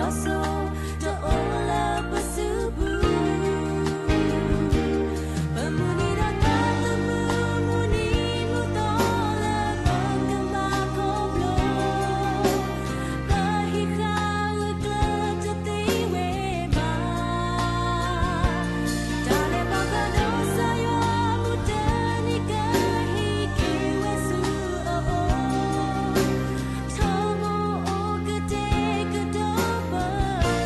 အစိတအိၣ်လၢပစုပူၤ, ပမုၢ်နံၤဒီးတၢ်သမူမုၢ်နံၤမုၢ်သီလၢပကဘၣ်ခီဖျိ, ပဟံးဃာ်ဂၢၢ်ကျၢၤတသ့ဝဲဘၣ်. တၢ်လဲၤခီဖျိဒီးကစၢ်ယွၤမုၢ်တနံၤကဟဲက့ၤဝဲဆူအအိၣ်, ထီဘိအိၣ်ကတဲာ်ကတီၤပၢၢ်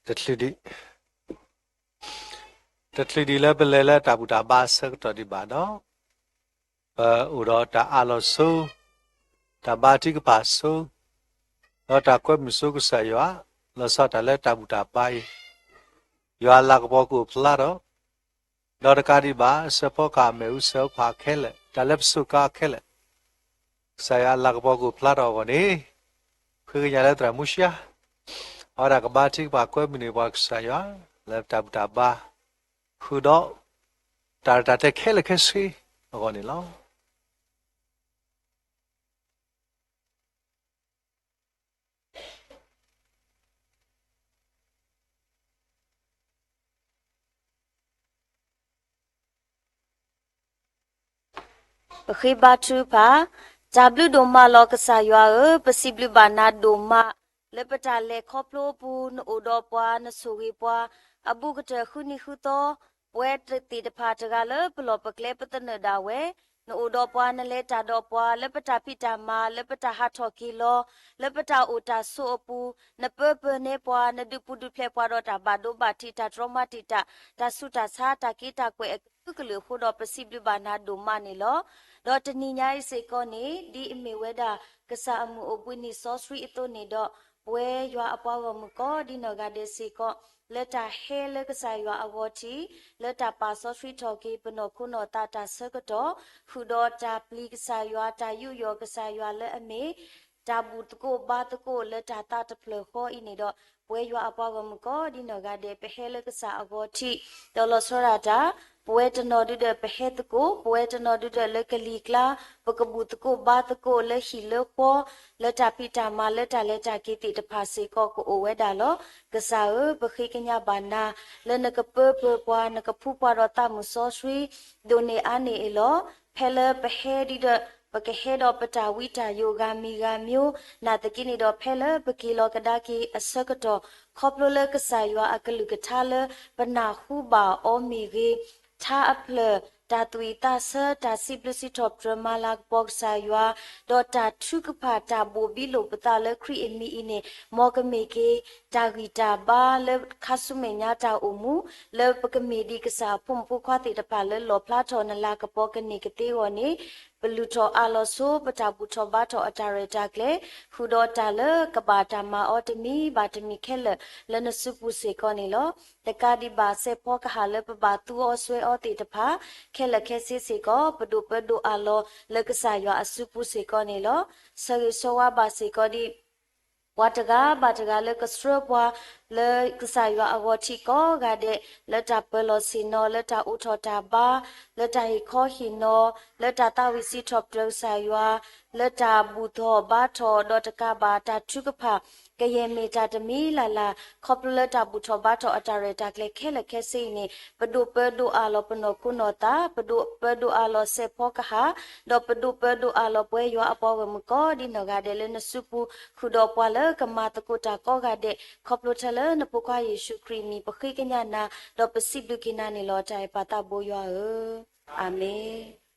တချုးဒံး တချုးဒံးလၢပလဲၤလၢတၢ်ဘူၣ်တၢ်ဘါအဆၢကတီၢ်ဒံးဘၣ်ဒီး, ပအိၣ်ဒီးတၢ်အးလီၤဆိ, တၢ်ဘါထုကဖၣ်ဆိ, ဒီးတၢ်ကွဲမုာ်ဆိကစၢ်ယွၤ, လီၤဆီဒၣ်တၢ်လၢတၢ်ဘူၣ်တၢ်ဘါအံၤ, ယွၤအလၤကပီၤကအိၣ်ဖျါထီၣ်, ဒီးတကးဒံးဘၣ် စဲးဖီကဟၣ် မ့ၣ်အူစဲးဖီကဟၣ်ခဲလၢာ်, တၢ်လၢပစိၤကါခဲလၢာ်, ကစၢ်ယွၤအလၤကပီၤကအိၣ်ဖျါထီၣ်အဂီၢ်န့ၣ်, ဃ့ကညးလၢသရၣ်မူရှါ, အဝဲဒၣ်ကဘါထုကဖၣ်ကွဲမုာ်န့ၢ်ပှၤကစၢ်ယွၤ လၢတၢ်ဘူၣ်တၢ်ဘါ, ဃုာ်ဒီး တၢ်ရဲၣ်တၢ်ကျဲၤခဲလၢာ်ခဲဆ့အဂီၢ်န့ၣ်လီၤ. ပဃ့ဘါထုကဖၣ်, တၢ်ဘျုးဒိၣ်မးလီၤကစၢ်ယွၤဧၢ, ပစံးဘျုးဘၣ်နၤဒိၣ်မး, လၢပတၢ်လဲၤခီဖျိအပူၤ နအိၣ်ဒီးပှၤ နဆိၣ်ဂ့ၤပှၤ, အဘူးကတၢၢ်ဃုနံၤဃုသီ, ပဝဲသ့ၣ်တဖၣ်တဂၤလၢပလီၢ်ပကျဲပသနၢၣ်ဒၣ်ဝဲ, နအိၣ်ဒီးပှၤ နလဲၤတၢ်ဒီးပှၤ လၢပတၢ်ဖံးတၢ်မၤ လၢပတၢ်ဟးထီၣ်က့ၤလီၤ, လၢပတၢ်အိၣ်တၢ်ဆိးအပူၤ, နပၢပၢန့ၢ်ပှၤ နဒုးပူၤဒုးဖျဲးပှၤဒီးတၢ်ဘၣ်ဒိဘၣ်ထံး တၢ်တြီမၤတံာ်တာ် တၢ်ဆူးတၢ်ဆါ တၢ်က့တၢ်ကွဲးအကလုာ်ကလုာ်အဃိဒီး ပစံးဘျုးဘၣ်နၤဒိၣ်မးန့ၣ်လီၤ. ဒီးတနံၤညါအံၤစ့ၢ်ကီးန့ၣ် ဒ်အမ့ၢ်ဝဲဒၣ် ကစၢ်အမုၢ်အိၣ်ဘှံးနံၤစီဆှံအသိးန့ၣ်ဒီး, ပဝဲယွၤအပှၤဂီၢ်မုၢ်ကိးဒ်နီၢ်ဂၤဒဲးစ့ၢ်ကီး, လၢတၢ်ဟဲလၢကစၢ်ယွၤအဂီၢ်ထံး, လၢတၢ်ပာ်စီဆှံထီၣ်က့ၤ ပနီၢ်ခိနီၢ်သးတၢ်ဆၢကတီၢ်, ဃုာ်ဒီးတၢ်ပျံၤကစၢ်ယွၤ တၢ်ယူးယီၣ်ကစၢ်ယွၤလၢအမ့ၢ် တၢ်ဘူၣ်သကိးဘါသကိးလၢတၢ်သးတဖျၢၣ်ဃီအံၤန့ၣ်ဒီး, ပဝဲယွၤအပှၤဂီၢ်မုၢ်ကိးဒ်နီၢ်ဂၤဒဲး ပဟဲလၢကစၢ်အဂီၢ်ထံး, ဒီးလီၤဆီဒၣ်တၢ်, ပဝဲတနီၤဒုဒီးပဟဲသကိး, ပဝဲတနီၤဒုဒီးလၢကလံၤကျါ, ပကဘူၣ်သကိးဘါသကိးလၢဟံၣ်လၢဃီ, လၢတၢ်ဖံးတၢ်မၤ လၢတၢ်လဲၤတၢ်က့ၤသ့ၣ်တဖၣ်စ့ၢ်ကီးကအိၣ်ဝဲဒၣ်လီၤ. ကစၢ်ဧၢ, ပဃ့ကညးဘၣ်နၤ, လၢနကပၢပၢၤပှၤ နကဖှူပှၤဒီးသးမုၢ်စီဆှံ ဒိၣ်န့ၢ်အါန့ၢ်အံၤလီၤ. ဖဲလၢပဟဲဒ်ဒီး ပကဟဲဒီးပတၢ်ဝံတၢ်ယိးဂၤမံၤဂၤမံၤ, နာ်သက့န့ၣ်ဒီး ဖဲလၢပက့ၤလီၤကဒါက့ၤအဆၢကတီၢ်, ခီဖျိလၢကစၢ်ယွၤအကလုၢ်ကထါလၢပနၢ်ဟူဘၣ်အီၤမ့ၢ်ဂ့ၤ, ထါအဖျၢၣ်, တၢ်သွံၣ်သးဆၢ, တၢ်စံးဘျုးစံးထီၣ်ပတြၢၤမၤလၤကပီၤကစၢ်ယွၤ, ဒီးတၢ်ထုကဖၣ်တၢ်ဘိၣ်ဘံလိာ်ပသးလၢခရံာ်အမံၤအံၤန့ၣ်, မ်ကမ့ၢ်က့ၤ တၢ်ဂံၢ်တၢ်ဘါလၢခါဆူမဲာ်ညါတၢ်အိၣ်မူ, လၢပကမ့ၢ်ဒ်ကစၢ်အဖိမုၣ်ဖိခွါသ့ၣ်တဖၣ်လၢလီၣ်ဖျါထီၣ်နလၤကပီၤကန့ၢ်ကသ့အဂီၢ်န့ၣ်, ပလုၢ်ထီၣ်အးလီၤဆိ ပတၢ်ဘူၣ်ထီၣ်ဘါထီၣ်အတၢ်ရဲၣ်တၢ်ကျဲၤ, ဃုာ်ဒီးတၢ်လၢကဘၣ်တၢ်မၤအီၤတမံၤဘၣ်တမံၤခဲလၢာ်လၢနစုပူၤစ့ၢ်ကီးန့ၣ်လီၤ. တကးဒံးဘၣ်စဲးဖီကဟၣ်လၢပဘၣ်သူအီၤစွဲအီၤသ့ၣ်တဖၣ်, ခဲလၢာ်ခဲဆ့စ့ၢ်ကီး ပဒိးပၢဒိးအးလီၤလၢကစၢ်ယွၤအစုပူၤစ့ၢ်ကီးန့ၣ်လီၤ. ဆၢဂ့ၤဆၢဝါဘၣ်စ့ၢ်ကီးဒံး ပှၤတဂၤဘၣ်တဂၤလၢကဆှၢပှၤ လၢကစၢ်ယွၤအဂီၢ်ထံးကိးဂၤဒဲး, လၢတၢ်ပၢၤလီၢ်ဆ့ၣ်နီၤ, လၢတၢ်အိးထီၣ်တၢ်ဘါ, လၢတၢ်ဟ့ၣ်ခီဟ့ၣ်နီၤ, လၢတၢ်သးဝံၣ်စံးထီၣ်ပတြၢၤကစၢ်ယွၤ, လၢတၢ်ဘူၣ်ထီၣ်ဘါထီၣ်ဒီးတကးဘၣ်တၢ်ထုကဖၣ်, ကယဲၢ်မ့ၢ်တၢ်တမံၤလၢ်လၢ်, ခီဖျိလၢတၢ်ဘူၣ်ထီၣ်ဘါထီၣ်အတၢ်ရဲၣ်တၢ်ကျဲၤခဲလၢာ်ခဲဆ့အံၤန့ၣ်, ပဒိးပၢဒိးအးလီၤပနီၢ်ခိနီၢ်သး, ပဒိးပၢဒိးအးလီၤစဲးဖီကဟၣ်, ဒီးပဒိးပၢဒိးအးလီၤပဝဲယွၤအပှၤဂီၢ်မုၢ်ကိးဒ်နီၢ်ဂၤဒဲးလၢနစုပူၤ, ဃုာ်ဒီးပှၤလၢကမၤသကိးတၢ်ကိးဂၤဒဲး, ခီဖျိထဲလၢနဖိခွါယ့ၣ်ၡူးခရံာ်အမံၤ ပဃ့ကညးနၤ, ဒီးပစံးဘျုးက့ၤနၤန့ၣ်လီၤ. တၢ်အဲၣ်ပၢ်သးဘိယွၤဧၢ, အၤမ့ၣ်.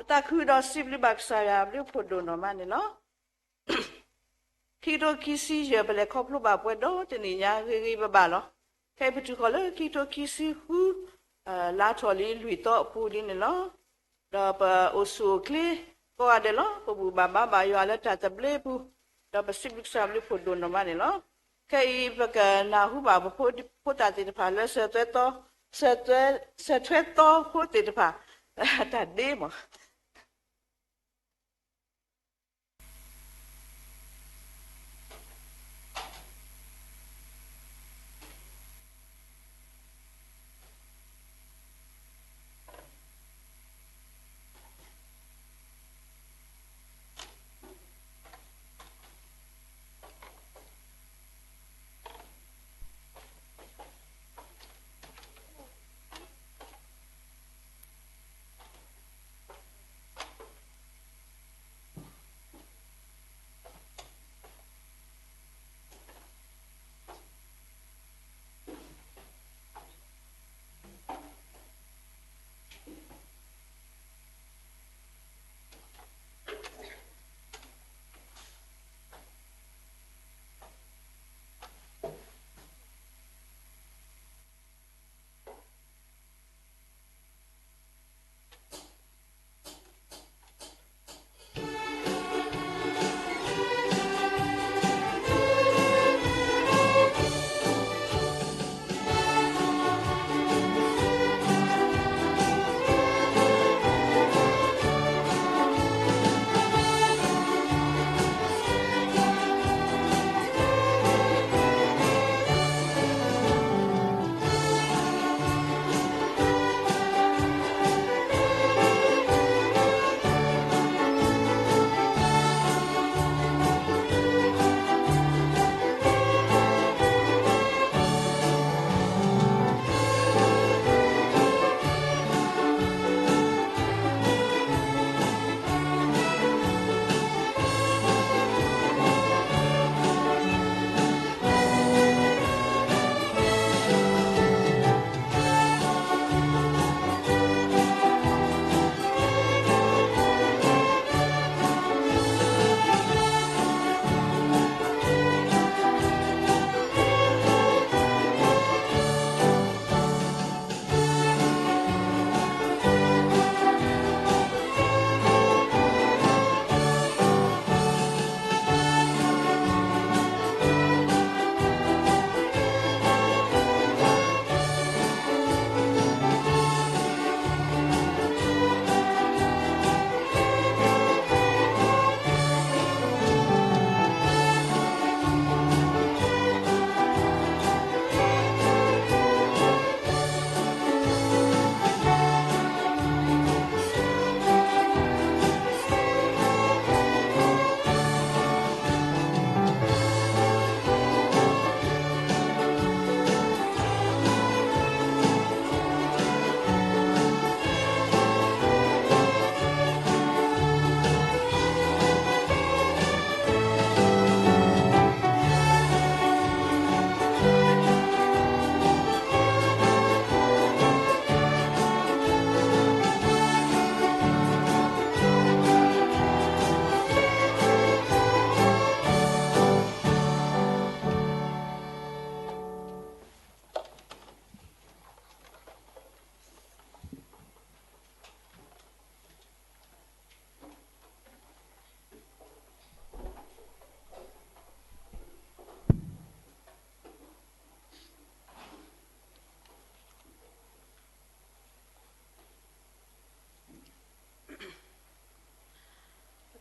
သးခုဒီးစံးဘျုးဘၣ်ကစၢ်ယွၤအဘျုးအဖှိၣ်ဒိၣ်နီၢ်မးန့ၣ်လီၤ. ခံကထိခံဆံယဲၢ် ပလဲၤခီဖျိဘၣ်ပှဲၤဒီတနံၣ်ညါဂ့ၤဂ့ၤဘၣ်ဘၣ်လီၤ. ခဲအံၤပတုၤဃီၤလၢခံကထိခံဆံဃု လါထီၣ်လံလွံၢ်သီအပူၤဒ်န့ၣ်လီၤ. ဒီးပအိၣ်ဆူၣ်အိၣ်ချ့ကိးဂၤဒဲးလီၤ. ပဘူၣ်ဘၣ်ဘါဘၣ်ယွၤလၢတၢ်သဘျ့ပူၤ, ဒီးပစံးဘျုးကစၢ်ဘျုးဖှိၣ်ဒိၣ်နီၢ်မးန့ၣ်လီၤ. ခဲအံၤပကနၢ်ဟူဘၣ်ပဖိသၣ်သ့ၣ်တဖၣ်လၢ ဆၢထွဲသီဖိသ့ၣ်တဖၣ် တၢ်ဒ့မးပ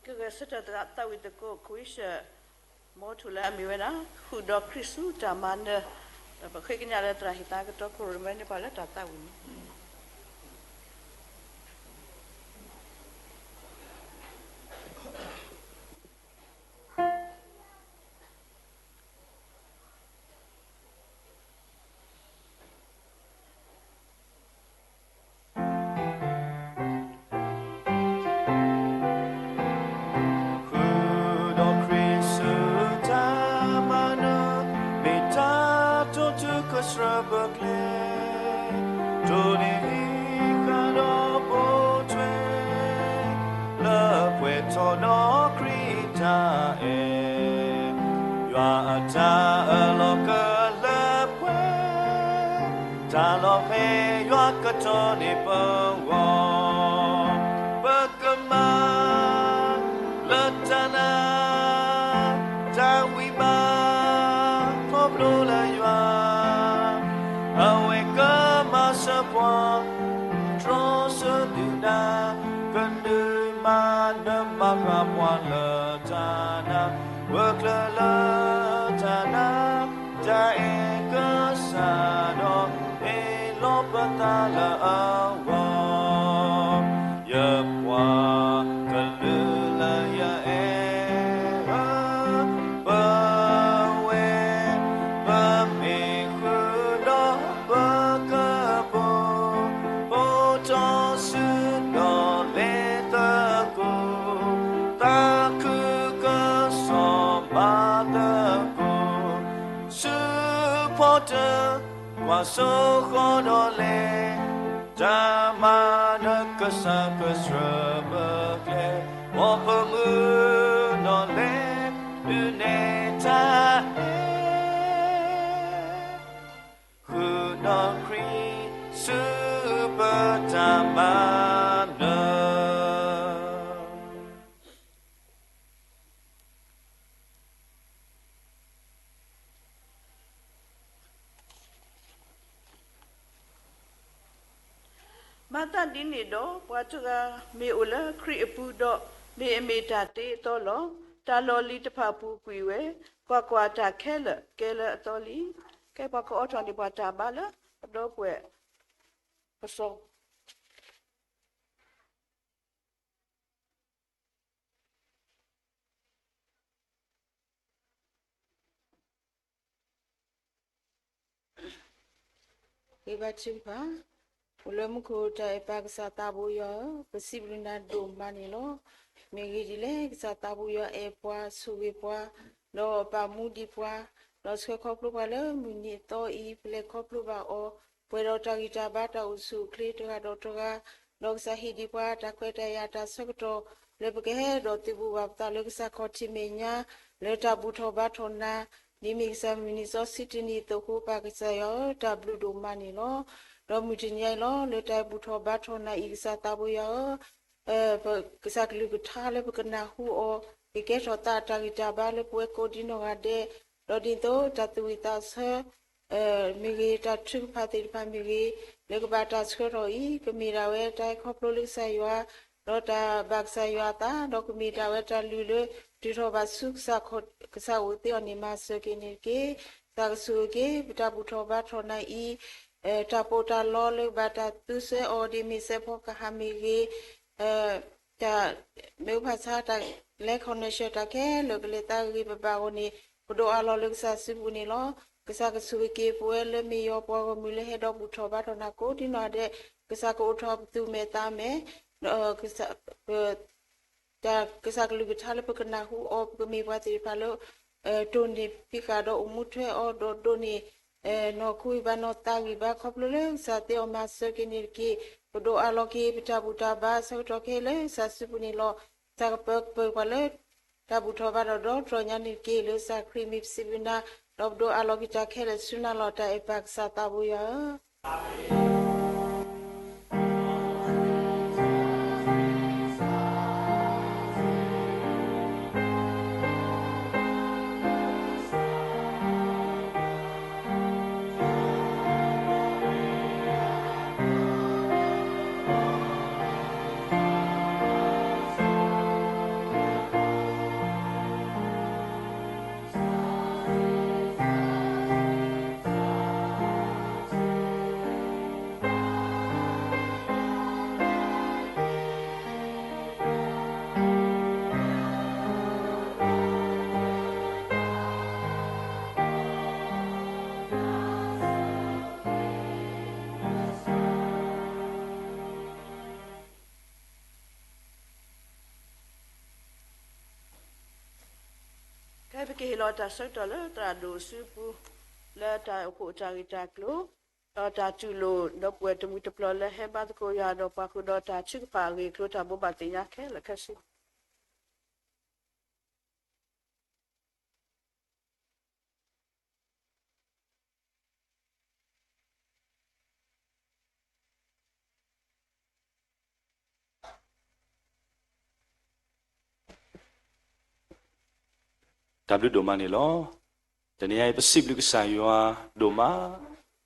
ကဂဲၤဆၢထၢၣ်သးဝံၣ်သကိး ခွံဆၢၣ် မီထိၣ်လၢအမ့ၢ်ဝဲဒၣ် ဃုာ်ဒီးခရံာ်ဆူတၢ်မၤနၢၤ, ဒီးပဃ့ကညးလၢသရၣ်ဟံၣ်သါကတီၢ်ခိၣ်ရိၣ်မဲန့ၢ်ပှၤလၢတၢ်သးဝံၣ်န့ၣ် ဃုာ်ဒီးခရံာ်ဆူတၢ်မၤနၢၤ, မ့ၢ်တၢ်တိာ်တုၤကစၢၢ်ဘၢၣ်ကျဲ, တိၢ် ပှဲၤထီၣ်ဒီးခရံာ်တၢ်အဲၣ်, ယွၤအတၢ်အၢၣ်လီၤကလၢပှဲၤ, တၢ်လီၤဖဲယွၤကတီၤန့ၢ်ပဂီၢ်, ပကမၤလၢတၢ်နာ် တၢ်ဝံၤဘၣ် ခီဖျိလၢယွၤ အဝဲကမၤစၢၤပှၤ တြီဆၢဒုၣ်ဒါ ကဒုးမၤနၢၤဘၣ်ဃးပှၤလၢတၢ်နာ်, ဂၢၢ်ကျၢၤလၢတၢ်နာ် တၢ်အဲၣ်ကစၢ်ဒီး ဟ့ၣ်လီၤပသးလၢအဂီၢ်, ယပှၤကလုာ်လၢယအဲၣ်ဧၢ, ပဝဲ ပမ့ၢ်ဃုာ်ဒီးပကပူၤ, ပိာ်ထီၣ်စုဒီးလဲၤသကိး, သးခုကစီၣ်မၤသကိး, ဆူဖီတၢၣ် ကွၢ်စိဃီၤဒီးလဲၤ, တၢ်မၤနၢၤကစၢ်ကဆှၢပကျဲ, မ်ပမုၢ်ဒီးလဲၤ ဒုးနဲၣ်တၢ်အဲၣ် ဃုာ်ဒီးခရံာ် ဆူပတၢ်မၤနၢၤ မၤသးဒ်န့ၣ်ဒီး ပှၤတဂၤမ့ၢ်အိၣ်လၢခရံာ်အပူၤဒီး, မ့ၢ်အမ့ၢ်တၢ်သ့အသီလီၤ. တၢ်လီၢ်လံၤတဖၣ်အပူၤကွံာ်ဝဲ, ကွၢ်ကွၢ်, တၢ်ခဲလၢာ်ကဲလၢအသီလံ. ကဲပှၤကအိးထီၣ်န့ၢ်ပှၤတၢ်ဘါလၢ ပဒီပုၢ်ဝဲၢ် ပစီ ဂ့ၤဘါထုကဖၣ်, အိၣ်လၢမူခိၣ်တၢ်အဲၣ်ပၢ်ကစၢ်သးဘိယွၤဧၢ, ပစံးဘျုးနၤဒိၣ်မးန့ၣ်လီၤ. မ့ၢ်ဂ့ၢ်ဒ်လဲၣ်, ကစၢ်သးဘိယွၤအဲၣ်ပှၤ, ဆိၣ်ဂ့ၤပှၤ, ဒီးပာ်မူဒံးပှၤ, ဒီးဆှၢခီဖျိပှၤလၢမုၢ်နံၤအသီအံၤ ပလဲၤခီဖျိဘၣ်အီၤ, ပှဲၤဒီးတၢ်ဂံၢ်တၢ်ဘါတၢ်အိၣ်ဆူၣ်အိၣ်ချ့တဂၤဒီးတဂၤ, ဒီးကစၢ်ဟ့ၣ်ဒံးပှၤတၢ်ခွဲးတၢ်ယာ်တၢ်ဆၢကတီၢ် လၢပကဟဲဒီးသုးဘူးဘၣ်ပသးလၢကစၢ်ခီၣ်ထံးမဲာ်ညါ လၢတၢ်ဘူၣ်ထီၣ်ဘါထီၣ်နၤ, ဒ်မ့ၢ်ကစၢ်မုၢ်နံၤစီဆှံတနံၤအသိးအဃိ ပၢ်ကစၢ်ယွၤဧၢ, တၢ်ဘျုးဒိၣ်မးန့ၣ်လီၤ. ဒီးမုၢ်တနံၤအံၤလီၤ လၢတၢ်ဘူၣ်ထီၣ်ဘါထီၣ်နၤအံၤ ကစၢ်သးဘိယွၤဧၢ, ကစၢ်ကလုၢ်ကထါလၢပကနၢ်ဟူအီၤ ကကဲထီၣ်သးအတၢ်ဂံၢ်တၢ်ဘါလၢပဝဲကိးဒံနီၢ်ဂၤဒဲး, ဒီးဒ်သိးတၢ်သူၣ်ဝံၣ်သးဆၢ မ့ၢ်ဂ့ၤ, တၢ်ထုကဖၣ်သ့ၣ်တဖၣ်မ့ၢ်ဂ့ၤ, လၢကဘၣ်တၢ်ဆှၢထီၣ်အံၤ ကမ့ၢ်ဒၣ်ဝဲတၢ်ဟဲခီဖျိလၢကစၢ်ယွၤ, ဒီးတၢ်ဘၣ်ကစၢ်ယွၤအသး, ဒီးကမ့ၢ်ဒၣ်ဝဲတၢ်လုၢ်လၢ တုၤထီၣ်ဘၣ်ဆူကစၢ်ခီၣ်, ကစၢ်အိၣ်သ့အီၤန့ၣ် မၤစၢၤက့ၤန့ၣ်တက့ၢ်. သးကဆူၣ်က့ၤ ပတၢ်ဘူၣ်ထီၣ်ဘါထီၣ်နၤအံၤ, တၢ်ပီးတၢ်လီလၢကဘၣ်တၢ်သူစၢၤအီၤ ဒ်မ့ၢ်စဲးဖီကဟၣ်မ့ၢ်ဂ့ၤ, တၢ်မ့ၢ်အိၣ်ဖးဆါ တၢ်လဲၤ connection တၢ်ခဲလၢာ် ကလဲၤသးဂ့ၤပဘၣ်အဂီၢ်န့ၣ် ပဒိးအးလီၤလၢကစၢ်စုပူၤန့ၣ်လီၤ. ကစၢ်ကဆိၣ်ဂ့ၤက့ၤပဝဲလၢမ့ၢ်ယွၤပှၤဂီၢ်မုၢ်လၢဟဲဒီးဘူၣ်ထီၣ်ဘါထီၣ်နၤကိးဒံနီၢ်ဂၤဒဲး, ကစၢ်ကအိးထီၣ်ပသူၣ်မဲာ်သးမဲာ်, ဒီး တၢ်ကစၢ်ကလုၢ်ကထါလၢပကနၢ်ဟူအီၤ ပကမ့ၢ်ပှၤသ့ၣ်တဖၣ်လၢ တိၢ်န့ၢ်ဖံးဃာ်ဒီးအိၣ်မူထွဲအီၤ ဒီးဒိးန့ၢ် နီၢ်ခိဂံၢ်ဘါ နီၢ်သးဂံၢ်ဘါ ခီဖျိလၢကစၢ်သ့အီၤ မၤစၢၤက့ၤန့ၣ်တက့ၢ်. ပဒိးအးလီၤက့ၤ ပတၢ်ဘူၣ်တၢ်ဘါဆၢကတီၢ်ခဲလၢာ် ကစၢ်စုပူၤန့ၣ်လီၤ. ကစၢ်ကပၢၤကပၢၤပှၤလၢ တၢ်ဘူၣ်ထီၣ်ဘါထီၣ်ဒီတြီညါန့ၣ်တက့ၢ်. လၢကစၢ်ခရံာ်မ့ၢ်ပစံးဘျုးနၤ, ဒီးပဒိးအးလီၤက့ၤတၢ်ခဲလၢာ်ဆူနၤလီၤ. တၢ်အဲၣ်ပၢ်ကစၢ်သးဘိယွၤဧၢ ခဲအံၤ ပကဟ့ၣ်လီၤတၢ်ဆၢကတီၢ်လၢသရၣ်ဒိၣ်အစုပူၤ လၢတၢ်အိၣ်ဖှိၣ်တၢ်ဂ့ၢ်တၢ်ကျိၤ ဒီးတၢ်တူၢ်လိာ် ဒီပုၢ်ဝဲၢ်တမှံၤတပျီၤလၢဟဲဘါသကိးယွၤဒီးပှၤဃုာ်ဒီးတၢ်ထုကဖၣ်အဂ့ၢ်အကျိၤ တၢ်ဘိးဘၣ်သ့ၣ်ညါခဲလၢာ်ခဲဆ့. တၢ်ဘျုးဒိၣ်မးန့ၣ်လီၤ. တနံၤအံၤ ပစံးဘျုးကစၢ်ယွၤဒိၣ်မး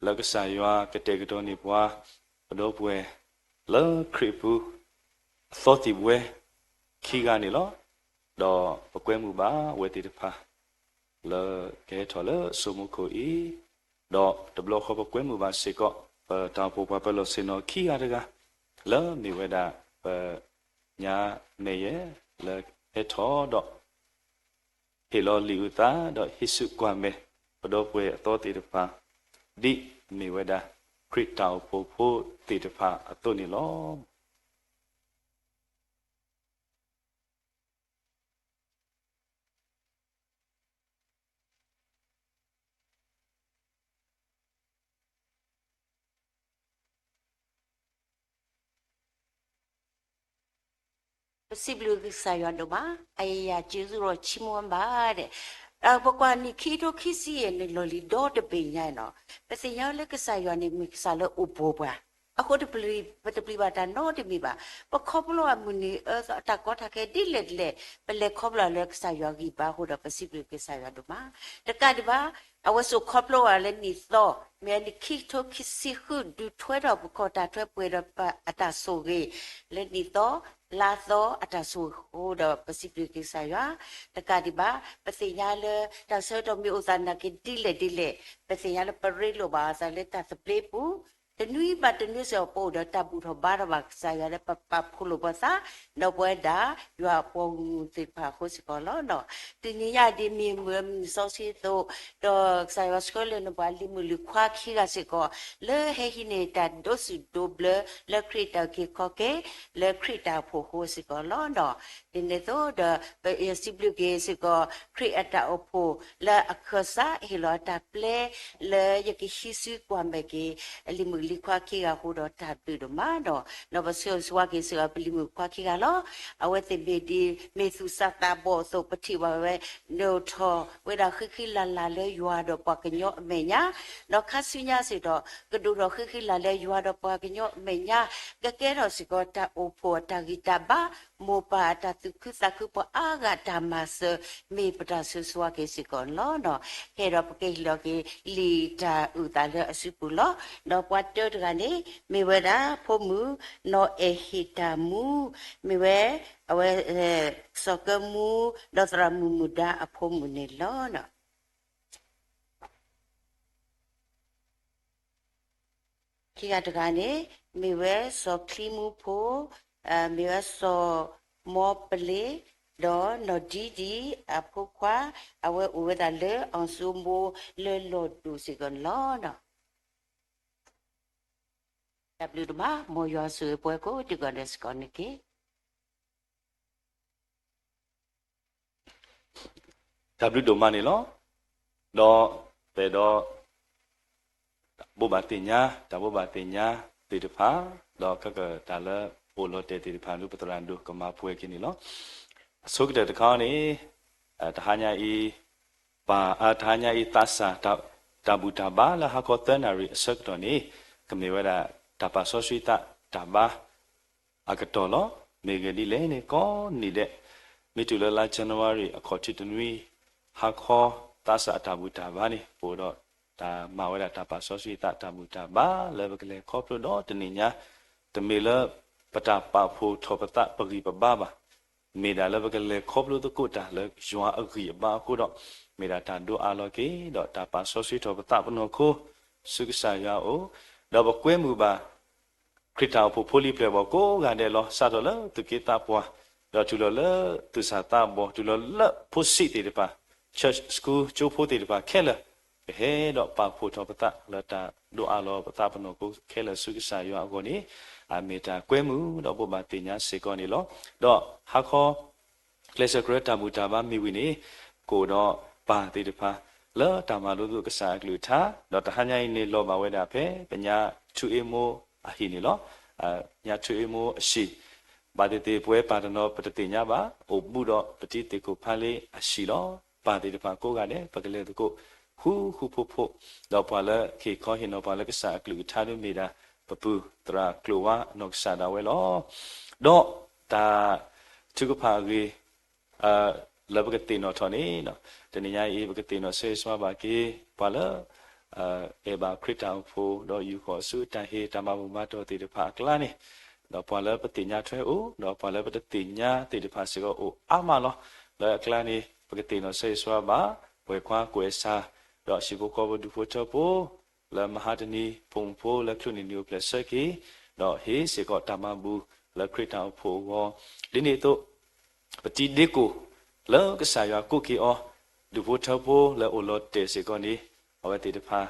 လၢကစၢ်ယွၤကတဲာ်ကတီၤန့ၢ်ပှၤ ပဒီပုၢ်ဝဲၢ်လၢခရံာ်အပူၤ အသီသံၣ်ဘှဲခံဂၤန့ၣ်လီၤ. ဒီးပကွဲမုာ်ဘၣ်အဝဲသ့ၣ်တဖၣ် လၢကဟဲထီၣ်လၢစိမိခိၣ်အံၤ, ဒီးတဘျီဃီပကွဲမုာ်ဘၣ်စ့ၢ်ကီး ပတၢ်အိၣ်ဖှိၣ်ပှၤပၢၤလီၢ်ဆ့ၣ်နီၤခံဂၤတဂၤ လၢမ့ၢ်ဝဲဒၣ် ပညါမဲာ်ယဲၢ် လၢဟဲထီၣ်ဒီး ဟ့ၣ်လီၤလံာ်အုၣ်သး ဒီးဟံးစုကွၢ်မဲာ် ပဒီပုၢ်ဝဲၢ်အသီသ့ၣ်တဖၣ် ဒ်မ့ၢ်ဝဲဒၣ် ခရံာ်တၢ်အိၣ်ဖှိၣ်ဖိသ့ၣ်တဖၣ်အသိးန့ၣ်လီၤ. ပစံးဘျုးကစၢ်ယွၤဒိၣ်မး, အယံာ်ယံာ်စူၤစူၤဒီးဆိကမိၣ်ဘၣ်ဒဲး, ပကွၢ်နံၣ်ခံကထိခံဆံယဲၢ်န့ၣ် လီၢ်လံၤဒီတဘ့ၣ်ညါနီၤ, ပသ့ၣ်ညါလၢကစၢ်ယွၤန့ၣ် မ့ၢ်ကစၢ်လၢအိၣ်ဘူးပှၤ, အဃိတပျံၤ, ပတပျံၤဘၣ်တၢ်နီတမံၤဘၣ်. ပခီဖျိအမုၢ်နံၤအၢသီအတၢ်ကီတၢ်ခဲဒ်လဲၣ်ဒ်လဲၣ်, ပလဲၤခီဖျိလၢကစၢ်ယွၤဂံၢ်ဘါအဃိဒီး ပစံးဘျုးကစၢ်ယွၤဒိၣ်မး. တကးဒံးဘၣ် အဝဲစိာ်ခီဖျိအီၤလၢနံၣ်သီ, မ့ၢ်နံၣ်ခံကထိခံဆံဃု ဒုးထွဲထီၣ်ပခီၣ်တၢ်ထွဲပှဲၤဒီးအတၢ်ဆိၣ်ဂ့ၤ လၢနံၣ်သီ လါသီအတၢ်ဆိၣ်ဂ့ၤအဃိဒီး ပစံးဘျုးက့ၤကစၢ်ယွၤ. တကးဒံးဘၣ် ပသ့ၣ်ညါလၢတၢ်ဆၢကတီၢ်မ့ၢ်အိၣ်သးနာ်က့ဒ်လဲၣ်ဒ်လဲၣ်, ပသ့ၣ်ညါလၢပရ့လိာ်ဘၣ်အသးလၢတၢ်သဘျ့ပူၤ, တနွံဘၣ်တနွံစ့ၢ်ကီး ပအိၣ်ဒီးတၢ်ဘူၣ်ထီၣ်ဘါထီၣ်ဘၣ်ကစၢ်ယွၤလၢပ ပာ်ဖှိၣ်လိာ်ပသး ဒီးပဝဲဒၣ်ယွၤအပှၤဂီၢ်မုၢ်သ့ၣ်တဖၣ်အဃိစ့ၢ်ကီးလီၤ. တနံၤညါဒ်မ့ၢ်မုၢ်မုၢ်စီဆှံအသိး, ဒီးကစၢ်ယွၤဆှၢလၢနပှၤလံၤမုၣ်လုၢ်ခွါခံဂၤစ့ၢ်ကီး လၢဟဲဟံးန့ၢ်တၢ်ဒိးစူၣ်ဒိးဘျၢ လၢခရံာ်တၢ်အုၣ်က့ၤခီၣ်က့ၤ လၢခရံာ်တၢ်အိၣ်ဖှိၣ်အဃိစ့ၢ်ကီးလီၤ. ဒ်န့ၣ်အသိးဒီး ပစံးဘျုးက့ၤစ့ၢ်ကီး ခရံာ်အတၢ်အိၣ်ဖှိၣ်လၢအခၢၣ်စးဟ့ၣ်လီၤအတၢ်ပျဲ လၢယကဟံးစုကွၢ်မဲာ်က့ၤ လံၤမုၣ်လံၤခွါခံဂၤအဃိဒီးတၢ်ဘျုးဒိၣ်မးဒီး ဒီးပဆၢဂ့ၤဆၢဝါက့ၤစ့ၢ်ကီး ပလံၤမုၣ်ခွါခံဂၤလီၤ. အဝဲသ့ၣ်မ့ၢ်ဒ်မ့ၢ်သူၣ်စၢ်သးဘီၣ်အသိး ပထံၣ်ဘၣ်ဝဲ ဒိၣ်ထီၣ်ဝဲဒၣ်ဃံဃံလၤလၤလၢယွၤဒီးပှၤကညီအမဲာ်ညါ, ဒီးခါဆူညါစ့ၢ်ကီး ကဒိၣ်ထီၣ်ဃံဃံလၤလၤလၢယွၤဒီးပှၤကညီအမဲာ်ညါ, ကကဲထီၣ်စ့ၢ်ကီးတၢ်အိၣ်ဖှိၣ်အတၢ်ဂံၢ်တၢ်ဘါ, မိၢ်ပၢ်အတၢ်သူၣ်ခုသးခု ပှၤအါဂၤတၢ်မၤစၢၤ မ့ၢ်ပတၢ်ဆၢဂ့ၤဆၢဝါက့ၤစ့ၢ်ကီးန့ၣ်လီၤ. ခဲအံၤဒီးပကဟ့ၣ်လီၤက့ၤလံာ်တၢ်အုၣ်သးလၢအစုပူၤလီၤ. ဒီးပှၤတၢတဂၤန့ၣ် မ့ၢ်ဝဲဒၣ်ဖိမုၣ် နီၢ်အဲၣ်ဟ့ၣ်တၢ်မူ, မ့ၢ်ဝဲ အဝဲ စီၤကၢမူ ဒီးသရၣ်မုၣ်မုၣ်ဒါအဖိမုၣ်န့ၣ်လီၤ. ခံဂၤတဂၤန့ၣ် မ့ၢ်ဝဲစီၤချံမူဖိ, မ့ၢ်ဝဲစီၤမီပလ့ၤ, ဒီးနီၢ်ဒံဒံအဖိခွါ, အဝဲအိၣ်ဝဲဒၣ်လၢအီၤစိမိလၢလီၢ်ဒိၣ်စ့ၢ်ကီးန့ၣ်လီၤ. တၢ်ဘျုးဒိၣ်မး, မ်ယွၤဆိၣ်ဂ့ၤပှၤကိးဒံကီးဒဲးစ့ၢ်ကီးန့ၣ်တက့ၢ်. တၢ်ဘျုးဒိၣ်မးန့ၣ်လီၤ. ဒီးပအဲၣ်ဒိး ဘိးဘၣ်သ့ၣ်ညါ တၢ်ဘိးဘၣ်သ့ၣ်ညါသ့ၣ်တဖၣ်, ဒီးခဲကတၢၢ်လၢအိၣ်လီၤတဲာ်သ့ၣ်တဖၣ်ဒုး ပသရၣ်ဒိၣ်ကမၤပှဲၤက့ၤန့ၣ်လီၤ. အဆိကတၢၢ်တခါန့ၣ် တဟါညါအံၤ ပၢ် တဟါညါအံၤ သးစၢ် တၢ်ဘူၣ်တၢ်ဘါလၢဟါခီသၢနၣ်ရံၣ်အဆၢကတီၢ်န့ၣ် ကမ့ၢ်ဝဲဒၣ် တၢ်ပာ်စီဆှံသးတၢ်ဘါ အကတီၢ်လီၤ. မ့ၢ်ဂ့ၢ်ဒ်လဲၣ်န့ၣ် ကိးနံၤဒဲး မ့ၢ်တုၤလၢလါ January အခီၣ်ထံးတနွံ ဟါခီ သးစၢ်အတၢ်ဘူၣ်တၢ်ဘါန့ၣ် ပအိၣ်ဒီးတၢ်မၤဝဲဒၣ်တၢ်ပာ်စီဆှံသးတၢ်ဘူၣ်တၢ်ဘါ လၢပကလဲၤခီဖျိဒီးတနံၤညါ တမ့ၢ်လၢပတၢ်ပာ်ဖှိၣ်ထီၣ်ပသးပဂံၢ်ပဘါဘၣ်. မ့ၢ်ဒၣ်လၢပကလဲၤခီဖျိသကိးတၢ်လၢယွၤအဂံၢ်အဘါအဃိဒီး မ့ၢ်ဒၣ်တၢ်ဒိးအးလီၤက့ၤ ဒီးတၢ်ပာ်စီဆှံထီၣ်ပသးပနီၢ်ခိ ဆူကစၢ်ယွၤအအိၣ်, ဒီးပကွဲမုာ်ဘၣ် ခရံာ်တၢ်အိၣ်ဖှိၣ်ဖိလံၤပျဲၢ်ဘီၣ်ကိးဂၤဒဲးလီၤ. စးထီၣ်လၢသူၣ်က့သးပှၢ်, ဒီးတုၤလီၤလၢသူၣ်စၢ်သးဘီၣ်, တုၤလီၤလၢဖိဆံးသ့ၣ်တဖၣ်, church school ကၠိဖိသ့ၣ်တဖၣ်ခဲလၢာ်, ပဟဲဒီးပာ်ဖှိၣ်ထီၣ်ပသးလၢတၢ်ဒိးအးလီၤပသးပနီၢ်ခိခဲလၢာ်ဆူကစၢ်ယွၤအဂီၢ်န့ၣ် အမ့ၢ်တၢ်ကွဲမုာ်ဒီးဘိးဘၣ်သ့ၣ်ညါစ့ၢ်ကီးန့ၣ်လီၤ. ဒီးဟါခီ ကျဲးစၢးကြၢးတၢ်ဘူၣ်တၢ်ဘါမ့ၢ်ဝံၤန့ၣ် ကအိၣ်ဒီးပၢ်သ့ၣ်တဖၣ် လၢတၢ်မၤလိသကိးကစၢ်အကလုၢ်ကထါ, ဒီးတဟါညါအံၤန့ၣ်လီၤဘၣ်ဝဲဒၣ်ဖဲပညါထူအ့မိအဟံၣ်န့ၣ်လီၤ. ညါထူအ့မိအဟံၣ်, ဘၣ်သ့ၣ်သ့ၣ်ပဝဲပၢ်တနီၤပတသ့ၣ်ညါဘၣ်, အိၣ်ဘူးဒီးပတံၤသ့ၣ်ခိၣ်ဖးလ့အဟံၣ်လီၤ. ပၢ်သ့ၣ်တဖၣ်ကိးဂၤဒဲး ပကလဲၤသကိး ဃူဃူဖိးဖိး, ဒီးပှၤလၢကဟ့ၣ်ခီဟ့ၣ်နီၤပှၤလၢကစၢ်အကလုၢ်ကထါဒ်မ့ၢ်ဒၣ် ပပုၢ်သရၣ်ကျိာ်ဝါအနီၢ်ကစၢ်ဒၣ်ဝဲလီၤ. ဒီးတၢ်ထုကဖၣ်အဂ့ၢ် လၢပကသ့ၣ်နီၣ်ထီၣ်န့ၣ်, တနံၤညါအံၤ ပကသ့ၣ်နီၣ်ဆၢဂ့ၤဆၢဝါဘၣ်က့ၤ ပှၤလၢ အဲၣ်ဘၣ်ခရံာ်တၢ်အိၣ်ဖှိၣ် ဒီးယူာ်ဃီၤဆူတၢ်ဟ့ၣ်တၢ်မၤဘူၣ်မၤတီၢ်သ့ၣ်တဖၣ်အကျါန့ၣ်, ဒီးပှၤလၢပသ့ၣ်ညါထွဲအိၣ် ဒီးပှၤလၢပတသ့ၣ်ညါသ့ၣ်တဖၣ်စ့ၢ်ကီးအိၣ်အါမးလီၤ. လၢအကျါန့ၣ် ပကသ့ၣ်နီၣ်ဆၢဂ့ၤဆၢဝါဘၣ် ပှၤခွါကိးဂၤဒဲး, ဒီးဟံၣ်ဖိဃီဖိဒူၣ်ဖိထၢဖိ လၢမဟါတနံၤ ဖိမုၣ်ဖိလၢချုးန့ၣ်နံၤအိၣ်ဖျဲၣ်ဆၢက့ၤ, ဒီးဟ့ၣ်စ့ၢ်ကီးတၢ်မၤဘူၣ်လၢခရံာ်တၢ်အိၣ်ဖှိၣ်အဂီၢ်, ဒ်န့ၣ်အသိး ပတံၤဒ့ကိၣ် လၢကစၢ်ယွၤကိးက့ၤအီၤ ဒူၣ်ဖိထၢဖိလၢအိၣ်လီၤတဲာ်စ့ၢ်ကီးန့ၣ်, အဝဲသ့ၣ်တဖၣ်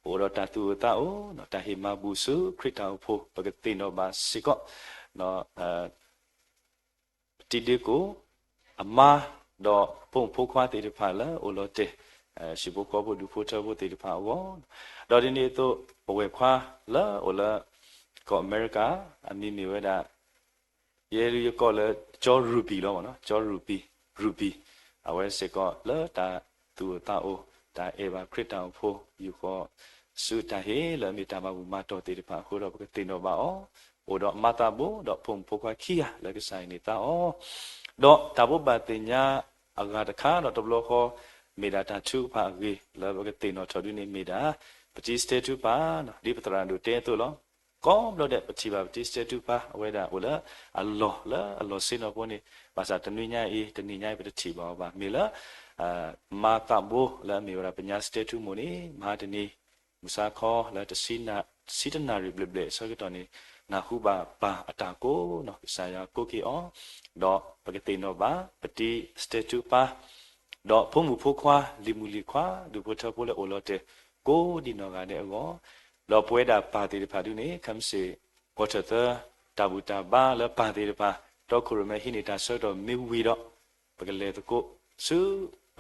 အိၣ်ဒီးတၢ်သူၣ်အိၣ်သးအိၣ် ဒီးတၢ်ဟ့ၣ်မၤဘူၣ်ဆူခရံာ်တၢ်အိၣ်ဖှိၣ် ပကသ့ၣ်နီၣ်ဘၣ်စ့ၢ်ကီး ပတံၤဒ့ကိၣ် အမါ ဒီးဖိမုၣ်ဖိခွါသ့ၣ်တဖၣ်လၢအိၣ်လီၤတဲာ် ဟံၣ်ဖိဃီဖိဒူၣ်ဖိထၢဖိသ့ၣ်တဖၣ်အဂီၢ်, ဒီးဒ်န့ၣ်အသိး ပဝဲၢ်ခွါလၢအိၣ်လၢ ကီၢ်အမဲရကၤ အမံၤမ့ၢ်ဝဲဒၣ် ယဲလူယကီၢ်လၢ ကၠီရူၤဘံၤလီၤမ့ၢ်နီၤ, ကၠီရူၤဘံၤ, ရူၤဘံၤ, အဝဲစ့ၢ်ကီးလၢတၢ်သူၣ်အိၣ်သးအိၣ် တၢ်အဲၣ်ဘၣ်ခရံာ်တၢ်အိၣ်ဖှိၣ် ယူာ်ဃီၤဆူတၢ်ဟ့ၣ်လၢအမ့ၢ်တၢ်မၤဘူၣ်မၤတီၢ်သ့ၣ်တဖၣ်အဃိဒီး ပကသ့ၣ်နီၣ်ဘၣ်အီၤ, အိၣ်ဒီးမါသးဘိ ဒီးဖိမုၣ်ဖိခွါခံဂၤလၢကစၢ်ဟ့ၣ်န့ၢ်သါအီၤ, ဒီးတၢ်ဘိးဘၣ်သ့ၣ်ညါအဂၤတခါဒီးတဘျီဃီ မ့ၢ်ဒၣ်တၢ်ထုကဖၣ်အဂ့ၢ် လၢပကသ့ၣ်နီၣ်ထီၣ်ဒ်န့ၣ်မ့ၢ်ဒၣ် ပတံၤစတဲထူပၢ်, ဒ်ပသရၣ်ဒိၣ်တဲအသိးလီၤ. ကိးဘျီဒဲး ပထံၣ်ဘၣ်ပတံၤစတဲထူပၢ် အဝဲဒၣ်အိၣ်လၢအလီၢ်လၢအလီၢ်ဆ့ၣ်နီၤဖိန့ၣ်, ဘၣ်ဆၣ်တနွံညါအံၤ တနံၤညါအံၤ ပတထံၣ်ဘၣ်အီၤဘၣ်. မ့ၢ်လၢ မါသးဘိလၢအမ့ၢ်ဝဲဒၣ်ပညါစတဲထူမိၢ်န့ၣ် မဟါတနံၤ မုၢ်ဆါခီလၢတဆံတနၣ်ရံၣ်ဘျဲၣ်ဘျဲၣ်အဆၢကတီၢ်န့ၣ် နၢ်ဟူဘၣ်ပၢ်အတၢ်ကိးနီၤ ကစၢ်ယွၤကိးက့ၤအီၤ, ဒီးပကသ့ၣ်နီၣ်ဘၣ် ပတံၤစတဲထူပၢ် ဒီးဖိမုၣ်ဖိခွါ လံၤမုၣ်လံၤခွါ ဒူၣ်ဖိထၢဖိလၢအိၣ်လီၤတဲာ် ကိးဒံနီၢ်ဂၤဒဲးအဂီၢ်, ဒီးပဝဲဒၣ်ပၢ်သ့ၣ်တဖၣ်ဒုန့ၣ် ခဲမုၢ်ဆ့ၣ် ကွီၢ်ထၢၣ်သၢ တၢ်ဘူၣ်တၢ်ဘါလၢပၢ်သ့ၣ်တဖၣ် တီခိၣ်ရိၣ်မဲဟံးန့ၢ်တၢ်ဆၢကတီၢ်မ့ၢ်ဝံၤဒီး ပကလဲၤသကိးဆူ ပ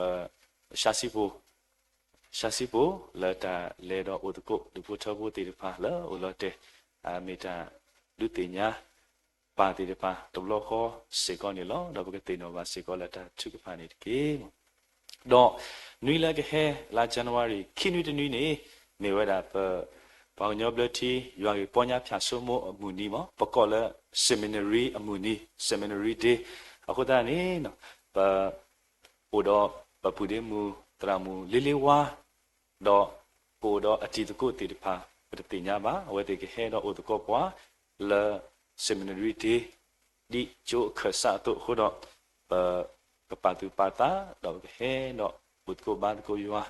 ဆါစံပူၤ ဆါစံပူၤလၢတၢ်လဲၤဒီးအိၣ်သကိး ဒူၣ်ဖိထၢဖိသ့ၣ်တဖၣ်လၢအိၣ်လီၤတဲာ် အမ့ၢ်တၢ်ဒုးသ့ၣ်ညါ ပၢ်သ့ၣ်တဖၣ်တဘျီဃီစ့ၢ်ကီးန့ၣ်လီၤ. ဒီးပကသ့ၣ်နီၣ်ဘၣ်စ့ၢ်ကီးလၢတၢ်ထုကဖၣ်န့ၣ်တက့ၢ်. ဒီးနွံလၢကဟဲ လါ January ခံနွံတနွံန့ၣ် မ့ၢ်ဝဲဒၣ်ပ ပှၤကညီဘျၢထံ ယွၤဂ့ၢ်ပီညါဖၠၣ်စိမိၢ်အမုၢ်နံၤမ့ၢ် ပကိးလၢ seminary အမုၢ်နံၤ seminary day အဃိသတးန့ၣ် ပ အိၣ်ဒီးပပုၢ်ဒ့မုၣ်သရၣ်မုၣ်လ့လ့ဝါ ဒီးကအိၣ်ဒီးအတံၤသကိးသ့ၣ်တဖၣ် ပတသ့ၣ်ညါဘၣ် အဝဲသ့ၣ်ကဟဲဒီးအိၣ်သကိးပှၤလၢ seminary day ဒ်ကၠိအခၢၣ်စးအသိးအဃိဒီး ပကပာ်သူၣ်ပာ်သး ဒီးပကဟဲဒီးဘူၣ်သကိးဘါသကိးယွၤ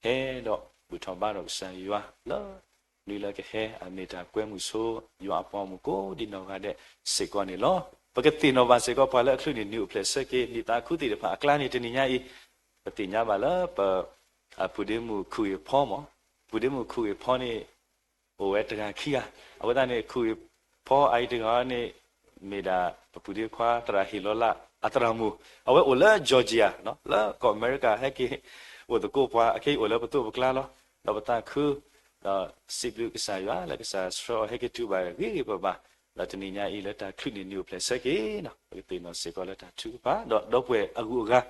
ဟဲဒီးဘူၣ်ထီၣ်ဘါဒီးကစၢ်ယွၤလၢ နွံလၢကဟဲအမ့ၢ်တၢ်ကွဲမုာ်ဆိ ယွၤအပှၤဂီၢ်မုၢ်ကိးဒံနီၢ်ဂၤဒဲးစ့ၢ်ကီးန့ၣ်လီၤ. ပကသ့ၣ်နီၣ်ဘၣ်စ့ၢ်ကီးပှၤလၢအချုးန့ၣ်နံၤအိၣ်ဖျဲၣ်ဆၢက့ၤ နံၣ်သးခူသ့ၣ်တဖၣ်အကျါန့ၣ် တနံၤညါအံၤ ပသ့ၣ်ညါဘၣ်လၢပ ပုၢ်ဒ့မုၣ်ခူၣ်ဂ့ၤဖီမ့ၢ် ပုၢ်ဒ့မုၣ်ခူၣ်ဂ့ၤဖီန့ၣ် အိၣ်ဝဲတဂၤခံဂၤ အဃိသတးန့ၣ် ခူၣ်ဂ့ၤဖီအအံၤတဂၤန့ၣ် မ့ၢ်ဒၣ်ပပုၢ်ဒ့ခွါသရၣ်ဟ့ၣ်လီၤလၢ်အသရၣ်မုၣ် အဝဲအိၣ်လၢ Georgia လၢကီၢ်အမဲရကၤ ဟဲက့ၤအိၣ်သကိးပှၤ အခဲအံၤအိၣ်လၢပသိးပကျါလီၤ. ဒီးပသးခု ဒီးစံးဘျုးကစၢ်ယွၤလၢကစၢ်ဆှၢအီၤဟဲက့ၤတုၤဘၣ်ဂ့ၤဂ့ၤဘၣ်ဘၣ် ဒီးတနံၤညါအံၤလၢတၢ်ချုးန့ၣ်နံၤအိၣ်ဖျဲၣ်ဆၢက့ၤ ပကသ့ၣ်နီၣ်စ့ၢ်ကီးလၢတၢ်ထုကဖၣ် ဒီးဒီပုၢ်ဝဲၢ်အဂုၤအဂၤ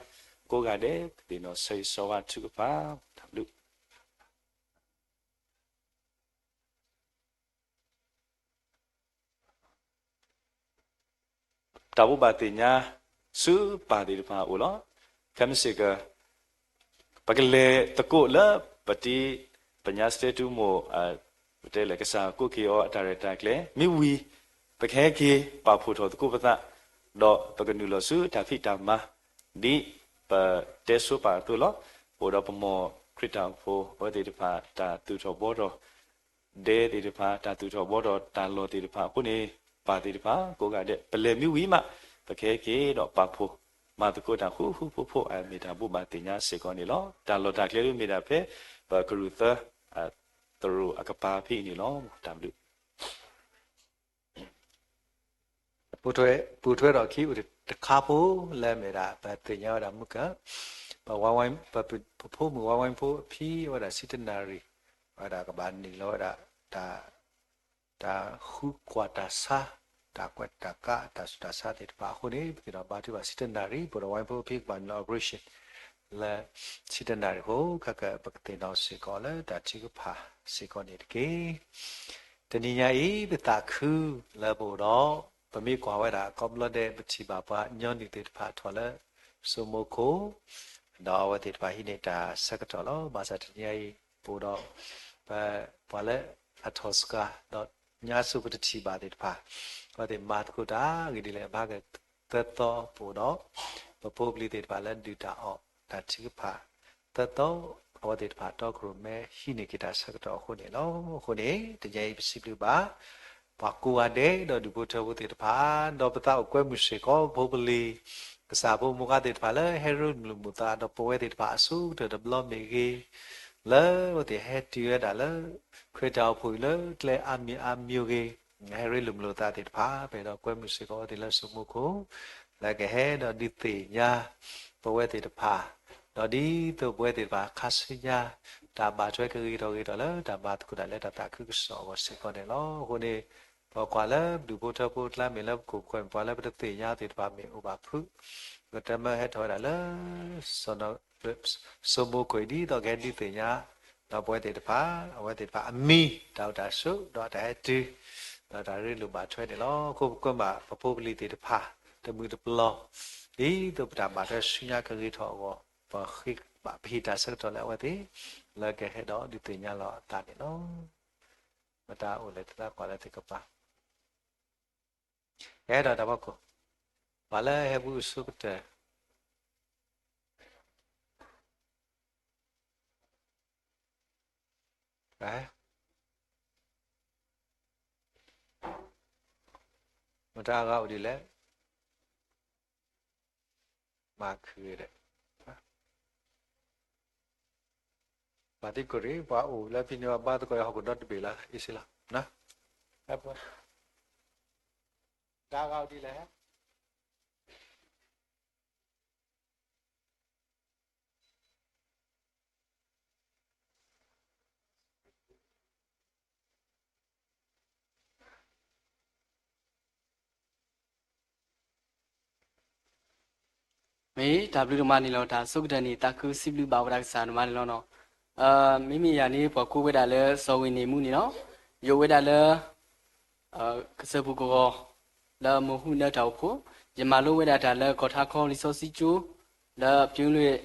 ကိးဂၤဒဲး ပသ့ၣ်နီၣ်ဆၢဂ့ၤဆၢဝါထုကဖၣ် တၢ်ဘျုး တၢ်ဘိးဘၣ်သ့ၣ်ညါ ဆူပၢ်သ့ၣ်တဖၣ်အအိၣ်လီၤ. ခဲမုၢ်ဆ့ၣ်က ပကလဲၤသကိးလၢပတံၤ ပညါစတဲတူမိၢ် ပတဲလဲၣ်ကစၢ်ကိးက့ၤအီၤအတၢ်ရဲၣ်တၢ်ကျဲၤ မ့ၢ်ဝံၤ ပကဟဲက့ၤပာ်ဖှိၣ်ထီၣ်သကိးပသး ဒီးပကနုာ်လီၤဆူတၢ်ဖံးတၢ်မၤ ဒ်ပတဲဆိပာ်အသိးလီၤ. ပအိၣ်ဒီးပမိၢ်ခရံာ်တၢ်အိၣ်ဖှိၣ်အဝဲသ့ၣ်တဖၣ် တၢ်သူၣ်ထီၣ်ဘှီထီၣ် ဒဲသ့ၣ်တဖၣ် တၢ်သူၣ်ထီၣ်ဘှီထီၣ်တၢ်လီၢ်သ့ၣ်တဖၣ်အဃိန့ၣ် ပၢ်သ့ၣ်တဖၣ်ကိးဂၤဒဲး ပလဲၤမ့ၢ်ဝံၤမး ပကဟဲက့ၤဒီးပာ်ဖှိၣ်မၤသကိးတၢ်ဃူဃူဖိးဖိး အမ့ၢ်တၢ်ဘိးဘၣ်သ့ၣ်ညါစ့ၢ်ကီးန့ၣ်လီၤ. တၢ်လီၢ်တၢ်ကျဲဒ်မ့ၢ်ဒၣ်ဖဲ ပကရူၢ်သၢ သရိာ်အကပၤဖဲအံၤန့ၣ်လီၤ. တၢ်ဘျုး ပူၤထွဲဒီးခံအိၣ်တခါဖိ လၢအမ့ၢ်ဒၣ်ပသ့ၣ်ညါဝဲဒၣ်မုၢ်ကၢ ပ ပဖိမုၣ်ဝါဝဲဖိအဖံဝဲဒၣ် centenary ဝဲဒၣ်ကဘၣ်နုာ်လီၤဝဲဒၣ် တၢ် တၢ်ဃုကွၢ်တၢ်ဆါ တၢ်ကွဲးတၢ်ကး တၢ်ဆူးတၢ်ဆါသ့ၣ်တဖၣ်အဃိန့ၣ် ပသ့ၣ်နီၣ်ဘါထုကဖၣ် centenary ပဒီးဝဲဖိအဖံကဘၣ်နုာ်လီၤ operation လၢ centenary ဖိ ခဲက ပကသ့ၣ်နီၣ်စ့ၢ်ကီးလၢတၢ်ထုကဖၣ်စ့ၢ်ကီးန့ၣ်တက့ၢ်. တနံၤညါအံၤ ပသးခုလၢပအိၣ်ဒီး ပမ့ၢ်ကွၢ်ဝဲဒၣ်ကိးဘျီဒဲး ပထံၣ်ဘၣ်ပှၤညီနုၢ်သ့ၣ်တဖၣ်ထီၣ်လၢ စိမိခိၣ်, ဒီးအဝဲသ့ၣ်တဖၣ်ဟံးန့ၢ်တၢ်ဆၢကတီၢ်လီၤ. ဘၣ်ဆၣ်တနံၤအံၤ ပအိၣ်ဒီး ပ ပှၤလၢအထီၣ်စှၤ ဒီးညါဆူပတထံၣ်ဘၣ်သ့ၣ်တဖၣ် အဝဲသ့ၣ်မၤသကိးတၢ်ဂ့ၢ်ဒ်လဲၣ် ဘၣ်ကသၢသီ ပအိၣ်ဒီး ပဖိပလံၤသ့ၣ်တဖၣ်လၢဒုၣ်တၢ်အီၣ်တၢ်ထုကဖၣ် သၢသီ အဝဲသ့ၣ်တဖၣ်တီခိၣ်ရိၣ်မဲဟံးန့ၢ်က့ၤတၢ်ဆၢကတီၢ်အဃိန့ၣ်လီၤ. အဃိန့ၣ် တနံၤအံၤပစံးဘျုးဘၣ် ပှၤကိးဂၤဒဲးဒီးဒူၣ်ဖိထၢဖိသ့ၣ်တဖၣ် ဒီးပသးအိၣ်ကွဲမုာ်စ့ၢ်ကီး ပဖိပလံၤ ကစၢ်ဖိမုၢ်ဃါသ့ၣ်တဖၣ်လၢဟဲရ့လိာ်မုာ်လိာ်သး ဒီးပဝဲသ့ၣ်တဖၣ်အဆိကတၢၢ်တဘျီမ့ၢ်ဂ့ၤ, လၢအဝဲသ့ၣ်ဟဲတုၤဝဲဒၣ်လၢ ခရံာ်တၢ်အိၣ်ဖှိၣ်အံၤလၢကျဲအါမံၤအါမံၤဂ့ၤ, ဟဲရ့လိာ်မုာ်လိာ်သးသ့ၣ်တဖၣ် ပအဲၣ်ဒိးကွဲမုာ်စ့ၢ်ကီးအဝဲသ့ၣ်လၢစိမိခိၣ် လၢကဟဲဒီးဒုးသ့ၣ်ညါ ပဝဲသ့ၣ်တဖၣ်, ဒီးဒ်သိးပဝဲသ့ၣ်တဖၣ်ခါဆူညါ တၢ်ဘၣ်ထွဲကဂ့ၤထီၣ်ဂ့ၤထီၣ်လၢတၢ်မၤသကိးတၢ်လၢတၢ်သးခုကစီၣ်အဂီၢ်စ့ၢ်ကီးန့ၣ်လီၤ. အဃိန့ၣ် ပကွၢ်လၢဒူၣ်ဖိထၢဖိအကျါမ့ၢ်လၢပခိၣ်ပဃၢၤမ့ၢ်ပှၤလၢပတသ့ၣ်ညါသ့ၣ်တဖၣ်မ့ၢ်အိၣ်ဘၣ်ဖုး, ကတၢၢ်မၢဟဲထီၣ်ဝဲဒၣ်လၢ စီၤနိ စိမိခိၣ်အံၤ ဒ်သိးကဟဲဒုးသ့ၣ်ညါ ဒီးပဝဲသ့ၣ်တဖၣ် အဝဲသ့ၣ်တဖၣ်အမံၤ တၢ်အိၣ်တၢ်ဆိး ဒီးတၢ်ဟဲတုၤ ဒီးတၢ်ရ့လိာ်ဘၣ်ထွဲန့ၣ်လီၤ. အဃိပကွၢ်ဘၣ်ပဖိပလံၤသ့ၣ်တဖၣ် တမုာ်တပျီၤ ဒ်သိးပတၢ်ဘၣ်ထွဲဆူညါကဂ့ၤထီၣ်အဂီၢ် ပဃ့ဘၣ်ပဟ့ၣ်တၢ်ဆၢကတီၢ်လၢအဝဲသ့ၣ် လၢကဟဲဒီးဒုးသ့ၣ်ညါလီၤအသးန့ၣ်လီၤ. မတၤအိၣ်လဲၣ် တသးကွၢ်လၢသ့ၣ်ကပၤ ကဟဲဒီးတၢ်ဖီခိၣ် ပှၤလၢဟဲဘူးအဆိကတၢၢ် မတၤအဂၤအိၣ်ဒ်လဲၣ် မၤခုၣ်ဒီး ပှၤသံကွၢ်ရံၣ် ပှၤအိၣ်လၢဖံန့ၣ် ဘါသကိးဟီၣ်ခိၣ်ဒီတဘ့ၣ်လီၤ အ့ၣ်စ့လီၤ တၢ်ဂၤအိၣ်ဒ်လဲၣ် မ့ၢ်တၢ်ဘျုးဒိၣ်မးန့ၣ်လီၤ. တၢ်ဆိကတၢၢ်န့ၣ် သးခုစံးဘျုးဘၣ်ဝဲဒၣ်ကစၢ်ဒိၣ်မးန့ၣ်လီၤနီၤ. မ့မ့ၢ်ယၤန့ၣ် ပှၤကိးဝဲဒၣ်လၢစီၤဝ့ၢ်န့ၣ်မူန့ၣ်လီၤ. ယအိၣ်ဝဲဒၣ်လၢ ကစၢၢ်ပူၤကဂီၤ လၢမိၢ်ဟူနၢတၢ်အိၣ်ဖှိၣ်, ယမၤလိဝဲဒၣ်တၢ်လၢကီၢ်ထါခီလံာ်စီဆှံကၠိ, လၢပၠူလွံၢ်,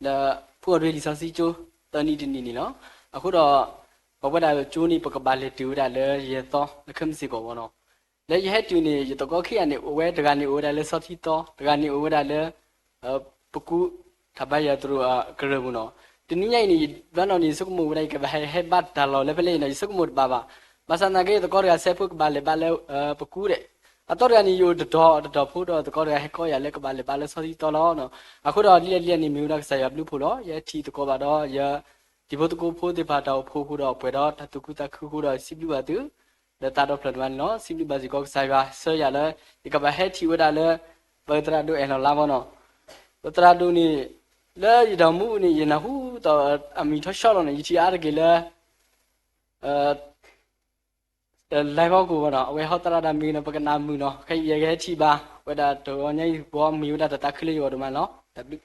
လၢဖုအီဒ့လံာ်စီဆှံကၠိ သၢနံၣ်တနံၣ်န့ၣ်လီၤ. အဃိဒီး ပဝဲဒၣ်ကၠိန့ၣ် ပကဘၣ်လဲၤတုၤဝဲဒၣ်လၢယဲၢ်သီ လၢခဲမုၢ်ဆ့ၣ်ကီၢ်ဝဲနီၤ. လၢယဟဲတုၤန့ၣ် ယသကိးခံဂၤန့ၣ် အိၣ်ဝဲတဂၤန့ၣ် အိၣ်ဝဲဒၣ်လၢစီထံသီ, တဂၤန့ၣ်အိၣ်ဝဲဒၣ်လၢ ပကူ ထးဘါယွၤသရိာ်အကရၢၢ်ပူၤနီၤ. တနံၤညါအံၤန့ၣ် ဘျီနီၤန့ၣ် ယဆိကမိၣ်ဝဲဒၣ် ယကဘၣ်ဟဲဟဲဘါတၢ်လီၢ်လၢဖဲလဲၣ်အံၤနီၤ ယဆိကမိၣ်တဘၣ်ဘၣ်. ဘၣ်ဆၣ်သနာ်က့ သကိးတဂၤစဲးဖိကဘၣ်လဲၤဘါလၢ ပကူဒီး အသီတဂၤန့ၣ် ယအိၣ်တတီၤတတီၤဖိဒီး သကိးတဂၤဟဲကီယၤလၢကဘၣ်လဲၤဘါလၢစီထံသီလီၤ. အဃိဒီးဒ်လဲၣ်ဒ်လဲၣ်န့ၣ် မ့ၢ်ဝဲဒၣ်ကစၢ်ယွၤဘျုးဖှိၣ်လီၤ. ယဟဲထံၣ်သကိးဘၣ်ဒီး ယတံၤဖိသကိးဖိသ့ၣ်တဖၣ်တၢ်အိၣ်ဖှိၣ်အဃိဒီး ပှဲၤဒီးတၢ်သူၣ်ခုသးခုအဃိဒီး စံးဘျုးဘၣ်သု လၢသးဒီဖျၢၣ်ဒိၣ်မးန့ၣ်လီၤ. စံးဘျုးဘၣ်စ့ၢ်ကီးကစၢ်ယွၤ ဆှၢယၤလၢ ယကဘၣ်ဟဲထံၣ်ဝဲဒၣ်လၢ ပသရၣ်ဒိၣ်အဲၣ်လီၤလါဘီနီၤ. ပသရၣ်ဒိၣ်န့ၣ် လၢယတၢ်မူန့ၣ် ယနၢ်ဟူဒီးအမံၤထီၣ်ဆီလီၤန့ၣ် ယထံၣ်အါတက့ၢ်လၢ live အပူၤဘၣ်နီၤ. အဝဲဟီသရၣ်ဒၣ်မ့ၢ်နီၤ ပကနၣ်မုာ်နီၤ. ခဲအံၤယကဟဲထံၣ်ဘၣ် ဝဲဒၣ်တဂီၤညါအံၤ ဘီမ့ၢ်ဝဲဒၣ်တၢ်သးခုလၢယဂီၢ်ဒိၣ်မးန့ၣ်လီၤ. တၢ်ဘျုး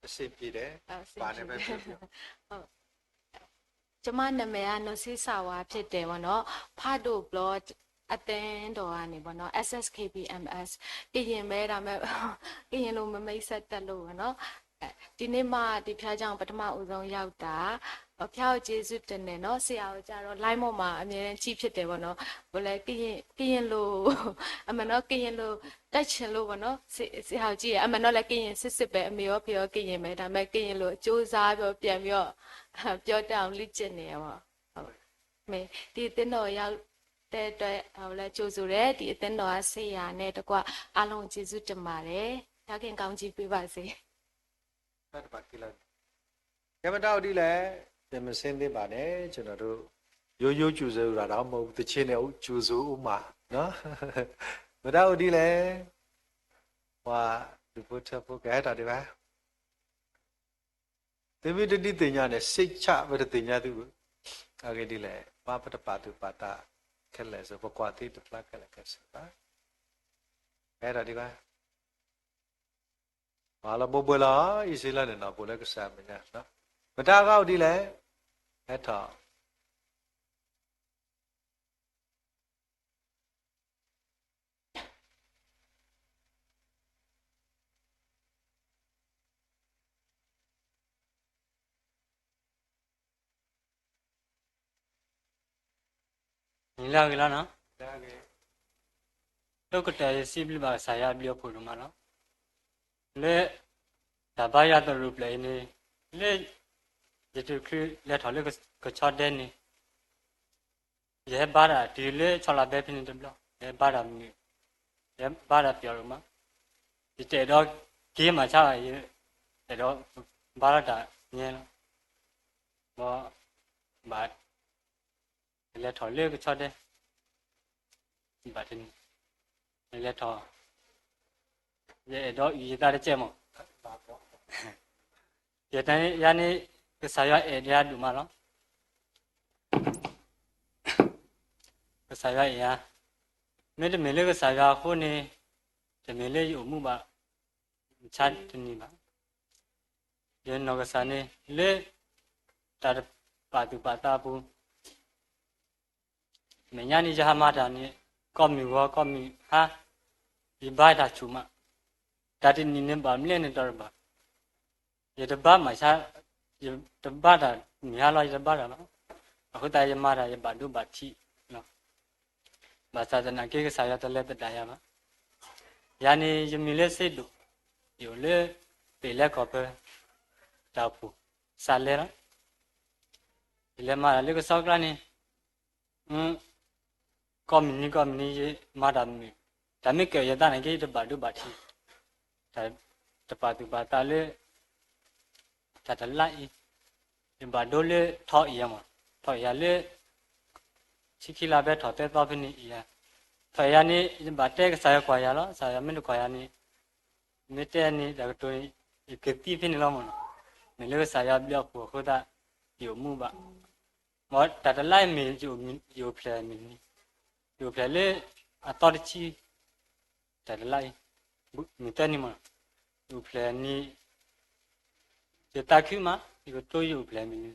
အဆင်ပြေတယ်။ အဆင်ပြေတယ်။ ဘာနဲ့ပဲပြောပြော။ ဟုတ်။ ကျွန်မနာမည်က နော်ဆှီဆာဝါဖြစ်တယ်ပေါ့နော်။ ဖးဒိုဘျီအသင်းတော်ကနေပေါ့နော်။ S S K P M S ကရင်ပဲ ဒါပေမဲ့ ကရင်လိုမမိတ်ဆက်တတ်လို့ပေါ့နော်။ ဒီနေ့မှ ဒီဘုရားကျောင်း ပထမဦးဆုံးရောက်တာ။ ဘုရားကိုကျေးဇူးတင်တယ်နော်။ ဆရာကိုကျတော့ line ပေါ်မှာအမြဲတမ်းကြည့်ဖြစ်တယ်ပေါ့နော်။ ဟိုလဲ ကရင် ကရင်လို အမှန်တော့ ကရင်လို တတ်ချင်လို့ပေါ့နော်။ ဆရာကိုကြည့်ရ အမှန်တော့လည်း ကရင်စစ်စစ်ပဲ အမေရောဖေရော ကရင်ပဲ။ ဒါပေမဲ့ ကရင်လို ကြိုးစားပြီး ပြန်ပြီးတော့ ပြောတတ်အောင် လေ့ကျင့်နေရပေါ့။ ဟုတ်။ မင်း ဒီအသင်းတော်ရောက်တဲ့အတွက် ဟိုလဲ ကြိုဆိုတယ်။ ဒီအသင်းတော်က ဆရာနဲ့တကွ အားလုံးကို ကျေးဇူးတင်ပါတယ်။ ဘုရားခင်ကောင်းချီးပေးပါစေ။ ကဲ မတၤအိၣ်ဒ်လဲၣ်, ပြန်မဆင်းသေးပါနဲ့, ကျွန်တော်တို့ ရိုးရိုးကြိုဆိုတာတော့ မဟုတ်ဘူး, သီချင်းနဲ့ ကြိုဆိုဦးမှာနော်. မတၤအိၣ်ဒ်လဲၣ်, ပှၤဒူၣ်ဖိထၢဖိ ကဟဲတၢ်ဒံးဘၣ်. သုမ့ၢ်တဒုးသ့ၣ်ညါန့ၣ် စိတ်ချ ပတသ့ၣ်ညါသုဘၣ်. အဂ့ၢ်ဒ်လဲၣ်, ဘၣ်ပတပာ်သူၣ်ပာ်သးခဲလၢာ်စ့ၢ်, ပကွၢ်သ့တဖျါခဲလၢာ်ခဲဆ့ဘၣ်. ကဟဲတၢ်ဒံးဘၣ်. ပှၤလၢဘိဘိလီၤ, အံၣ်စရ့လးန့ၣ်နီၤ ပအိၣ်လၢကစၢ်အမဲာ်ညါ, မတၤအဂၤအိၣ်ဒ်လဲၣ်, ဟဲထီၣ် နံၤလၢအဂ့ၤလီၤနီၤ, ဒိၣ်ကတၢၢ်ယစံးဘျုးဘၣ်ကစၢ်ယွၤအဘျုးအဖှိၣ်ဒိၣ်မးလီၤ. လၢတၢ်ဘါယွၤသရူးဖျၢၣ်အံၤန့ၣ်, လၢယတချုးလဲၤထီၣ်လၢကဆီဒဲန့ၣ်, ယဟဲဘါတၢ်တုၤလၢဆီလီၤဘဲဖဲန့ၣ်တဘျီ, ယဟဲဘါတၢ်မုာ်, ယဟဲဘါတၢ်ပျီဒိၣ်မး, ယတအဲၣ်ဒိးက့ၤမၤဆါဘၣ်, ယအဲၣ်ဒိးဘါထီၣ်တၢ်ညါလီၤ. ဘၣ် ယလဲၤထီၣ်လၢကဆီဒဲ, ဘၣ်တနံၤ, ယလဲၤထီၣ်, ယအဲၣ်ဒိးအုၣ်ယသးတကဲမး, ယၤန့ၣ် ကစၢ်ယွၤအဲၣ်ယၤဒိၣ်မးလီၤ. ကစၢ်ယွၤအဲၣ်ယၤ, မ့တမ့ၢ်လၢကစၢ်ယွၤအဃိန့ၣ်, တမ့ၢ်လၢယအိၣ်မူဘၣ် ဆါတနံၤဘၣ်. ယနီၢ်ကစၢ်န့ၣ် လၢတၢ်တပာ်သူၣ်ပာ်သးအပူၤ, မဲာ်ညါန့ၣ် ယဟးမၤတၢ်န့ၣ် ကိးမုၢ်ဂီၤကိးမုၢ်ဟါ, ယဘါတၢ်ဆူၣ်မး, တၢ်တနံၤန့ၣ်ဘၣ်မနုၤန့ၣ်တဘၣ်, ယတဘါမၤဆါ, ယတဘါတၢ်မုၢ်ဟါလီၤ, ယတဘါတၢ်ဘၣ်. အဃိသတးယမၤတၢ် ယဘၣ်ဒိဘၣ်ထံးလီၤ. ဘၣ်ဆၣ်သနာ်က့ ကစၢ်ယွၤတလဲၤသဒၣ်ယၤဘၣ်. ယၤန့ၣ် ယမံၤလၢစ့ဒိၣ်, ယအိၣ်လၢ ပ့ၣ်လဲခီၣ်ဖၢ တၢ်အိၣ်ဖှိၣ် စးလဲလီၤ. ယလဲၤမၤတၢ်လၢကဆီကျါန့ၣ် ကိးမုၢ်နံၤကိးမုၢ်နံၤ ယမၤတၢ်မုာ်, တၢ်မ့ၢ်ကဲယသးနာ်က့ ယတဘၣ်ဒိဘၣ်ထံး, တၢ်တပာ်သူၣ်ပာ်သးလၢ တၢ်တလါအံၤ, ယဘၣ်ဒိလၢထီၣ်အံၤယၤမး, ထီၣ်အံၤယၤလၢ ဆံခံလါဘဲထီၣ်သၢသီဖဲန့ၣ်အံၤယၤ, ထီၣ်အံၤယၤန့ၣ် ယဘၣ်တဲကစၢ်ယွၤကွၢ်ယၤလီၤ. ကစၢ်ယွၤမ့ၢ်တကွၢ်ယၤန့ၣ်, မ့ၢ်တဲန့ၣ် တၢ်ကတိၤန့ၣ် ယကသံဖဲန့ၣ်လီၤမးနီၤ. မ့ၢ်လၢကစၢ်ယွၤဘျုးအဖှိၣ်အဃိသတး ယအိၣ်မူဘၣ်. မ်တၢ်တလါအံၤမ့ၢ် ယအိၣ်ဖျဲၣ်မုၢ်နံၤ, ယအိၣ်ဖျဲၣ်လၢအသီတဆံ, တၢ်တလါအံၤ မုၢ်သၢနံၤမး, ယအိၣ်ဖျဲၣ်နံၤ ယသးခုမး, ယကတိၤယအိၣ်ဖျဲၣ်မုၢ်နံၤ,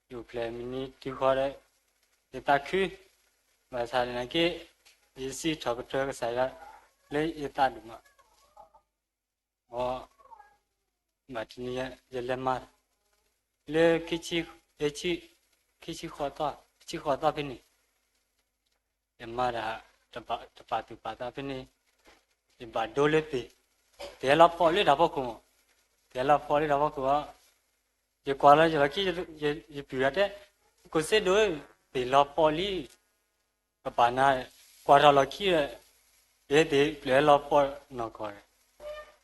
ယအိၣ်ဖျဲၣ်မုၢ်နံၤတုၤဃီဒီး ယသးခု, ဘၣ်ဆၣ်သနာ်က့ ယစံးထီၣ်ပတြၢၤကစၢ်ယွၤလၢယသးဒိၣ်မး, မ် ဘၣ်တနံၤယလဲၤမၤ လၢ ခံဆံဃိးသီဖဲန့ၣ် ယမၤတၢ် တပာ်သူၣ်ပာ်သးဖဲန့ၣ် ယဘၣ်ဒိလၢပ့ၤ, ပ့ၤဟဲလီၤဖီၣ်လၢတၢ်ဖီခိၣ်မး, ပ့ၤဟဲလီၤဖီၣ်လၢတၢ်ဖီခိၣ်အီၤ, ယကွၢ်လီၤယလီၢ်ခံ ယပုၢ်ဂၤတဲ, ကိးစ့ဒိၣ်ဧၢ, ပ့ၤလီၤဖီၣ်လံ, ကပာ်နၤ, ကွၢ်ထီၣ်လီၢ်ခံဒီး ယဟဲသ့ၣ်ပျဲၢ်ဟဲလီၤဖီၣ်နီၢ်ကီၢ်န့ၣ်,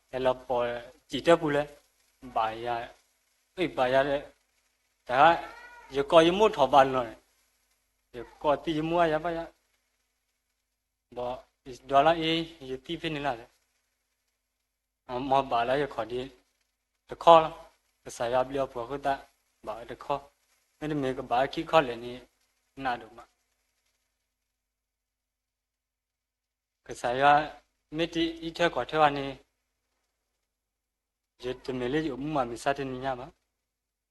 ဟဲလီၤဖီၣ်စံၣ်တဲပူၤလဲၣ်, ဘၣ်ယၤ, အ့ၣ်ဘၣ်ယၤဒီး, တၢ်, ယကိးယမိၢ်ထီၣ်ဘၣ်လီၤန့ၣ်, ယကိးသံယမိၢ်အါယၤဘၣ်ယၤ, ဘၣ်, ယဒွးလီၤအ့ၣ် ယသံဖဲန့ၣ်လီၤ, မ်ဘၣ်လၢယခီၣ်ဒ့တခီလီၤ, ကစၢ်ယွၤဘျုးအဖှိၣ်အဃိသတး ဘၣ်ဝဲတခီ, မ့တမ့ၢ်ကဘၣ်ဝဲခံခီလဲၣ်န့ၣ် နးဒိၣ်မး ကစၢ်ယွၤ မ့ၢ်တအံးထွဲကွၢ်ထွဲဘၣ်န့ၣ်, ယတမ့ၢ်လၢယအိၣ်မူမၤမုာ်ဆါတနံၤညါဘၣ်.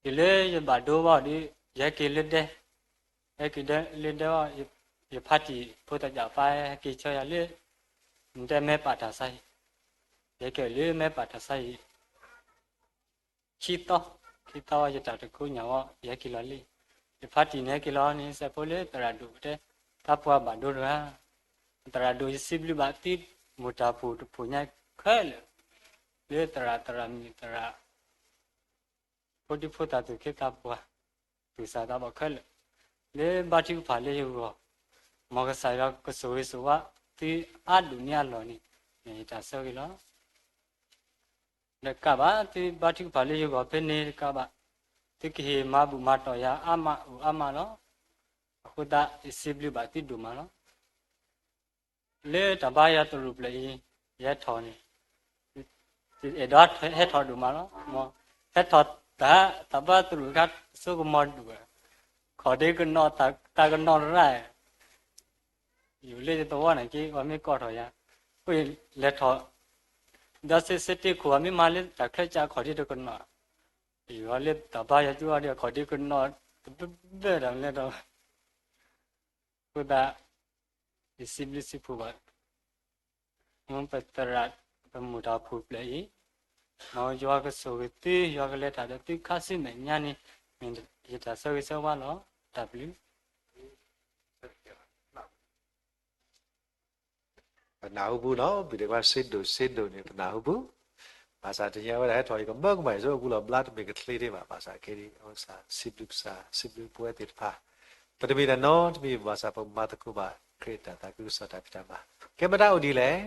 တုၤလၢယဘၣ်ဒိဘၣ်ဒီး ယဟဲက့ၤလၢဒဲ, ယဟဲက့ၤလၢဒဲအီၤ, ယဖါတံၢ်ဖိသၣ်ကၢ်ပၢ်ဟဲက့ၤဆၢယၤလၢ နတဲမဲပာ်တၢ်ဆါဟံၣ်, ယဟဲက့ၤလၢမဲပာ်တၢ်ဆါဟံၣ် ခံသီ, ခံသီဝဲယတၢ်တခိညၣ်ဝဲ ယဟဲက့ၤလီၤလံ. ယဖါတံၢ်န့ၣ်ဟဲက့ၤလီၤန့ၣ် စဲးဖိလၢသရၣ်ဒိၣ်ကတဲ, သးပှၢ်ဘၣ်ဒိတဂၤ, သရၣ်ဒိၣ်ယစံးဘျုးဘၣ်သု မိၢ်တၢ်ဖှိၣ်တဖှိၣ်ညါခဲလၢာ်, လၢသရၣ်သရၣ်မုၣ်သရၣ် ဖိဒံဖိသၣ်သူၣ်က့သးပှၢ်, သူၣ်စၢ်သးဘီၣ်ခဲလၢာ်, လၢဘါထုကဖၣ်လၢယဂီၢ်, မ်ကစၢ်ယွၤကဆိၣ်ဂ့ၤဆိၣ်ဝါသုအါဒိၣ်န့ၢ်အလီၢ်န့ၣ် မ့ၢ်ယတၢ်ဆၢဂ့ၤလီၤ. တကးဘၣ် သုဘါထုကဖၣ်လၢယဂီၢ်ဖဲန့ၣ်တကးဘၣ်, သုကဟ့ၣ်မၤဘူၣ်မၤတီၢ်ယၤအါမးအိၣ်အါမးလီၤ. အဃိသတး ယစံးဘျုးဘၣ်သုဒိၣ်မးလီၤ. လၢတၢ်ဘါယွၤသရူးဖျၢၣ်အံၤ ယဟဲထီၣ်န့ၣ်, ယအဲၣ်ဒိးဟဲထီၣ်ဒိၣ်မးလီၤ. မ်ဟဲထီၣ်တၢ် တၢ်ဘါသရူးအခါ စိကမီၤဒူၣ်ဝဲ, ခီၣ်ဒ့ကနီၤ တၢ်ကနီၤရၢၢ် ယိၤလၢယသဝီန့ၣ်က့ ပှၤမ့ၢ်ကိးထီၣ်ယၤ, အဃိယလဲၤထီၣ် ဒီးစ့စ့တ့ခိၣ် ပှၤမ့ၢ်မၤလၢတၢ်ချၢကၢ်ခီၣ်ဒ့တကနီၤ, ယိၤလၢတၢ်ဘါယွၤကၠိအီၤဒီး ခီၣ်ဒ့ကနီၤ တဘျၢဘျၢတၢ်လဲၤဒီး အဃိသတး ယစံးဘျုးစံးဖှိၣ်ဘၣ် မ်ပသရၣ် ပမိၢ်တၢ်ဖှိၣ်ဖျၢၣ်အံၤ, မ်ယွၤကဆိၣ်ဂ့ၤသု ယွၤကလဲၤတၢ်ဒီးသုခါဆူမဲာ်ညါန့ၣ် မ့ၢ်ယတၢ်ဆၢဂ့ၤဆၢဝါလီၤ. တၢ်ဘျုး ပနၢ်ဟူပူၤနီၤ ဘုဒိၣ်ခွါစ့ဒိၣ် စ့ဒိၣ်န့ၣ် ပနၢ်ဟူပူၤ, ဘၣ်ဆၣ်တနံၤအံၤဝဲဒၣ်ဟဲထီၣ်အံၤ ကမၢကမၣ်အံၤ ဆိကမိၣ်လီၤဘျါတမ့ၢ်ကချ့ဒံးဘၣ်, ဘၣ်ဆၣ်ခဲအံၤ စံးဘျုးကစၢ် စံးဘျုးပဝဲသ့ၣ်တဖၣ်, ပတမ့ၢ်တၢ်နီတမံၤ ဘၣ်ဆၣ်ပမၤသကိးဘၣ် ခရံာ်အတၢ်သးခုကစီၣ်တၢ်ဖံးတၢ်မၤ, ကဲမတၤအိၣ်ဒ်လဲၣ်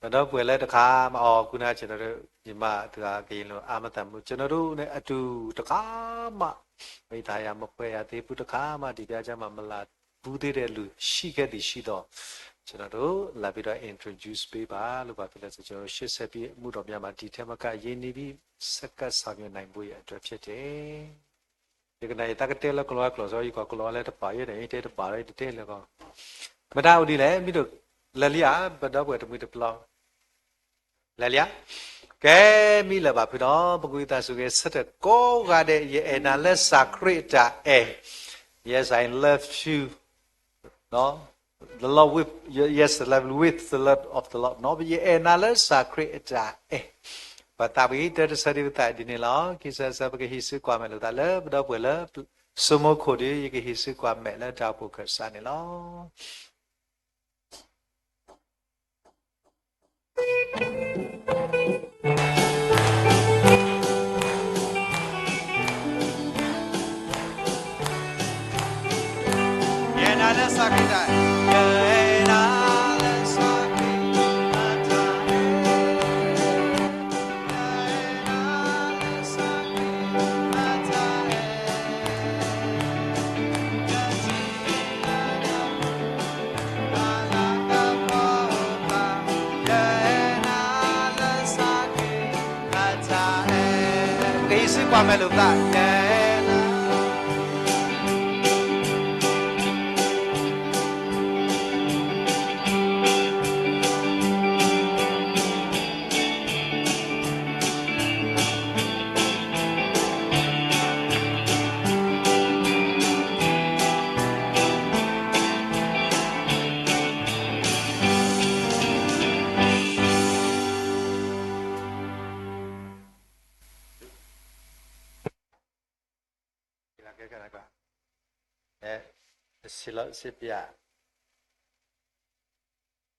ပဒီပုၢ်ဝဲၢ်လၢတခါမးအီၤ ကူနၤ ကျွန်တော်တို့ မြန်မာ့ကရင်လို အားမသန်မှု ကျွန်တော်တို့နဲ့အတူတခါမှ မုၢ်သၢ်ယၤ မပှဲၤယၤသ့ၣ်ပူၤတခါမှ ဒီဘုရားကျောင်းမှာ မလာဘူးသေးတဲ့လူ ရှိခဲ့သည်ရှိသော် ကျွန်တော်တို့ လာပြီးတော့ introduce ပေးပါလို့ ဘာဖြစ်လဲဆို ကျွန်တော်တို့ ရှေ့ဆက်ပြီး အမှုတော်များမှာ ဒီထက်မက ရင်းနှီးပြီး ဆက်ကပ်ဆောင်ရွက်နိုင်ဖို့ရန်အတွက်ဖြစ်တယ်. ယကနၣ်ယသးကတဲလၢ ကလီကလီ စီၤယကီၢ်ကလီလၢတပာ်ယဲန့ၣ် တဲတဘၣ်ဒီး ယတတဲလၢၤကီး, မတၤအိၣ်ဒ်လဲၣ် မ့ၢ်ဒိၣ် လဲၤလံဧါ ပဒီပုၢ်ဝဲၢ်တမှံၤတပျီၤ လဲၤလံဧါ, ကဲ မ့ၢ်လၢၤဘၣ်ဖုဒီး ပကဝံသးစူၤက့ၤဆၢထၢၣ်ကိးဂၤဒဲး ယအဲၣ်နၤလၢစၢ်ခရံာ်အတၢ်အဲၣ်, Yes, I love you, the Lord with, yes, love with the love of the Lord နီၤ, ယအဲၣ်နၤလၢစၢ်ခရံာ်အတၢ်အဲၣ်, ပသးဝံၣ်တၢ်တဆၢဒံးပသးဒ်န့ၣ်လီၤ. ခံဆၢဆၢ ပကဟံးစုကွၢ်မဲာ်လိာ်သးလၢ ပဒီပုၢ်ဝဲၢ်လၢ စိမိခိၣ်ဒီး ယကဟံးစုကွၢ်မဲာ်လၢတၢ်အိၣ်ဖှိၣ်ခၢၣ်စးန့ၣ်လီၤ. ယအဲၣ်နၤလၢစၢ်ခရံာ်အတၢ်အဲၣ်, ယအဲၣ်နၤလၢစၢ်ခရံာ်အတၢ်အဲၣ်, ယအဲၣ်နၤလၢစၢ်ခရံာ်အတၢ်အဲၣ် ကဟံးစုကွၢ်မဲာ်လိာ်သး ယအဲၣ်နၤ စံးလီၤစံးပျၢ်,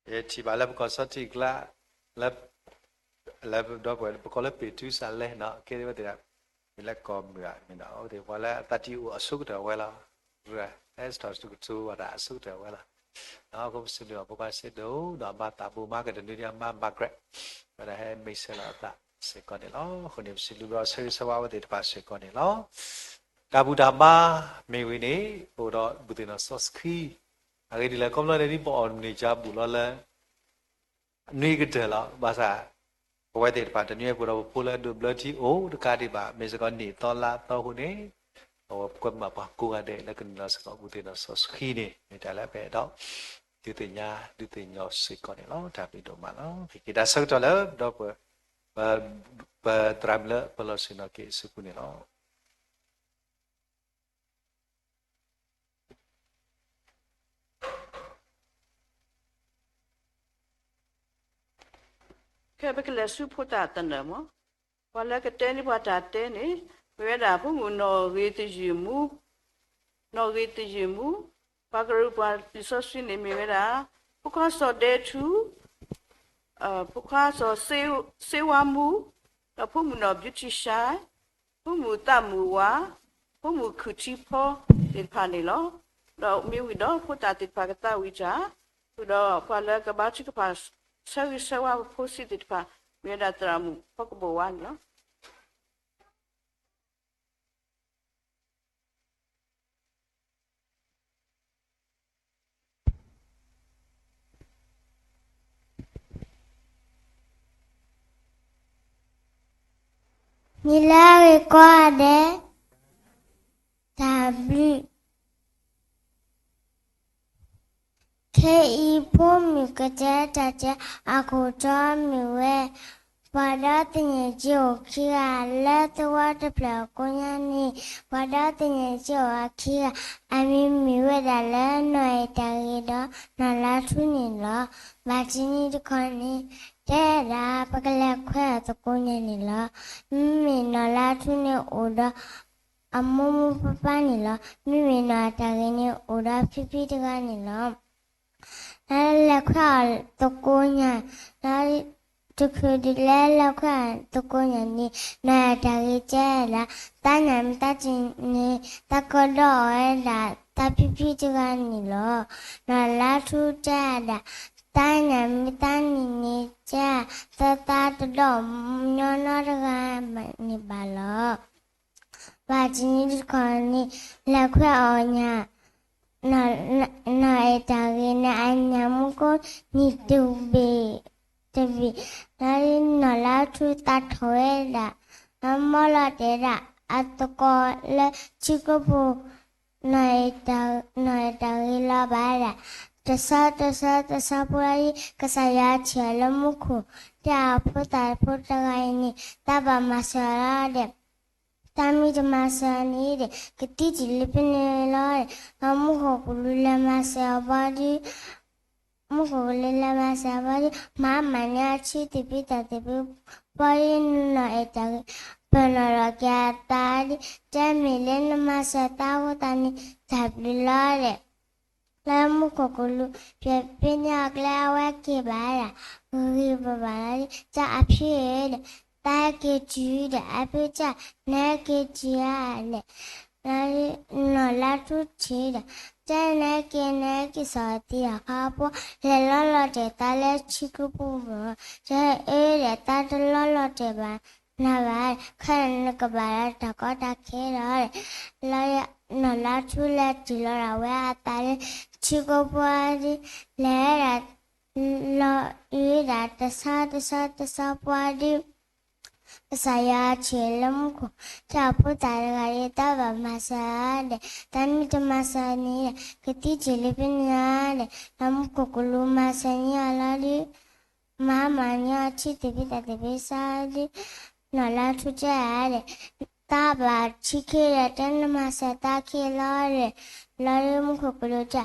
ယထံၣ်ဘၣ်လၢပကီၢ်စီထံကျါ, လၢ လၢပဒီပုၢ်ဝဲၢ် ပကိးလၢပ့ၣ်ထူစးလဲနီၤ, ကဲဝဲသ့ၣ်ဒၣ် မ့ၢ်လၢကီၢ်မုၢ်ဧါ, မ့ၢ်ဒီး အဝဲသ့ၣ်ပှၤလၢအသးတံၢ်အိၣ်အဆိကတၢၢ်ဝဲလီၤ, ဟဲစထီၣ်စူကတိၤဝဲဒၣ်အဆိကတၢၢ်ဝဲလီၤ. အဃိပစံးဘျုးအီၤ ဖိခွါစ့ဒိၣ် ဒီးအမါသးဘိမါကတနွံဒီးအမါ Margaret ဝဲဒၣ်ဟဲမ့ၢ်ဆဲးလီၤအသးစ့ၢ်ကီးန့ၣ်လီၤ. အဃိန့ၣ် ပစံးဘျုးဘျီဆၢဂ့ၤဆၢဝါဝဲသ့ၣ်တဖၣ်စ့ၢ်ကီးန့ၣ်လီၤ. တၢ်ဘူၣ်တၢ်ဘါမ့ၢ်ဝံၤန့ၣ် အိၣ်ဒီးဘူၣ်သ့ၣ်နီၣ်စီဆှံ, အဂ့ၢ်ဒ်လဲၣ် ခီဖျိန့ၣ် ဒ်ပအီၣ်မ့ၤကၠါဘူၣ်လီၤလၢ နွံကတၢၢ်လီၤ. ဘၣ်ဆၣ် ပဝဲသ့ၣ်တဖၣ်တနွံအပူၤဒီး ပဖိလၢအဒိးဘျၢထံအိၣ်တကးဒံးဘၣ် မ့ၢ်စ့ၢ်ကီးနံၣ်သီလါသီအဃိန့ၣ်, အဝဲကွဲမးပှၤကိးဂၤဒဲးလၢကနုာ်လီၤစ့ၢ်ကီး ဘူၣ်သ့ၣ်နီၣ်စီဆှံန့ၣ် မ့ၢ်တၢ်လၢပအဲၣ်ဒိး ဒုးသ့ၣ်ညါ ဒုးသ့ၣ်နီၣ်စ့ၢ်ကီးန့ၣ်လီၤ. တၢ်ဘျုးဒိၣ်မးလီၤ. ပက့ၤတၢ်ဆၢကတီၢ်လၢ ဒီပုၢ်ဝဲၢ် ပသရၣ်မုၣ်လၢပလီၤဆ့ၣ်နီၤက့ၤအစုပူၤန့ၣ်လီၤ. ခဲပကလဲၤဆူဖိသၣ်သနၢၣ်မး, ပှၤလၢကတဲန့ၢ်ပှၤတၢ်တဲန့ၣ် မ့ၢ်ဝဲဒၣ်ဖိမုၣ်နီၢ်ဂ့ၤတယုၢ်မူ, နီၢ်ဂ့ၤတယုၢ်မူ, ပှၤကရၢပှၤလံာ်စီဆှံန့ၣ်မ့ၢ်ဝဲဒၣ် ဖိခွါစီၤဒဲထူ, ဖိခွါစီၤစ့ဝါမူ, ဒီးဖိမုၣ်နီၢ် Beauty Shine, ဖိမုၣ်သးမုၣ်ဝါ, ဖိမုၣ်ခုၣ်ထံဖီသ့ၣ်တဖၣ်န့ၣ်လီၤ. ဒီးမ့ၢ်ဝံၤဒီးဖိသၣ်သ့ၣ်တဖၣ်ကသးဝံၣ်တၢ်, ဃုာ်ဒီးပှၤလၢကဘါထုကဖၣ် ဆၢဂ့ၤဆၢဝါပဖိဆံးသ့ၣ်တဖၣ် မ့ၢ်ဝဲဒၣ်သရၣ်မုၣ်ဖီကဘိၣ်ဝါန့ၣ်လီၤ. မ့ၢ်လၢအဂ့ၤကိးဂၤဒဲး, တၢ်ဘျုး ခဲအံၤဖိမုၣ်ကတဲတၢ်တဲအခိၣ်တီမ့ၢ်ဝဲ ပှၤဒီသညၣ်က့အိၣ်ခံဂၤ လၢသဝီတဖျၢၣ်အကိးညါန့ၣ်, ပှၤဒီသညၣ်က့အိၣ်အခံဂၤ အမံၤမ့ၢ်ဝဲဒၣ်လၢ နီၢ်အဲၣ်တၢ်ဂ့ၤဒီး နီၢ်လါထူန့ၣ်လီၤ. ဘၣ်တနံၤတခီန့ၣ် တဲဒၣ်ပကလဲၤခွဲးအီၤသကိးညါန့ၣ်လီၤ. မ့မ့ၢ်နီၢ်လါထူန့ၣ်အိၣ်ဒီး အမိၢ်မိၢ်ပၢ်ပၢ်န့ၣ်လီၤ. မ့မ့ၢ်နီၢ်အဲၣ်တၢ်ဂ့ၤန့ၣ်အိၣ်ဒီးဖံဖံတဂၤန့ၣ်လီၤ. လၢလဲၤခွဲးအီၤသကိးညါ, လၢတချုးဒုးလၢလဲၤခွဲးအီၤသကိးညါန့ၣ်, နီၢ်အဲၣ်တၢ်ဂ့ၤတဲဒၣ်, တၢ်ညၣ်မ့ၢ်တၢ်တနံၤန့ၣ် တၢ်ကဒီးအီၤဝဲဒၣ် တၢ်ဖံဖံတဂၤန့ၣ်လီၤ. နီၢ်လါထူတဲဒၣ်, တၢ်ညၣ်မ့ၢ်တၢ်တနံၤန့ၣ် တဲတၢ်တဒီးညီနီတဂၤန့ၣ်ဘၣ်လီၤ. ဘၣ်တနံၤတခီန့ၣ် လဲၤခွဲးအီၤညါ, နီၢ်အဲၣ်တၢ်ဂ့ၤန့ၣ် အညၣ်မူကိးနံၤတဘ့ၣ်တဘ့ၣ်, လီၤဒုးနီၢ်လါထူသးထီၣ်ဝဲဒၣ်, မီလီၤတဲာ်ဒၣ်အသကိးလၢထံကိးပူၤ, နီၢ်အဲၣ်တၢ်ဂ့ၤလီၤဘၣ်ဒၣ်, တဆီတဆီတဆီဖိလီၤဒုး ကစၢ်ယွၤထံၣ်အီၤလၢမူခိၣ်, တဲအဖိသၣ်ဖိတဂၤအံၤန့ၣ် တၢ်ဘၣ်မၤစၢၤအီၤလီၤဒီး တၢ်မ့ၢ်တမၤစၢၤန့ၣ်ဒီး ကသံတ့ၢ်လၢဖဲန့ၣ်လီၤ. ဒီးမူခိၣ်ကလူးလဲၤမၤစၢၤအီၤဘၣ်ဒီး, မူခိၣ်ကလူးလဲၤမၤစၢၤအီၤဘၣ်ဒီး မၤမၤန့ၢ်အီၤထံသ့ၣ်ဖံသၣ်သ့ၣ်ဖံ, ဘၣ်ဒီးနီၢ်အဲၣ်တၢ်ဂ့ၤ ပၢၢ်နီၣ်လီၤက့ၤအသးဒီး တဲမ့ၢ်လၢနမၤစၢၤတၢ်အဃိသတးန့ၣ် တၢ်ဘျုးလီၤဒီး လၢမူခိၣ်ကလူး ဖဲဖဲန့ၣ်အကျဲအဝဲက့ၤဘၣ်ဒၣ်, ဂ့ၤဂ့ၤဘၣ်ဘၣ်လီၤဒီး တၢ်အဖံဧၢဒီး တၢ်ဟဲက့ၤတုၤဒီး အဖံတဲ နဟဲက့ၤတုၤဧါလဲၣ်. နီၢ်လါထူထံၣ်ဒီး တဲနဟဲက့ၤ နဟဲက့ၤစီၤသံအခါဖိ လဲၤလီၤလီၤတဲာ်သးလၢထံခိၣ်ပူၤမၢ်, တဲအၢဒီး တၢ်တလီၤလီၤတဲာ်ဘၣ်နၤဘၣ်, ခဲအံၤနကဘၣ်လၢတၢ်ကီတၢ်ခဲလီၤ. လီၤ နီၢ်လါထူလဲၤတုၤလီၤဒၣ်ဝဲအသးလၢထံခိၣ်ပူၤဒီး လဲၤဒၣ် လီၤအုဒၣ်တဆီတဆီတဆီပှၤဒီး ကစၢ်ယွၤထံၣ်လၢမူခိၣ် တဲအဖိသၣ်တဂၤအံၤ တၢ်ဘၣ်မၤစၢၤဒီး တၢ်မ့ၢ်တမၤစၢၤန့ၣ် ကသံတ့ၢ်လၢဖဲန့ၣ်ဒီး လၢမူခိၣ်ကလူးမၤစၢၤန့ၢ်အီၤလီၤဒီး မၤမၤန့ၢ်အီၤထံသ့ၣ်ဖံသၣ်သ့ၣ်ဖံစၢ်ဒီး နီၢ်လါထူတဲဒီး တၢ်ဘၣ်ထံခံဒီး တဲနမၤစၢၤတၢ်ခံလီၤဒီး လီၤဒီးမူခိၣ်ကလူးတဲ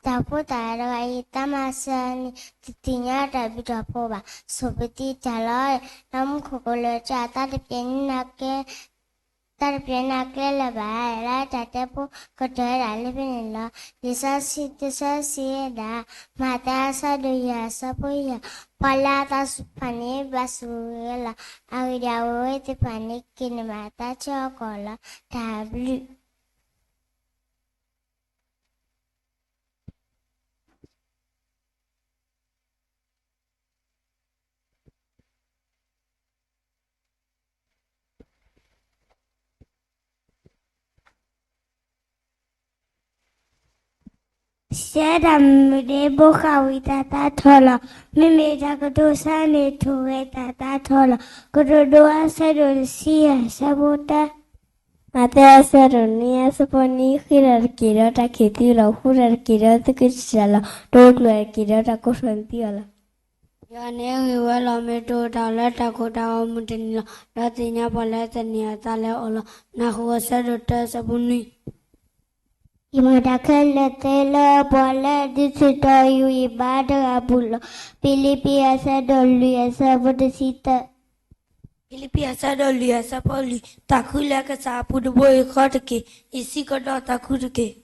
တၢ်ဖိသၣ်တဂၤအံၤ တၢ်မၤစၢၤန့ၣ် တသ့ၣ်ညါတၢ်ဘျုးတၢ်ဖှိၣ်ဘၣ်, ဆိၣ်ပသံတၢ်လီၤ. လၢမူခိၣ်ကလူးတဲ တၢ်တပျဲနၤကျဲ တၢ်တပျဲနၤကျဲလၢၤဘၣ်, လၢတၢ်တဲဖိကတၢၢ်ဝဲဒၣ်လၢဖဲန့ၣ်လီၤ. လံာ်စီဆှံတဆၢစံးဝဲဒၣ်, မးသဲအဆၢဒိၣ်ယဲၢ်အဆၢဖိယဲၢ်, ပှၤလၢအသးစူၤတဖၣ်န့ၣ် ဘၣ်ဆိၣ်ဂ့ၤလီၤ. အဂ့ၢ်ဒ်အံၤ, အဝဲသ့ၣ်တဖၣ်န့ၣ် ကန့ၢ်ဘၣ်တၢ်ဆၢအကီၢ်လီၤ. တၢ်ဘျုးဆၢဒၣ်မုၣ်ဒ့ ဘိဃၣ်ဝံၤတၢ်သးထီၣ်လီၤ. မ့မ့ၢ်တၢ်ကတိၤဆၢန့ၣ် ထိၣ်ဂဲၤတၢ်သးထီၣ်လီၤ. ကတိၤဒိအဆၢဒိၣ်တဆံယဲၢ် အဆၢဖိတၢ, မးသဲအဆၢဒိၣ်နွံ အဆၢဖိနွံ, ဃ့တၢ်တက့ၢ်ဒီးတၢ်ခံးသံအလီၢ်, ဃုတၢ်တက့ၢ်ဒီးသုကထံၣ်တၢ်လီၤ, တိာ်ကျၢၢ်တက့ၢ်ဒီးတၢ်ကိးထီၣ်သံအလီၢ်. ယွၤန့ၣ်ဂ့ၤဝဲလီၤ. မ့ၢ်တအိၣ်တၢ်လၢတၢ်ကိၢ်တၢ်ဂီၤမုၢ်တနံၤလီၤ. ဒီးသ့ၣ်ညါပှၤလၢတန့ၢ်အသးလၢအီၤလီၤ. နၢ်ဟူအဆၢဒိၣ်တၢ အဆၢဖိနွံ, ယမၤတၢ်ခဲလၢာ်သ့လၢပှၤလၢအဒုးဆူၣ်ထီၣ် ယွၤအံၤဘါတဂၤအပူၤလီၤ. ဖံလံးပံး အဆၢဒိၣ်လွံၢ် အဆၢဖိတဆံသၢ, ဖံလံးပံး အဆၢဒိၣ်လွံၢ် အဆၢဖိလွံၢ်, သးခုလၢကစၢ်အပူၤတဘိယူၢ်ဃီတက့ၢ်. ယစံးကဒီး, သးခုတက့ၢ်.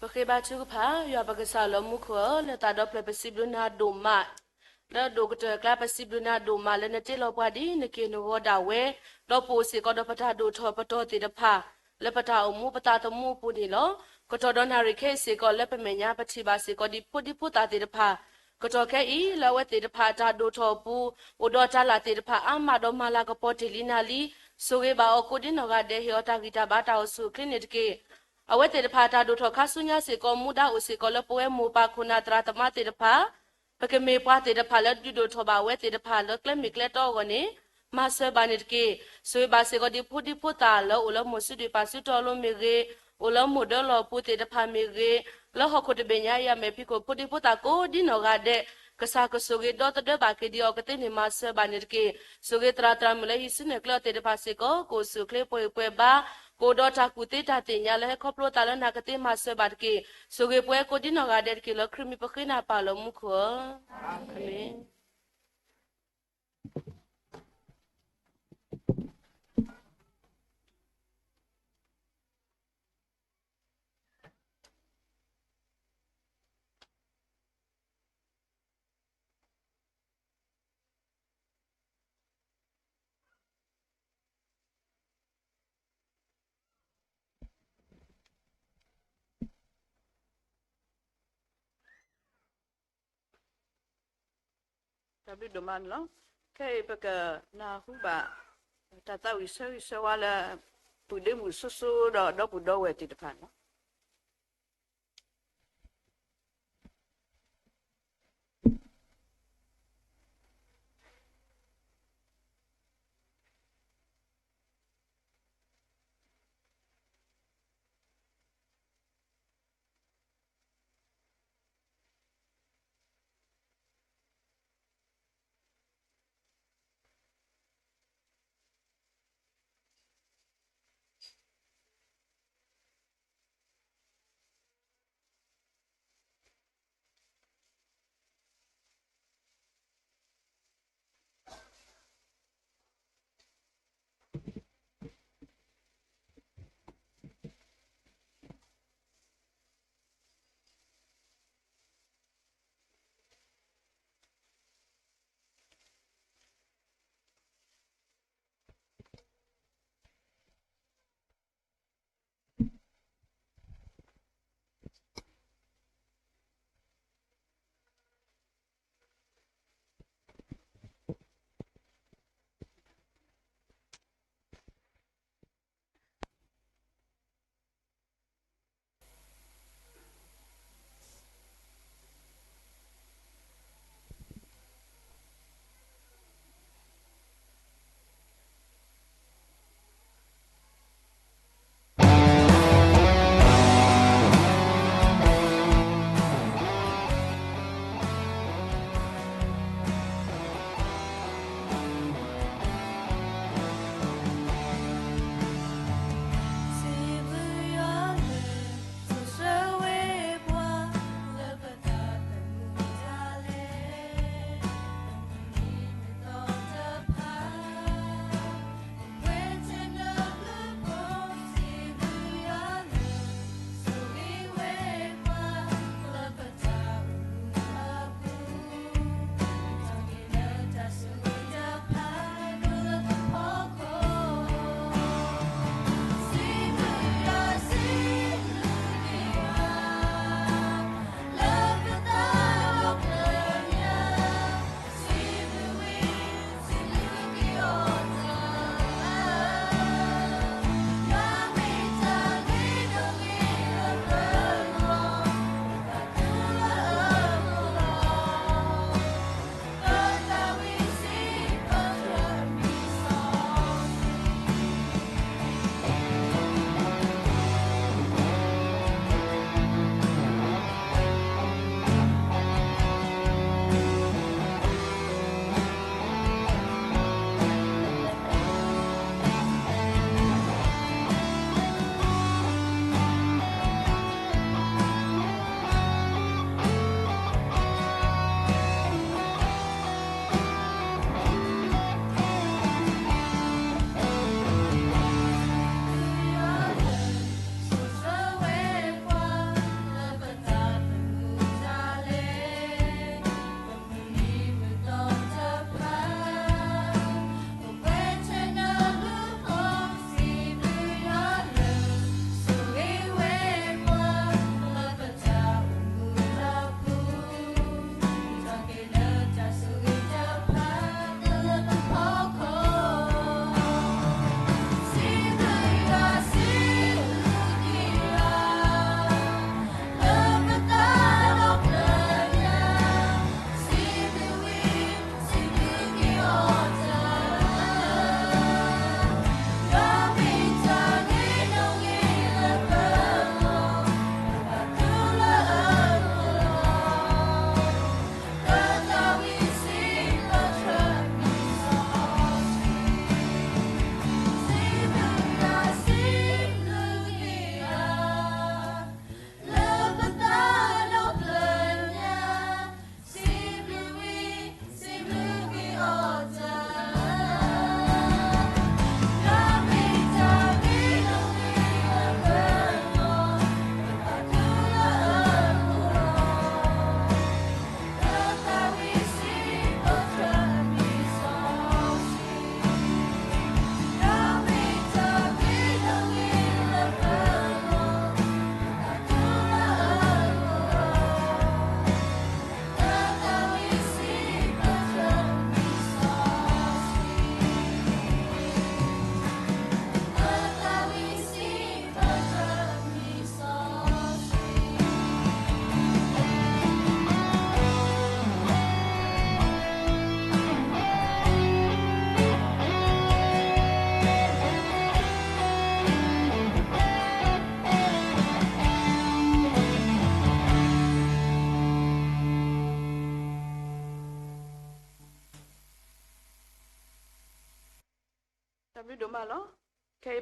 ပဃ့ဘါထုကဖၣ်. ယွၤပကစၢ်လၢမူခိၣ်ဧၢ, လၢသးဒီဖျၢၣ်ပစံးဘျုးနၤဒိၣ်မး, လၢအဒိၣ်ကတၢၢ်အကျါ ပစံးဘျုးနၤဒိၣ်မး လၢနတ့လီၤပှၤဒ်နက့ၢ်နဂီၤဒၣ်ဝဲ, ဒီးပအိၣ်စ့ၢ်ကီးဒီးပတၢ်ဒိၣ်ထီၣ်ပတီၢ်သ့ၣ်တဖၣ် လၢပတၢ်အိၣ်မူပသးသမူအပူၤန့ၣ်လီၤ. ကတီၢ်ဒီးနၣ်ရံၣ်ခဲအံၤစ့ၢ်ကီး လၢပမဲာ်ညါပထံၣ်ဘၣ်စ့ၢ်ကီးဒ်ဖိဒံဖိသၣ်သ့ၣ်တဖၣ်, ကတီၢ်ခဲအံၤ လၢအဝဲသ့ၣ်တဖၣ်အတၢ်ဒိၣ်ထီၣ်အပူၤ အိၣ်ဒီးတၢ်လၢ်သ့ၣ်တဖၣ်အါမးဒီးမၤလၤကပီၤတ့ၢ်လံနၤလံ, ဆိၣ်ဂ့ၤဘၣ်အီၤကိးဒ်နီၢ်ဂၤဒဲး ဟ့ၣ်အီၤတၢ်ဂံၢ်တၢ်ဘါတၢ်အိၣ်ဆူၣ်အိၣ်ချ့န့ၣ်တက့ၢ်. အဝဲသ့ၣ်တဖၣ်အတၢ်ဒိၣ်ထီၣ်ခါဆူညါစ့ၢ်ကီး မူဒါအိၣ်စ့ၢ်ကီးလၢပဝဲမိၢ်ပၢ်ခိၣ်နၢ်သရၣ်သမါသ့ၣ်တဖၣ်, ပကမ့ၢ်ပှၤသ့ၣ်တဖၣ်လၢဒုးဒိၣ်ထီၣ်ဘၣ်အဝဲသ့ၣ်တဖၣ်လၢကျဲမ့ၢ်ကျဲတီအဂီၢ်န့ၣ် မၤစၢၤဘၣ်န့ၣ်တက့ၢ်. ဆိၣ်ဂ့ၤဘၣ်စ့ၢ်ကီးဒ်ဖိဒံဖိသၣ်လၢအိၣ်လၢမိၢ်စုဒုၣ်ပၢ်စုတီအလိၤမ့ၢ်ဂ့ၤ, အိၣ်လၢမိၢ်ဒၢလီၢ်အပူၤသ့ၣ်တဖၣ်မ့ၢ်ဂ့ၤ, လၢဟီၣ်ခိၣ်တဘ့ၣ်ညါအံၤအမဲာ်ဖံးခိၣ်ဖိဒံဖိသၣ်ကိးဒ်နီၢ်ဂၤဒဲး, ကစၢ်ကဆိၣ်ဂ့ၤဒီသဒၢဘၣ်က့ၤဒံးအီၤကသ့န့ၣ် မၤစၢၤဘၣ်န့ၣ်တက့ၢ်. ဆိၣ်ဂ့ၤသရၣ်သရၣ်မုၣ်လၢဟံးစုနဲၣ်ကျဲအီၤသ့ၣ်တဖၣ်စ့ၢ်ကီး ကအိၣ်ဆူၣ်အိၣ်ချ့ပှဲၤဂံၢ်ပှဲၤဘါ, ကအိၣ်ဒီးတၢ်ကူၣ်သ့တၢ်သ့ၣ်ညါလၢဟဲခီဖျိသးလၢနၤကသ့ မၤစၢၤဘၣ်တက့ၢ်. ဆိၣ်ဂ့ၤပှၤကိးဒ်နီၢ်ဂၤဒဲးတက့ၢ်. လၢခရံာ်မံၤပဃ့နၤပၢ်လၢမူခိၣ်ဧၢ, အၤမ့ၣ်. တၢ်ဘျုးဒိၣ်မးန့ၣ်လီၤ. ခဲအံၤပကနၢ်ဟူဘၣ် တၢ်သးဝံၣ်ဆၢဂ့ၤဆၢဝါလၢ ပုၢ်ဒ့မုၣ်စိစိဒီးဒီပုၢ်ဒီဝဲၢ်သ့ၣ်တဖၣ်န့ၣ်လီၤ.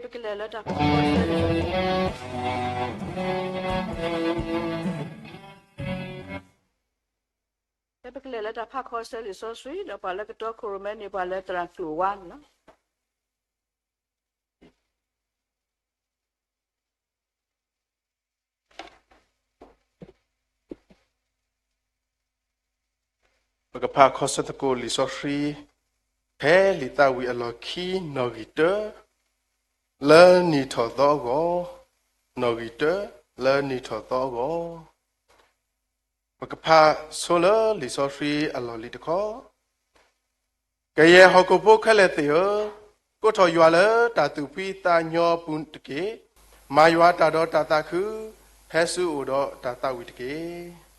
ပကလဲၤလၢတၢ်ဖး ပကလဲၤလၢတၢ်ဖးခီဆၢလံာ်စီဆှံ ဒီးပှၤလၢကတီခိၣ်ရိၣ်မဲန့ၣ် ပှၤလၢသရၣ်ကျိၣ်ဝါန့ၣ်လီၤ. ပကဖးခီဆၢသကိးလံာ်စီဆှံ ဖဲလံာ်သးဝံၣ်အလီၢ်ခံနီၣ်ဂံၢ်တၢ, လၢနံၣ်ထီၣ်သီအဂီၢ်, နီၣ်ဂံၢ်တၢ လၢနံၣ်ထီၣ်သီအဂီၢ်. ပကဖးဆိလၢလံာ်စီဆှံအလီၢ်လံၤတခီ, ကယဲၢ်ဟီၣ်ခိၣ်ဖိခဲလၢာ်သ့ၣ်ဧၢ, ကိးထီၣ်ယွၤလၢတၢ်သူၣ်ဖှံသးညီအပူၤတက့ၢ်. မၤယွၤတၢ်ဒီးတၢ်သးခု, ဖဲဆူအအိၣ်ဒီးတၢ်သးဝံၣ်တက့ၢ်.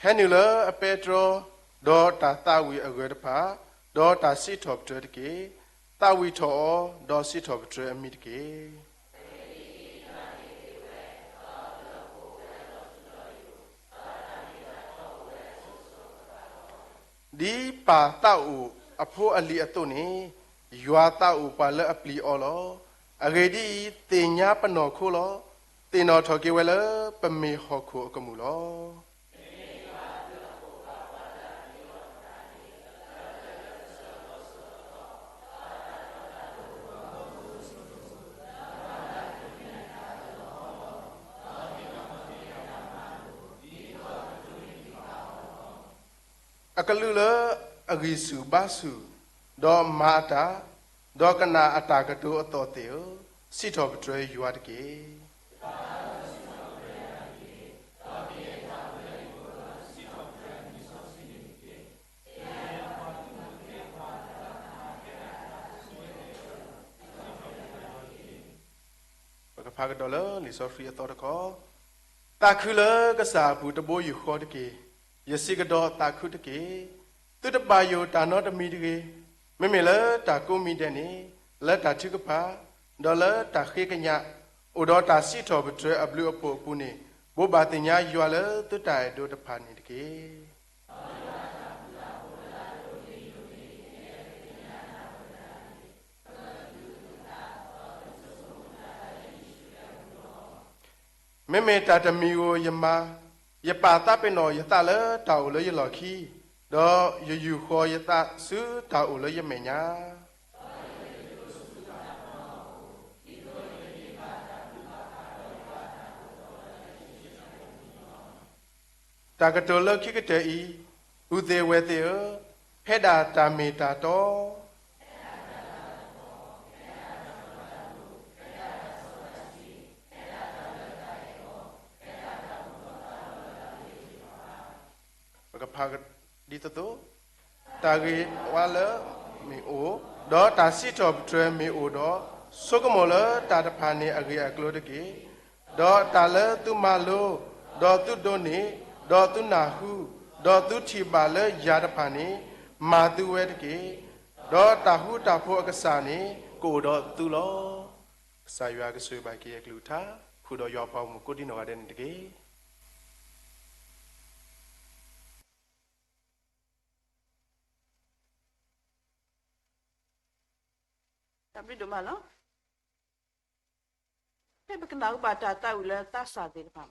ဟဲနုာ်လၢအပဲတြီ, ဒီးတၢ်သးဝံၣ်အဂၢၢ်တဖၣ်, ဒီးတၢ်စံးထီၣ်ပတြၢၤတက့ၢ်. သးဝံၣ်ထီၣ်အီၤ, ဒီးစံးထီၣ်ပတြၢၤအမံၤတက့ၢ်. ဒ်ပၢ်သးအိၣ်အဖိအလံၤအသိးန့ၣ်, ယွၤသးအိၣ်ပှၤလၢအပျံၤအီၤလီၤ. အဂ့ၢ်ဒ်အံၤ, သ့ၣ်ညါပနီၢ်ခိလီၤ. သ့ၣ်နီၣ်ထီၣ်က့ၤဝဲလၢပမ့ၢ်ဟီၣ်ခိၣ်အကမူၣ်လီၤ. အကလူးလၢအဂံၢ်ဆူၣ်ဘါဆူၣ်, ဒီးမၤအတၢ်, ဒီးကနၣ်အတၢ်ကတိၤအသီၣ်သ့ၣ်ဧၢ, စံးထီၣ်ပတြၢၤယွၤတက့ၢ်. ပကဖးကဒီးလၢလံာ်စီဆှံအသီတခီ, သးခုလၢကစၢ်အပူၤတဘိယူၢ်ဃီတက့ၢ်. ယစံးကဒီးသးခုတက့ၢ်. သုတဘၣ်ယိၣ်တၢ်နီတမံၤတဂ့ၤ. မ့မ့ၢ်လၢတၢ်ကိးမံၤဒဲးန့ၣ်, လၢတၢ်ထုကဖၣ်, ဒီးလၢတၢ်ဃ့ကညး, အိၣ်ဒီးတၢ်စံးထီၣ်ပတြၢၤအဘျုးအဖှိၣ်အပူၤန့ၣ်, ဘိးဘၣ်သ့ၣ်ညါယွၤလၢသုတၢ်အဲၣ်ဒိးတဖၣ်န့ၣ်တက့ၢ်. မ့မ့ၢ်တၢ်တမံၤဧိၤယမၤ, ယပာ်သးပ့ၤနီၣ်ယသးလၢတၢ်အိၣ်လၢယလီၢ်ခံ, ဒီးယယူာ်ဃီၤယသးဆူတၢ်အိၣ်လၢယမဲာ်ညါ. တၢ်ကတိၤလၢခံကတၢၢ်အံၤ, ပုၢ်သ့ၣ်ဝဲၢ်သ့ၣ်ဧၢ, ဖဲဒၣ်တၢ်မ့ၢ်တၢ်တီ ပကဖးဒ်သိးသိး, တၢ်ဂ့ၤဝါလၢမ့ၢ်အိၣ်, ဒီးတၢ်စံးထီၣ်ပတြၢၤမ့ၢ်အိၣ်ဒီး, ဆိကမိၣ်လၢတၢ်တဖၣ်န့ၣ်အဂ့ၢ်အကျိၤတက့ၢ်. ဒီးတၢ်လၢသုမၤလိ, ဒီးသုဒိးန့ၢ်, ဒီးသုနၢ်ဟူ, ဒီးသုထံၣ်ဘၣ်လၢယၤတဖၣ်န့ၣ်, မၤသုဝဲတက့ၢ်. ဒီးတၢ်ဃူတၢ်ဖိးအကစၢ်န့ၣ် ကအိၣ်ဒီးသုလီၤ. ကစၢ်ယွၤကဆိၣ်ဂ့ၤဘၣ်က့ၤအကလုၢ်ကထါ, ဃုာ်ဒီးယွၤအပှၤဂီၢ်မုၢ်ကိးဒံနီၢ်ဂၤဒဲးန့ၣ်တက့ၢ်. တၢ်ဘျုးဒိၣ်မးလီၤ. ဖဲပကနၣ်ကဘၣ်တၢ်သးဝံၣ်လၢသးစၢ်သ့ၣ်တဖၣ်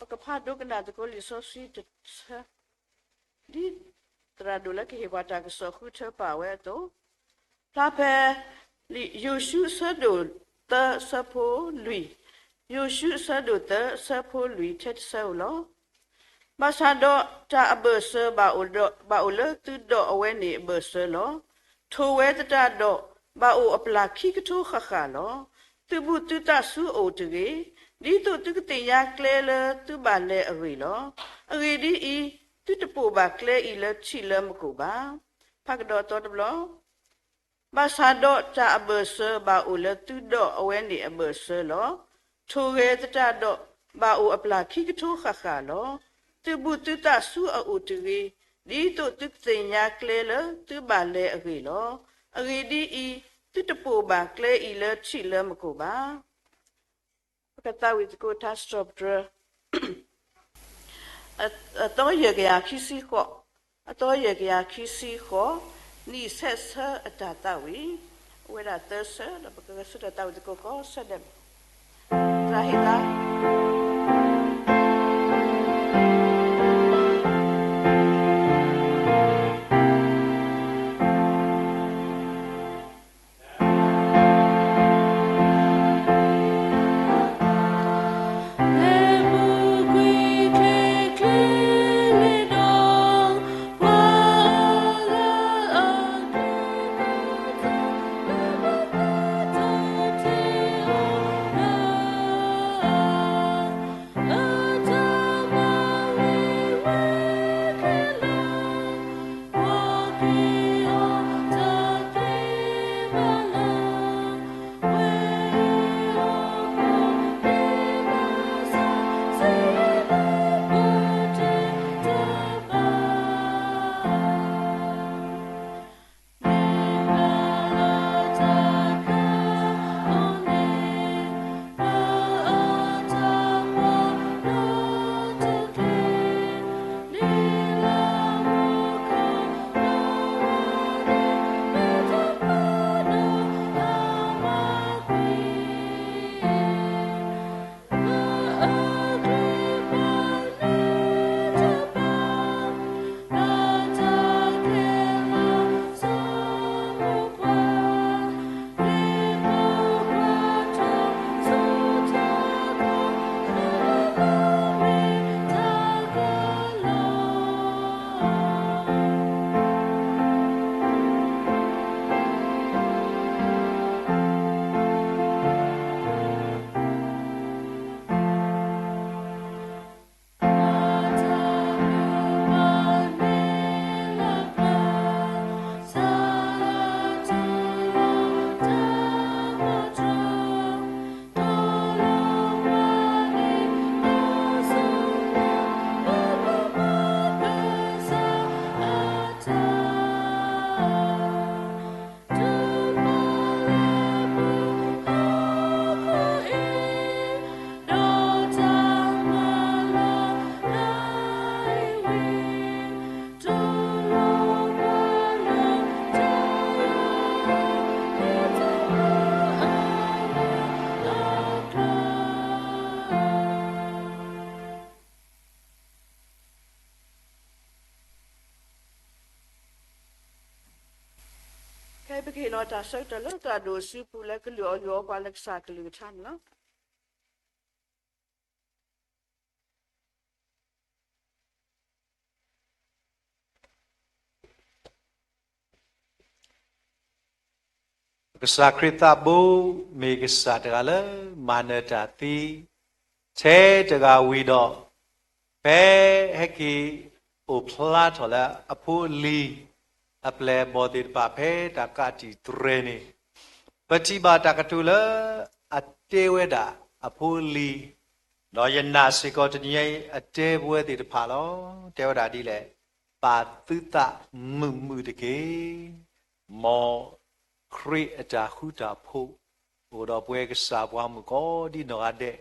ပကဖးဒိကနၣ်သကိးလံာ်စီဆှံတဆၢ, ဒ်သရၣ်ဒိၣ်လၢကဟ့ၣ်ပှၤတၢ်ကစီၣ်ဃုထၢပာ်ဝဲအသိး, ဖျါဖဲ ယိၤၡူအဆၢဒိၣ်သၢအဆၢဖိလွံၢ်, ယိၤၡူအဆၢဒိၣ်သၢအဆၢဖိလွံၢ်ထဲတဆၢဧိၤလီၤ. ဘၣ်ဆၣ်ဒီးတၢ်အဘၢၣ်စၢၤဘၣ်အိၣ်လၢသုဒိးအဝဲန့ၣ်အဘၢၣ်စၢၤလီၤ. ထိၣ်ဂဲၤသတးဒီးဘၣ်အိၣ်အပျၢ်ခံကထိဃၣ်ဃၣ်လီၤ. သုဘူးသုသးဆူအအိၣ်တဂ့ၤ, ဒ်သိးသုကသ့ၣ်ညါကျဲလၢသုဘၣ်လဲၤအဂ့ၢ်လီၤ. အဂ့ၢ်ဒ်အံၤ, သုတပိာ်ဘၣ်ကျဲအံၤလၢထံးလၢမကိာ်ဘၣ်. ဖးကဒီးအသီတဘျီ ဘၣ်ဆၣ်ဒီးတၢ်အဘၢၣ်စၢၤဘၣ်အိၣ်လၢသုဒိးအဝဲန့ၣ်အဘၢၣ်စၢၤလီၤ. ထိၣ်ဂဲၤသတးဒီးဘၣ်အိၣ်အပျၢ်ခံကထိဃၣ်ဃၣ်လီၤ. သုဘူးသုသးဆူအအိၣ်တဂ့ၤ, ဒ်သိးသုကသ့ၣ်ညါကျဲလၢသုဘၣ်လဲၤအဂ့ၢ်လီၤ. အဂ့ၢ်ဒ်အံၤ, သုတပိာ်ဘၣ်ကျဲအံၤလၢထံးလၢမကိာ်ဘၣ်. ပကသးဝံၣ်သကိးတၢ်စံးထီၣ်ပတြၢၤ အသီယဲၢ်ကယၤခံဆံဃိး, အသီယဲၢ်ကယၤခံဆံဃိး, နံၣ်ဆဲးဆၢအတၢ်သးဝံၣ်, အိၣ်ဝဲဒၣ်သၢဆၢ ဒီးပကဂဲၤဆၢထၢၣ်သးဝံၣ်သကိးကိးဆၢဒဲး, သရၣ်ဟ့ၣ်သး ခဲအံၤပကဟ့ၣ်လီၤတၢ်ဆၢကတီၢ်လၢသရၣ်ဒိၣ်အစုပူၤ လၢကလုၢ်အီၣ်ယုၢ်အီပှၤလၢကစၢ်ကလုၢ်ကထါန့ၣ်လီၤ. ကစၢ်ခရံာ်သးဘိ မ့ၢ်ကစၢ်တဂၤလၢမၤနၢၤတၢ်သံ ထဲတဂၤဝံၤဒီး ဖဲဟဲက့ၤအိၣ်ဖျါထီၣ်လၢအဖိအလံၤ အပျဲၢ်အဘီၣ်သ့ၣ်တဖၣ် ဖဲတၢ်ကးတံာ်တြဲၤန့ၣ် ပထံၣ်ဘၣ်တၢ်ကတိၤလၢအတဲဝဲဒၣ်အဖိအလံၤ, ဒီးယနာ်စ့ၢ်ကီးတနံၤအံၤအတဲပဝဲသ့ၣ်တဖၣ်လီၤ. တဲဝဲဒၣ်ဒ်လဲၣ်, ပာ်သုသးမုာ်မုာ်တက့ၢ်. မ်ခရံာ်အတၢ်ဃူတၢ်ဖိး အိၣ်ဒီးပဝဲကစၢ်ပှၤမုၣ်ကိးဒံနီၢ်ဂၤဒဲး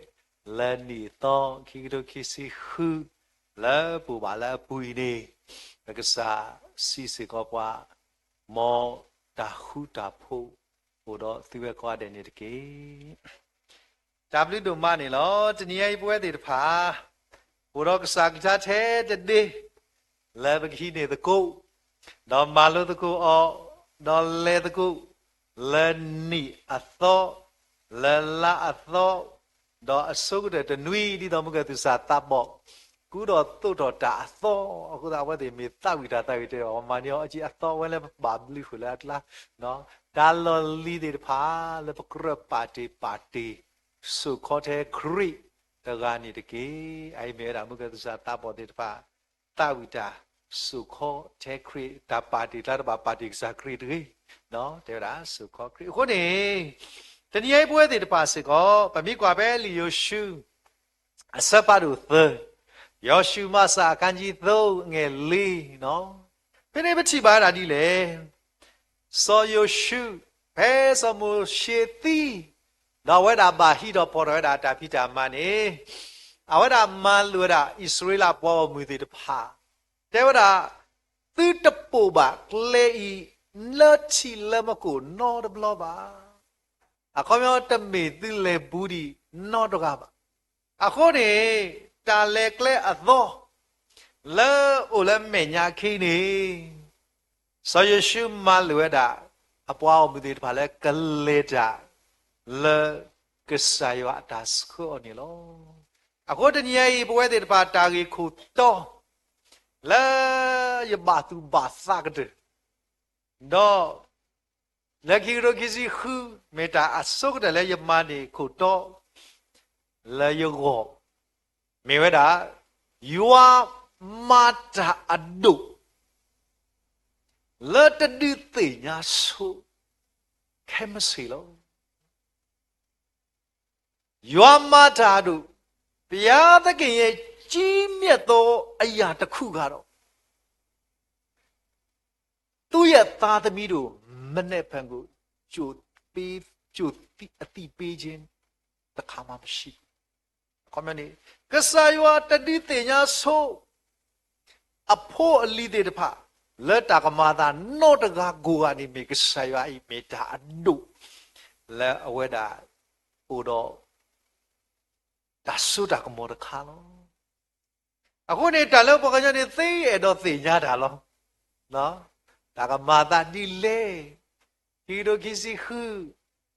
လၢနံၣ်အသီ ခံကထိခံဆံဃု လၢပအိၣ်ဘၣ်လၢအပူၤအံၤန့ၣ် ပကစၢ်စံးစ့ၢ်ကီးပှၤ, မ်တၢ်ဃူတၢ်ဖိး အိၣ်ဒီးသုဝဲကိးဂၤဒဲးန့ၣ်တက့ၢ်. တၢ်ဘျုးဒိၣ်မးန့ၣ်လီၤ. တနံၤအံၤပဝဲသ့ၣ်တဖၣ် အိၣ်ဒီးကစၢ်ကလုၢ်ကထါထဲတဒ့ လၢပကဟံးန့ၢ်သကိး ဒီးမၤလိသကိးအီၤ, ဒီးလဲၤသကိး လၢနံၣ်အသီ, လၢလါအသီ, ဒီးအဆိကတၢၢ်တနွံ ဒ်သိးမုၢ်ဂၢၢ်သုးစၢ်သးဘီၣ် ဃုာ်ဒီးသိးထီၣ်တၢ်အသီ, အဃိသတးအဝဲသ့ၣ်မ့ၢ်သးဝံၣ်တၢ်သးဝံၣ်တဲဘၣ် ပှၤမၤန့ၢ်အီၤအကံအသီ အဝဲလၢပဘၣ်ဘျုးဃုာ်လၢအကျါ, တၢ်လီၢ်လံၤသ့ၣ်တဖၣ် လၢပကြၢးပာ်တ့ၢ်ပာ်တ့ၢ် စိာ်ခီထဲခရံာ်တဂၤန့ၣ်တက့ၢ်. အအံၤမ့ၢ်ဝဲဒၣ်မုၢ်ကသးပှၢ်သ့ၣ်တဖၣ် သးဝံၣ်တၢ် စိာ်ခီထဲခရံာ် တၢ်ပာ်တ့ၢ်ကျါတဘၣ်ပာ်တ့ၢ်ကစၢ်ခရံာ်တဂ့ၤ, တဲဝဲဒၣ်စိာ်ခီခရံာ်. အဃိန့ၣ် တနံၤအံၤပဝဲသ့ၣ်တဖၣ်စ့ၢ်ကီး ပမ့ၢ်ကွၢ်ဖဲလံာ်ယိၤၡူ အဆၢဖးဒိၣ်သၢ, ယိၤၡူမးစၢ်အခန်းကြီးသုံး အငယ်လေး, ဖဲန့ၣ်ပထံၣ်ဘၣ်ဝဲဒၣ်ဒ်လဲၣ်. စီၤယိၤၡူ, ဖဲစီၤမိၤၡ့သံ, ဒီးအဝဲဒၣ်ဘၣ်ဟံးထီၣ်ဖီၣ်ထီၣ်ဝဲဒၣ်တၢ်ဖံးတၢ်မၤန့ၣ်, အဝဲဒၣ်မၤလိာ်ဝဲဒၣ်အံၣ်စရ့လးပှၤဂီၢ်မုၢ်သ့ၣ်တဖၣ်, တဲဝဲဒၣ်, သုတပိာ်ဘၣ်ကျဲအံၤ လၢထံးလၢမူခိၣ်နီတဘျီဘၣ်. အခီပညီ တမ့ၢ်သုလဲၤဘူးဒံးနီတဂၤဘၣ်. အဃိန့ၣ် တၢ်လဲၤကျဲအသီ လၢအိၣ်လၢမဲာ်ညါခံန့ၣ်, စီၤယိၤၡူမၤလိာ်ဝဲဒၣ် အပှၤဂီၢ်မုၢ်သ့ၣ်တဖၣ်လၢကလဲၤတၢ် လၢကစၢ်ယွၤအတၢ်ဆှၢအီၤန့ၣ်လီၤ. အဃိတနံၤအံၤ ပဝဲသ့ၣ်တဖၣ်တၢ်ဂ့ၢ်ခိၣ်တီ လၢယဘၣ်သူၣ်ဘၣ်သးကတၢၢ် ဒီး လၢခံကထိခံဆံဃု မ့ၢ်တၢ်အဆိကတၢၢ်လၢယမၤန့ၢ်ခိၣ်တီ လၢယဂီၢ်, မ့ၢ်ဝဲဒၣ် ယွၤမၤတၢ်အဒိၣ် လၢတဒုးသ့ၣ်ညါဆိ ခဲမုၢ်ဆ့ၣ်လီၤ. ယွၤမၤတၢ်အဒိၣ်, ဘုရားသခင်ရဲ့ကြီးမြတ်သောအရာတစ်ခုကတော့ သူ့ရဲ့သားသမီးတို့ မနက်ဖြန်ကို ကြိုပေး, ကြိုအသိပေးခြင်းတစ်ခါမှမရှိဘူး. အခီပညီန့ၣ် ကစၢ်ယွၤတဒုးသ့ၣ်ညါဆိ အဖိအလံၤသ့ၣ်တဖၣ် လၢတၢ်ကမၤအသးနီတဂၤကိးဂၤန့ၣ် မ့ၢ်ကစၢ်ယွၤအံၤမ့ၢ်တၢ်အဒိၣ် လၢအဝဲဒၣ် အိၣ်ဒီး တၢ်စိတၢ်ကမီၤတခါလီၤ. အဃိန့ၣ် တၢ်လၢပှၤကညီန့ၣ် သ့အဲၣ်ဒိးသ့ၣ်ညါတၢ်လီၤ. တၢ်ကမၤအသးဒ်လဲၣ်, ခံကထိခံဆံဃု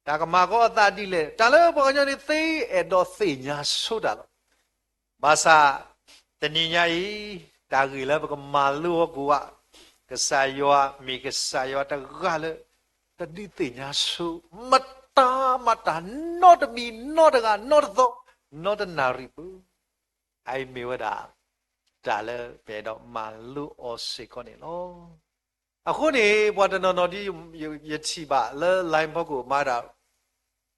တၢ်ကမၤကီအသးဒ်လဲၣ်, တၢ်လၢပှၤကညီန့ၣ် သ့အဲၣ်ဒိးသ့ၣ်ညါဆိတၢ်လီၤ. ဘၣ်ဆၣ် တနံၤညါအံၤ တၢ်ဂ့ၢ်လၢပကမၤလိအီၤကိးဂၤ, ကစၢ်ယွၤမ့ၢ်ကစၢ်ယွၤတဂၤလၢ တဒုးသ့ၣ်ညါဆိ မတၤမတၤနီတမံၤ နီတဂၤ နီတသီ နီတနၣ်ရံၣ်ပူၤ, အအံၤမ့ၢ်ဝဲဒၣ် တၢ်လၢပအဲၣ်ဒိးမၤလိအီၤစ့ၢ်ကီးန့ၣ်လီၤ. အဃိန့ၣ် ပှၤတနီၤနီၤဒ်ယထံၣ်ဘၣ်လၢ line ဖီခိၣ်မၤဒၣ်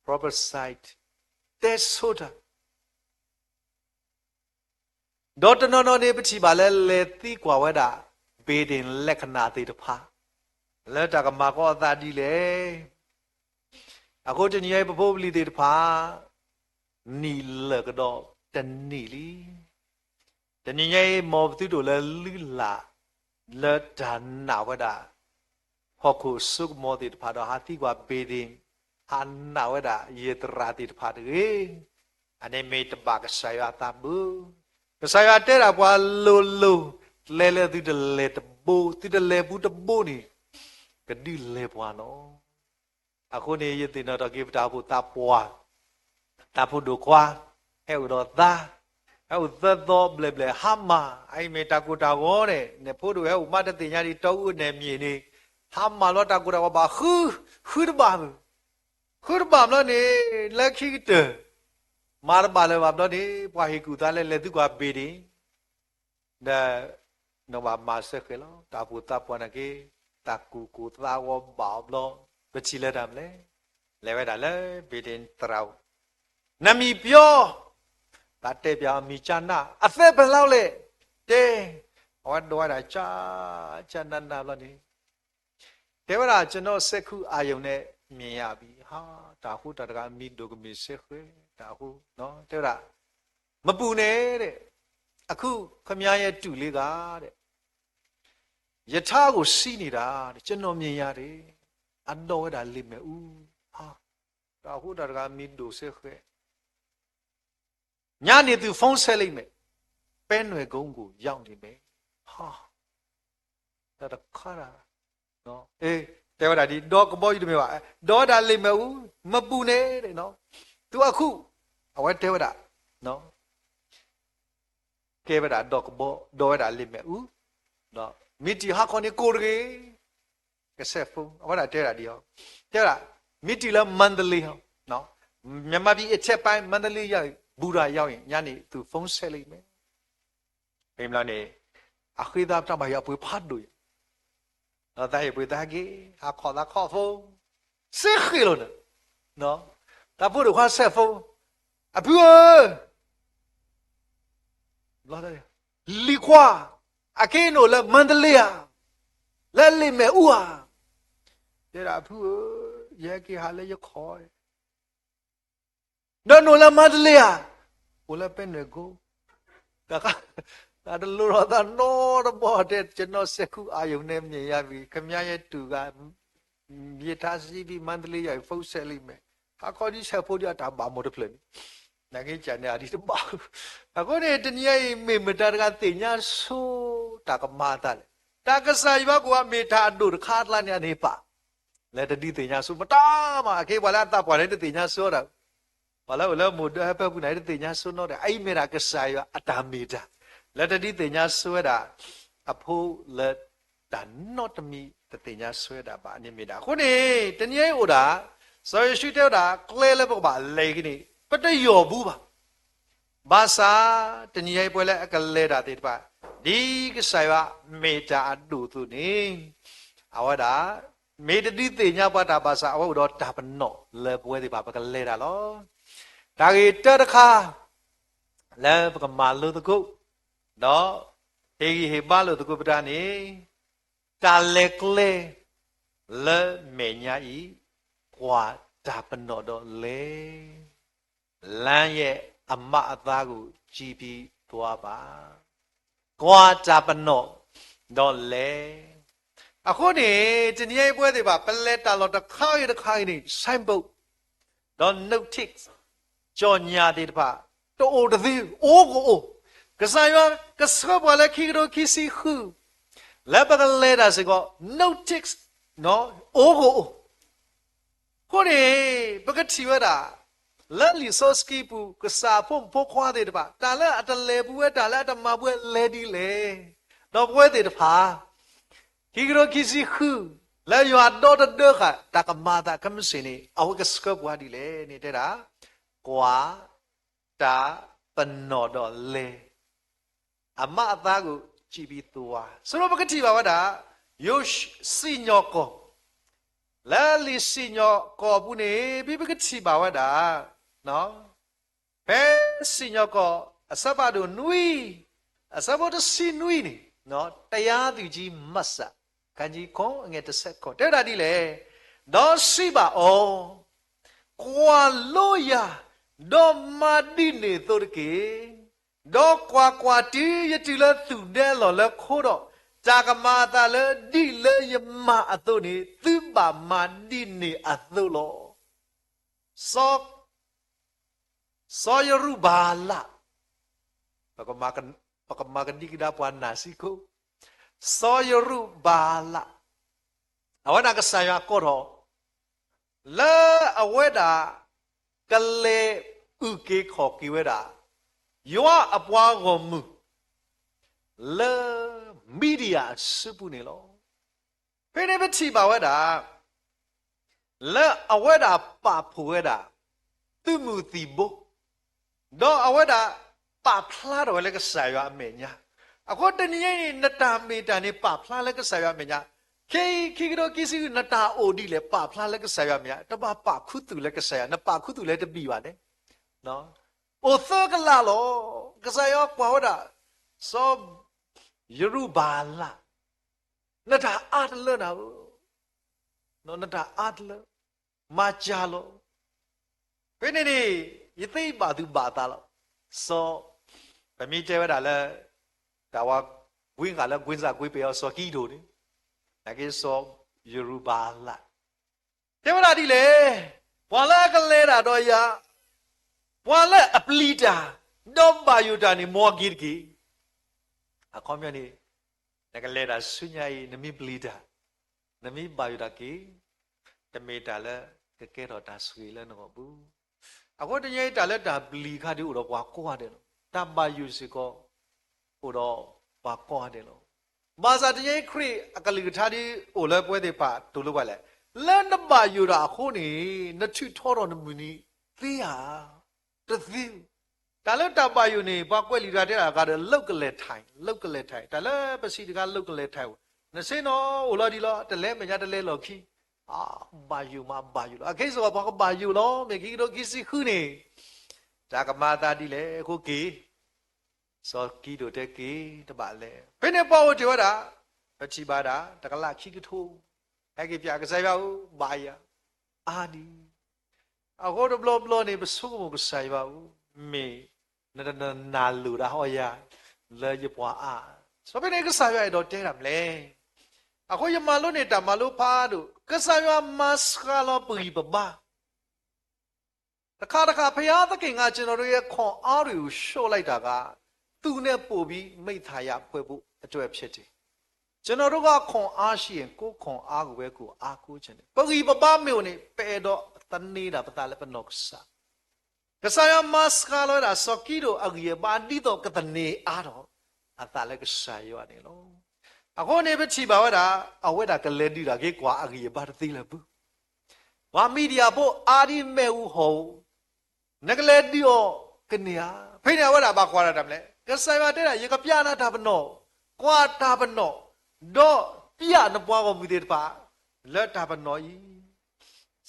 prophecy တဲဆိတၢ် ဒီးတနီၤနီၤန့ၣ် ပထံၣ်ဘၣ်လၢလဲၤသံကွၢ်ဝဲဒၣ် ဘ့ၣ်ဒ့ၣ်လက္ခဏာသ့ၣ်တဖၣ် လၢတၢ်ကမၤကီအသးဒ်လဲၣ်. အဃိတနံၤအံၤပဖိပလံၤသ့ၣ်တဖၣ် နံၣ်လၢာ်ကဒီးတနံၣ်လံ. တနံၤညါအံၤ မ်ပသုတအိၣ်လၢလုၢ်လၢ် လၢတၢ်နာ်ဝဲဒၣ် ဟီၣ်ခိၣ်အစိကမီၤသ့ၣ်တဖၣ်ဒီး ဟးသံကွၢ်ဘ့ၣ်ဒ့ၣ် ဟးနာ်ဝဲဒၣ်ယသရၣ်သ့ၣ်တဖၣ်တဂ့ၤ. အန့ၣ်မ့ၢ်တဘၣ်ကစၢ်ယွၤအသးဘၣ်. ကစၢ်ယွၤတဲဒၣ်ပှၤလိၤလိၤ, ကျဲလၢသုတလဲၤတဘိ, သုတလဲၤဘူးတဘိန့ၣ် ကဒုးလဲၤပှၤလီၤ. အဃိန့ၣ် ယသ့ၣ်နီၣ်ထီၣ်က့ၤပတၢ်အိၣ်ဖှိၣ်သးပှၢ်, တၢ်ဖိဒိၣ်ခွါ ဟဲအိၣ်ဒီးသး, ဟဲအိၣ်သၢသီဘျဲၣ်ဘျဲၣ် ဟါမၢ်, အအံၤမ့ၢ်တၢ်ကိၢ်တၢ်ဂီၤန့ၣ် နဖိဒိၣ်ဟဲအိၣ်မးတသ့ၣ်ညါဒံး တီအူအနဲၣ်မံၤန့ၣ် ဟါမၢ်လီၤတၢ်ကိၢ်တၢ်ဂီၤဘၣ်ဃု, ဃုတဘၣ်မုၢ်, ဃုတဘၣ်ဘျီန့ၣ် လၢခံကတၢၢ် မၤတဘၣ်လၢၤဘၣ်ဘျီန့ၣ် ပှၤဟ့ၣ်ကူၣ်သးလၢလဲၤသုကွၢ်ဘ့ၣ်ဒ့ၣ် ဒီး နဘၣ်မၤစ့ၢ်ကီးလီၤ. တၢ်အိၣ်ဖှိၣ်သးပှၢ်န့ၣ်က့ၤ တၢ်ကူၣ်ကိၢ်သးဂီၤဘၣ်အီၤဘျီ ပထံၣ်လၢတၢ်မနုၤလဲၣ်, လဲၤဝဲဒၣ်လၢဘ့ၣ်ဒ့ၣ်သရၣ်အိၣ်, နမံၤပျီ, တၢ်တဲပျးအမံၤကၢ်နၢ်, အသဲဖဲလဲၣ်လဲၣ်, တဲ, အဝဲဒိးဝဲဒၣ်ကၢ်ကၢ်နၢ်နၢ်ဘျီန့ၣ် တဲဝဲဒၣ် ကျွန်တော်စက္ကူအာရုံနဲ့မြင်ရပြီ, တၢ်အဃိတၢ်တဂၤအမံၤဒိၣ်ကမ့ၢ်စ့ၢ်ကီး, တၢ်အဃိ တဲဝဲဒၣ်, မပူနဲ့တဲ့, အခုခင်ဗျားရဲ့တူလေးကတဲ့, ရထားကိုစီးနေတာတဲ့, ကျွန်တော်မြင်ရတယ်, အဒိးဝဲဒၣ်လ့ၣ်မ့ၣ်အူ, တၢ်အဃိတၢ်တဂၤအမံၤဒိၣ်စ့ၢ်ကီး ညနေသူဖုန်းဆက်လိမ့်မယ်, ပဲနွယ်ကုန်းကိုရောက်နေမယ်, တၢ်တခါတၢ် တဲဝဲဒၣ်ဒ် ဒီးကဘီယူၤတမ့ၢ်ဘၣ်, ဒီးဝဲဒၣ်လ့ၣ်မ့ၣ်အူ, မပူန့ၣ်, သူအခု အဝဲတဲဝဲဒၣ်, ဒီး ကဲဝဲဒၣ်ဒီးကဘီ ဒီးဝဲဒၣ်လံာ်မဲာ်အူ, ဒီးမ့ၢ်တံၢ်ဟါခီန့ၣ်ကိၢ်တဂ့ၤ, ကစဲးဖိ အဝဲဒၣ်တဲဝဲဒၣ်ဒ်အံၤ, တဲဝဲဒၣ်, မ့ၢ်တံၢ်လၢ Mandalay ဟီ, မြန်မာပြည်အထက်ပိုင်း မန္တလေးရောက်ရင် ဘူရာရောက်ရင် ညနေသူဖုန်းဆက်လိမ့်မယ်. ဘၣ်မနုၤလဲၣ်န့ၣ် အဃိသတး တၢ်ဘၣ်ယွၤအပှ့ၤဖးဒိၣ်ယၤ, ဒီးသးဟ့ၣ်ပှ့ၤသးဟဲက့ၤ ဟးခီၣ်သးခီၣ်ဖိ စ့ဃ့ၢ်လီၤန့ၣ်, တၢ်ဖိဒိၣ်ခွါစဲးဖိ, အဖုဧၢ, လံၤခွါ, အခဲအံၤနအိၣ်လၢ မန္တလေး ဧါ, လၢလံာ်မဲာ်အူဧါ, တဲဒၣ်အဖုဧၢ, ယဟဲက့ၤဟးလၢယခီၣ် ဒီးနအိၣ်လၢ မန္တလေး ဧါ, အိၣ်လၢပဲနွဲၣ်ကိ, တၢ်တလိၤထီၣ်သးနီတဘီ တဲ ကျွန်တော်စက္ကူအာရုံနဲ့မြင်ရပြီ ခင်ဗျားရဲ့တူက မြစ်ထားစီးပြီးမန္တလေးရောက်ရင်ဖုန်းဆက်လိမ့်မယ်, ဟါခီဒ်စဲးဖိဒ်အတၢ်ဘၣ်မိၢ်တဖျၢၣ်န့ၣ်, နာ်က့ကန့ၣ်အဒံးတဘၣ်, အဃိန့ၣ် တနံၤအံၤ မ့ၢ်မတၤတဂၤသ့ၣ်ညါဆိ တၢ်ကမၤအသးလဲၣ်, တၢ်ကစၢ်ယွၤကိးဝဲမ့ၢ်တၢ်အဒိၣ်တခါအကျါန့ၣ် အန့ၣ်ပာ် လၢတဒုးသ့ၣ်ညါဆိ မတၤမး အခဲအံၤ ပှၤလၢအသးပှၢ်န့ၣ်တသ့ၣ်ညါဆိဒၣ်, ပှၤလၢအိၣ်လၢမိၢ်ဒၢဟဲဖၢပူၤန့ၣ် တသ့ၣ်ညါဆိနီတဂၤ, အအံၤမ့ၢ်ဒၣ်ကစၢ်ယွၤအတၢ်မ့ၢ်တၢ်, လၢတဒုးသ့ၣ်ညါဆိဝဲဒၣ် အဖိလၢ တၢ်နီတမံၤတသ့ၣ်ညါဆိဝဲဒၣ်ဘၣ်န့ၣ်မ့ၢ်ဒၣ်. အဃိန့ၣ် တနံၤအံၤအိၣ်ဒၣ် စီၤယိၤၡူတဲဝဲဒၣ် ကျဲလၢပကဘၣ်လဲၤက့ၤန့ၣ် ပတယီၢ်ဘူးဘၣ်. ဘၣ်ဆၣ် တနံၤအံၤပဝဲလၢအကလဲၤတၢ်သ့ၣ်တဖၣ် ဒ်ကစၢ်ယွၤမ့ၢ်တၢ်အဒိၣ်အသိးန့ၣ် အဝဲဒၣ် မ့ၢ်တဒုးသ့ၣ်ညါပှၤတၢ်ဘၣ်ဆၣ် အဝဲအိၣ်ဒီးတၢ်ပနီၣ်လၢပဝဲသ့ၣ်တဖၣ် ပကလဲၤတၢ်လီၤ. တၢ်ဂ့ၢ်တၢတခါ လၢပကမၤလိသကိး ဒီးဟ့ၣ်ဂံၢ်ဟ့ၣ်ဘါလိာ်သကိးပတၢ်န့ၣ် တၢ်လဲၤကျဲလၢမဲာ်ညါအံၤ ကွၢ်တၢ်ပနီၣ်ဒီးလဲၤ လမ်းရဲ့အမတ်အသားကိုကြည့်ပြီးသွားပါ ကွၢ်တၢ်ပနီၣ်ဒီးလဲၤ. အဃိန့ၣ် တနံၤအံၤပဝဲသ့ၣ်တဖၣ် ပလဲၤတၢ်လီၢ်တခါဂ့ၤတခါဂ့ၤန့ၣ် signboard ဒီး notice ကြော်ငြာသ့ၣ်တဖၣ် တအိၣ်တသ့ အိၣ်ကအိၣ်, ကစၢ်ယွၤကဆှၢပှၤလၢခံကထိခံဆံဃု လၢပကလဲၤတၢ်စ့ၢ်ကီး notice အိၣ်ကအိၣ်. အဃိန့ၣ် ပကထံၣ်ဝဲဒၣ် လၢလံာ်စီဆှံပူၤ ကစၢ်အဖိမုၣ်ဖိခွါသ့ၣ်တဖၣ် တၢ်လၢအတလဲၤဘူးဝဲ တၢ်လၢအတမၤဘူးဝဲ လဲၤဒ်လဲၣ်. ဒီးပဝဲသ့ၣ်တဖၣ် ခံကထိခံဆံဃု လၢယွၤဒီတဒၢဃာ် တၢ်ကမၤအသးခဲမုၢ်ဆ့ၣ်န့ၣ် အဝဲကဆှၢပှၤဒ်လဲၣ်န့ၣ် တဲဒၣ် ကွၢ်တၢ်ပနီၣ်ဒီးလဲၤ အမတ်အသားကိုကြည့်ပြီးသွား ဆိဒီးပကထံၣ်ဘၣ်ဝဲဒၣ် ယိၤစံၣ်ညီၣ်ကွီၢ်, လၢလံာ်စံၣ်ညီၣ်ကွီၢ်ပူၤန့ၣ် ဖဲပကထံၣ်ဘၣ်ဝဲဒၣ် ဖဲစံၣ်ညီၣ်ကွီၢ် အဆၢဖးဒိၣ်နွံ အဆၢဖိတဆံနွံန့ၣ် တရားသူကြီးမတ်စၢ် ခန်းကြီးခွန် အငယ်တစ်ဆယ့်ခုနစ် တဲဝဲဒၣ်ဒ်လဲၣ်, ဒီးစံးဘၣ်အီၤ, ကွၢ်လိယၤ, ဒီးမၤဒ်န့ၣ်အသိးတက့ၢ်. ဒီးကွၢ်ကွၢ်, တုၤယတုၤလၢသူၣ်ဒဲလီၢ်လၢခိဒီး, တၢ်ကမၤအသးလၢဒ်လၢယမၤအသိးန့ၣ် သုဘၣ်မၤဒ်န့ၣ်အသိးလီၤ. စီၤ စီၤယရူၤဘၤလး, ပကမၤကဒံကဒါပှၤနာ်စ့ၢ်ကီး, စီၤယရူၤဘၤလး, အဝဲဒၣ်ကစၢ်ယွၤကိးထီၣ် လၢအဝဲဒၣ် ကလဲၤအုၣ်က့ၤခီၣ်က့ၤဝဲဒၣ် ယွၤအပှၤဂီၢ်မုၢ် လၢမံၤဒယၣ်အစုပူၤန့ၣ်လီၤ. ဖဲန့ၣ်ပထံၣ်ဘၣ်ဝဲဒၣ် လၢအဝဲဒၣ်ပာ်ဖှိၣ်ဝဲဒၣ် သုးမုၢ်သံၣ်ဘိ, ဒီးအဝဲဒၣ်ပာ်ဖျါထီၣ်ဝဲလၢကစၢ်ယွၤအမဲာ်ညါ, အဃိတနံၤအံၤန့ၣ် နတၢ်မ့ၢ်တၢ်န့ၣ်ပာ်ဖျါလၢကစၢ်ယွၤအမဲာ်ညါ, ခဲအံၤခံကထိခံဆံဃု နတၢ်အိၣ်ဒ်လဲၣ် ပာ်ဖျါလၢကစၢ်ယွၤအမဲာ်ညါ, တဘၣ်ပာ်ခူသူၣ်လၢကစၢ်ယွၤ, နပာ်ခူသူၣ်လၢတဘံၣ်ဘၣ်န့ၣ် အိၣ်သၢကလးလီၤ. ကစၢ်ယွၤကွၢ်ဝဲဒၣ် စီၤယရူၤဘၤလး, နတၢ်အါတလၢနၤဧၢ, နတၢ်အါတလၢ, မၤစၢၤလီၤ. ဖဲန့ၣ်န့ၣ် ယသ့ဘၣ်သူၣ်ဘၣ်သးလီၤ. စီၤ, ပမ့ၢ်တဲဝဲဒၣ်လၢ တၢ်ဝၤကွ့ဃာ်လၢကွ့စၢ်ကွ့ပယီၤစီၤကံဒိၣ်န့ၣ်, နာ်က့စီၤယရူၤဘၤလး တဲဝဲဒၣ်ဒ်လဲၣ်, ပှၤလၢအကလဲၤတၢ်ဒီးယၤ, ပှၤလၢအပျံၤတၢ်, ဒီးဘၣ်ယိၣ်တၢ်န့ၣ် မ်အက့ၤတက့ၢ်. အခီပညီန့ၣ် နကလဲၤတၢ်ဆူညါအံၤ နမ့ၢ်ပျံၤတၢ်, နမ့ၢ်ဘၣ်ယိၣ်တၢ်က့ၤ, တမ့ၢ်တၢ်လၢကကဲထီၣ်တၢ်ဆိၣ်ဂ့ၤလၢနဂီၢ်ဘၣ်. အဃိတနံၤအံၤ တၢ်လၢတၢ်ပျံၤအခါဒုးအိၣ်ဒီးပှၤကိးဂၤဒဲးလီၤ. တၢ်ဘၣ်ယိၣ်စ့ၢ်ကီး, အိၣ်ဒီးပှၤကိးဂၤဒဲးလီၤ. ဘၣ်ဆၣ်တနံၤအံၤခရံာ်အကလုၢ်ကထါဒ်အိၣ်လၢပဝဲသ့ၣ်တဖၣ်တူၢ်လိာ်ပှၤလဲၣ်, လၢနဘၣ်ယိၥ်တၢ်အဃိန့ၣ် နထုးထီထီၣ်နမုၢ်နံၤသ့ဧါ. တသ့, တၢ်လၢတၢ်ဘၣ်ယိၥ်န့ၣ် ပှၤကွဲးလံာ်တၢ်တဲတၢ်အဂၤဒီး လုပ်ကလဲန်ထိုင်, လုပ်ကလဲန်ထိုင်, တၢ်လၢပစံးတခါ လုပ်ကလဲန်ထိုင်, နဆ့ၣ်နီၤအိၣ်လီၤဒံးလီၤ, တလဲမဲာ်ညါတလဲလီၢ်ခံ, ဘၣ်ယိၥ်မးဘၣ်ယိၥ်လီၤ. အခဲအံၤစ့ၢ်ကီးပှၤကဘၣ်ယိၥ်လီၤ, မ့ၢ်ခံကထိခံဆံဃုန့ၣ် တၢ်ကမၤအသးဒ်လဲၣ်အဃိက့ၤ စီၤကံဒိၣ်တဲက့ၤတဘၣ်လဲၣ်. ဖဲန့ၣ်ပှၤအိၣ်တ့ၢ်ဝဲဒၣ်, ပထံၣ်ဘၣ်ဒၣ် တကလးခံကထိ, ဟဲက့ၤပၠးကစၢ်ယွၤအိၣ်ဘၣ်ယၤ, အါဒံး အဃိတဘျီဘျီန့ၣ် ပဆိကမိၣ်ကစၢ်ယွၤဧၢ, မ့ၢ်နတနာ်လိာ်တၢ်ဟီယၤ လၢယပှၤအါ, စီၤဖဲန့ၣ်ကစၢ်ယွၤအဲၣ်ဒိးတဲတၢ်မနုၤလဲၣ်. အဃိယမၤလိန့ၢ်တၢ်မၤလိဖးဒိၣ်, ကစၢ်ယွၤမၤစှၤလီၤပဂံၢ်ပဘါ တခါတခါ ဘုရားသခင်က ကျွန်တော်တို့ရဲ့ ခွန်အားတွေကို လျှော့လိုက်တာက သူနဲ့ပိုပြီး မိတ်သာယာဖွဲ့ဖို့အတွက် ဖြစ်တယ်။ ကျွန်တော်တို့က ခွန်အားရှိရင် ကိုယ့်ခွန်အားကိုပဲ ကိုယ်အားကိုးချင်တယ်။ ပဂံၢ်ပဘါမ့ၢ်အိၣ်န့ၣ် ပအဲၣ်ဒိးသန့ၤတၢ်ပသးလၢပနီၢ်ကစၢ် ကစၢ်ယွၤမၤစှၤလီၤဝဲဒၣ် စီၤကံဒိၣ်အဂံၢ်အဘါ ဒ်သိးကသန့ၤအါထီၣ်အသးလၢကစၢ်ယွၤန့ၣ်လီၤ. အဃိန့ၣ် ပထံၣ်ဘၣ်ဝဲဒၣ် အဝဲဒၣ်ကလဲၤဒုးတၢ်က့ၤကွၢ်အဂံၢ်အဘါတသ့လၢၤဘၣ်. ပှၤမံၤဒယၣ်ဖိအါဒ်မ့ၣ်အူဟီၣ်ဧိၤ, နကလဲၤဒုးအီၤကန့ၢ်ဧါ. ဖဲန့ၣ်အဝဲဒၣ်ဘၣ်ကွၢ်တၢ်တၢ်မနုၤလဲၣ်. ကစၢ်ယွၤတဲဒၣ် ယကပြနၤတၢ်ပနီၣ်, ကွၢ်တၢ်ပနီၣ်, ဒီးပြနပှၤဂီၢ်မုၢ်သ့ၣ်တဖၣ် လၢတၢ်ပနီၣ်အံၤ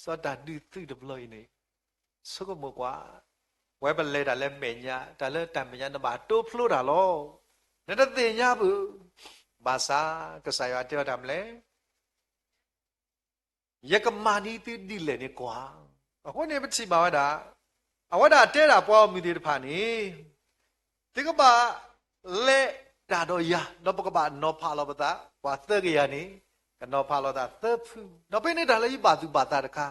စီၤတၢ်ဒုးသုးတဘျီအံၤန့ၣ် ဆိကမိၣ်ကွၢ်, ပဝဲပလဲၤတၢ်လၢမဲာ်ညါ, တၢ်လၢတၢ်မဲာ်ညါနဘၣ်တိဖျိတၢ်လီၤ. နတသ့ၣ်ညါဘၣ်. ဘၣ်ဆၣ်ကစၢ်ယွၤတဲအီၤတၢ်မနုၤလဲၣ်. ယကမၤန့ၢ်သုဒ်လဲၣ်န့ၣ်ကွၢ်. အဃိန့ၣ်ပထံၣ်ဘၣ်ဝဲဒၣ်, အဝဲဒၣ်တဲဒၣ်ပှၤဂီၢ်မုၢ်သ့ၣ်တဖၣ်န့ၣ် သုကဘၣ်လဲၤတၢ်ဒီးယၤ, ဒီးပကဘၣ်နီၤဖးလီၤပသး, ပှၤသၢကယၤန့ၣ် ကနီၤဖးလီၤသးသၢဖု, ဒီးဖဲန့ၣ်တၢ်လၢယဘၣ်သူၣ်ဘၣ်သးတခါ,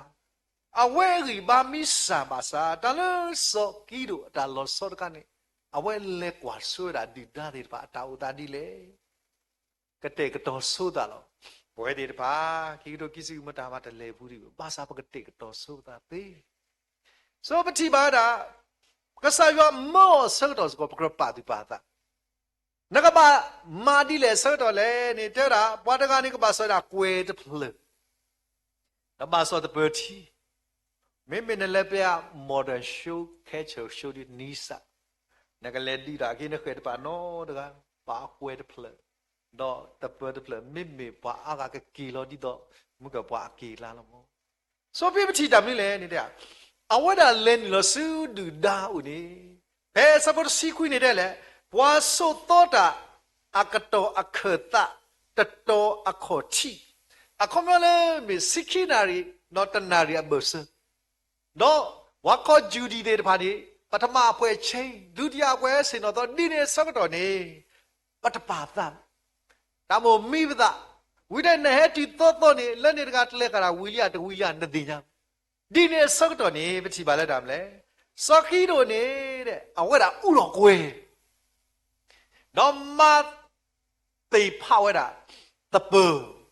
အဝဲအဂံၢ်ဘါမ့ၢ်စၢ်ဘၣ်ဆၣ် တၢ်လၢစီၤကံဒိၣ်အတၢ်လီၤဆီတခါန့ၣ် အဝဲလဲၤကွၢ်ဆိဝဲဒၣ်ဒုၣ်ဒါသ့ၣ်တဖၣ်အတၢ်အိၣ်သးဒ်လဲၣ် ကတဲာ်ကတီၤဆိသးလီၤ. ပဝဲသ့ၣ်တဖၣ် ခံကထိခံဆံမတၤမၤတလဲၤပူၤဒံးဘၣ်, ဘၣ်ဆၣ်ပကတဲာ်ကတီၤဆိပသးသ့. ဆိပထံၣ်ဘၣ်ဝဲဒၣ် ကစၢ်ယွၤမၢအီၤဆၢကတီၢ်စ့ၢ်ကီး ပကြၢးပာ်သူၣ်ပာ်သး, နကဘၣ်မၤဒ်လဲၣ်အဆၢကတီၢ်လဲၣ်န့ၣ် တဲဝဲဒၣ် ပှၤတဂၤန့ၣ် ကဘၣ်စီၤဝဲဒၣ်ကွဲၤတဖျၢၣ် ကဘၣ်စီၤသပၢၤထံ, မ့မ့ၢ်နလဲၤပျး model show ခဲဆၢၣ် show ဒ်နံစၢ်, နကလဲၤဒုးတၢ်က့ၤ နဃဲၣ်တပာ်နီတဂၤ ပာ်အကွဲၤတဖျၢၣ်, ဒီးသပၢၤတဖျၢၣ် မ့မ့ၢ်ပှၤအါဂၤကက့ၤလီၤဒ်သိး မုၢ်ကပှၤအက့ၤအကျါလီၤမး. ဆိဖဲပထံၣ်တၢ်မနုၤလဲၣ်န့ၣ်တဲ, အဝဲဒၣ်လဲၤနုာ်လီၤဆူဒုၣ်ဒါအအိၣ်န့ၣ်, ဖဲဆၢဖိတဆံခွံန့ၣ်တဲလဲၣ်, ပှၤဆိးသီတၢ် အကတီၢ်အခၢၣ်သး တတီၤအခီၣ်ထံး, အခီပညီလၢမ့ၢ်ဆံခံနၣ်ရံၣ် ဒီးတနၣ်ရံၣ်အဘၢၣ်စၢၤ, ဒီးပှၤခီ Judy သ့ၣ်တဖၣ်န့ၣ် ပထမအဖွဲ့ ဆ့, ဒုတိယအဖွဲ့ ဆ့ၣ်နီၤသီ ဒ်န့ၣ်အဆၢကတီၢ်န့ၣ် ပတပာ်သး, တၢ်မိၣ်မံပသး, ဝံၤတဲနဟဲတုၤသီသီန့ၣ် လၢန့ၣ်တဂၤတလဲၤဃာ်တၢ်ဝံၤလံဧါတဝံၤလံဧါ နသ့ၣ်ညါ, ဒ်န့ၣ်အဆၢကတီၢ်န့ၣ် ပထံၣ်ဘၣ်လၢတၢ်မနုၤလဲၣ်, စီၤကံဒိၣ်န့ၣ် အဝဲဒၣ်အူလီၤကွဲၤ ဒီးမၤသ့ၣ်ဖးဝဲဒၣ် သပၢၤ,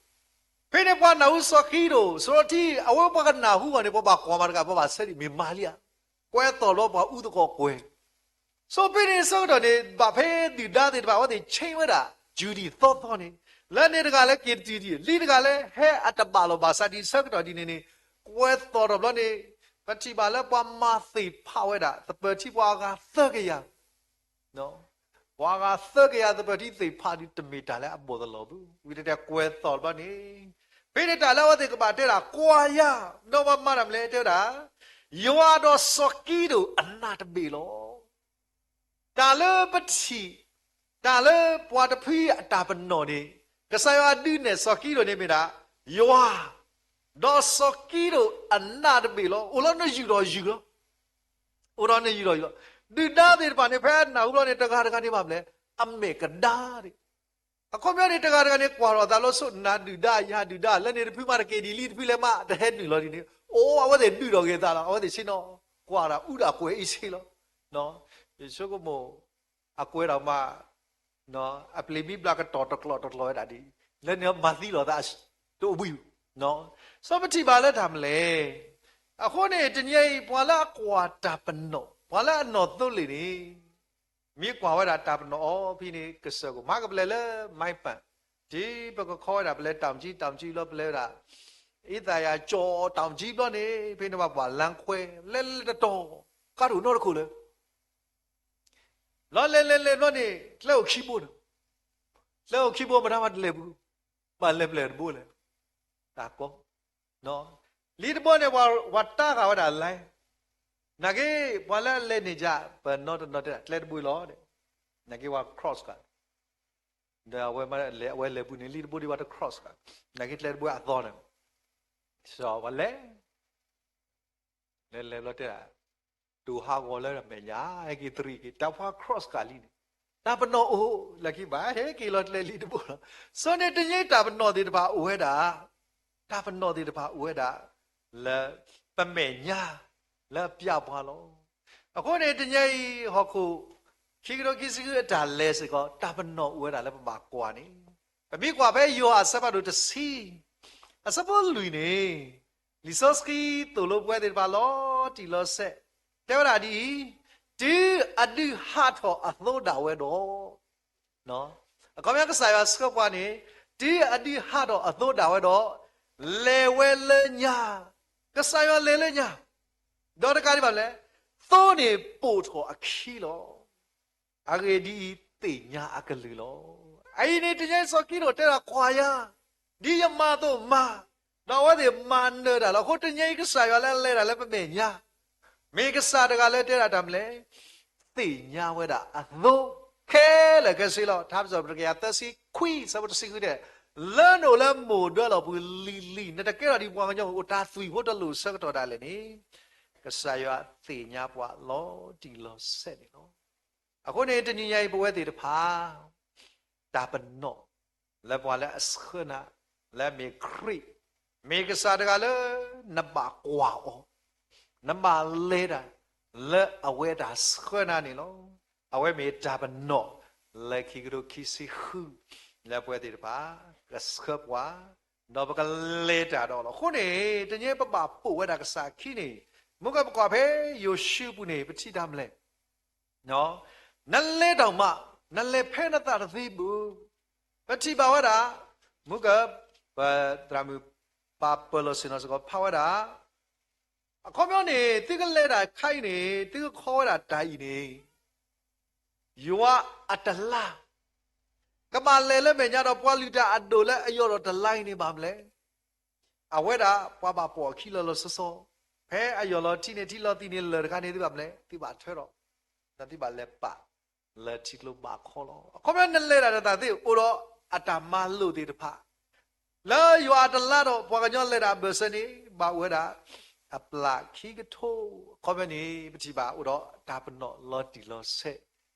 ဖဲန့ၣ်ပှၤနၢ်ဟူစီၤကံဒိၣ် စိရိၤထံ အဝဲပှၤကနၢ်ဟူအီၤန့ၣ် ပှၤဘၣ်ကွၢ်မးတဂၤ ပှၤဘၣ်ဆၢဒံးမ့ၢ်မၤလံဧါ, ကွဲၤသီၣ်လီၤပှၤအူသကိးကွဲၤ, ဆိဖဲန့ၣ်အဆၢကတီၢ်န့ၣ် ဘၣ်ဖဲဒုၣ်ဒါသ့ၣ်တဖၣ် အဝဲသ့ၣ်ဆ့ဝဲဒၣ် Judy သီသီန့ၣ်, လၢန့ၣ်တဂၤလၢက့ၤတတုၤဒံး လံတဂၤလၢဟဲအတဘၣ်လီၤဘၣ်ဆၣ်ဒ်ဆၢကတီၢ်ဒ်န့ၣ်န့ၣ်, ကွဲၤသီၣ်ထီၣ်ဘျီန့ၣ်, ပထံၣ်ဘၣ်လၢပှၤမၤသ့ၣ်ဖးဝဲဒၣ် သပၢၤထံပှၤအဂၤသၢကယၤ ပှၤဂၤသၢကယၤသပၢၤထံသ့ၣ်ဖးဒုးတမ့ၢ်တၢ်လၢအဘီၣ်သလီၤဘၣ်, ဝံၤတဲကွဲၤသီၣ်ဘျီန့ၣ်, ဖဲန့ၣ်တၢ်လၢအဝဲသ့ၣ်ကဘၣ်တဲဒၣ်ကွၢ်ယၤ, ဒီးပှၤမၤတၢ်မနုၤလဲၣ်တဲဝဲဒၣ်, ယွၤဒီးစီၤကံဒိၣ်အနၢ်တဘ့ၣ်လီၤ. တၢ်လၢပထံၣ်, တၢ်လၢပှၤတဖုအတၢ်ပနီၣ်န့ၣ်, ကစၢ်ယွၤဒုးနဲၣ်စီၤကံဒိၣ်န့ၣ်မ့ၢ်ဒၣ်, ယွၤ, ဒီးစီၤကံဒိၣ်အနၢ်တဘ့ၣ်လီၤ. အိၣ်လီၤနယုၢ်ဒီးယုၢ်လီၤ. အိၣ်ဒီးနယုၢ်ဒီးယုၢ်လီၤ. ဒုၣ်ဒါသ့ၣ်တဖၣ်န့ၣ် ဖဲအနၢ်ဟူဘျီန့ၣ် တဂၤတဂၤန့ၣ်ဘၣ်မနုၤလဲၣ်, အမဲာ်ကဒါဒံး, အခီပညီန့ၣ် တဂၤတဂၤန့ၣ် ကွၢ်ထီၣ်သးလီၤဆိ နၤဒုၣ်ဒါ ယၤဒုၣ်ဒါ လၢန့ၣ်တဖုမးတက့ၤဒ်လံ တဖုလဲၤမးတဟဲနုာ်လီၤဒ်န့ၣ်, အိၣ် အဝဲသ့ၣ်ဒုးထီၣ်က့ၤသးလီၤ. အဝဲသ့ၣ်ဆ့ၣ်နီၤကွၢ်တၢ်အူတၢ်ကွဲၤအံၤဆ့လီၤ. ယဆိကမိၣ် အကွဲၤထီၣ်မး အပျ့ၤမံဘျါကတီၢ်တကျိၤတကျိၤဝဲဒၣ်ဒ်, လၢန့ၣ်မၤသံလီၤသးတအိၣ်ဘှံး, စီၤပထံၣ်ဘၣ်လၢတၢ်မနုၤလဲၣ်. အဃိန့ၣ် တနံၤအံၤ ပှၤလၢအကွၢ်တၢ်ပနီၣ် ပှၤလၢအနီၢ်သိလ့ၣ်န့ၣ် မ့ၢ်ကွၢ်ဝဲဒၣ်တၢ်ပနီၣ်အီၤဖဲန့ၣ် ကစၢၢ်ကီး မၤကပလဲၤလၢ မံပၣ်, တုၤပကခီဝဲဒၣ်ပလဲၤတၢ်မကၠံ တၢ်မကၠံဘျီ ပလဲၤဝဲဒၣ် အ့သၣ်ယၤကၠီၣ်တၢ်မကၠံဘျီန့ၣ် ဖဲန့ၣ်ဘၣ်ပှၤလါခွဲ လဲၤလဲၤတတီၤ ကါဒိၣ်နီတခိၣ်လၢ လီၤလဲၤလဲၤလဲၤဘျီန့ၣ် ကျဲအိၣ်ခံဘိန့ၣ်, ကျဲအိၣ်ခံဘိ မတၤမၤတလဲၤပူၤ, ဘၣ်လဲၤပလဲၤတဘိလဲၣ်, တၢ်ကီ, လံာ်တဘိန့ၣ် ပှၤတၢ်ဃာ်ဝဲဒၣ်လဲၤ, နာ်က့ ပှၤလၢအလဲၤန့ၣ်ယါ ပနီတနီတဲဒၣ် ကျဲတဘိလီၤ, နာ်က့ပှၤ cross က ဒီးအဝဲလဲၤပူၤန့ၣ် လံာ်တဘိဒ်ပှၤတ cross က နာ်က့ကျဲတဘိအသီန့ၣ်, ပှၤလဲၤ လဲၤလဲၤဘျီတဲဒၣ် တိၢ်ဟးဂီၤလၢမဲာ်ညါ ဟဲက့ၤတရံးက့ၤ တၢ်ပှၤ cross ကလံန့ၣ်, တၢ်ပနီၣ်အိၣ်လၢခံဘၣ် ဟဲက့ၤလီၤကျဲလံာ်တဘိလီၤ. ဆိန့ၣ်တနံၤအံၤ တၢ်ပနီၣ်သ့ၣ်တဖၣ်အိၣ်ဝဲဒၣ်, တၢ်ပနီၣ်သ့ၣ်တဖၣ်အိၣ်ဝဲဒၣ် လၢပမဲာ်ညါ လၢအပျၢ်ပှၤလီၤ. အဃိန့ၣ် တနံၤအံၤ ဟီၣ်ခိၣ် ခံကထိခံဆံဃုအတၢ်လဲၤစ့ၢ်ကီး တၢ်ပနီၣ်အိၣ်ဝဲဒၣ်လၢပဘၣ်ကွၢ်န့ၣ်, ပမ့ၢ်ကွၢ်ဖဲယိၤဟၣ်အဆၢဖးဒိၣ်တဆံ အဆၢဖိလွံၢ်န့ၣ်, လံာ်စီဆှံသိၣ်လိပဝဲသ့ၣ်တဖၣ်လီၤတံၢ်လီၤဆဲး, တဲဝဲဒၣ်ဒ်အံၤ, တုၤအဒုးဟးထီၣ်အသိဒၣ်ဝဲဒီး အခီပညီကစၢ်ယွၤဆှၢပှၤန့ၣ်, တုၤအဒုးဟးထီၣ်အသိဒၣ်ဝဲဒီး, လဲၤဝဲလၢညါ, ကစၢ်ယွၤလဲၤလၢညါ, ဒီးတကးဒံးဘၣ်လဲၣ်, သိန့ၣ်ပိာ်ထီၣ်အခံလီၤ. အဂ့ၢ်ဒ်အံၤ, သ့ၣ်ညါအကလုၢ်လီၤ. အအံၤန့ၣ် တနံၤအံၤစီၤကံးဒဧိၣ်တဲဒၣ် ကွၢ်ယၤ, ဒ်ယမၤအသိးမၤ, ဒီးအဝဲသ့ၣ်မၤနၢၤတၢ်လီၤ. အဃိတနံၤအံၤ ကစၢ်ယွၤလၢအလဲၤတၢ်လၢပမဲာ်ညါ မ့ၢ်ကစၢ်တဂၤလၢတဲဒၣ်တၢ်မနုၤလဲၣ်, သ့ၣ်ညါဝဲဒၣ်အသိခဲလၢာ်ခဲဆ့လီၤ. ထါစံးပတြၢၤ တကယၤသၢဆံခွံ အဆၢဖိတဆံဃုတဲ, လၢနအိၣ်လၢမိၢ်ဒၢလီၢ်ပူၤလံၤလံၤ နတကဲထီၣ်ဒ်ပှၤကညီဧိၤ တၢ်သွံၣ်ဖိတလိၣ်ဆၢကတီၢ်ဒၣ်လဲာ်န့ၣ်, ကစၢ်ယွၤသ့ၣ်ညါပှၤလီၤတံၢ်လီၤဆဲးန့ၣ်လီၤ. အဃိန့ၣ် တနံၤညါအံၤ ပဝဲသ့ၣ်တဖၣ် တၢ်ပနီၣ် လၢပှၤလၢအဆှၢနၤ လၢအမ့ၢ်ခရံာ်, မ့ၢ်ကစၢ်တဂၤလၢ နဘၣ်ကွၢ်အီၤ, နဘၣ်လဲၤတၢ် လၢအဝဲတၢ်ဆှၢနၤန့ၣ်လီၤ. အဝဲမ့ၢ်တၢ်ပနီၣ် လၢခံကထိခံဆံဃု လၢပဝဲသ့ၣ်တဖၣ် ကဆှၢပှၤ, ဒီးပကလဲၤတၢ်ဒီးလီၤ. အဃိန့ၣ် တနံၤအံၤပဘၣ်ပိာ်ဝဲဒၣ်ကစၢ်အခံန့ၣ်, မုၢ်ကပကွၢ်ဖဲယိၤၡူပူၤန့ၣ် ပထံၣ်တၢ်မနုၤလဲၣ် နလဲၤတၢ်မး, နလဲၤဖဲနသးတသ့ဘၣ်. ပထံၣ်ဘၣ်ဝဲဒၣ်, မုၢ်က, ပသရၣ်မုၣ်ပာ်ပၢၢ်လီၤဆ့ၣ်နီၤစ့ၢ်ကီး ဖးဝဲဒၣ်, အခီပညီန့ၣ် သုကလဲၤတၢ်ခါအံၤန့ၣ် သုကခီဝဲဒၣ်တၢ်အံၤန့ၣ် ယွၤအတလါ ကဘၣ်လဲၤလၢမဲာ်ညါဒီး ပှၤလုၢ်တၢ်အဒိၣ်လၢအယိာ်ဒီးတလါအံၤန့ၣ်ဘၣ်မနုၤလဲၣ်. အဝဲဒၣ်ပှၤဘၣ်ပိာ်အခံလီၤလီၤဆီဆီ, ဖဲအယိာ်လီၤထံန့ၣ် ထံလီၤသံန့ၣ် လၢာ်တခါန့ၣ် သုဘၣ်မနုၤလဲၣ်, သုဘၣ်ထၢထီၣ်, ဒီးသုဘၣ်လဲၤပာ်လၢထံကျိဘၣ်ခီလီၤ. အခီပညီနလဲၤတၢ်နသးသ့အိၣ်ဒီးအတၢ်မၤလိာ်သ့ၣ်တဖၣ် လၢယွၤအတလါဒီး ပှၤကညီလဲၤတၢ်အဘၢၣ်စၢၤန့ၣ် ဘၣ်အိၣ်ဝဲဒၣ် အပျၢ်ခံကထိ, အခီပညီန့ၣ် ပထံၣ်ဘၣ်အိၣ်ဒီးတၢ်ပနီၣ်လီၤတံၢ်လီၤဆဲး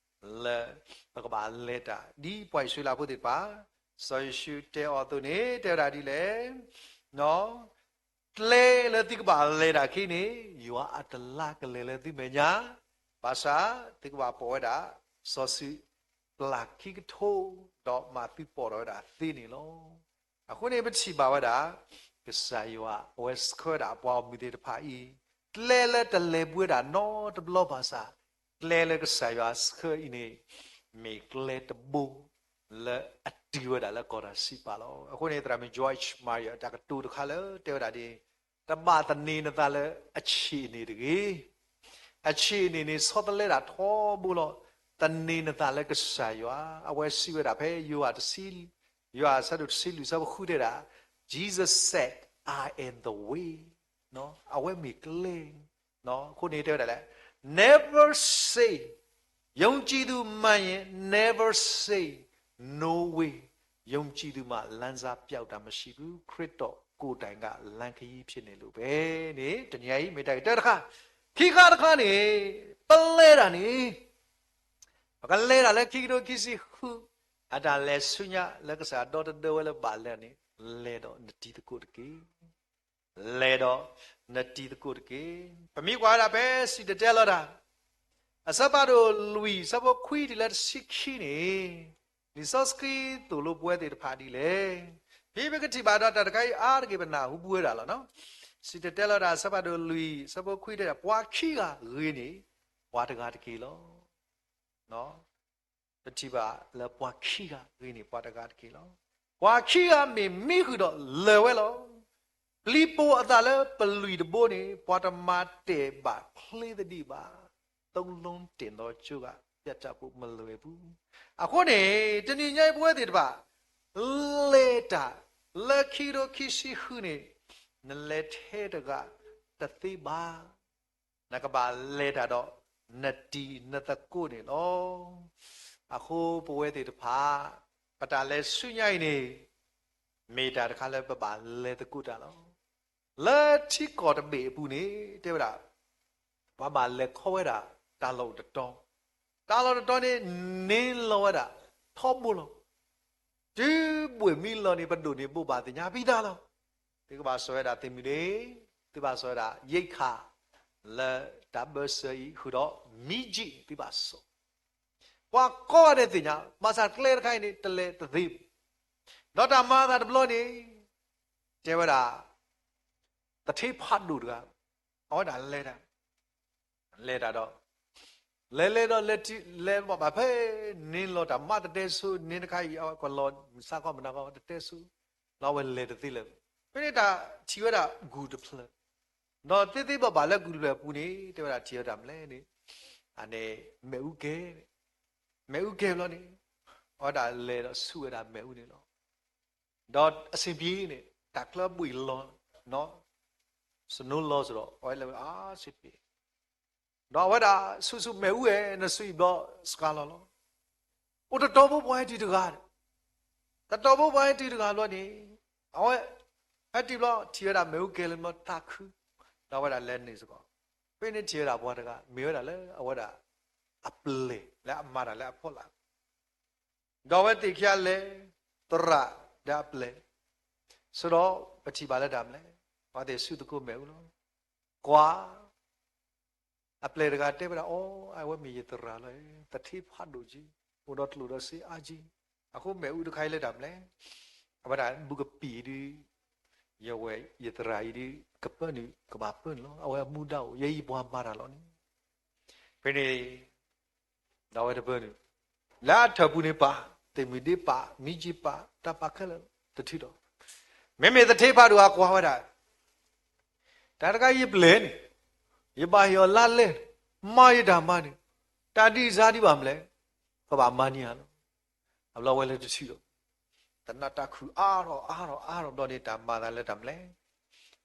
လၢပကဘၣ်လဲၤတၢ် ဒ်ပှၤအံၣ်စရ့လးဖိသ့ၣ်တဖၣ်, စီၤယိၤၡူတဲအီၤအသိးန့ၣ် တဲဝဲဒၣ်ဒ်လဲၣ်, ကျဲလၢသုကဘၣ်လဲၤတၢ်ခံန့ၣ် ယွၤအတလါကလဲၤလၢသုမဲာ်ညါ, ဘၣ်ဆၣ်သုကဘၣ်ပိာ်ဝဲဒၣ် စီၤစုၤပျၢ်ခံကထိ, ဒီးမၤသုပိာ်ထီၣ်ဝဲဒၣ်သ့န့ၣ်လီၤ. အဃိန့ၣ် ပထံၣ်ဘၣ်ဝဲဒၣ် ကစၢ်ယွၤအဝဲဆှၢဒၣ်ပှၤအီၣ်မုၢ်သ့ၣ်တဖၣ်အံၤ, ကျဲလၢတလဲၤဘှံးဝဲဒၣ်နီတဘျီဘၣ်ဆၣ်, ကျဲလၢကစၢ်ယွၤဆှၢအံၤန့ၣ် မ့ၢ်ကျဲတဘိ လၢအတုၤဝဲဒၣ်လၢကီၢ်တၢ်စံးပာ်လီၤ. အဃိန့ၣ် သရၣ်မုၣ် George Muller အတၢ်ကတိၤတခါလၢတဲဝဲဒၣ်ဒ်အံၤ, တဘၣ်သန့ၤနသးလၢအဆံးအန့ၣ်တဂ့ၤ. အဆံးအန့ၣ်န့ၣ် ဆီတလဲဒၣ်ထီဘိလီၤ. သန့ၤနသးလၢကစၢ်ယွၤ, အဝဲစံးဝဲဒၣ်ဖဲယိၤဟၣ်တဆံ, ယိၤဟၣ်အဆၢဒိၣ်တဆံလွံၢ် အဆၢဖိဃုတဲဒၣ်, Jesus said, I am the way. အဝဲမ့ၢ်ကျဲ အဃိန့ၣ်တဲဝဲဒၣ်လဲၣ်, never say, ယုံကြည်သူမှန်ရင် never say no way, ယုံကြည်သူမှလမ်းစပျောက်တာမရှိဘူး, ခရစ်တော်ကိုယ်တိုင်ကလမ်းခရီးဖြစ်နေလို့ပဲန့ၣ် တနံၤအံၤမ့ၢ်တၢ်ဂ့ၢ်တၢတခါ, ခံခါတခါန့ၣ် ပလဲၤတၢ်န့ၣ် ပကလဲၤတၢ်လၢခံကထိခံဆံဃု အတၢ်လဲၤဆူညါလၢကစၢ်ဒီတဒၢဝဲလၢဘၣ်လဲၤန့ၣ်, လဲၤဒီးနတံၤသကိးတက့ၢ်. လဲၤဒီးနတံၤသကိးတက့ၢ်. ပမ့ၢ်ကွၢ်ဝဲဒၣ်ဖဲစံၣ်တဲၤတဲလီၤတၢ် အဆၢဖးဒိၣ်လွံၢ် အဆၢဖိခွံတုၤလၢတဆံခံန့ၣ်, လံာ်စီဆှံသိၣ်လိပဝဲသ့ၣ်တဖၣ်ဒ်လဲၣ်. ဖဲပကထံၣ်ဘၣ်ဒီးတၢ်တခါအံၤအါတက့ၢ် ပနၢ်ဟူပဝဲဒၣ်လီၤ. စံၣ်တဲၤတဲလီၤတၢ်အဆၢဖးဒိၣ်လွံၢ် အဆၢဖိခွံတဲဒၣ်, ပှၤခံဂၤဂ့ၤန့ၢ်ပှၤတဂၤတက့ၢ်လီၤ. ပထံၣ်ဘၣ်လၢပှၤခံဂၤဂ့ၤန့ၢ်ပှၤတဂၤတက့ၢ်လီၤ. ပှၤခံဂၤမ့ၢ်မံဃုာ်ဒီးလၢာ်ဝဲလီၤ. ပျံၤပိာ်အသးလၢပလွံၢ်တဘိန့ၣ် ပှၤတမၤတဲာ်ဘၣ်ချ့သဒံးဘၣ်. သုံးလုံးတင်သော ကြိုးကပ် ပြတ်တတ်ဖို့ မလွယ်ဘူး. အဃိန့ၣ် တနံၤညါအံၤပဝဲသ့ၣ်တဖၣ် လဲၤတၢ် လၢခံကထိခံဆံဃုန့ၣ် နလဲၤထဲတဂၤတသ့ဘၣ်. နကဘၣ်လဲၤတၢ်ဒီး နတံၤနသကိးန့ၣ်လီၤ. အဃိပဝဲသ့ၣ်တဖၣ် ပတၢ်လဲၤဆူညါအံၤန့ၣ် မ့ၢ်တၢ်တခါလၢပဘၣ်လဲၤသကိးတၢ်လီၤ. လၢထံကီၢ်တဘ့ၣ်အပူၤန့ၣ် တဲဝဲဒၣ် ပှၤဘၣ်လဲၤခီဝဲဒၣ် တၢ်လီၢ်တတီၤ, တၢ်လီၢ်တတီၤန့ၣ် န့ၢ်လီၤဝဲဒၣ် ထီဘိလီၤ. တုၤဘှ့ၣ်မံလီၤန့ၣ် ပဒိၣ်န့ၣ်ဘိးဘၣ်သ့ၣ်ညါပံသးလီၤ. သုကဘၣ်စိာ်ဝဲဒၣ်သ့ၣ်မုၢ်ဒ့, သုဘၣ်စိာ်ဝဲဒၣ် ရိက္ခာ လၢတၢ်ဘၢစၢၤအံၤဃုာ်ဒီး မီးကျိုးန့ၣ် သုဘၣ်စိာ် ပှၤကိးဂၤဒဲးသ့ၣ်ညါ ဘၣ်ဆၣ်ကျဲတခါအံၤန့ၣ် တလဲၤတသ့ဘၣ်. ဒီးတၢ်မၤအသးတဘျီန့ၣ် တဲဝဲဒၣ် သထ့ဖးဒိၣ်တဂၤ အဝဲဒၣ်လဲၤတၢ်, လဲၤတၢ်ဒီး လဲၤလဲၤဒီးလဲၤထံၣ် လဲၤဘၣ်ဖဲန့ၣ်လီၤတၢ်မးတတဲဆိ န့ၣ်တခါအံၤ အဝဲကလီၤမုၢ်ဆါခီမနၤခီတတဲဆိ လီၤဝဲလဲၤတသ့လၢၤ. ဖဲန့ၣ်တၢ်ထံၣ်ဝဲဒၣ်ဂူာ်တဖျၢၣ်, ဒီးသ့သ့ဘၣ်ဘၣ်လၢဂူာ်တဖျၢၣ်အပူၤန့ၣ် တဲဝဲဒၣ်ထံၣ်ဝဲဒၣ်မနုၤလဲၣ်န့ၣ် အန့ၣ် မ့ၣ်အူကဲ, မ့ၣ်အူကဲဘျီန့ၣ် အဝဲဒၣ်လဲၤဒီးဆူၣ်ဝဲဒၣ်မ့ၣ်အူန့ၣ်လီၤ. ဒီးအဆင်ပြေန့ၣ် တၢ်ချၢဘှ့ၣ်လီၤ, စနိလီၤစ့ၢ်ဒီး အဝဲလဲၤဝဲအါဆံးတက့ၢ်. ဒီးအဝဲဒၣ်ဆူၣ်ဆူၣ်မ့ၣ်အူဝဲ နဆူၣ်အံၤဘျီစှၤလီၤလီၤ. အိၣ်တတီၤဖိပှၤဟဲတုၤတဂၤ, တတီၤဖိပှၤဟဲတုၤတဂၤဘျီန့ၣ် အဝဲ ဟဲတုၤဘျီထံၣ်ဝဲဒၣ်မ့ၣ်အူကဲလၢဘျီသးခု, ဒီးအဝဲဒၣ်လဲၤနုာ်စ့ၢ်ကီး. ဖဲန့ၣ်ထံၣ်ဝဲဒၣ်ပှၤတဂၤ မ့ၢ်ဝဲဒၣ်လၢအဝဲဒၣ် အပျဲၢ်လၢအမၤတၢ်လၢအဖီလာ် ဒီးအဝဲသ့ၣ်ခံဂၤလဲၤ သရၣ်ဒီးအပျဲၢ်, ဆိဒီးပထံၣ်ဘၣ်လၢတၢ်မနုၤလဲၣ်, ပှၤသ့ၣ်ဆူၣ်သကိးမ့ၣ်အူလီၤ. ကွၢ် အပျဲၢ်တဂၤတဲဝဲဒၣ် အိ အဝဲမ့ၢ်ယသရၣ်လီၤ, သထ့ဖးဒိၣ်က့, အိၣ်ဒီးကျိၣ်ဒီးစ့အါက့. အဃိမ့ၣ်အူတခါအံၤလၢတၢ်မနုၤလဲၣ်, အဝဲဒၣ်ဘူးကပံာ်ဒုး ယဝဲယသရၣ်အံၤဒုး ကပၢနုာ် ကဘၣ်ပၢနုာ်လီၤ. အဝဲအမူဒါအိၣ် ယဲအံၤပှၤမၤတၢ်လီၤန့ၣ်. ဖဲန့ၣ် ဒီးအဝဲတပၢနုာ်, လၢအထၢၣ်ပူၤန့ၣ်ပာ်, သ့ၣ်မုၢ်ဒ့ပာ်, မံက့ပာ်, တၢ်ပာ်ခဲလၢာ်တထံၣ်ဒီး, မ့မ့ၢ်သထ့ဖးဒိၣ်အကွၢ်ဝဲဒၣ်, တၢ်တခါယပျဲၢ်န့ၣ် ယဘၣ်ဟ့ၣ်အီၤလါလဲ, မၤယတၢ်မၤန့ၣ်, တၢ်ဒ်စါဒ်ဘၣ်မနုၤလဲၣ်, ကဘၣ်မၤန့ၢ်ဧါလီၤ. အဘျီဝဲလၢတထံၣ်ဒီး, တနၢ်တၢ်ခုၣ်အါထီၣ်အါထီၣ်အါထီၣ်ဘျီန့ၣ် တၢ်မၤသးလၢတၢ်မနုၤလဲၣ်,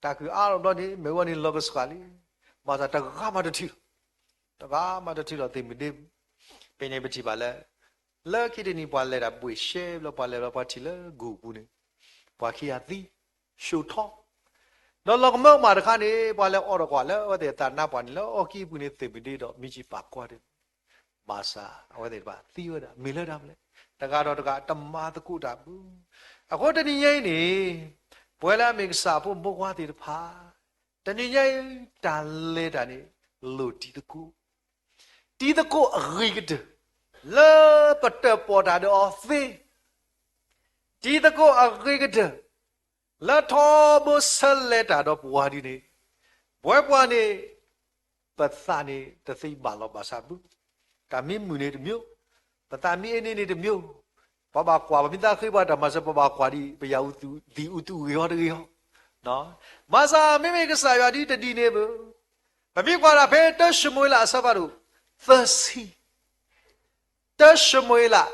တၢ်ခုၣ်အါထီၣ်ဘျီန့ၣ် မ့ၣ်အူန့ၣ်လီၤကစှၤလံ, ဘၣ်ဆၣ်တဂၤမးတထံၣ်လီၤ, တဂၤမးတထံၣ်လီၤသ့ၣ်မုၢ်ဒ့ပူၤ. ဖဲန့ၣ်ပထံၣ်ဘၣ်လၢ လၢခံတနံၤပှၤလဲၤတၢ်ဘှ့ၣ်ရှဲဘျီ ပှၤလဲၤဘျီပှၤထံၣ်လၢဂူာ်ပူၤန့ၣ်, ပှၤခံဂၤသံ, ဆှိၣ်ထီ, ဒီးလီၤကမၢကမၣ်တခါန့ၣ် ပှၤလၢအီၣ်ဒီးကွၢ်လၢအဝဲသ့ၣ်အသးနါပှၢ်န့ၣ် လၢအီၣ်ကံၢ်ပူၤန့ၣ် သ့ၣ်မုၢ်ဒ့ဒီးမံက့ပာ်ကွၢ်ဒၣ်, ဘၣ်ဆၣ်အဝဲသ့ၣ်တဖၣ်သံဝဲဒၣ် မ့ၢ်လၢတၢ်မနုၤလဲၣ်, တဂၤဒီးတဂၤတမၤသကိးတၢ်ဘၣ်. အဃိတနံၤညါအံၤန့ၣ် ပဝဲလၢအမ့ၢ်ကစၢ်အဖိမုၣ်ဖိခွါသ့ၣ်တဖၣ် တနံၤညါအံၤ တၢ်လဲၤတၢ်န့ၣ် လိၣ်တံၤသကိး, တံၤသကိးအဂ့ၤကတၢၢ် လၢပတၢၣ်ပီၣ်တၢ်ဒီးအီၤသ့, တံၤသကိးအဂ့ၤကတၢၢ် လၢထီဘိဆၢလဲၤတၢ်ဒီးပှၤဒ်န့ၣ်, ပဝဲပှၤန့ၣ် ပသးန့ၣ်တသ့ဘၣ်လီၤဘၣ်ဆၣ်ဘၣ်, တၢ်မံမုာ်န့ၣ်တမံၤ, ပသးမံအ့န့ၣ်န့ၣ်တမံၤ, ပှၤဘၣ်ကွၢ် ပှၤမ့ၢ်သးဃ့ပှၤတၢ်မၤစၢၤ ပဘၣ်ကွၢ်ဒ် ပယၤအူသူးအူဂ့ၤဟီတဂ့ၤဟီ, ဘၣ်ဆၣ်မ့မ့ၢ်ကစၢ်ယွၤဒ်တဒ်န့ၣ်ဘၣ်. ပမ့ၢ်ကွၢ်ဒၣ်ဖဲတၢၡမူၤအ့လးအဆၢဖးဒိၣ် သၢဆံ တၢၡမူၤအ့လး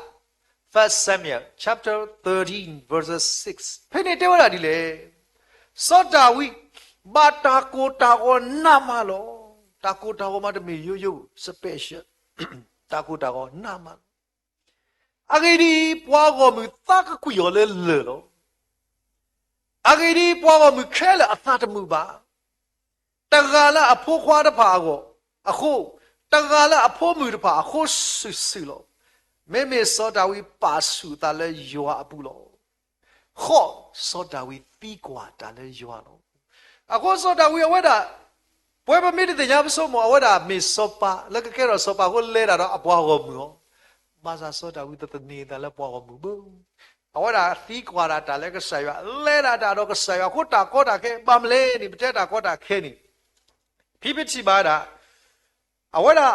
First Samuel chapter thirteen verses six ဖဲန့ၣ်တဲဝဲဒၣ်ဒ်လဲၣ်, စီၤဒၤဝံး ဘၣ်တၢ်ကိၢ်တၢ်ဂီၤနးမးလီၤ. တၢ်ကိၢ်တၢ်ဂီၤမးတမ့ၢ်ယိယိ special, တၢ်ကိၢ်တၢ်ဂီၤနးမးလီၤ. အဂ့ၢ်ဒ်အံၤ, ပှၤဂီၢ်မုၢ်သးကကွံာ်အီၤလၢလၢၢ်လီၤ. အဂ့ၢ်ဒ်အံၤ, ပှၤဂီၢ်မုၢ်ခဲလၢာ်အသးတမုာ်ဘၣ်. တဂၤလၢအဖိခွါတဖၣ်အဂီၢ်အဃိ, တဂၤလၢအဖိမုၣ်တဖၣ်အဃိစုာ်စုာ်လီၤ. မ့မ့ၢ်စီၤဒၤဝံးပာ်ဆူၣ်အသးလၢယွၤအပူၤလီၤ. ဃိး, စီၤဒၤဝံးသံကွၢ်တၢ်လၢယွၤလီၤ. အဃိစီၤဒၤဝံးအဝဲဒၣ်, ပဝဲပမ့ၢ်တသ့ၣ်ညါပဆိကမိၣ် အဝဲဒၣ်မ့ၢ်စီၤပၤလၢကကဲထီၣ်စီၤပၤအဃိလဲၤတၢ်ဒီးအပှၤဂီၢ်မုၢ်လီၤ. ဘၣ်ဆၣ်စီၤဒၤဝံးတသန့ၤအသးလၢပှၤဂီၢ်မုၢ်ဘၣ်. အဝဲဒၣ်သံကွၢ်ဒၣ်တၢ်လၢကစၢ်ယွၤ, လဲၤဒၣ်တၢ်ဒီးကစၢ်ယွၤအဃိတၢ်ကီတၢ်ခဲဘၣ်မနုၤလဲၣ်န့ၣ် ပတဲတၢ်ကီတၢ်ခဲန့ၣ် ဖံပထံၣ်ဘၣ်ဒၣ် အဝဲဒၣ်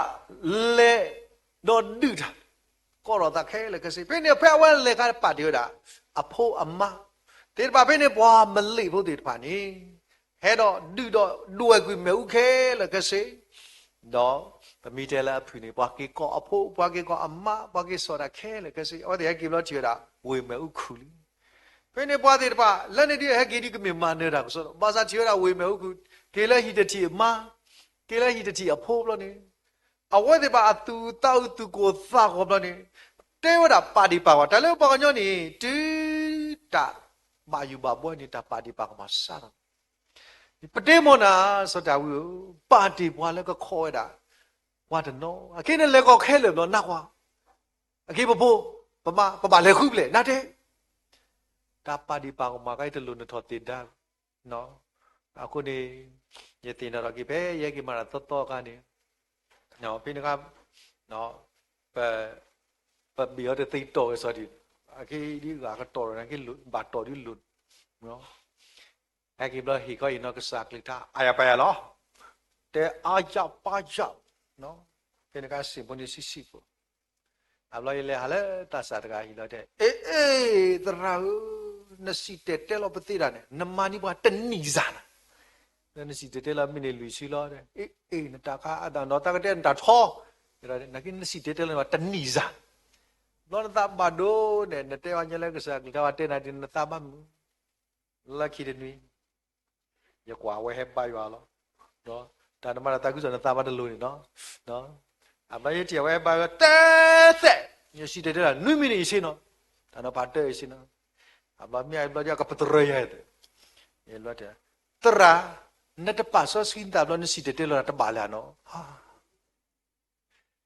လဲၤဒီးဒုးတၢ်, ကိးထီၣ်သးခဲလၢာ်ခဲဆ့. ဖဲန့ၣ်ဖဲအဝဲလဲၤခါပာ်တ့ၢ်ဝဲဒၣ် အဖိအမါသ့ၣ်တဖၣ် ဖဲန့ၣ်ပှၤမလ့ၣ်ဖိသ့ၣ်တဖၣ်န့ၣ် ဟဲဒီးဒုၣ်ဒီးဒွဲၣ်ကွံာ်မ့ၣ်အူခဲလၢာ်ခဲဆ့, ဒီးပမ့ၢ်တဲလၢအဖုၣ်န့ၣ် ပှၤက့ၤကိးအဖိ ပှၤက့ၤကိးအမါ ပှၤက့ၤစိာ်တၢ်ခဲလၢာ်ခဲဆ့ အဝဲသ့ၣ်ဟဲက့ၤဘျီထံၣ်ဝဲဒၣ်ဝ့ၢ်မ့ၣ်အူခူၣ်လံ. ဖဲန့ၣ်ပှၤသ့ၣ်တဖၣ် လၢန့ၣ်ဒ်ဟဲက့ၤဒ်ကမ့ၢ်မၤနၢၤတၢ်ကစီဒီး ဘၣ်ဆၣ်ထံၣ်ဝဲဒၣ်ဝ့ၢ်မ့ၣ်အူခူၣ် က့ၤလၢဟံၣ်တထံၣ်အမါ က့ၤလၢဟံၣ်တထံၣ်အဖိဘျီန့ၣ် အဝဲသ့ၣ်တဖၣ်အသူၣ်သးအိၣ်သူၣ်ကိၢ်သးဂီၤဘျီန့ၣ် တဲဝဲဒၣ်ပာ်ဒံးပာ်ကမၣ် တၢ်လၢပှၤကညီန့ၣ် တုၤတၢ်ဘၣ်ယိၣ်ဘၣ်ဘှီန့ၣ် တၢ်ပာ်ဒံးပာ်ကမၣ်စးထီၣ် ပတဲမ့ၢ်နၤ စီၤဒၤဝံးဧၢ, ပာ်တ့ၢ်ပှၤလၢကခိးဝဲဒၣ် ပှၤတနီၤ အခဲအံၤန့ၣ် လဲၤကီၢ်ခဲလၢာ်ဘျီ နၢ်ကွၢ်, အခဲအံၤပဖိ ပမါ ပဘၣ်လဲၤဃုဖျဲၣ် နတဲ, တၢ်ပာ်ဒံးပာ်ကမၣ်ခါအံၤ တလိၣ်နထီၣ်သ့ၣ်ဒါ အဃိန့ၣ် ယသ့ၣ်နီၣ်ထီၣ်က့ၤ ဖဲယဟဲက့ၤမၤတၢ်သီသီအခါန့ၣ် ဖဲန့ၣ်အခါ ပ ပဘ့ၣ်အီၤတသ့တီၢ်ဝဲစီၤဒံး, အခဲအံၤဒ်ဂၤကတီၢ်ဒီး ဘၣ်တီၢ်ဒ်လိၤ, ဟဲက့ၤဘျီဟ့ၣ်ခီဟ့ၣ်နီၤကစၢ်ကလုၢ်ကထါ အါယၤပာ်ယၤလီၤ, တဲအါယၤပာ်ယၤ, ဖဲန့ၣ်အခါစံၣ်ဖိန့ၣ်ဆံးဆံးဖိ, အဘျီယလဲၤဟးလၢသးစၢ်တဂၤအဟံၣ်လီၤတဲ, အ့ အ့ သရၣ်ဧၢ, နစံၣ်တဲၤတဲလီၤပသ့ဒၣ်န့ၣ် နမၤန့ၢ်ပှၤတနံၣ်စၢ်နၤ နစံၣ်တဲၤတဲလီၤမ့ၢ်န့ၢ်လွံၢ်ဆံလီၤ, အ့ အ့ နတၢ်ခါအသးနီၤ တၢ်ကတဲနတၢ်ထီ, နက့နစံၣ်တဲၤတဲလီၤန့ၣ် တနံၣ်စၢ်, ဘျီနသးဘၣ်ဒိန့ၣ် နတဲဝဲညါလၢကစၢ်ကလုၢ်ကထါဝဲတဲနၤဒ်နသးဘၣ်မုာ်, လၢခံတနွံ ယကွၢ်အဝဲဟဲဘါယွၤလီၤ, တၢ်နမၤတၢ်သးခုကစီၣ်နသးဘၣ်တလိၤန့ၣ်နီၤ, အဘျီယထံၣ်အဝဲဟဲဘါယွၤတဲသဲး, ယစံၣ်တဲၤတဲလီၤ နွံမံးနံးအံၤဆ့နီၤ, တၢ်နီၤဖးတၢၢ်အံၤဆ့နီၤ, အဘျီမ့ၢ်အဘျီကပတရၢယၤ, သရၣ်, နတပာ်စီဆှံနသးဘျီ နစံၣ်တဲၤတဲလီၤတၢ်တဘၣ်လၢၤနီၤ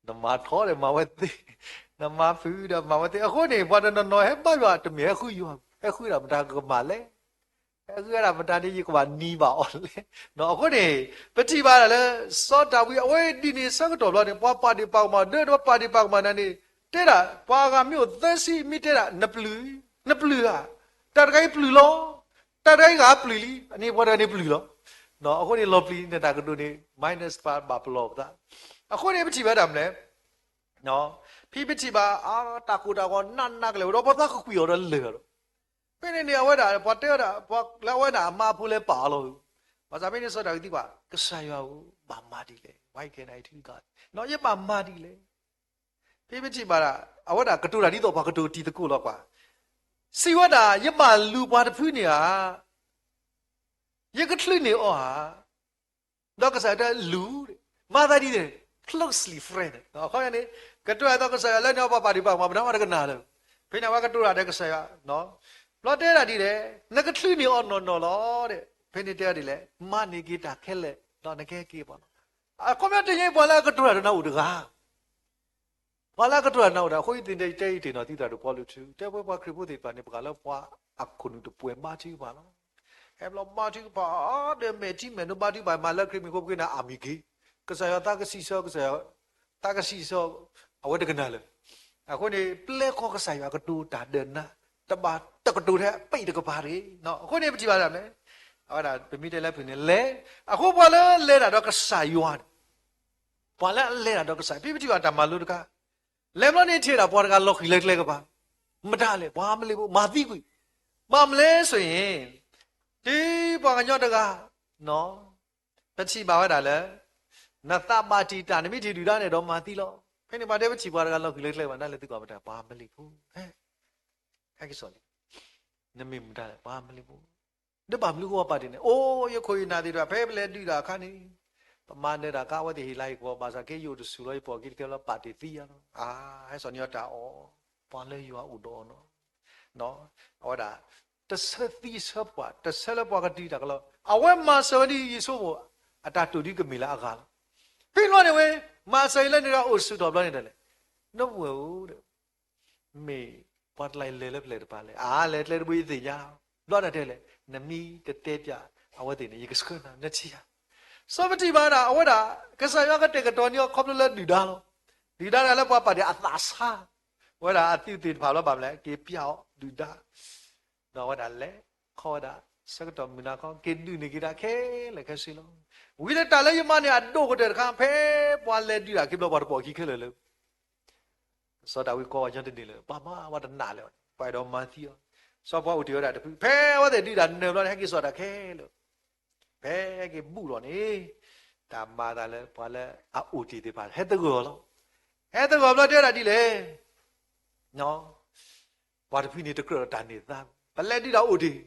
နမၤထီဒီးမၤဝဲသ့, နမၤဖုးဒီးမၤဝဲသ့, အဃိန့ၣ် ပှၤတနီၤနီၤဟဲဘါယွၤ တမ့ၢ်ဟဲဃုယွၤ, ဟဲဃုဒၣ်မတၤကမၣ်လဲၣ်, ဟဲဃုဒၣ်မတၤဒ်ယကဘၣ်နံၤဘၣ်အီၤလဲၣ်, အဃိန့ၣ် ပထံၣ်ဘၣ်ဒၣ်လၢ စီၤဒၤဝံးအဝဲဒ်န့ၣ်ဆၢကတီၢ်ဘျီန့ၣ် ပှၤပာ်ဒံးပာ်ကမၣ် ဒီးပှၤပာ်ဒံးပာ်ကမၣ်နၤန့ၣ် တဲဒၣ် ပှၤဂၤမ့ၢ်အိၣ်သၢဆံ မ့ၢ်တဲဒၣ် နပျုၢ်, နပျုၢ်ဧါ, တၢ်တခါအံၤပျုၢ်လီၤ, တၢ်တခါအံၤဂၤပျုၢ်လံ, အန့ၣ်ပှၤတဂၤန့ၣ်ပျုၢ်လီၤ, အဃိန့ၣ်လီၤပျံၤန့ၣ် တၢ်ကဒိးန့ၣ် minus ပာ်ဘၣ်ပလီၢ်ပသး, အဃိန့ၣ် ပထံၣ်ဘၣ်ဒၣ်မနုၤလဲၣ်, ဖဲပထံၣ်ဘၣ် အတၢ်ကိၢ်တၢ်ဂီၤနးနးကလဲာ်ဝဲဒီး ပှၤသးကကွံာ်အီၤဒီးလၢာ်ဒီး, ဖဲန့ၣ်န့ၣ် အဝဲဒၣ် ပှၤတဲဝဲဒၣ် ပှၤလၢအဝဲဒၣ်အမါဖိလၢပာ်အီၤလီၤ, ဘၣ်ဆၣ်ဖဲန့ၣ်စီၤဒၤဝံးသံကွၢ် ကစၢ်ယွၤဧၢ, ဘၣ်မၤဒ်လဲၣ်, why can't I do God, ယဘၣ်မၤဒ်လဲၣ် ဖဲပထံၣ်ဘၣ်ဒၣ် အဝဲဒၣ်ကတိၤတၢ်ဒ်သိးပှၤကတိၤတံၤသကိးလီၤကွၢ်, စံးဝဲဒၣ် ယဘၣ်လူၤပှၤတဖုန့ၣ်ဧါ, ယကချုးန့ၢ်အီၤဧါ, ဒီးကစၢ်ယွၤတဲလူၤ, မၤသးဒ်န့ၣ် closely friend န့ၣ် ကတိၤတၢ်ဒ်သိးကစၢ်ယွၤ လၢန့ၣ်အီၤပှၤပာ်ဒံးပာ်ကမၣ် ပတၢ်မၤတကနၣ်လၢၤ, ဖဲန့ၣ်အဝဲကတိၤတၢ်ဒီးကစၢ်ယွၤ ဘျီတဲဒၣ်ဒ်လဲၣ်, နကချုးန့ၢ်အီၤနီၢ်နီၢ်လီၤ, ဖဲန့ၣ်တဲဒ်လဲၣ်, မၤန့ၢ်က့ၤတၢ်ခဲလၢာ် ဒီးနကဟဲက့ၤပှၤလီၤ, အခီပညီတယဲၢ်ပှၤလၢအကတိၤတၢ်ဒီးနၤအိၣ်တဂၤ ပှၤလၢအကတိၤတၢ်ဒီးနၤအိၣ်တဂၤ, အဃိယသ့ၣ်တဲယတဲယတ့ၢ်နီၣ်သံသရၣ်ဒိၣ်ပီလူးထူ တဲဝဲပှၤခရံာ်ဖိသ့ၣ်တဖၣ်န့ၣ် ပှၤလၢပှၤအခိၣ်နူာ်တပှဲၤဘါထုကဖၣ်လီၤ, ဟဲဘျီဘါထုကဖၣ် ဒီးမဲာ်ထံမဲာ်နိဘါထုကဖၣ် မၤလၢခရံာ်မံၤဖိပဃ့နၤအမံၤက့ၤ, ကစၢ်ယွၤသးကဆံးဆၢ ကစၢ်ယွၤ သးကဆံးဆၢ အဝဲတကနၣ်လၢၤ, အဃိန့ၣ် ပျဲၢ်ကီၢ်ကစၢ်ယွၤကတိၤတၢ်ဒီးနၤ တဘၣ်တကတိၤထဲပံးတကပၤတဂ့ၤ, အဃိန့ၣ်ပထံၣ်ဘၣ်ဒၣ်မနုၤလဲၣ်, အဝဲဒၣ်ပမ့ၢ်တဲလၢဖုၣ်န့ၣ်လဲၤ, အဃိပှၤလၢလဲၤတၢ်ဒီးကစၢ်ယွၤန့ၣ် ပှၤလၢအလဲၤတၢ်ဒီးကစၢ် ဖဲပထံၣ်ဘၣ်တၢ်မၤလိတခါ, လဲၤဘျီန့ၣ်ထံၣ်ဒၣ်ပှၤတဂၤလီၤဃံၤလၢကျဲကပၤ, မတၤလဲၣ် ပှၤမလ့ၣ်ဖိ မၤသံကွံာ်, ဘၣ်မနုၤလဲၣ်ဆိၣ်ဂ့ၤ, တုၤပှၤကညီတဂၤ ပထံၣ်ဘၣ်ဝဲဒၣ်လၢ နသးဘၣ်တံာ်တာ် နမ့ၢ်ထံၣ်ဒုၣ်ဒါန့ၣ်ဒီးမၤသံလီၤ, ဖဲန့ၣ်ပှၤတဲပထံၣ်ပှၤတဂၤလီၤဃံၤလၢကျဲကပၤ နလဲၤသံကွၢ်မတၤ ပှၤမလ့ၣ်ဖိ, ဟဲက့ၤစီၤလံ, နမ့ၢ်မတၤလဲၣ် ပှၤမလ့ၣ်ဖိ ဒီးဘၣ်မနုၤဃိပှၤပာ်တ့ၢ်န့ၣ် အိၣ်ယခိၣ်ယနၢ်သ့ၣ်တဖၣ် ဖဲပလဲၤဒုးတၢ်အခါန့ၣ် ပမၤနၢၤတၢ်အခါ အဝဲသ့ၣ်ဟ့ၣ်လၤဟ့ၣ်ကပီၤ ဘၣ်ဆၣ်က့ယအိၣ်တဆူၣ်လီၤ ယပိာ်က့ၤတကဲလီၤ ပာ်တ့ၢ်သံယၤလီၤ, အါ ဟဲစိာ်န့ၢ်အီၤတၢ်အီၣ်, ပှၤလၢယွၤအိၣ်ဒီးအီၤနီၤ, အဝဲဒၣ် တဆၢသံဆၢပှၢ် တဆၢလၢပှၤကတုၤတၢ်ကလီၤ အဝဲမၤစၢၤဝဲဒ်ယဆိကမိၣ် အတၢ်တိာ်ဒ်ကမ့ၢ်လၢအဂၤလီၤ, ဖဲလီၤန့ၣ်ဝဲ မၤစၢၤအံၤလၢန့ၣ်ဒီးအိၣ်ဆူၣ်ထီၣ်ဘျီန့ၣ်ဒ်လဲၣ်, နဝဲၢ်ဧၢ မ့ၢ်ပှၤတလါအံၤလဲၤလၢဖဲလဲၣ်တပၤလဲၣ်, အါ လဲၤကျဲတဘိယသ့ၣ်ညါ, ဘျီတၢ်တဲလဲၣ်, နမ့ၢ်တတဲပၠး အဝဲသ့ၣ်န့ၣ် ယကဆှၢနၤ နထံၣ်ဧါ, စီၤပထံၣ်ဘၣ်ဒၣ် အဝဲဒၣ် ကစၢ်ယွၤကတဲာ်ကတီၤန့ၢ်အီၤခီဖျိလၢဒုၣ်ဒါလီၤ, ဒုၣ်ဒါတဂၤလၢပှၤပာ်တ့ၢ်အသးဆါ, အဝဲဒၣ်အသုးသ့ၣ်တဖၣ်လီၤ ဘၣ်မနုၤလဲၣ် က့ၤပၠးအီၤဒုၣ်ဒါ ဒီးအဝဲဒၣ်လဲၤ ခီဝဲဒၣ် ဆၢကတီၢ်မုၢ်နၤခီ က့ၤဒုးန့ၢ်က့ၤတၢ်ခဲလၢာ်ခဲဆ့လီၤ, ဝံၤလၢတၢ်လၢယမၤန့ၢ်အဒိၣ်ကတၢၢ်တခါ ဖဲပှၤလဲၤဒုးတၢ်ခံဘျီ ပှၤတပိာ်ခံခဲလၢာ်လၢ စီၤဒၤဝံးကိးပှၤညီတန့ၢ်လၢၤ, ပှၤမၤပှၤတနာ်လၢၤဘၣ်န့ၣ် ပှၤအဲၣ်ဒိးမၤသံအီၤ, စီၤပၤအိၣ်တ့ၢ်ဝဲဒၣ်တဖု, ဖဲအဝဲသ့ၣ်ဒုးတၢ်နၢၤဘျီန့ၣ် ဟဲက့ၤစိာ်တၢ်ခဲလၢာ်, ဖဲက့ၤဘူၣ်လီၤန့ၣ်, တၢ်မၤသးလၢပှၤလၢအအိၣ်တ့ၢ်သ့ၣ်တဖၣ် ဟဲသဂၢၢ်အီၤလီၤ. ဟဲသဂၢၢ်ဘျီတဲဒၣ်ဒ်လဲၣ် ပှၤတဖုန့ၣ်တကြၢးဒီးတၢ်န့ၢ်သါ, ပလဲၤဒုးတၢ်အိၣ်တ့ၢ်,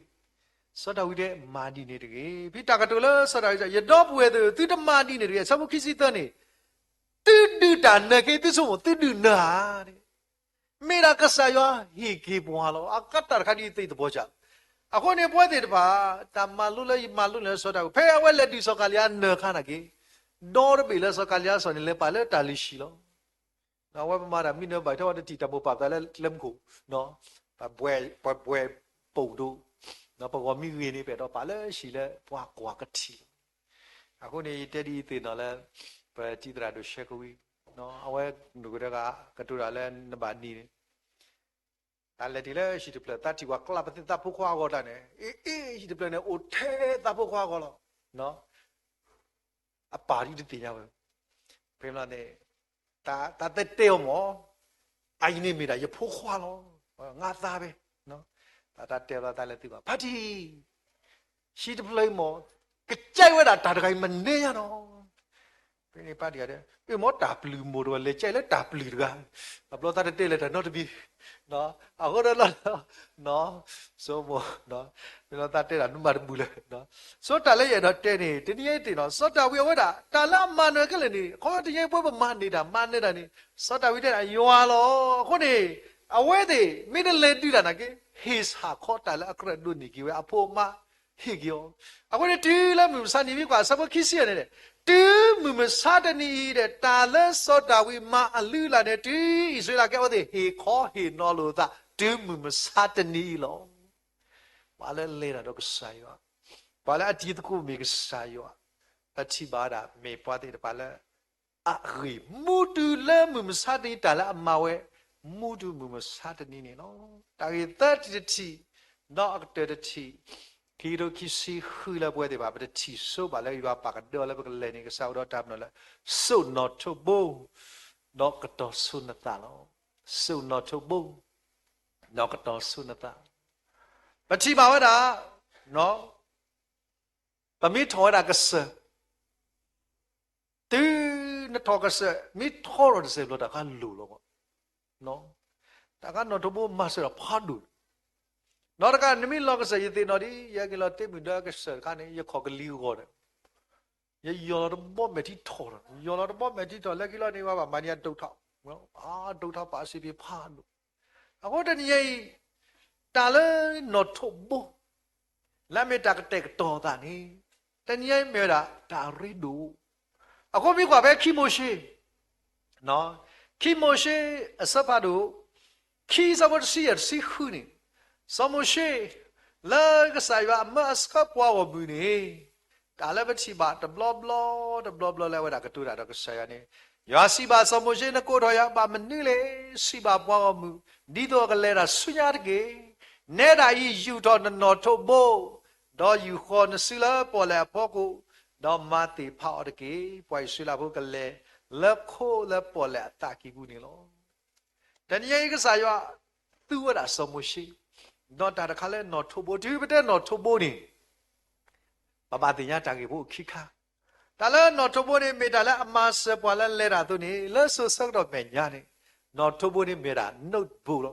စီၤဒၤဝံးတဲမၤဒ်န့ၣ်တဂ့ၤ. ဖဲတၢ်ကတိၤလၢစီၤဒၤဝံး, ယဒီပုၢ်ဝဲၢ်သ့ၣ်, သုတမၤဒ်န့ၣ်တဂ့ၤ. အဆၢဖိခံဆံသၢန့ၣ်, သုဒုးတၢ်နၢၤက့ သုဆိကမိၣ် သုဒုးနၢၤဧါ, မ့ၢ်ဒၣ်ကစၢ်ယွၤဟ့ၣ်က့ၤပှၤလီၤ. အကတၢ်တခါဒ်သ့ၣ်သပှၢ်စၢ်, အဃိန့ၣ် ပဝဲသ့ၣ်တဖၣ် တၢ်မၤလိလၢယမၤလိန့ၣ်လၢစီၤဒၤဝံး, ဖဲအဝဲလဲၤဒုးစီၤကၤလံယါနၢၤအခါန့ၣ်က့, ဒီတဘ့ၣ်လၢစီၤကၤလံယါစီၤန့ၣ် လဲၤပာ်လၢတၢ်လုၢ်ဟံၣ်လီၤ. အဝဲပမၤတၢ်မံနၢၤဘၣ် ထဲဝဲတထံၣ်တၢ်မိၢ်ပၢ်ပသးလၢကျဲမုၢ်ခိၣ်, ပဘှဲးပူၤဒိၣ်, ပဂီၢ်မံဂ့ၤန့ၣ် ပအဲၣ်ဒိးပာ်လၢဟံၣ်လၢပှၤကွၢ်ကထံၣ်လီၤ. အဃိန့ၣ် ယတဲဒ်အံၤသ့ၣ်နီၣ်လၢ ပတံၤသရၣ်ဒိၣ်ရှဲကဝံၤ, အဝဲနုာ်ကတၢၢ်တဂၤကတိၤတၢ်လၢနဘၣ်နံၤန့ၣ်, တၢ်လဲၤတ့ၢ်လၢဟံၣ်တဖျၢၣ် သးထံၣ်ပှၤကျးပသ့ၣ်သးဖိခွါအဂီၢ်တၢ်န့ၣ်, အ့ အ့ ဟံၣ်တဖျၢၣ်န့ၣ် အိၣ်ထဲသးဖိခွါအဂီၢ်လီၤ. အပၢ်ဒ်တသ့ၣ်ညါဝဲ, ဖဲန့ၣ် တၢ်တဲတဲအီၤမၢ်, အအံၤန့ၣ်မ့ၢ်ဒၣ်ယဖိခွါလီၤ, ငါသားပဲ, တၢ်တဲလီၤသးလၢသုဘၣ် ဖါတံၢ်, ဟံၣ်တဖျၢၣ်အံၤမၢ်, ကစၢ်ဝဲဒၣ်တၢ်တဂၤအံၤမနုၤညါနီၤ. ဖဲန့ၣ်ဖါတံၢ်တဲ, အ့ၣ်မၢ် တၢ်ပျုၢ်မိၢ်တဝဲ လဲၤကဲလၢတၢ်ပျုၢ်တဂၤ, အဘျီသးတတဲလၢၤတၢ်နီတမံၤ, အဃိဒီးလီၤ ဆိမိၣ်, မ့ၢ်လီၤသးတဲတၢ်နမၤတဘူၣ်လၢၤ, ဆိတၢ်လၢယအဲၣ်ဒိးတဲန့ၣ် တနံၤအံၤသ့ၣ်နီၣ် စီၤဒၤဝံးအဝဲဒၣ် တၢ်လၢအမၤနၢၤခဲလၢာ်န့ၣ် အခီပညီတနံၤအံၤပဝဲပမၤန့ၢ်တၢ် မၤနၢၤတၢ်န့ၣ် စီၤဒၤဝံးတဲဒၣ်ယွၤလီၤ. အဃိန့ၣ် အဝဲသ့ၣ် မ့ၢ်တလဲၤဒုးတၢ်နာ်က့ ဟ့ၣ်ဆၣ်ခီတၢ်လၢအကြၢးဒိးန့ၢ်က့ၤဝဲ အဖိအမါ ဟ့ၣ်က့ၤအီၤ. အဃိန့ၣ် တုၤလၢမုၢ်မဆါတနံၤ မ့ၢ်ကွၢ်အဆၢဖိခံဆံန့ၣ်, တုၤမုၢ်မဆါတနံၤအံၤဒီး တၢ်လၢစီၤဒၤဝံးမၤအလုၢ်အလၢ်န့ၣ် တုၤအံၣ်စရ့လးကဲအဝဲသ့ၣ် ဟ့ၣ်ခီဟ့ၣ်နီၤလိာ်အသး တုၤမုၢ်မဆါတနံၤအံၤလီၤ. ပှၤလၢလဲၤတၢ်ဒီးကစၢ်ယွၤ, ပှၤလၢအတံၤသကိးမ့ၢ်ကစၢ်ယွၤ, ပထံၣ်ဘၣ်ဝဲဒၣ် မ့ၢ်ပှၤသ့ၣ်တဖၣ်လၢ အဂ့ၢ်မူတုၤလၢမုၢ်မဆါတနံၤ တၢ်လၢအမၤဝဲ မူတုၤမုၢ်မဆါတနံၤန့ၣ်လီၤ. တၢ်ဂ့ၢ်သၢထံၣ်တထံၣ်, ဒီးအကတၢၢ်တထံၣ်, ခံကထိခံဆံဃုလၢပဝဲသ့ၣ်တဖၣ် ပတထံၣ်ဆိဘၣ်လၢယွၤပာ်ကဒၢလၢပကလဲၤန့ၣ် ကစၢ်အိၣ်ဒီးတၢ်ပနီၣ်လၢ စိာ်နီၣ်ထိးဘိ ဒီးကတီၤဆိနသးလီၤ. စိာ်နီၣ်ထိးဘိ ဒီးကတီၤဆိနသး, ပထံၣ်ဘၣ်ဝဲဒၣ် ပမ့ၢ်ထီၣ်ဝဲဒၣ်ကစၢၢ် တုၤနထီၣ်ကစၢၢ် မ့ၢ်ထီထီၣ်တစဲးဘျီ တၢ်ခါလိၤလီၤ. တၢ်ခါနီၣ်ထိးဘိမၤစၢၤဒီးဖးဒိၣ်, နီၢ်တခါ နမ့ၢ်လီၤကစၢၢ် ယသ့ၣ်နီၣ်ဒ် ယဟဲက့ၤလီၤတ့မုၢ်ဒၢကစၢၢ်တခါန့ၣ် ယခီၣ်ကလံၤဂီၤဒီး ယယီၤလီၤတဘီမဲာ်ထံထီၣ်ဒီး ယီၤလီၤတဘီမဲာ်ထံထီၣ် လၢခံလီၤန့ၣ် ပှၤဘၣ်မၤန့ၢ်အဒိးထီၣ်, အဒိးထီၣ်ပာ်စ့ၢ်ကီးဖးဒိၣ်. အဃိတနံၤအံၤ တၢ်လၢနီၣ်ထိးဘိ လၢအမ့ၢ်တၢ်ကတဲာ်ကတီၤသးန့ၣ် တနံၤအံၤမ့ၢ်ဝဲဒၣ်တၢ်အရ့ဒိၣ်. အဃိမ့ၢ်ကွၢ်ဖဲခံမိၤၡ့, ခံမိၤၡ့အဆၢဖးဒိၣ် ခံဆၢဖိတဆံယဲၢ်တဆံဃုန့ၣ်, စီၤမိၤၡ့ လၢကစၢ်ယွၤအမၢအဆှၢပှၤဂီၢ်မုၢ်န့ၣ်, တၢ်လၢပထံၣ်ဘၣ်တဘျီဘျီ တဘျီဘျီလၢအဝဲဒၣ်ကတိၤတၢ်ဒီးကစၢ်ယွၤန့ၣ်, ယွၤစံးဘၣ်စီၤမိၤၡ့ နကိးထီၣ်ယၤဘၣ်မနုၤလဲၣ်. စံးဘၣ်ပှၤဂီၢ်မုၢ်, ဒ်သိးအကလဲၤတၢ်ဆူညါတက့ၢ်. နဲဒၣ်အံၤ ယူာ်ထီၣ်နနီၣ်ထိးဘိ ဒီးယူာ်ဃီၤနစုလၢပီၣ်လဲၣ်အဖီခိၣ်, ဒီးမၤသ့ၣ်ဖးအီၤတက့ၢ်. ပှၤအံၣ်စရ့လးဖိကလဲၤလၢခိလၢပီၣ်လဲၣ်အသးကံၢ်ပူၤန့ၣ်လီၤ. တနံၤအံၤကစၢ်ယွၤသူဝဲဒၣ်စီၤမိၤၡ့ ဒီးတၢ်တခါလၢနီၣ်ထိးဘိ တုၤပတဲနီၣ်ထိးဘိန့ၣ် ပဘၣ်သ့ၣ်ညါတၢ်ဂ့ၢ်ဖိခံခါ, တၢ်လၢနီၣ်ထိးဘိန့ၣ် မ့ၢ်တၢ်လၢအမၤစၢၤပှၤလၢလဲၤတၢ်အသိးန့ၣ် လၢစိၤဆၢကတီၢ်မဲာ်ညါန့ၣ် နီၣ်ထိးဘိန့ၣ်မ့ၢ်ဒၣ် notebook လီၤ.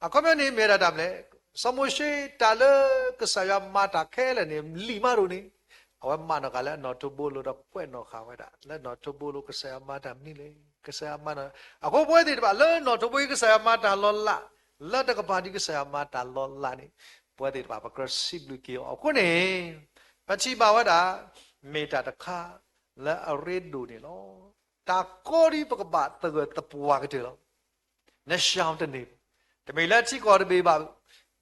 အခီပညီန့ၣ်မ့ၢ်ဒၣ်တၢ်မနုၤလဲၣ်, စီၤမိၤၡ့ တၢ်လၢကစၢ်ယွၤမၤတၢ်ခဲလၢာ်န့ၣ် လံာ်မးဒိၣ်န့ၣ် အဝဲမၤနီၢ်ကၤလၢအနီၣ်ထိးဘိလိၤဒီးကွဲးနီၣ်ဃာ်ဝဲဒၣ် လၢနီၣ်ထိးဘိလိၤ ကစၢ်ယွၤမၤတၢ်မနုၤလဲၣ်, ကစၢ်ယွၤမၤနီၢ်, အဃိပဝဲသ့ၣ်တဖၣ်လၢနီၣ်ထိးဘိအံၤ ကစၢ်ယွၤမၤတၢ်လီၤလး, လၢတကပၤဒ်ကစၢ်ယွၤမၤတၢ်လီၤလးန့ၣ် ပဝဲသ့ၣ်တဖၣ်ပကြၢးစံးဘျုးက့ၤအီၤ. အဃိန့ၣ် ပထံၣ်ဘၣ်ဝဲဒၣ် မ့ၢ်တၢ်တခါလၢအရ့ဒိၣ်န့ၣ်လီၤ. တၢ်ကီဒ်ပကဘၣ်သဂၢၢ်သပှၢ်ကတၢၢ်လီၤ. နရှောင်တန့ၢ်ဘၣ်, တမ့ၢ်လၢထံကီၢ်တဘ့ၣ်ဘၣ်,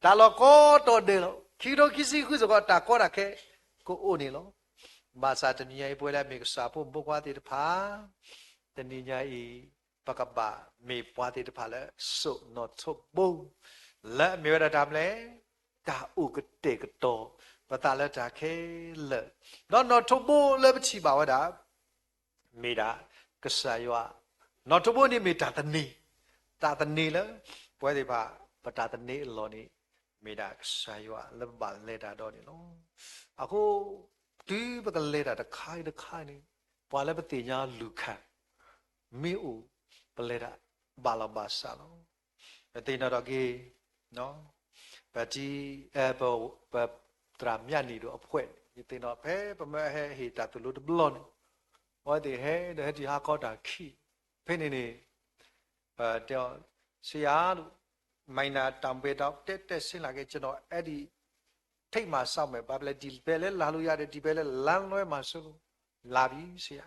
တၢ်လီၢ်ကီတီၤဒဲးလီၤ. ခံကထိခံဆံဃုစ့ၢ်ကီး တၢ်ကီတၢ်ခဲကအိၣ်န့ၣ်လီၤ. ဘၣ်ဆၣ်တနံၤအံၤ ပဝဲလၢအမ့ၢ်ကစၢ်ဖိမုၣ်ဖိခွါသ့ၣ်တဖၣ် တနံၤညါအံၤ ပကဘၣ်မ့ၢ်ပှၤသ့ၣ်တဖၣ်လၢစိာ်နီၣ်ထိးဘိ လၢအမ့ၢ်ဝဲဒၣ်တၢ်မနုၤလဲၣ်, တၢ်အိၣ်ကတဲာ်ကတီၤပသးလၢတၢ်ခဲလၢာ်, ဒီးနီၣ်ထိးဘိလၢပထံၣ်ဘၣ်ဝဲဒၣ် မ့ၢ်ဒၣ်ကစၢ်ယွၤ, နီၣ်ထိးဘိန့ၣ်မ့ၢ်တၢ်သန့ၤ, တၢ်သန့ၤလၢ ပဝဲသ့ၣ်တဖၣ် ပတၢ်သန့ၤအလီၢ်န့ၣ် မ့ၢ်ဒၣ်ကစၢ်ယွၤလၢပဘၣ်လဲၤတၢ်ဒီးန့ၣ်လီၤ. အဃိ တုၤပကလဲၤတၢ်တခါအံၤတခါအံၤန့ၣ် ပှၤလၢပသ့ၣ်ညါအီၤလူၤခၢ် မ့ၢ်အိၣ် ပလဲၤတၢ်ဘၣ်လီၤဘၣ်စးလီၤ. ပသ့ၣ်နီၣ်ထီၣ်က့ၤ ပတံ ပ ပသရၣ်မၠၣ်နံၣ်ဒိၣ်အဖှဲးန့ၣ် ယသ့ၣ်နီၣ်ဖဲပမၢဟဲဟ့ၣ်တၢ်သိၣ်လိတဘျီန့ၣ် အဝဲသ့ၣ်ဟဲဒီးဟဲတုၤဟးခီတၢ်ခံ ဖဲန့ၣ်န့ၣ် ပတဲအီၤ ဆရာလို့ မၤနၤတၢ်မ့ၢ်တၢ်တဲတဲဆ့လၢ်က့ ကျွန်တော် အဲ့ဒီ ထိပ်မှာစောင့်မယ် ဘာဖြစ်လဲ ဒီဘက်လည်း လာလို့ရတယ် ဒီဘက်လည်း လမ်းလွဲမှာစိုးလို့ လာပြီ ဆရာ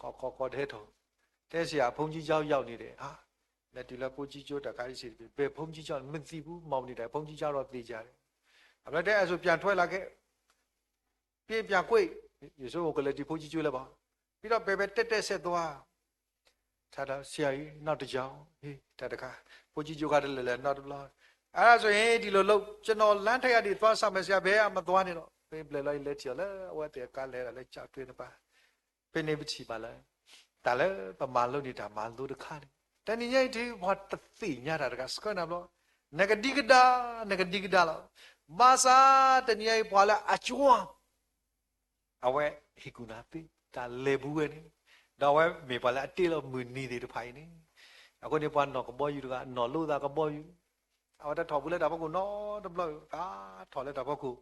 ကီကီကီ တဲထီၣ် တဲ ဆရာ ဘုန်းကြီးကျောင်းရောက်နေတယ် ဟာ လဲၤတုၤလၢဘုန်းကြီးကျောင်းတခါ အစ်စေတပင် ဘယ်ဘုန်းကြီးကျောင်းလဲ မသိဘူး မောင်နေတာ ဘုန်းကြီးကျောင်းတော့သေချာတယ် အဘျီတဲ အဲ့ဆိုပြန်ထွက်လာခဲ့ ပြင်ပြန်ကွေ့ ယဆိကမိၣ်ကလဲၤတုၤဘုန်းကြီးကျောင်းလၢၤဘၣ် ပြီးတော့ ဘယ်ဘက် တက်တက်ဆက်သွား ဆရာကြီး နောက်တစ်ကြောင်း ဟေး တၢ်တခါ ဘုန်းကြီးကျောင်းကတလဲၤလဲၤ နောက်တစ်ဘျီ အဲ့ဒါဆိုရင် ဒီလိုလုပ် ကျွန်တော် လမ်းထိပ်ကနေ သွားဆောင်မယ် ဆရာ ဘယ်မှမသွားနဲ့တော့ ဖဲဘျဲၣ်လီၤအံၤ လဲၤထံၣ်အီၤလၢ အဝဲသ့ၣ်အကါလဲၤဒၣ်လၢ ကျောက်တွင်း တပၤ ဖဲန့ၣ်ပထံၣ်ဘၣ်လၢ တၢ်လၢပမၤလိန့ၢ်တၢ်မၤလိတခါန့ၣ် တနံၤညါအံၤ ထံပှၤတသ့ၣ်ညါတၢ်တဂၤ ဆှၢနၤဘျီ နကဒံကဒါ နကဒံကဒါလီၤ ဘၣ်ဆၣ် တနံၤညါအံၤ ပှၤလၢအကၠွ အဝဲဟ့ၣ်ကူၣ်နၤသ့ တၢ်လဲၤဘူးဝဲန့ၣ် ဒီးအဝဲမ့ၢ်ပှၤလၢအတ့လီၤမုၢ်နံၤသ့ၣ်တဖၣ်အံၤန့ၣ် အဃိန့ၣ် ပှၤနီၣ်ကဘီယူၤတဂၤ နီၣ်လိသးကဘီယူၤ အဝဲတထီၣ်ဘူးလၢတၢ်ဖီခိၣ်နီတဘျီ ကထီၣ်လၢတၢ်ဖီခိၣ်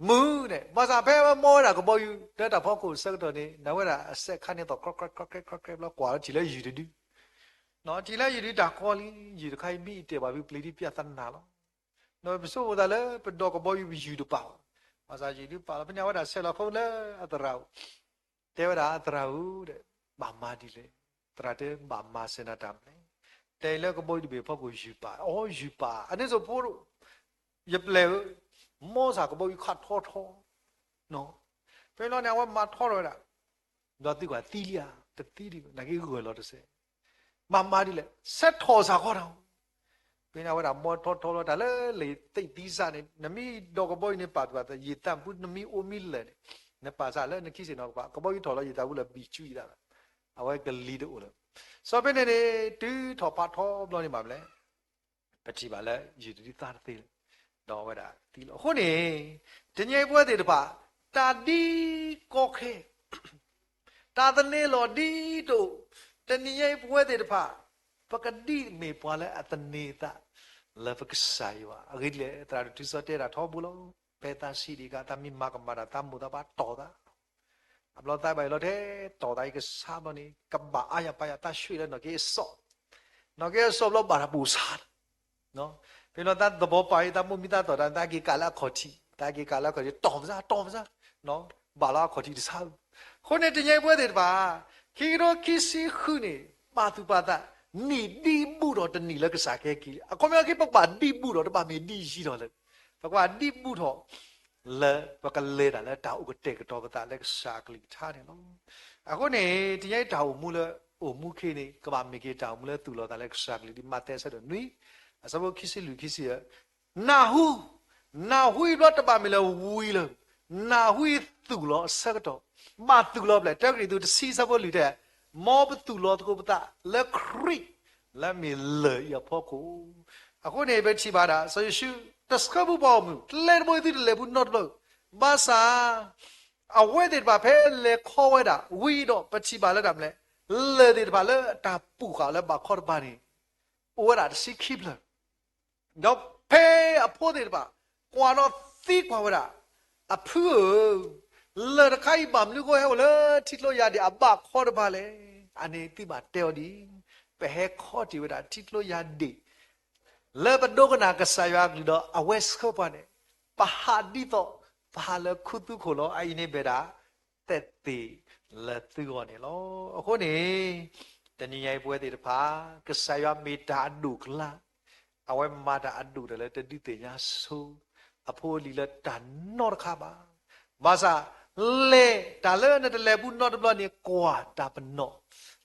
မုၢ်န့ၣ် ဘၣ်ဆၣ်ဖဲအဝဲမီဝဲဒၣ်ကဘီယူၤ လၢတၢ်ဖီခိၣ်ဆၢကတီၢ်န့ၣ် နဝဲဒၣ်အစဲးခါန့ၣ်သိး ခြောက်ခြောက်ခြောက်ခြောက်ခြောက်ခြောက်ဘျီ ကွၢ်လီၤထံၣ်လၢယုၢ်တဒု ထံၣ်လၢယုၢ်တဒု တၢ်ကီလံ ယုၢ်တခါအံၤ မ့ၢ်အံၤတဲာ်ဘၣ်ဖုပျ့ၤဒ် ပြဿနာ လီၤ ပဆိကမိၣ်သးလၢပဒီးကဘီယူၤ ပယုၢ်တပာ်ဘၣ် ဘၣ်ဆၣ်ယုၢ်ဒုပာ်လီၤ ဖဲန့ၣ် အဝဲဒၣ်ဆဲးလီၤခိၣ်လၢအသရၣ်အိၣ် တဲဝဲဒၣ် သရၣ်ဧၢ ဘၣ်မၤဒ်လဲၣ် သရၣ်တဲ ဘၣ်မၤစၢၤနၤတၢ်မနုၤလဲၣ် တဲလၢကဘီယူၤတဘ့ၣ်ဖီခိၣ်ယုၢ်ပာ် အိ ယုၢ်ပာ် အန့ၣ်စိၤဖိ ယပျဲၢ်ဧၢ မီစၢ်ကဘီယူၤခးထီထီ ဖဲလီၤန့ၣ် အဝဲမၤထီထီၣ်ဝဲဒၣ် ဒီးသုကွၢ်သံလံဧါ တသံဒံးဘၣ် နာ်က့ဂၢၢ်လီၤတစဲး မၤမၤဒ်လဲၣ် ဆဲးထီၣ်စၢ်ခီတၢ် ဖဲန့ၣ် အဝဲဒၣ်မီထီထီလီၤ တၢ်လၢလံာ်သ့ၣ်သံစၢ်န့ၣ် နမ့ၢ်ဒီးကဘီယူၤန့ၣ် ပာ်သဘၣ် ယံာ်သၣ်ဘူ နမ့ၢ်အိၣ်မ့ၢ်လၢာ်န့ၣ် နပာ်စၢ်လၢနခံစ့ၣ်နီၤကပၤ ကဘီယူၤထီၣ်လီၤ ယံာ်သၣ်ဘူလၢဘံၣ်ကူအံၤဒၣ်ဘၣ် အဝဲကလံၤတအိၣ်လၢၤ စီၤဖဲန့ၣ်န့ၣ် တုၤထီၣ်ဖးထီဘျီန့ၣ်မးမလဲၣ် ပထံၣ်ဘၣ်လၢယုၢ်တဒုသါတသ့လၢၤ ဒီးအဝဲဒၣ်သံလီၤ အဃိန့ၣ် တနံၤအံၤပဝဲသ့ၣ်တဖၣ် တၢ်ဒ်ကီခဲ တၢ်သန့ၤလီၤဒ်တအိၣ်, တနံၤညါအံၤပဝဲသ့ၣ်တဖၣ် ပကဒ်မ့ၢ်ပှၤလၢအသန့ၤအသး လၢပကစၢ်ယွၤ, အဂ့ၢ်ဒ်လဲၣ် သရၣ်ဒိၣ်ထူစီတဲတၢ်ထီဘိလီၤ. ဖဲသးဆံးဒံးအခါ သးမ့ၢ်မၤကမၣ်တၢ် သးမိၢ်သးပၢ်တီၢ်သး, အဘျီသးဘၣ်အံၤလီၤထဲ တီၢ်သးအံၤကဆါဘျီန့ၣ် ကဘၣ်အါယၤပာ်ယၤ သးဆှံလၢနီၢ်က့အစီၣ်, နီၢ်က့အစီၣ်ဘျီဘၣ်တၢ်ပိာ်ဆါ ဖဲလီၤသးသဘီပာ်အံၤ သးမိၢ်မံသးသီၣ်တၢ် သးက့ၤကးလၢအခီၣ်ထံး, သးက့ၤကးလၢအခီၣ်ထံး တီၢ်ပစၢ် တီၢ်ပစၢ်, ဘၣ်လီၤအခီၣ်ထံးတဆါဧိၤ, အဃိန့ၣ် တနံၤအံၤပဝဲသ့ၣ်တဖၣ် ခံကထိခံဆံဃုန့ၣ် ပာ်သူၣ်ပာ်သး နံၣ်ဒံးဘူးထီၣ်တနံၣ်လၢကစၢ်ကဟဲက့ၤလံ, အခီပညီက့ ပကဘၣ်ဒံးဘူးထီၣ် တဘၣ်မ့ၢ်ဒံးယံာ်ထီၣ်လၢၤ, ပကဘၣ်ဒံးဘူးထီၣ် လၢပကလဲၤတၢ်လၢတၢ်အိၣ်ကတဲာ်ကတီၤပသးလၢကစၢ်အကလုၢ်ကထါန့ၣ်လီၤ. အဃိန့ၣ် တနံၤအံၤတၢ်အိၣ်မူလၢအိၣ်မူခ့န့ၣ် ကဘၣ်မ့ၢ်က့ၤတၢ်အိၣ်မူလၢသူၣ်လီၤသးလၢကစၢ်ကလုၢ် ဒ်မးသဲအဆၢဒိၣ်နွံ အဆၢဖိခံဆံလွံၢ်ခံဆံယဲၢ်, နၢ်ဟူ, နၢ်ဟူအံၤဘျီတဘၣ်မ့ၢ်လၢဝံၤလၢၤ, နၢ်ဟူအံၤသူၣ်လီၤအဆၢကတီၢ်, ဘၣ်သူၣ်လီၤဖဲလဲၣ်, တၢကရံၣ်သူးတဆံအဆၢဖိလွံၢ်တဲ မ်ပသူၣ်လီၤသကိးပသးလၢခရံာ် လၢမ့ၢ်လၢၢ်အံၤအဖီခိၣ်, အဃိန့ၣ် ပထံၣ်ဘၣ်ဒၣ် စီၤယိၤၡူ တဆှၢပူၤပှၤဂီၢ်မုၢ် တလဲၤတဘိအံၤသုတလဲၤဘူးနီတဘျီ, ဘၣ်ဆၣ် အဝဲသ့ၣ်တဖၣ်ဖဲလဲၤခီဝဲဒၣ်ဝံၤဒီး ပထံၣ်ဘၣ်လၢတၢ်မနုၤလဲၣ်, လၢၢ်သ့ၣ်တဖၣ်လၢအတၢ်ပူၤဃာ်လၢဘးခီတဖၣ်န့ၣ် အိၣ်ဝဲဒၣ်တဆံခံဖျၢၣ်, ဒီးဖဲအဖိသ့ၣ်တဖၣ် ကွၢ်ဒီးသံကွၢ်ဝဲဒၣ်, အဖုဧၢ, လၢၢ်တခါအံၤဘၣ်မနုၤအဃိဟဲအိၣ်လၢထံကျိယါဒ့ၣ်အဘးခီတဖၣ်လဲၣ်. အန့ၣ်သုဘၣ်တဲအီၤဒ်အံၤ, ပဟဲခီတ့ၢ်ဝဲဒၣ်ထံကျိယါဒ့ၣ် လၢပဒိကနၣ်ကစၢ်ယွၤအကလုၢ်ဒီး အဝဲဆှၢပှၤန့ၣ်, ပဟးဒ်သိး ပဟးလၢခူသူၣ်ခိၣ်လီၤ. အအံၤန့ၣ်မ့ၢ်ဒၣ် သက်သေလၢသုဂီၢ်န့ၣ်လီၤ. အဃိန့ၣ် တနံၤညါအံၤပဝဲသ့ၣ်တဖၣ် ကစၢ်ယွၤမ့ၢ်တၢ်အဒိၣ်အကျါ, အဝဲမၤတၢ်အဒိၣ်တၢ်လၢတဒုးသ့ၣ်ညါဆိ အဖိအလံၤလၢတၢ်နီတခါဘၣ်. ဘၣ်ဆၣ် လဲၤတၢ်လၢနတလဲၤဘူးနီတဘျီန့ၣ် ကွၢ်တၢ်ပနီၣ်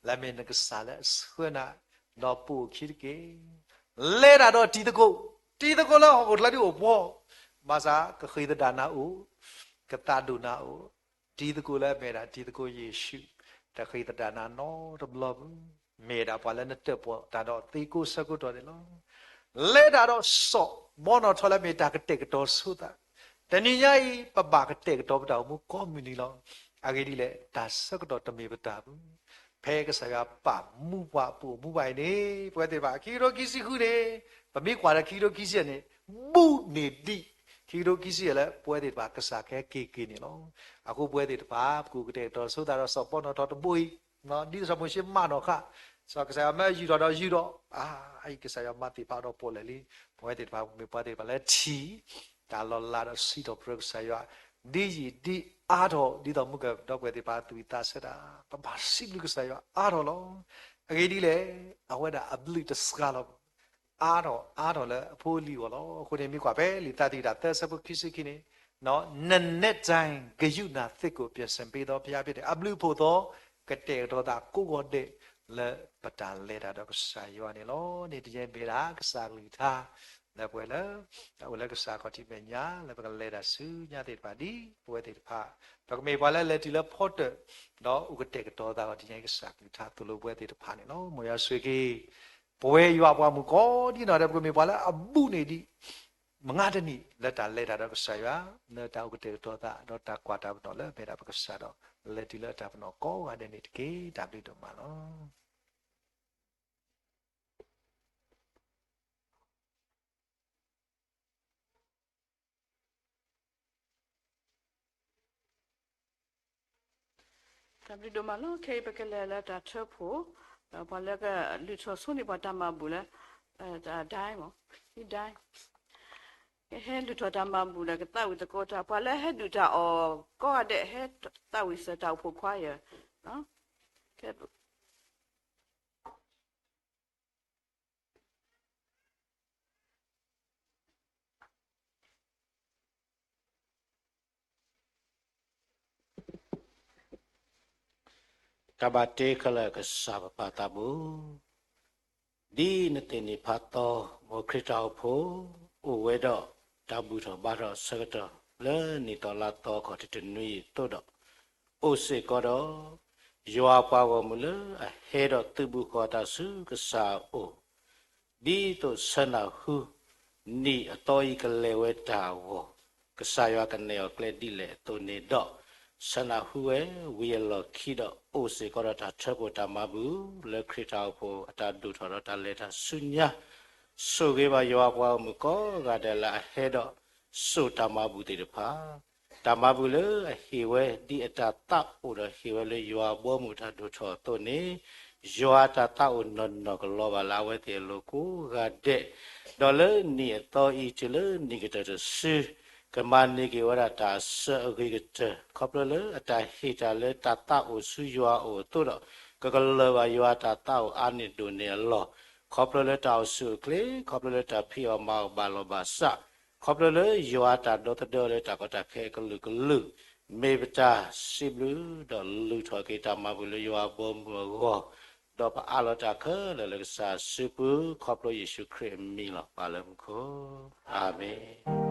လၢမ့ၢ်နကစၢ်လၢအဆှၢနၤ ဒီးပိာ်အခံတက့ၢ်. လဲၤတၢ်ဒီးတံၤသကိး, တံၤသကိးလၢဟီၣ်ခိၣ်ချၢဒုးအိၣ်ဖှီၣ်, ဘၣ်ဆၣ်ကဃ့ၢ်သဒၣ်နၤအိၣ်, ကသးဒိၣ်နၤအိၣ်, တံၤသကိးလၢအမ့ၢ်ဒၣ်တံၤသကိးယ့ၣ်ၡူး တဃ့ၢ်သဒၣ်နၤနီတဘျီပူၤ မ့ၢ်ဒၣ်ပှၤလၢနတၢၣ်ပီၣ်တၢ်ဒီးသ့ကိးဆၢကိးတီၢ်န့ၣ်လီၤ. လဲၤတၢ်ဒီးစီၤဘီနီၣ်ထီၣ်လၢမ့ၢ်တၢ်ကတဲာ်ကတီၤဆိသး, တနံၤညါအံၤ ပဘၣ်ကတဲာ်ကတီၤပတၢ်အိၣ်မူကိးမုၢ်နံၤလီၤ. အဂ့ၢ်ဒ်လဲၣ်, တၢ်ဆၢကတီၢ်တမ့ၢ်ပတၢ်ပူၤ, ဖဲကစၢ်ယွၤပာ်မူပှၤအပူၤမူပှၤအံၤန့ၣ် ပဝဲသ့ၣ်တဖၣ် ခံကထိခံဆံဃုန့ၣ်, ပမ့ၢ်ကွၢ်ဒီးခံကထိခံဆံန့ၣ်, ဘူးန့ၢ်ဒံး ခံကထိခံဆံယဲၢ်လၢပဝဲသ့ၣ်တဖၣ် ကစၢ်ကဟဲက့ၤက့ၤန့ၣ်လီၤ. အဃိပဝဲသ့ၣ်တဖၣ် ပကအိၣ်ကတဲာ်ကတီၤဆိသးဒီးစီၤဘီနီၣ်ထီၣ်တဘိအံၤ, ဒ်သိးစီၤမိၤၡ့မၤနီၣ်ဃာ်, စီၤကစၢ်ယွၤမၢယူာ်ထီၣ်ဒီးယူာ်ဒီး, အအံၤကစၢ်ယွၤမၤသ့ၣ်ဖးဒီးပီၣ်လဲၣ်လံ, ပဝဲသ့ၣ်တဖၣ်မ့ၢ်ပှၤသ့ၣ်တဖၣ်လၢထံၣ် တၢ်လီၤလးဒီးစံးထီၣ်ပတြၢၤကစၢ်ယွၤ ဒ်ယံာ်ဒ်အါထီၣ် ဒ်သိးမုၢ်ကဒီပုၢ်ဝဲၢ်သ့ၣ်တဖၣ်သူၣ်ဝံၣ်သးဆၢတၢ် ပဘၣ်စံးဘျုးကစၢ်ယွၤအါထီၣ်လီၤ. အဂ့ၢ်ဒ်လဲၣ်, အဝဲဒၣ်အဘျုးတစှၤလီၤ အါထီၣ်အါထီၣ်လၢအဖိအလံၤအဂီၢ်လီၤ. အဃိန့ၣ် မ့ၢ်ကွၢ်ဖဲလံာ်သးသယုၢ်တၢ်သၢဆၢဖိခံဆံခံန့ၣ်, နနက်တိုင်း ကရုဏာသစ်ကို ပြန်ဆင်ပေးသော ဘုရားဖြစ်တယ်, အဘျုးအဖှိၣ်သီ ကတဲာ်ကတီၤသးကိးဂီၤဒဲးလၢပတၢ်လဲၤတၢ်ဒီးကစၢ်ယွၤန့ၣ်လီၤ. န့ၣ်တယဲၢ်မ့ၢ်ဒၣ်ကစၢ်ကလုၢ်ကထါ လၢပဝဲလၢ အိၣ်လၢကစၢ်ခီၣ်ထံးမဲာ်ညါ လၢပကလဲၤတၢ်ဆူညါသ့ၣ်တဖၣ်ဒ်ပဝဲသ့ၣ်တဖၣ်, ပကမ့ၢ်ပှၤလၢလဲၤတုၤလၢဖီတၢၣ် ဒီးအိၣ်ကတဲာ်ကတီၤသးဂီၤတယဲၢ်ကစၢ်ကလုၢ်ကထါသိၣ်လိပဝဲသ့ၣ်တဖၣ်န့ၣ်လီၤ. မ်ယွၤဆိၣ်ဂ့ၤက့ၤ ပဝဲယွၤပှၤမုၣ်ကိးဒံနီၢ်ဒဲး ပကမ့ၢ်ပှၤလၢအဘူးန့ၢ်ဒံး မုၢ်ဂၤတနံၤ လၢတၢ်လဲၤတၢ်ဒီးကစၢ်ယွၤ, လၢတၢ်အိၣ်ကတဲာ်ကတီၤသး ဒီးတၢ်ကွၢ်တၢ်ပနီၣ်လၢအမ့ၢ်ဒၣ်ပကစၢ်ဒီး လဲၤတုၤလၢတၢ်ပနီၣ်ကိးဂၤဒဲးန့ၣ်တက့ၢ်. တၢ်ဘျုးဒိၣ်မးလီၤ. တၢ်ဘျုးဒိၣ်မးလီၤ. ခဲအံၤပကလဲၤလၢတၢ်ထၢဖှိၣ်, ဒီးပှၤလၢကလုၢ်ထီၣ်ဆိန့ၢ်ပှၤတၢ်မၤဘူၣ်လၢ တၢ်ဒၢမး, ဒၢ, ကဟဲလုၢ်ထီၣ်တၢ်မၤဘူၣ်ဒီးကသးဝံၣ်သကိးတၢ်, ပှၤလၢဟဲဒုၣ်တၢ်အီၣ်ကိးဂၤဒဲး ဟဲသးဝံၣ်စၢၤတၢ်အိၣ်ဖှိၣ်ခွါယၢၢ်, က တၢ်ဘၣ်တ့ခဲလၢာ်ကစၢ်ပပၢ်သးဘိ, ဒ်နသ့ၣ်န့ၣ်ဖးသီ မ်ခရံာ်တၢ်အိၣ်ဖှိၣ် အိၣ်ဝဲဒီးတၢ်ဘူၣ်ထီၣ်ဘါထီၣ်အဆၢကတီၢ် လၢနံၣ်သီလါသီခီၣ်ထံးတနွံအံၤအသိးဒီး, အိၣ်စ့ၢ်ကီးဒီး ယွၤပှၤဂီၢ်မုၢ်လၢအဟဲဒီးသုးဘူးဃီၤအသးဆူကစၢ်အအိၣ် ဒ်သိးဆၢနၢ်ဟူ နံၣ်အသီအံၤကလဲၤဝဲတၢ်အဂီၢ်, ကစၢ်ယွၤကနဲၣ်အီၤကျဲဒ်လဲၣ်အသိးန့ၣ်ဒီး, ဆၢနၢ်ဟူဝဲဝံၤအလီၢ်ခံဒီး အိၣ်စ့ၢ်ကီးဒီးတၢ်ထၢဖှိၣ်တၢ်မၤဘူၣ် လၢခရံာ်တၢ်အိၣ်ဖှိၣ်အတၢ်ဒိၣ်ထီၣ်ဒီးတၢ်လဲၤတၢ်ဆူညါ, ဆိၣ်ဂ့ၤဘၣ်ယွၤပှၤဂီၢ်မုၢ်ကိးဂၤဒဲးလၢအဟဲဒီးစိာ်တၢ်မၤဘူၣ်သ့ၣ်တဖၣ် တၢ်မၤဘူၣ်လၢအဟ့ၣ်ဝဲ ဒ်အတၢ်သးအိၣ်ဒီးဟ့ၣ်ဝဲလၢယွၤအဘီအမုၢ်တၢ်ဒိၣ်ထီၣ်အသိးန့ၣ်, ယွၤအတၢ်သးအိၣ်နီၢ်နီၢ်ကလီၤဘၣ်လၢအဝဲသ့ၣ်အလိၤကိးဂၤဒဲး, ဒီးလၢနံၣ်အသီအံၤတုၤလၢနံၣ်ကတၢၢ်တစု, ကမၤန့ၢ်က့ၤဝဲဒၣ်တၢ်အစၢအဂ့ၤကတၢၢ် ခီဖျိလၢအတၢ်ဟ့ၣ်တၢ်လၢတၢ်သးအိၣ်ဆူယွၤအအိၣ်အသိးဒီး, ကကလၢၤဘၣ်ယွၤအတၢ်သးအိၣ်အါန့ၢ်ဒိၣ်န့ၢ်အလီၢ်, ခီဖျိလၢတၢ်အိၣ်ဆူၣ်အိၣ်ချ့, ခီဖျိလၢတၢ်ဖံးအီၣ်မၤအီၣ်ဘၣ်လီၤဘၣ်စး, ခီဖျိလၢယွၤအတၢ်ဒီသဒၢလၢတၢ်ကီတၢ်ခဲအကလုာ်ကလုာ်, မ့ၢ်ပတၢ်စံးဘျုးဒီးလုၢ်ထီၣ်က့ၤတၢ်မၤဘူၣ်လၢယွၤအဘီအမုၢ်အဂီၢ်, ဒီးပအးလီၤတၢ်ခဲလၢာ်လၢကစၢ်အစုပူၤ ခီဖျိယ့ၣ်ၡူးခရံာ်အမံၤလီၤ. ပၢ်လၢမူခိၣ်, အၤမ့ၣ်.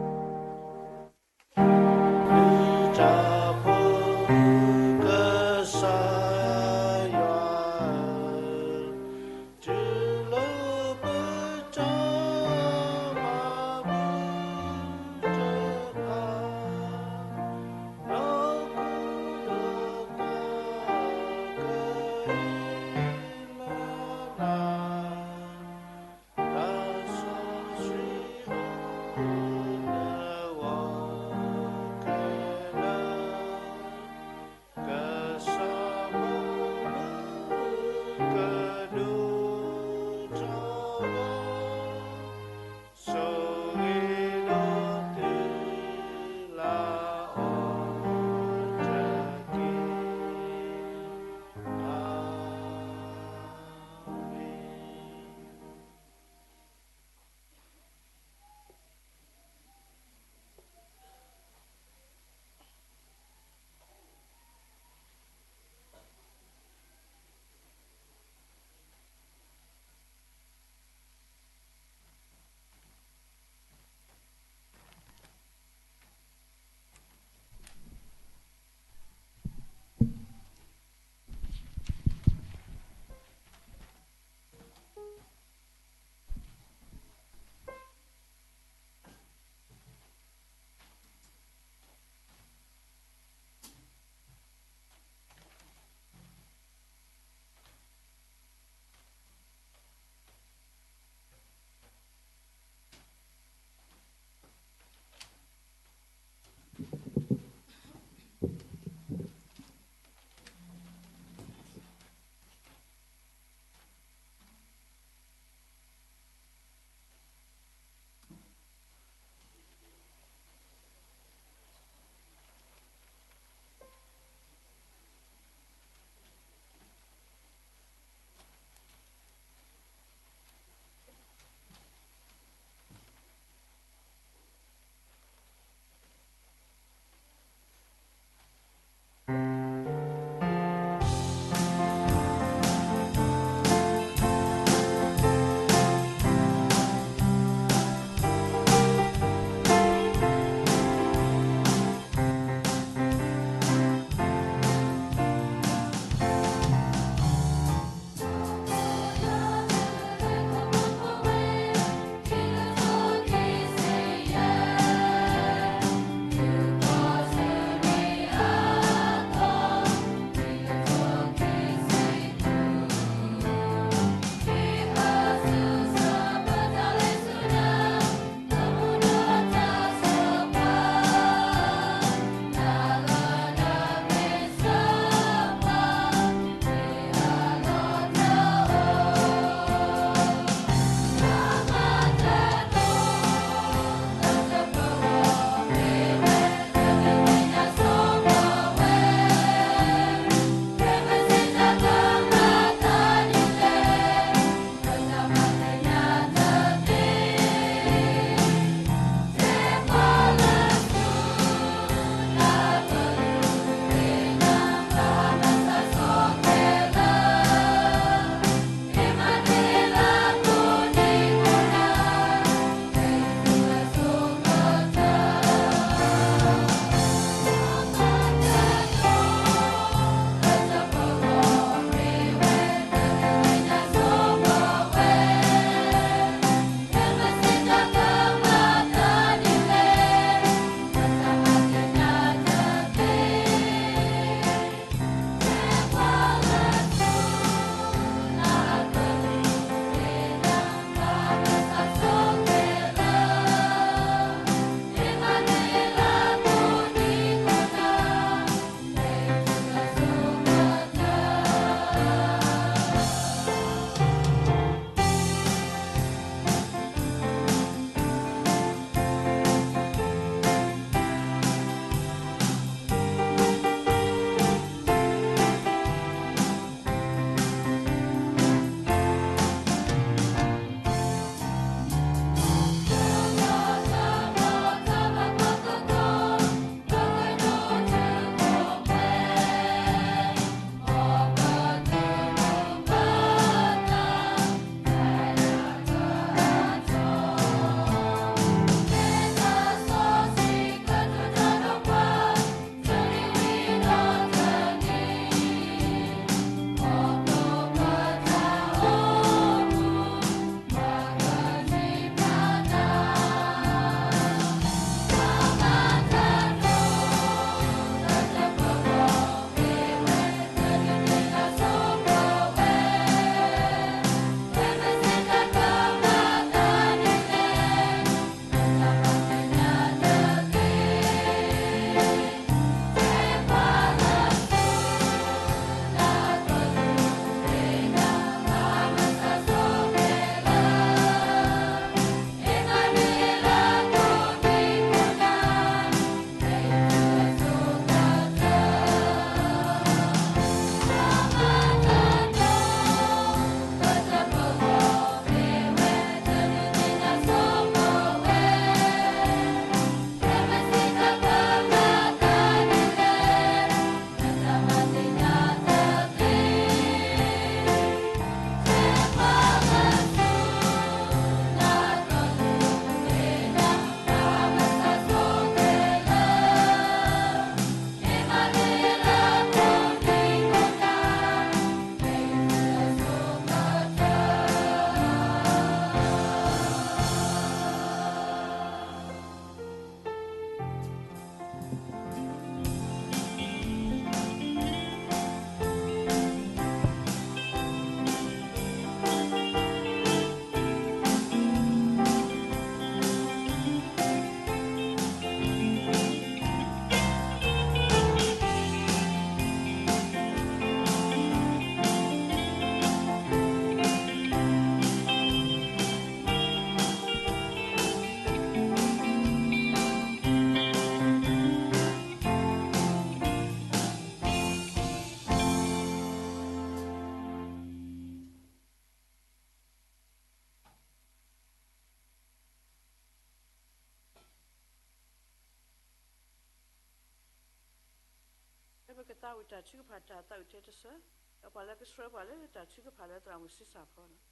ကသးဝံၣ်တၢ်ထုကဖၣ်တၢ်သးဝံၣ်ထဲတဆၢ, ဒီးပှၤလၢကဆှၢပှၤလၢတၢ်ထုကဖၣ်လၢသရၣ်မုၣ်ဆံးစၢ်ဖီန့ၣ်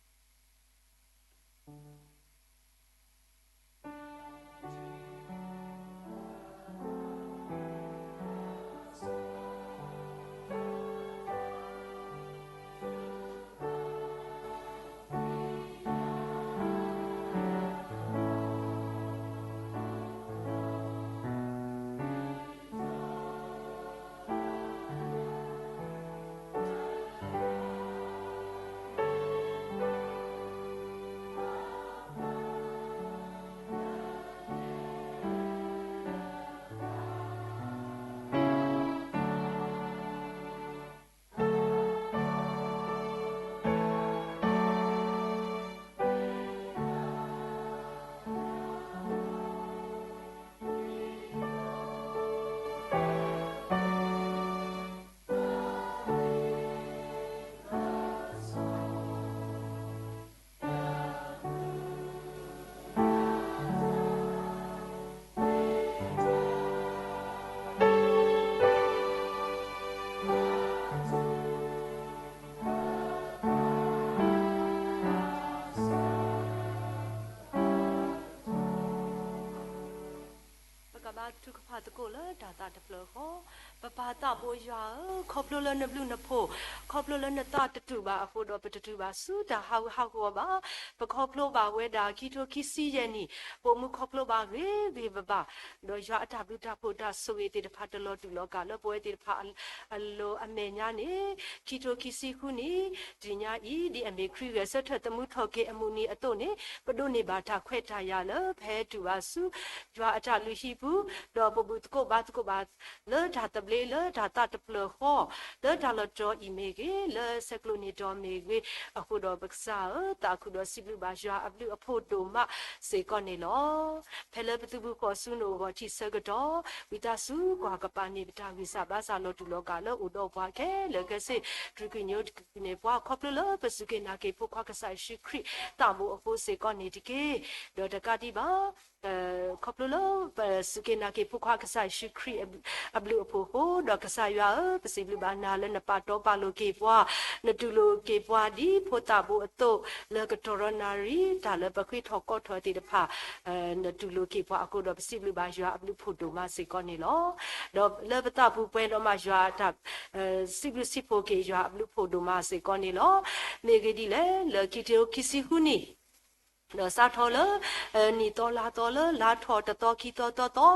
ပကဘါထုကဖၣ်သကိးလၢတၢ်သးတဖျၢၣ်ဃီ, ပပၢ်သးဘိယွၤဧၢ, ခီဖျိလၢနဘျုးနဖှိၣ်, ခီဖျိလၢနသးတတူာ်ဘၣ်အဃိဒီး ပတတုၤဘၣ်ဆူတၢ်ဟးဂူာ်ဟးဂီၤဘၣ်. ပခီဖျိဘၣ်ဝဲဒၣ်ခံထိခံဆံယဲၢ်နံၣ်, ပိာ်မုၣ်ခီဖျိဘၣ်ဂ့ၤဂ့ၤဘၣ်ဘၣ်, ဒီးယွၤအတၢ်ဘျုးတၢ်ဖှိၣ်တၢ်ဆိၣ်ဂ့ၤသ့ၣ်တဖၣ်တလီၤတူာ်လီၤကာ်လၢပဝဲသ့ၣ်တဖၣ်အလိၤအမဲာ်ညါန့ၣ်, ခံထိခံဆံဃုနံၣ်, တနံၤညါအံၤ ဒ်အမ့ၢ်ခရံာ်ဂဲၤဆၢထၢၣ်သမူထီၣ်က့ၤအမုၢ်နံၤအသိးန့ၣ်, ပဒိးန့ၢ်ဘၣ်တၢ်ခွဲးတၢ်ယာ်လၢပဟဲတုၤဘၣ်ဆူ ယွၤအတၢ်လုၢ်ဟံၣ်ပူၤ, ဒီးပဘူၣ်သကိးဘါသကိးဘၣ် လၢတၢ်သဘျ့လၢတၢ်သးတဖျၢၣ်ဃီ, လၢတၢ်လီၤတီၤအံၤမ့ၢ်ဂ့ၤ, လၢဆဲးကျိးနံၤတီၤမ့ၢ်ဂ့ၤ, အဃိဒီးပကစၢ်ဧၢ, သးခုဒီးစံးဘျုးဘၣ်ယွၤအဘျုးအဖှိၣ်ဒိၣ်မးစ့ၢ်ကီးန့ၣ်လီၤ. ဖဲလၢပသုးဘူးဃီၤဆူနအိၣ်ဂီၤထံးဆၢကတီၢ်, ဝံသးစူၤကွၢ်ကပၤန့ၢ်ပတၢ်ဂံၢ်စၢ်ဘါစၢ်လီၤတူာ်လီၤကာ်လၢအိၣ်ဒီးပှၤခဲလၢာ်ခဲဆ့, တြူာ်ကွံာ်ညိကွံာ်န့ၢ်ပှၤ ခီဖျိလၢပစူၢ်က့ၤနာ်က့ၤဖိခွါကစၢ်ယ့ၣ်ၡူးခရံာ်သးဘိအဃိစ့ၢ်ကီးန့ၣ်တက့ၢ်. ဒီးတကးဒံးဘၣ် ခီဖျိလၢပစူၢ်က့ၤနာ်က့ၤဖိခွါကစၢ်ယ့ၣ်ၡူးခရံာ်အဘျုးအဖှိၣ်အဃိ, ဒီးကစၢ်ယွၤဧၢ, ပစံးဘျုးဘၣ်နၤလၢနပာ်တီပာ်လိၤက့ၤပှၤ, နတူၢ်လိာ်က့ၤပှၤဒ်ဖိသးဘိအသိး, လၢကတီၢ်ရီနၣ်ရံၣ် တၢ်လၢပဃ့ထီၣ်ကိးထီၣ်သ့ၣ်တဖၣ်, နတူၢ်လိာ်က့ၤပှၤအဃိဒီး ပစံးဘျုးဘၣ်ယွၤအဘျုးအဖှိၣ်ဒိၣ်မးစ့ၢ်ကီးန့ၣ်လီၤ. ဒီးလၢပသးပူၤပှဲၤဒီးမးယွၤအတၢ် စံးဘျုးစံးဖှိၣ်က့ၤယွၤအဘျုးအဖှိၣ်ဒိၣ်မးစ့ၢ်ကီးန့ၣ်လီၤ. မ့ၢ်ဂ့ၢ်ဒ်လဲၣ်, လၢခံထိခံဆံဃုနံၣ် ဒီးစးထီၣ်လၢ နံၣ်သီလါသီလၢလါထီၣ်တသီခံသီသီသီ,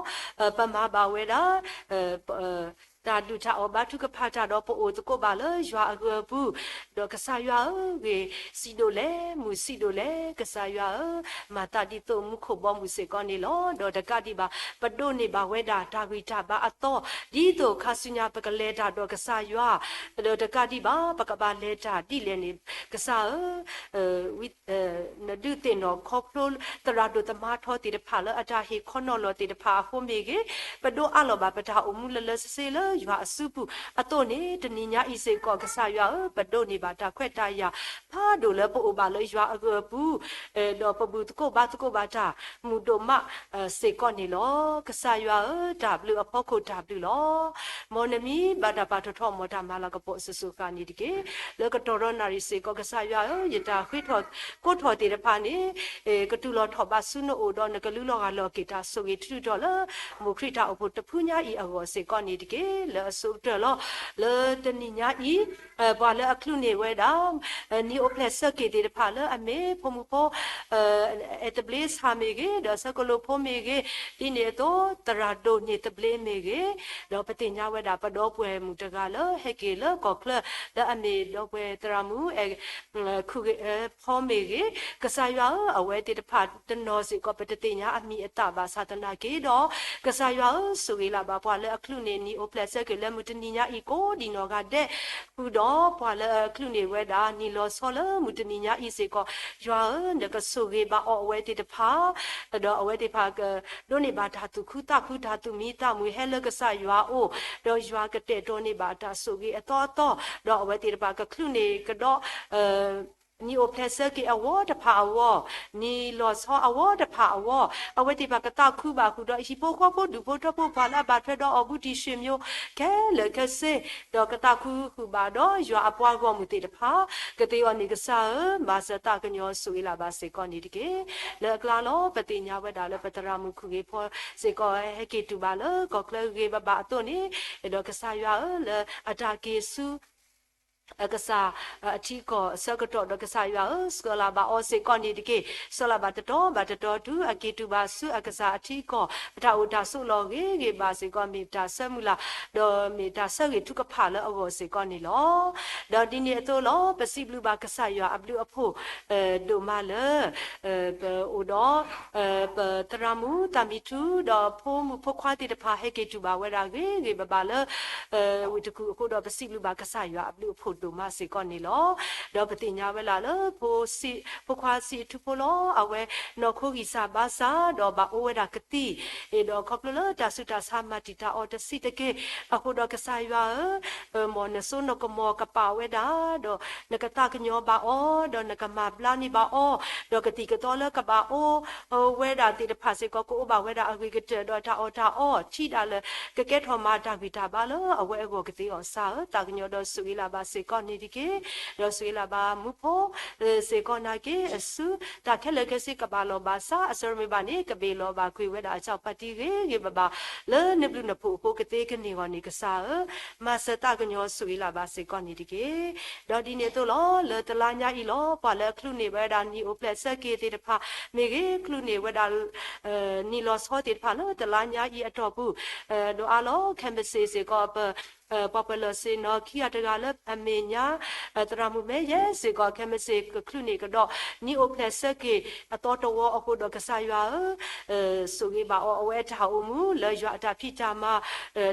ပမၤဘၣ်ဝဲဒၣ် တၢ်ဒုၣ်တၢ်အီၣ်ဘါထုကဖၣ်တၢ်ဒီးပအိၣ်သကိးဘၣ်လၢယွၤအဂၢၤအပူၤ, ဒီးကစၢ်ယွၤဧၢဂ့ၤ, စံးဒိၣ်လဲၣ်, မုၢ်စံးဒိၣ်လဲၣ်, ကစၢ်ယွၤဧၢ, မၤသးဒ်သိးမူခိၣ်ဘီမုၢ်စ့ၢ်ကီးန့ၣ်လီၤ. ဒီးတကးဒံးဘၣ် ပဒိးန့ၢ်ဘၣ်ဝဲဒၣ်တၢ်ဂံၢ်တၢ်ဘါအသီ, ဒ်သိးခါဆူညါပကလဲၤတၢ်ဒီးကစၢ်ယွၤ, ဒီးတကးဒံးဘၣ် ပကဘၣ်လဲၤတၢ်ဒ်လဲၣ်န့ၣ် ကစၢ်ဧၢ နဒုးသ့ၣ်နီၣ်ခီဖျိသရၣ်ဒိၣ်သမါထီသ့ၣ်တဖၣ်လၢအတၢ်ဟ့ၣ်ခီနီၤလီၤသ့ၣ်တဖၣ်အဃိမ့ၢ်ဂ့ၤ, ပဒိးအးလီၤဘၣ်ပတၢ်အိၣ်မူလၢလၢဆ့ဆ့လၢယွၤအစုပူၤအသိးန့ၣ်, တနံၤညါအံၤစ့ၢ်ကီး ကစၢ်ယွၤဧၢ, ပဒိးန့ၢ်ဘၣ်တၢ်ခွဲးတၢ်ယာ်ဖးဒိၣ်လၢပအိၣ်ဘၣ်လၢယွၤအဂၢၤအပူၤ, ဒီးပဘူၣ်သကိးဘါသကိးဘၣ်တၢ်မုာ်ဒိၣ်မးစ့ၢ်ကီးန့ၣ်လီၤ. ကစၢ်ယွၤဧၢ, တၢ်ဘျုးအဖီခိၣ်တၢ်ဘျုးလီၤ. မ်နမံၤဘၣ်တၢ်ပာ်ထီၣ်ထီ မ်တၢ်မၤလၤကပီၤစိၤစိၤဃၣ်ဃၣ်န့ၣ်တက့ၢ်. လၢကတီၢ်ရီနၣ်ရံၣ်စ့ၢ်ကီး ကစၢ်ယွၤဧၢ, ယတၢ်ဃ့ထီၣ်ကိးထီၣ်သ့ၣ်တဖၣ်န့ၣ် ကတူၢ်လီၤထီၣ်ဘၣ်ဆူနအိၣ်ဒီး နကလူလီၤဂာ်လီၤက့ၤတၢ်ဆိၣ်ဂ့ၤထုးထီၣ်လၢ မိၢ်ခရံာ်တၢ်အိၣ်ဖှိၣ်တဖုညါအံၤအဂီၢ်စ့ၢ်ကီးန့ၣ်တက့ၢ်. လၢအဆိကတၢၢ်လီၤ. လၢတနံၤညါအံၤ ပှၤလၢအချုးန့ၢ်ဝဲဒၣ် နံၤအိၣ်ဖျဲၣ်ဆၢက့ၤသ့ၣ်တဖၣ်လၢအမ့ၢ်ဖိမုၣ်ဖိ အဲၣ်သဘျ့ဆၣ်မ့ၢ်ဂ့ၤ, ဒီးဆၢကလိဖိမ့ၢ်ဂ့ၤ, ဒ်န့ၣ်အသိး သရၣ်ဒိၣ်န့ၢ်သဘျ့မ့ၢ်ဂ့ၤ, ဒီးပသ့ၣ်ညါဝဲဒၣ် ပဒီပုၢ်ဝဲၢ်မုၣ်တဂၤလၢဟဲက့ၤလၢကီၢ်ချၢ လၢအမ့ၢ်ဒီပုၢ်ဝဲၢ်သရၣ်မုၣ် ခုၣ်ဂ့ၤဖီမ့ၢ်ဂ့ၤ, ကစၢ်ယွၤဧၢ, အဝဲသ့ၣ်တဖၣ်တနီၤစ့ၢ်ကီး ပတသ့ၣ်ညါအမံၤအသၣ်ဘၣ်ဆၣ်သနာ်က့ဒီး, ကစၢ်ယွၤဧၢ, ဆိၣ်ဂ့ၤလၢ်ဘၣ်ပှၤလၢအချုးန့ၢ် နံၤအိၣ်ဖျဲၣ်ဆၢက့ၤလၢမုၢ်တနံၤညါအံၤကိးဒံးနီၢ်ဂၤဒဲး, ဃုာ်ဒီးပှၤလၢအချုးန့ၢ်ဝဲဒၣ် နံၤလီၤဆီလၢမုၢ်တနံၤညါအံၤစ့ၢ်ကီး, ယွၤဧၢ, နကဆိၣ်ဂ့ၤဘၣ်အီၤအဝဲသ့ၣ်တဖၣ်, ဒီးအဝဲသ့ၣ်တဖၣ်ကဒိးန့ၢ်ဘၣ်တၢ်သူၣ်ခုသးခု တၢ်သူၣ်မံသးမုာ်ဟဲလၢကစၢ်ယွၤအအိၣ်, ဒီးယွၤကတဲာ်ကတီၤန့ၢ်ဘၣ်တၢ်ဆိၣ်ဂ့ၤအသီအသီ, ဒီးအဝဲသ့ၣ်တဖၣ်ကချုးန့ၢ်ကဒီး နံၣ်အိၣ်ဖျဲၣ်ဆၢက့ၤအဝီတဖၣ်အဂီၢ်, နံၣ်လီၤဆီအဝီတဖၣ်အဂီၢ်, အဝဲသ့ၣ်တဖၣ်ကသးခုဘၣ်ဃုာ်ဒီး ဟံၣ်ဖိဃီဖိဒူၣ်ဖိထၢဖိ ပှၤလၢအဘၣ်ထွဲဒီးအီၣ်ဘူးတံၢ်ဆှၢမိ ခဲလၢာ်ခဲဆ့, ဒီးကသးခုဃုာ်ဘၣ်ဒီးယွၤအပှၤဂီၢ်မုၢ်သ့ၣ်တဖၣ်, ကသ့အီၤန့ၣ်ကစၢ်ဧၢ, မၤစၢၤသးကညီၤဆိၣ်ဂ့ၤလၢ်ဘၣ်စ့ၢ်ကီးန့ၣ်တက့ၢ်. လၢအကျါလီၤ ပသ့ၣ်ညါဝဲဒၣ်လၢပသရၣ်မုၣ်ခူၣ်ဂ့ၤဖီစ့ၢ်ကီး ဟဲက့ၤတူၢ်ဘၣ်လၢကီၢ်ချၢဂ့ၤဂ့ၤဘၣ်ဘၣ်အသိးန့ၣ်, ဒီးကစၢ်ယွၤဧၢ, လၢအတၢ်က့ၤဆူ အကစၢ်အထံအကီၢ်အဆၢကတီၢ်ဒီး ကစၢ်ယွၤဧၢ, ဆှၢလၢ်ဘၣ်အီၤစ့ၢ်ကီးန့ၣ်တက့ၢ်. ဆှၢလၢ်ဘၣ်တတီၤဘၣ်တတီၤတုၤအက့ၤတူၢ်ဘၣ်ဆူအကစၢ်အထံအကီၢ်, အတၢ်အိၣ်တၢ်ဆိးလီၢ်ဂ့ၤဂ့ၤဘၣ်စ့ၢ်ကီး မ့ၢ်တၢ်ဆၢမုၢ်လၢ်, ဒီးမ့ၢ်တၢ်ဆၢဂ့ၤထုကဖၣ်လၢအဂီၢ်စ့ၢ်ကီးန့ၣ်လီၤ. ဒီးဒ်န့ၣ်အသိးလီၤ ပစံးဘျုးဘၣ်ကစၢ်ယွၤအဘျုးအဖှိၣ် ဒိၣ်မးလၢ ပအိၣ်ဒီး ပသရၣ်မုၣ်သးမံထူ ဒီးဖိမုၣ်ဖိခွါသ့ၣ်တဖၣ် ဟဲက့ၤတူၢ်ဘၣ်ဝဲဒၣ်ဂ့ၤဂ့ၤဘၣ်ဘၣ်လၢ ဝ့ၢ်တကူၣ်အဃိဒီး ပစံးဘျုးဘၣ်ကစၢ်ယွၤအဘျုးအဖှိၣ်ဒိၣ်မးစ့ၢ်ကီးန့ၣ်လီၤ. ဒီးပသ့ၣ်ညါဝဲဒၣ်လၢ ဖိခွါဆံးထူဖိလီၤ အဝဲနီၢ်ခိဂံၢ်စၢ်ဘါစၢ် ဒီးဘၣ်အိၣ်ဝဲဒၣ်ကသံၣ်, ဒီးခီဖျိလၢတၢ်ဆူးတၢ်ဆါမၤတံာ်တာ်အီၤတဆံးတက့ၢ်. အဃိဒီးကစၢ်ယွၤဧၢ, မ်နစိနကမီၤကပာ်ဝဲဒၣ်, ဒီးနကသးကညီၤဘၣ်အီၤ, ဒီးနကမၤဘျါန့ၢ်ဘၣ်အီၤ, ဒီးကသံၣ်ကသီလၢကဘၣ်အိၣ်ဝဲဒၣ်သ့ၣ်တဖၣ်စ့ၢ်ကီး ကအိၣ်ဘၣ်ဝဲဒၣ်အဂ့ၤကတၢၢ် ဒီးတၢ်အီၣ်တၢ်အီ ထံဒၣ်လဲာ် ကကဲထီၣ်မၤတၢ်ဂံၢ်တၢ်ဘါလၢအဝဲအဂီၢ်ကသ့အီၤ ကစၢ်ဧၢ, သးကညီၤဒီးဆိၣ်ဂ့ၤလၢ်ဘၣ်စ့ၢ်ကီးန့ၣ်တက့ၢ်. ဒီးဆိၣ်ဂ့ၤလၢ်ဘၣ်မူဖိ စ့ၢ်ကီးနာ်က့ အစုတၢ်ခဲလၢာ်ခဲဆ့ကဘၣ်လီၤဘၣ်စး အစၢမ့ၢ်ဘၣ်န့ၣ် ကဘ့ၣ်လီၤဘၣ်ကွံာ်ဝဲဒၣ်အစီပၤတံၢ်ဂ့ၤဂ့ၤဘၣ်ဘၣ် လၢနဘျုးနဖှိၣ်အဃိကသ့ကန့ၢ်အဂီၢ်န့ၣ် ကစၢ်ဧၢ, မၤစၢၤသးကညီၤဆိၣ်ဂ့ၤလၢ်ဘၣ်စ့ၢ်ကီးန့ၣ်တက့ၢ်. ဒီးဒ်န့ၣ်အသိးလီၤ လၢတလါညါအံၤလီၤ ပှၤလၢအချုးန့ၢ်ဝဲဒၣ်နံၣ်အိၣ်ဖျဲၣ်ဆၢက့ၤသ့ၣ်တဖၣ်မ့ၢ်ဂ့ၤ ချုးန့ၢ်ဝဲဒၣ် နံၣ်လီၤဆီသ့ၣ်တဖၣ်လၢတလါညါအံၤအတီၢ်ပူၤ ဒီးအါလီၤ ခဲမုၢ်ဆ့ၣ်စ့ၢ်ကီး ပ ပှၤပၢၤလီၢ်ဆ့ၣ်နီၤခံဂၤတဂၤလၢအမဲာ်ညါ သရၣ်မုၣ်မဲယဲစ့ၢ်ကီး ခဲမုၢ်ဆ့ၣ်ကချုးန့ၢ်ကဒီး နံၣ်အိၣ်ဖျဲၣ်ဆၢက့ၤအသီတဝီအဃိဒီး ကစၢ်ယွၤဧၢ, ဆိၣ်ဂ့ၤဘၣ်အီၤ အဝဲအတၢ်အိၣ်မူလၢယွၤအတၢ်ဖံးတၢ်မၤ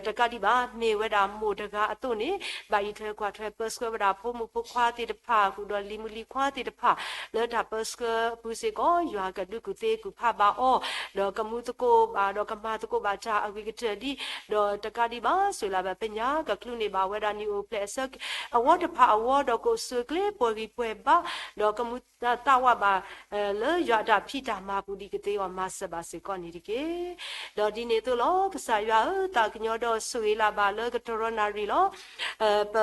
တကးဒံးဘၣ် မ့ၢ်ဝဲဒၣ်မိၢ်တဂၤအသိးန့ၣ် ဘၣ်အံးထွဲကွၢ်ထွဲပၢဆှၢဝဲဒၣ်ဖိမုၣ်ဖိခွါသ့ၣ်တဖၣ် ဃုာ်ဒီးလံၤမုၣ်လံၤခွါသ့ၣ်တဖၣ် လၢတၢ်ပၢဆှၢအပူၤစ့ၢ်ကီး ယွၤကဒုးကူၣ်သ့ကူၣ်ဖးဘၣ်အီၤ, ဒီးကမူသကိးဘၣ် ဒီးကမၤသကိးဘၣ်တၢ်အဂ့ၤကတၢၢ်ဒ် ဒီးတကးဒံးဘၣ် ဆိၣ်ဂ့ၤလၢ်ဘၣ်ပညါ ကချုးန့ၢ်ဘၣ်ဝဲဒၣ်နံၣ်အိၣ်ဖျဲၣ်အဆၢ အဝီတဖၣ်အဝီ ဒီးကအိၣ်ဆူၣ်အိၣ်ချ့ပှဲၤဂံၢ်ပှဲၤဘါ ဒီးကမူသးဝးဘၣ် လၢယွၤအတၢ်ဖံးတၢ်မၤပူၤဒ်ကသ့အီၤ မၤစၢၤဘၣ်စ့ၢ်ကီးန့ၣ်တက့ၢ်. ဒီးဒ်န့ၣ်အသိးလီၤ ကစၢ်ယွၤဧၢ, သးကညီၤဒီးဆိၣ်ဂ့ၤလၢ်ဘၣ်လၢကတရီနၣ်ရံၣ်လီၤ. ပ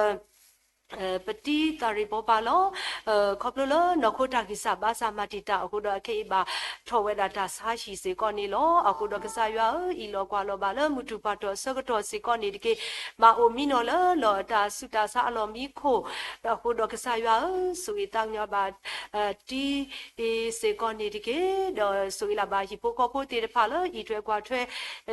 ပတံၤသးရ့ၣ်ဘီပၢ်လီၤ. ခီဖျိလၢနီၢ်ခိတၢ်ဂံၢ်စၢ်ဘါစၢ်မၤတံာ်တာ်အဃိဒီး အခဲအံၤဘၣ်ထီၣ်ဝဲဒၣ်တၢ်ဆါဟံၣ်စ့ၢ်ကီးန့ၣ်လီၤ. အဃိဒီးကစၢ်ယွၤဧၢ, အံးလီၤကွၢ်လီၤဘၣ်လၢမုၢ်တူၢ်ပှၢ်တီၢ်အဆၢကတီၢ်စ့ၢ်ကီးန့ၣ်တက့ၢ်. ဘၣ်အိၣ်မံနီၤလၢလီၢ်တၢ်ဆူးတၢ်ဆါအလီၢ်မံခိၣ် အဃိဒီးကစၢ်ယွၤဧၢ, ဆိၣ်ဂ့ၤသးကညီၤဘၣ် တံၤစ့ၢ်ကီးန့ၣ်တက့ၢ်. ဒီးဆိၣ်ဂ့ၤလၢ်ဘၣ်ဟံၣ်ဖိဃီဖိသ့ၣ်တဖၣ်လၢအံးထွဲကွၢ်ထွဲ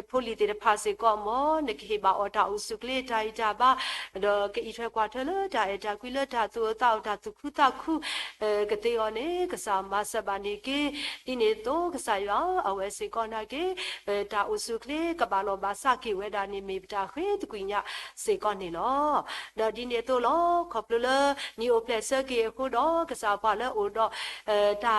ဖိလံၤသ့ၣ်တဖၣ်စ့ၢ်ကီး မ်နကဟ့ၣ်ဘၣ်အီၤတၢ်အိၣ်ဆူၣ်အိၣ်ချ့တၢ်ဂံၢ်တၢ်ဘါ ဒီးကအံးထွဲကွၢ်ထွဲလၢတၢ်အဲၣ်တၢ်ကွံလၢတၢ်သူၣ်အိၣ်သးအိၣ်တၢ်သူၣ်ခုသးခု ကသ့အီၤန့ၣ် ကစၢ်မၤစၢၤဘၣ်န့ၣ်တက့ၢ်. ဒ်န့ၣ်အသိးကစၢ်ယွၤ အဝဲစ့ၢ်ကီးနာ်က့ တၢ်အိၣ်ဆူၣ်အိၣ်ချ့ကဘၣ်လီၤဘၣ်စးက့ၤဝဲဒၣ်န့ၣ် မ့ၢ်ပတၢ်ဃ့သကွံာ်ညါစ့ၢ်ကီးန့ၣ်လီၤ. ဒီးဒ်န့ၣ်အသိးလီၤ ခီဖျိလၢနံၣ်အိၣ်ဖျဲၣ်ဆၢက့ၤအဃိဒီး ကစၢ်ပှၤလၢအအိၣ်ဒီး တၢ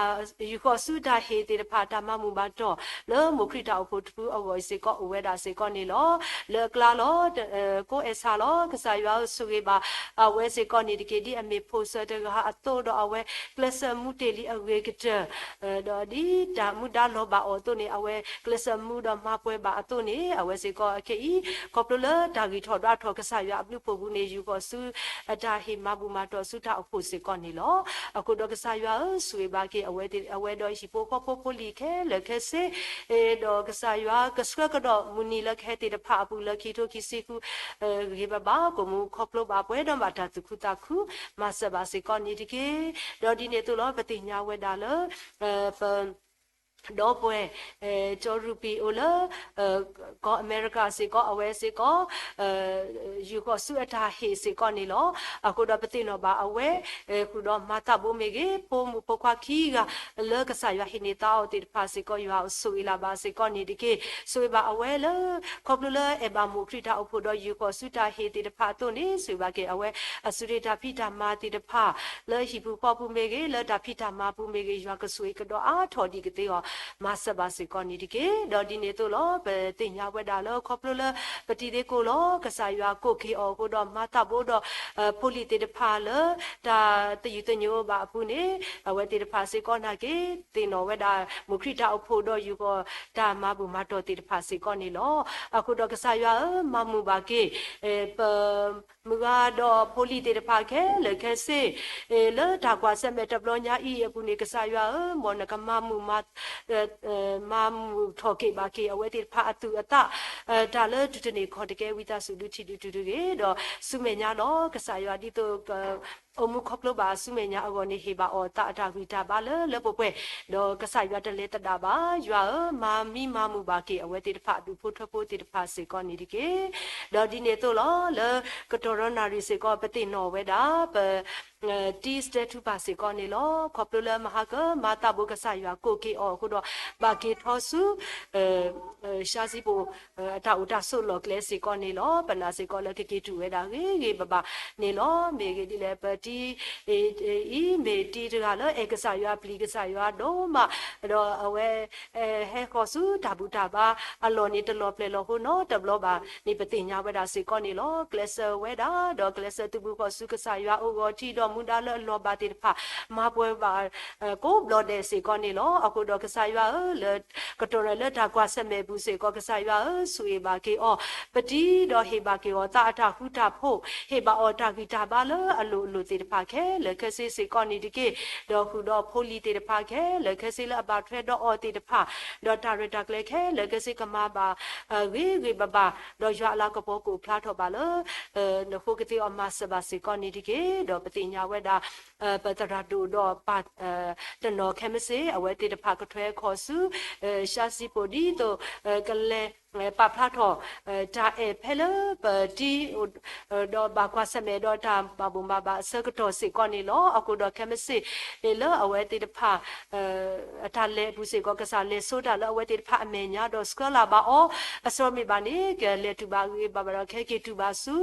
်ယူာ်ဃီၤဆူတၢ်ဟ့ၣ်သ့ၣ်တဖၣ် တၢ်မၤမုာ်မၤတီၢ် လၢမိၢ်ခရံာ်တၢ်အိၣ်ဖှိၣ်တဖုအဂီၢ်စ့ၢ်ကီး အိၣ်ဝဲဒၣ်စ့ၢ်ကီးန့ၣ်လီၤ. လၢအကျါလီၤ ကိးအဲၣ်ဆၣ်လီၤ ကစၢ်ယွၤဧၢ ဆိၣ်ဂ့ၤဘၣ် အဝဲစ့ၢ်ကီးန့ၣ်တက့ၢ်. ဒ်အမ့ၢ်ဖိၣ်စၢၤတဂၤအသိးဒီး အဝဲကျဲးစၢးမူတ့ၢ်လံအဂ့ၤကတၢၢ် ဒီးဒ်တၢ်မူဒါလီၤဘၣ်အီၤအသိးန့ၣ် အဝဲကျဲးစၢးမူဒီးမၤပှဲၤဘၣ်အသိးန့ၣ် အဝဲစ့ၢ်ကီးခဲအံၤ ခီဖျိလၢတၢ်ဂံၢ်ထီၣ်ဒွးထီၣ် ကစၢ်ယွၤအဘျုးဖှိၣ်ပူၤန့ၣ် ယူာ်ဃီၤဆူအတၢ်ဟ့ၣ်မၤဘူၣ်မၤတီၢ်ဆူတၢ်အိၣ်ဖှိၣ်စ့ၢ်ကီးန့ၣ်လီၤ. အဃိဒီးကစၢ်ယွၤဧၢ ဆိၣ်ဂ့ၤဘၣ်က့ၤ အဝဲဒီးဟံၣ်ဖိဃီဖိဖိလံၤခဲလၢာ်ခဲဆ့ ဒီးကစၢ်ယွၤကဆှၢကဒီးမုၢ်နံၤလၢကဟဲသ့ၣ်တဖၣ်အပူၤလၢခံကထိခံဆံဃု ဂ့ၤဘၣ်ဘၣ် ကိးမူခီဖျိဘၣ်ပှဲၤဒီးဘၣ်တၢ်သူၣ်ခုသးခု မၤစၢၤဘၣ်စ့ၢ်ကီးန့ၣ်တက့ၢ်. ဒီးဒ်န့ၣ်အသိးလီၤ ပသ့ၣ်ညါဝဲဒၣ်လၢ ပ ဒီပုၢ်ဝဲၢ် ကၠီရူပံၤအိၣ်လၢ ကီၢ်အမဲရကၤစ့ၢ်ကီး အဝဲစ့ၢ်ကီး ယူာ်ဃီၤဆူအတၢ်ဟ့ၣ်စ့ၢ်ကီးန့ၣ်လီၤ. အဃိဒီးပသ့ၣ်နီၣ်ဘၣ်အဝဲ ဃုာ်ဒီးမၤသးဘိမ့ၢ်ဂ့ၤ ဖိမုၣ်ဖိခွါခံဂၤ လၢကစၢ်ယွၤဟ့ၣ်န့ၢ်သးအီၤသ့ၣ်တဖၣ်စ့ၢ်ကီး ယွၤဆိၣ်ဂ့ၤလၢ်ဘၣ်စ့ၢ်ကီးန့ၣ်တက့ၢ်. ဆိၣ်ဂ့ၤဘၣ်အဝဲလၢ ခီဖျိလၢအဲၣ်ဘၣ်မိၢ်ခရံာ်တၢ်အိၣ်ဖှိၣ်ဒီးယူာ်ဃီၤဆူတၢ်ဟ့ၣ်သ့ၣ်တဖၣ်အသိးန့ၣ် ဆိၣ်ဂ့ၤဘၣ်က့ၤအဝဲ အစုရ့ၣ်တၢ်ဖံးတၢ်မၤသ့ၣ်တဖၣ် လၢဟံၣ်ပူၤဃီပူၤမ့ၢ်ဂ့ၤ လၢတၢ်ဖံးတၢ်မၤပူၤမ့ၢ်ဂ့ၤ ယွၤကဆိၣ်ဂ့ၤကဒီးအါထီၣ်ဒံးကသ့အီၤ မၤစၢၤဘၣ်စ့ၢ်ကီးန့ၣ်တက့ၢ်. ဒီးဒ်န့ၣ်အသိးလီၤ ပသ့ၣ်ညါဝဲဒၣ်လၢခီဖျိလၢ ပတံၤသကိးလီၤ ကစၢ်ယွၤကိးက့ၤအီၤအဃိဒီး မၤသးဘိဒီး ဖိလံၤသ့ၣ်တဖၣ်လၢ တၢ်သယုၢ်သညိးဘၣ်အပူၤန့ၣ် အဝဲသ့ၣ်တဖၣ်စ့ၢ်ကီးနာ်က့ သ့ၣ်နီၣ်ဝဲဒၣ် မိၢ်ခရံာ်တၢ်အိၣ်ဖှိၣ်ဒီးယူၢ်ဃီၤတၢ်မၤဘူၣ်မၤတီၢ်သ့ၣ်တဖၣ်စ့ၢ်ကီးန့ၣ်လီၤ. အဃိဒီးကစၢ်ယွၤဧၢ မၤမုာ်ဘၣ်က့ၤ ပ မုၢ်ဂၤဒီးဖိလံၤသ့ၣ်တဖၣ်ခဲလၢာ်ခဲဆ့ လၢတၢ်ကွၢ်ဆၢၣ်မဲာ်တဘျီညါအံၤအပူၤန့ၣ် ကစၢ်ယွၤဧၢ မ်နကမၤမုာ်မၤ မၤမုာ်ထီၣ်က့ၤဘၣ်က့ၤ အဝဲသ့ၣ်တဖၣ်အသူၣ်အသး တၢ်လၢတုၤတန့ၢ်ခီၣ်တကဲ ဝံသးစူၤဒုးထံၣ်ဒုးတုၤတဂ့ၤ ဒီးဆူမဲာ်ညါလီၤ ကစၢ်ယွၤဒ်သိး အိၣ်မူခီဖျိဘၣ်ဆူမဲာ်ညါအဂီၢ်န့ၣ် ဟ့ၣ်ဘၣ်အီၤသးအတၢ်ဂံၢ်တၢ်ဘါလၢလၢပှဲၤပှဲၤ, ဒီးကစၢ်ယွၤတလဲၤသဒၣ်ဘၣ်, ယွၤဧၢ, မၤမံမၤမုာ်ဘၣ်က့ၤ အဝဲသ့ၣ်တဖၣ်အဒူၣ်ဖိထၢဖိသ့ၣ်တဖၣ်စ့ၢ်ကီးန့ၣ်တက့ၢ်. ဒီးဒ်န့ၣ်အသိးလီၤ, လၢကတီၢ်ရီနၣ်ရံၣ်စ့ၢ်ကီး ပသ့ၣ်နီၣ်ဝဲဒၣ် ပ တံၤစတဲထူပၢ်စ့ၢ်ကီးန့ၣ်လီၤ. ခီဖျိလၢမဟါက မၤသးဘိကစၢ်ယွၤကိးက့ၤအီၤအဃိဒီး ဘၣ်က့ၤထီဆူ ရှါစံပိၣ် အတၢ်အိၣ်တၢ်ဆိးလီၢ်ကျဲစ့ၢ်ကီးန့ၣ်လီၤ. ပနာ်စ့ၢ်ကီးလၢကက့ၤတုၤဝဲဒၣ်ဂ့ၤဂ့ၤဘၣ်ဘၣ်န့ၣ်လီၤ. မ့ၢ်ဂ့ၢ်ဒ်လဲၣ် ပတံၤအံၤ မ့ၢ်တံၤတဂၤလၢအဲၣ်ကစၢ်ယွၤပျံၤကစၢ်ယွၤဒိၣ်မး, ဒီးအဝဲ ဟဲဃီၤဆူတၢ်ဘူၣ်တၢ်ဘါအလီၢ်န့ၣ် တလီၤပျဲၢ်လီၤဟိနီတဘျီဘၣ်န့ၣ် ပသ့ၣ်ညါဝဲဒၣ်စ့ၢ်ကီးန့ၣ်လီၤ. ကျဲးစၢးဝဲဒၣ် ဒီးကျဲးစၢးသုးဘူးဃီၤဆူကစၢ်ယွၤအအိၣ်ဂီၤထံး ဒီးမူဒါလၢအလီၤဘၣ်သ့ၣ်တဖၣ် မၤပှဲၤဘၣ် ကိးဘျီဒဲးစ့ၢ်ကီးန့ၣ်လီၤ. အဃိဒီးကစၢ်ယွၤဧၢ, လၢကတီၢ်ရဲၣ်လၢတၢ်ကွၢ်ဆၢၣ်မဲာ်အပူၤစ့ၢ်ကီး ကစၢ်ယွၤဧၢ, ဆိၣ်ဂ့ၤဘၣ်က့ၤအီၤ ပတံၤဒီးဟ့ၣ်ဘၣ်က့ၤအီၤသးအတၢ်ဃူတၢ်ဖိး, ဟ့ၣ်ဘၣ်အီၤတၢ်ဂံၢ်တၢ်ဘါလၢအလိၤအလိၤသ့ၣ်တဖၣ်ခဲလၢာ်ခဲဆ့စ့ၢ်ကီးန့ၣ်တက့ၢ်. ဒီးဃုာ်ဒီးဖိလံၤသ့ၣ်တဖၣ်ခဲလၢာ်ခဲဆ့လၢအဘၣ်ထွဲဒီးအီၤသ့ၣ်တဖၣ်, ဒီးတၢ်ရဲၣ်တၢ်ကျဲၤခဲလၢာ်ခဲဆ့ကမၤဘၣ် ဂ့ၤဂ့ၤဘၣ်ဘၣ်, ဒီးယွၤအလၤကပီၤကအိၣ်ဖျါထီၣ်ဘၣ်လၢ နဃိကသ့အီၤမၤစၢၤဘၣ်စ့ၢ်ကီးန့ၣ်တက့ၢ်. ဒီးပသ့ၣ်ညါဝဲဒၣ် ပသရၣ်ဒိၣ်ဒီးပၢ်တနီၤခဲမုၢ်ဆ့ၣ် အဝဲသ့ၣ်တဖၣ်ကထွဲခီၣ်ဆူ ရှါစံပိၣ်ဒ်သိး ကလဲၤ ပာ်ဖျါထီၣ် တၢ်အဲၣ်ဖဲလၢပတံၤ ဒီးဘၣ်ကွၢ်ဆၢၣ်မဲာ်ဒီးတၢ်ဘၣ်ဘိၣ်မၤဘၣ်အဆၢကတီၢ်စ့ၢ်ကီးန့ၣ်လီၤ. အဃိဒီးခဲမုၢ်ဆ့ၣ် လၢအဝဲသ့ၣ်တဖၣ် အတၢ်လဲၤအပူၤစ့ၢ်ကီး ကစၢ်လဲၤဆိတၢ်လၢအဝဲသ့ၣ်တဖၣ်အမဲာ်ညါ ဒီးဆှၢလၢ်ဘၣ်အီၤ အဆၢမ့ၢ်ဘၣ်န့ၣ် ကလဲၤတုၤဘၣ်ဂ့ၤဂ့ၤဘၣ်ဘၣ်ဒီး ကဟဲက့ၤတုၤဘၣ်ဆူ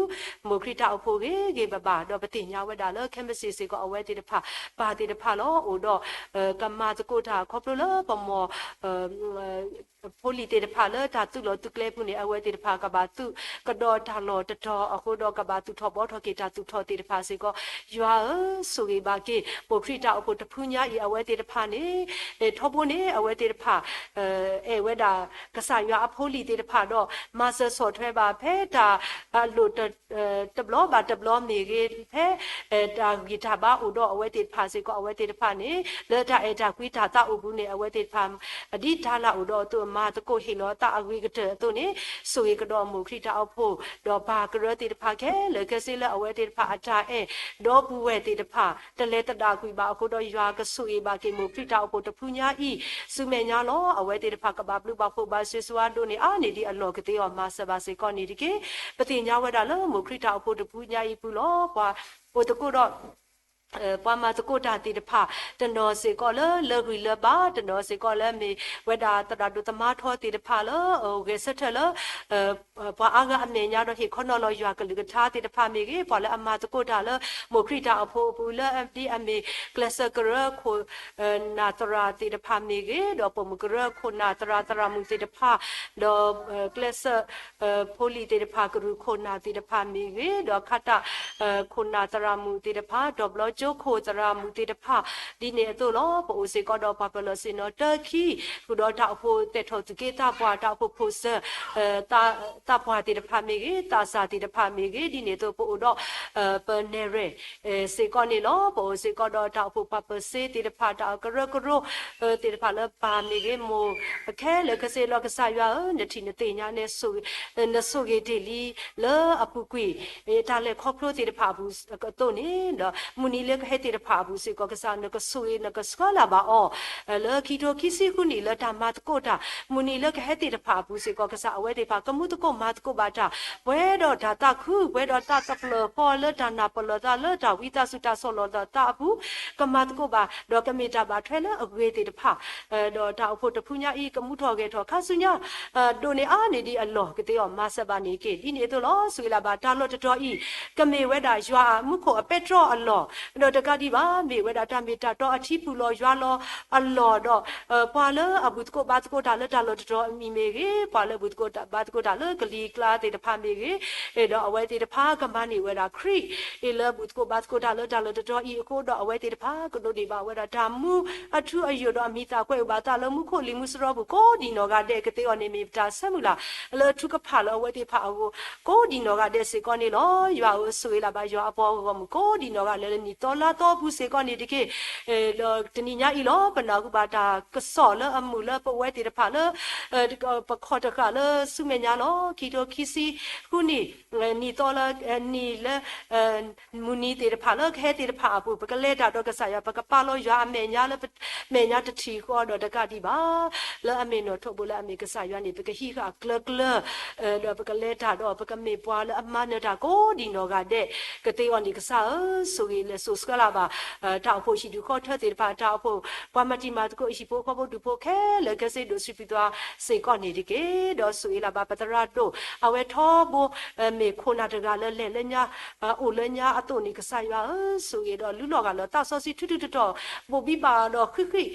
မိၢ်ခရံာ်တၢ်အိၣ်ဖှိၣ်ဂ့ၤဂ့ၤဘၣ်ဘၣ်, ဒီးပသ့ၣ်ညါဝဲဒၣ်လၢခဲမုၢ်ဆ့ၣ်စ့ၢ်ကီး အဝဲသ့ၣ်တဖၣ် ပၢ်သ့ၣ်တဖၣ်လီၤ အိၣ်ဒီး ကမၤသကိးတၢ်ခီဖျိလၢပမိၢ် ဖိလံၤသ့ၣ်တဖၣ်လၢတၢ်သုးလီၢ်သုးကျဲပူၤန့ၣ် အဝဲသ့ၣ်တဖၣ်ကဘၣ်သုးကဒီးတၢ်လီၢ်တတီၤအဃိဒီး ကဘၣ်သူၣ်ထီၣ်ဘှီထီၣ်က့ၤတၢ်သူၣ်ထီၣ်သ့ၣ်တဖၣ်စ့ၢ်ကီး, ယွၤဧၢ, ဆိၣ်ဂ့ၤဘၣ်က့ၤ မိၢ်ခရံာ်တၢ်အိၣ်ဖှိၣ်တဖုညါအံၤ အဝဲသ့ၣ်တဖၣ်န့ၣ် ထီဘိန့ၣ် အဝဲသ့ၣ်တဖၣ် အဲၣ်ဝဲဒၣ် ကစၢ်ယွၤအဖိလံၤသ့ၣ်တဖၣ်ဒီး မၤစၢၤဆီၣ်ထွဲဘၣ်ဖဲတၢ်အလိၣ် တဘျီဘၣ်တဘျီမ့ၢ်ဂ့ၤ, ဖဲ တၢ်ဂံၢ်တၢ်ဘါအိၣ်ဒီးအဝဲသ့ၣ်တဖၣ်စ့ၢ်ကီး အဝဲသ့ၣ်တဖၣ်န့ၣ် လၢတၢ်အဲၣ်တၢ်ကွံတၢ်သးအိၣ်ပူၤန့ၣ် အဝဲသ့ၣ်တဖၣ် ဒ်တၢ်လၢအိၣ်ဒီးအသိး မၤသကိးဟ့ၣ်လီၤသးအဂ့ၤကတၢၢ်အသိးန့ၣ် ဆိၣ်ဂ့ၤကဒီးမိၢ်ခရံာ်တၢ်အိၣ်ဖှိၣ် ဒီးပၢ်ကရၢသ့ၣ်တဖၣ်ခဲလၢာ်ခဲဆ့လၢအဝဲသ့ၣ်တဖၣ်အတၢ်အဲၣ် ဒီပုၢ်ဝဲၢ်သ့ၣ်တဖၣ် တလဲၤသဒၣ်ကွံာ်ဘၣ်အဃိဒီး ယွၤကဆိၣ်ဂ့ၤဘၣ်က့ၤမိၢ်ခရံာ်တၢ်အိၣ်ဖှိၣ်တဖုညါအံၤ ဆူမဲာ်ညါလီၤ. အဝဲသ့ၣ်တဖၣ်ကဘၣ်ဘျုးဘၣ်ဖှိၣ်ဘၣ်ဆိၣ်ဂ့ၤဆိၣ်ဝါဒိၣ်န့ၢ်အါန့ၢ်ဒံးအလီၢ်ကသ့အီၤ မၤစၢၤဘၣ်စ့ၢ်ကီးန့ၣ်တက့ၢ်. ပသ့ၣ်ညါဝဲဒၣ်လၢမိၢ်ခရံာ်တၢ်အိၣ်ဖှိၣ်တဖုညါအံၤပူၤလီၤ. ပှၤအိၣ်သကိးဒီး ပှၤမၤသကိးတၢ်သ့ၣ်တဖၣ် တနီၤစ့ၢ်ကီးလၢလၢဂံၢ်လၢဘါ, တနီၤစ့ၢ်ကီးလၢမ့ၢ်ဝဲဒၣ်သရၣ်ဒိၣ်သမါထီသ့ၣ်တဖၣ်လၢ ဂဲၤဆၢထၢၣ်လၢ ပှၤအါဂၤအမဲာ်ညါဒီးဟ့ၣ်ခီနီၤလီၤယွၤကလုၢ်ကထါသ့ၣ်တဖၣ်မ့ၢ်ဂ့ၤ, ပှၤလၢအမၤသကိးတၢ်လၢ မိၢ်ခရံာ်တၢ်အိၣ်ဖှိၣ်အပူၤလၢအဒ်အမ့ၢ် ကျဲးစၢးကရၢခိၣ် နၢ်သရၣ်သ့ၣ်တဖၣ်မ့ၢ်ဂ့ၤ, ဒီးပိာ်မုၣ်ကရၢခိၣ်နၢ်သရၣ်သရၣ်မုၣ်သ့ၣ်တဖၣ်, ဒီး ကျဲးစၢး ဖိလံၤသ့ၣ်တဖၣ် ကရူၢ်ခိၣ်နၢ်သ့ၣ်တဖၣ်မ့ၢ်ဂ့ၤ, ဒီးခးတၢ် ခိၣ်နၢ်သရၣ်မုၣ်သ့ၣ်တဖၣ်, ဒီးဘျီကၠိခိၣ်သရၣ်မုၣ်သ့ၣ်တဖၣ်, ဒ်န့ၣ်အသိးလီၤ. ပအိၣ်စ့ၢ်ကီးဒီးပှၤပၢၤလီၢ်ဆ့ၣ်နီၤတခံ, ဃုာ်ဒီးတၢ်အိၣ်ဖှိၣ်သဲးထီၣ်သုးက့သးပှၢ်, တၢ်အိၣ်ဖှိၣ်ဖိၣ်စၢၤ သးပှၢ်သ့ၣ်တဖၣ်မ့ၢ်ဂ့ၤ, သးစၢ်သ့ၣ်တဖၣ်မ့ၢ်ဂ့ၤ, ဒ်န့ၣ်အသိးပအိၣ်ဒီး ပနဲၣ်ရွဲၣ် စ့ၢ်ကီးန့ၣ်လီၤ. ပအိၣ်စ့ၢ်ကီးဒီးတၢ်အိၣ်ဖှိၣ်ပှၤပၢၤစ့သ့ၣ်တဖၣ်, တၢ်ကရၢကရိ သ့ၣ်တဖၣ်လၢပၢ်မ့ၢ်ဂ့ၤ, မိၢ်ခဲလၢာ်ခဲဆ့လီၤ. ကစၢ်ယွၤဧၢ, နထံၣ်နသ့ၣ်ညါ နဆိၣ်ဂ့ၤတ့ၢ်လံ လၢအပူၤကွံာ် တၢ်လဲၤခီဖျိသ့ၣ်တဖၣ်အပူၤအသိးန့ၣ်ဒီး မုၢ်နံၤလၢကဟဲသ့ၣ်တဖၣ်အပူၤစ့ၢ်ကီး ကစၢ်နကဆိၣ်ဂ့ၤ နကဆှၢလၢ်ဘၣ်အီၤ လၢခံထိခံဆံဃုနံၣ်လၢတၢ်မၤသကိးတၢ်, မုၢ်နံၤလၢကဟဲသ့ၣ်တဖၣ်အပူၤစ့ၢ်ကီး ကစၢ်အဝဲသ့ၣ်တဖၣ် ကမူသကိးမၤသကိးဘၣ်တၢ် ပှဲၤဒီးတၢ်သးခု, ပှဲၤဒီးတၢ်သးပလၢၢ်ဃီလၢတၢ်နၢ်ပလၢၢ်သးလၢတၢ်ဝံသးစူၤတၢ်ဆီၣ်လီၤသးအပူၤ, ကမၤသကိးဘၣ် ဒီးကမ့ၢ်တၢ်ဘၣ်ထွဲလၢအဂ့ၤသ့ၣ်တဖၣ် ဒီးတၢ်အိၣ်ဖှိၣ်တဖုညါအံၤ ကမူထီၣ်ဂဲၤထီၣ်ခါဆူညါ ဒိၣ်န့ၢ်အါန့ၢ်ဒံးအလီၢ်ကသ့အီၤ မၤစၢၤဘၣ်န့ၣ်တက့ၢ်. ဒ်န့ၣ်အသိးလီၤ. ဆိၣ်ဂ့ၤလၢ်ဘၣ်တၢ်လီၢ်တတီၤအံၤ ကမ့ၢ်ဝဲဒၣ်ယွၤအမူခိၣ်အပဲတြီအလီၢ် ဒီးတကးဒံးဘၣ် မ့ၢ်ဝဲဒၣ်တၢ်မ့ၢ်တၢ်တီအထံပူၤလီၤယွၤလီၤအလီၢ်ဒီး ပှၤလၢအဘူၣ်သကိးဘါသကိးတၢ်လၢတၢ်လီၢ်တတီၤအမံၤမ့ၢ်ဂ့ၤ, ပှၤလၢအဘူၣ်သကိးဘါသကိးတၢ်လၢကလံၤကျါသ့ၣ်တဖၣ်မ့ၢ်ဂ့ၤ, ဒီးအဝဲသ့ၣ်တဖၣ်ကမၤန့ၢ်ဝဲဒၣ်ခရံာ် အ့ၣ်လၢဘူၣ်သကိးဘါသကိးတၢ်လၢတၢ်လီၢ်တတီၤအံၤအဃိဒီး အဝဲသ့ၣ်တဖၣ်ကဒိးန့ၢ်ဘၣ်ဝဲဒၣ်တၢ်မူအထူအယိာ်ဒီး အမံၤသးကွဲးအိၣ်ဘၣ်သးလၢမူခိၣ်လံာ်မူစရီပူၤ ကိးဒံးနီၢ်ဂၤဒဲးကသ့အီၤန့ၣ် မ့ၢ်ပတၢ်ဆၢမုၢ်လၢ်လၢထုကဖၣ်လၢအဝဲသ့ၣ်တဖၣ်အဂီၢ် ကိးဒံးနီၢ်ဂၤဒဲးစ့ၢ်ကီးန့ၣ်လီၤ. ယွၤဧၢ, ဆိၣ်ဂ့ၤလၢ်ဘၣ်ယွၤအပှၤဂီၢ်မုၢ် ကိးဒံးနီၢ်ဂၤလၢနံၣ်သီလါသီအပူၤစ့ၢ်ကီးန့ၣ်တက့ၢ်. ဒီးတနံၤညါအံၤလီၤ ပနၢ်ဟူဘၣ်တၢ်ကစီၣ်လၢအမုာ်လၢပဝဲသ့ၣ်တဖၣ်လၢ ပခီၣ်တဃာ်လၢဆူမဲာ်ညါလီၤ. ခံထိခံဆံဃုနံၣ် နံၣ်သီလၢ နံၣ်လၢ မုၢ်နံၤသ့ၣ်တဖၣ်လၢကဟဲသ့ၣ်တဖၣ်အပူၤ ပကလဲၤတၢ်ဒီးကစၢ်ယွၤ ပကပာ်လီၤယွၤအမဲာ်ညါလၢ မဲာ်ညါတထံၣ်ဃီဒီး တကးဒံးဘၣ် လၢအမ့ၢ်နီၣ်ထိးဘိလၢအမ့ၢ်ကစၢ်ယွၤန့ၣ် ပကဟံးဃာ်ကျၢၤကျၢၤ ဒီးပကလဲၤတၢ်ဒီး ပကမ့ၢ်ပှၤလၢအမၤနၢၤတၢ်ကိးဒံးနီၢ်ဂၤဒဲးကသ့အီၤန့ၣ် ကစၢ်ဧၢ, ဆိၣ်ဂ့ၤလၢဆိၣ်ဆှၢလၢ်ဘၣ် တၢ်အိၣ်ဖှိၣ်ဟံၣ်ဒူၣ်ဃီထၢသ့ၣ်တဖၣ် တၢ်အိၣ်ဖှိၣ်ပှၤမၤတံၤမၤသကိး ဟံၣ်ဖိဃီဖိဒူၣ်ဖိခဲလၢာ်ခဲဆ့ ဒိၣ်ဆံးပံၤသွါစ့ၢ်ကီးန့ၣ်တက့ၢ်. ဒီးဆိၣ်ဂ့ၤလၢ်ဘၣ်ပသရၣ်ဒိၣ် အဝဲထီဘိ မ့ၢ်ခိၣ်နၢ်တဂၤလၢလဲၤလၢညါ အိၣ်လၢညါအသိးန့ၣ် ကစၢ်ယွၤဧၢ, ဆိၣ်ဂ့ၤဒီးလူလီၤဂာ်လၢသးစီဆှံထူထူတီတီ ဘိၣ်ဘံဘၣ်ဒီးဃံးဃံး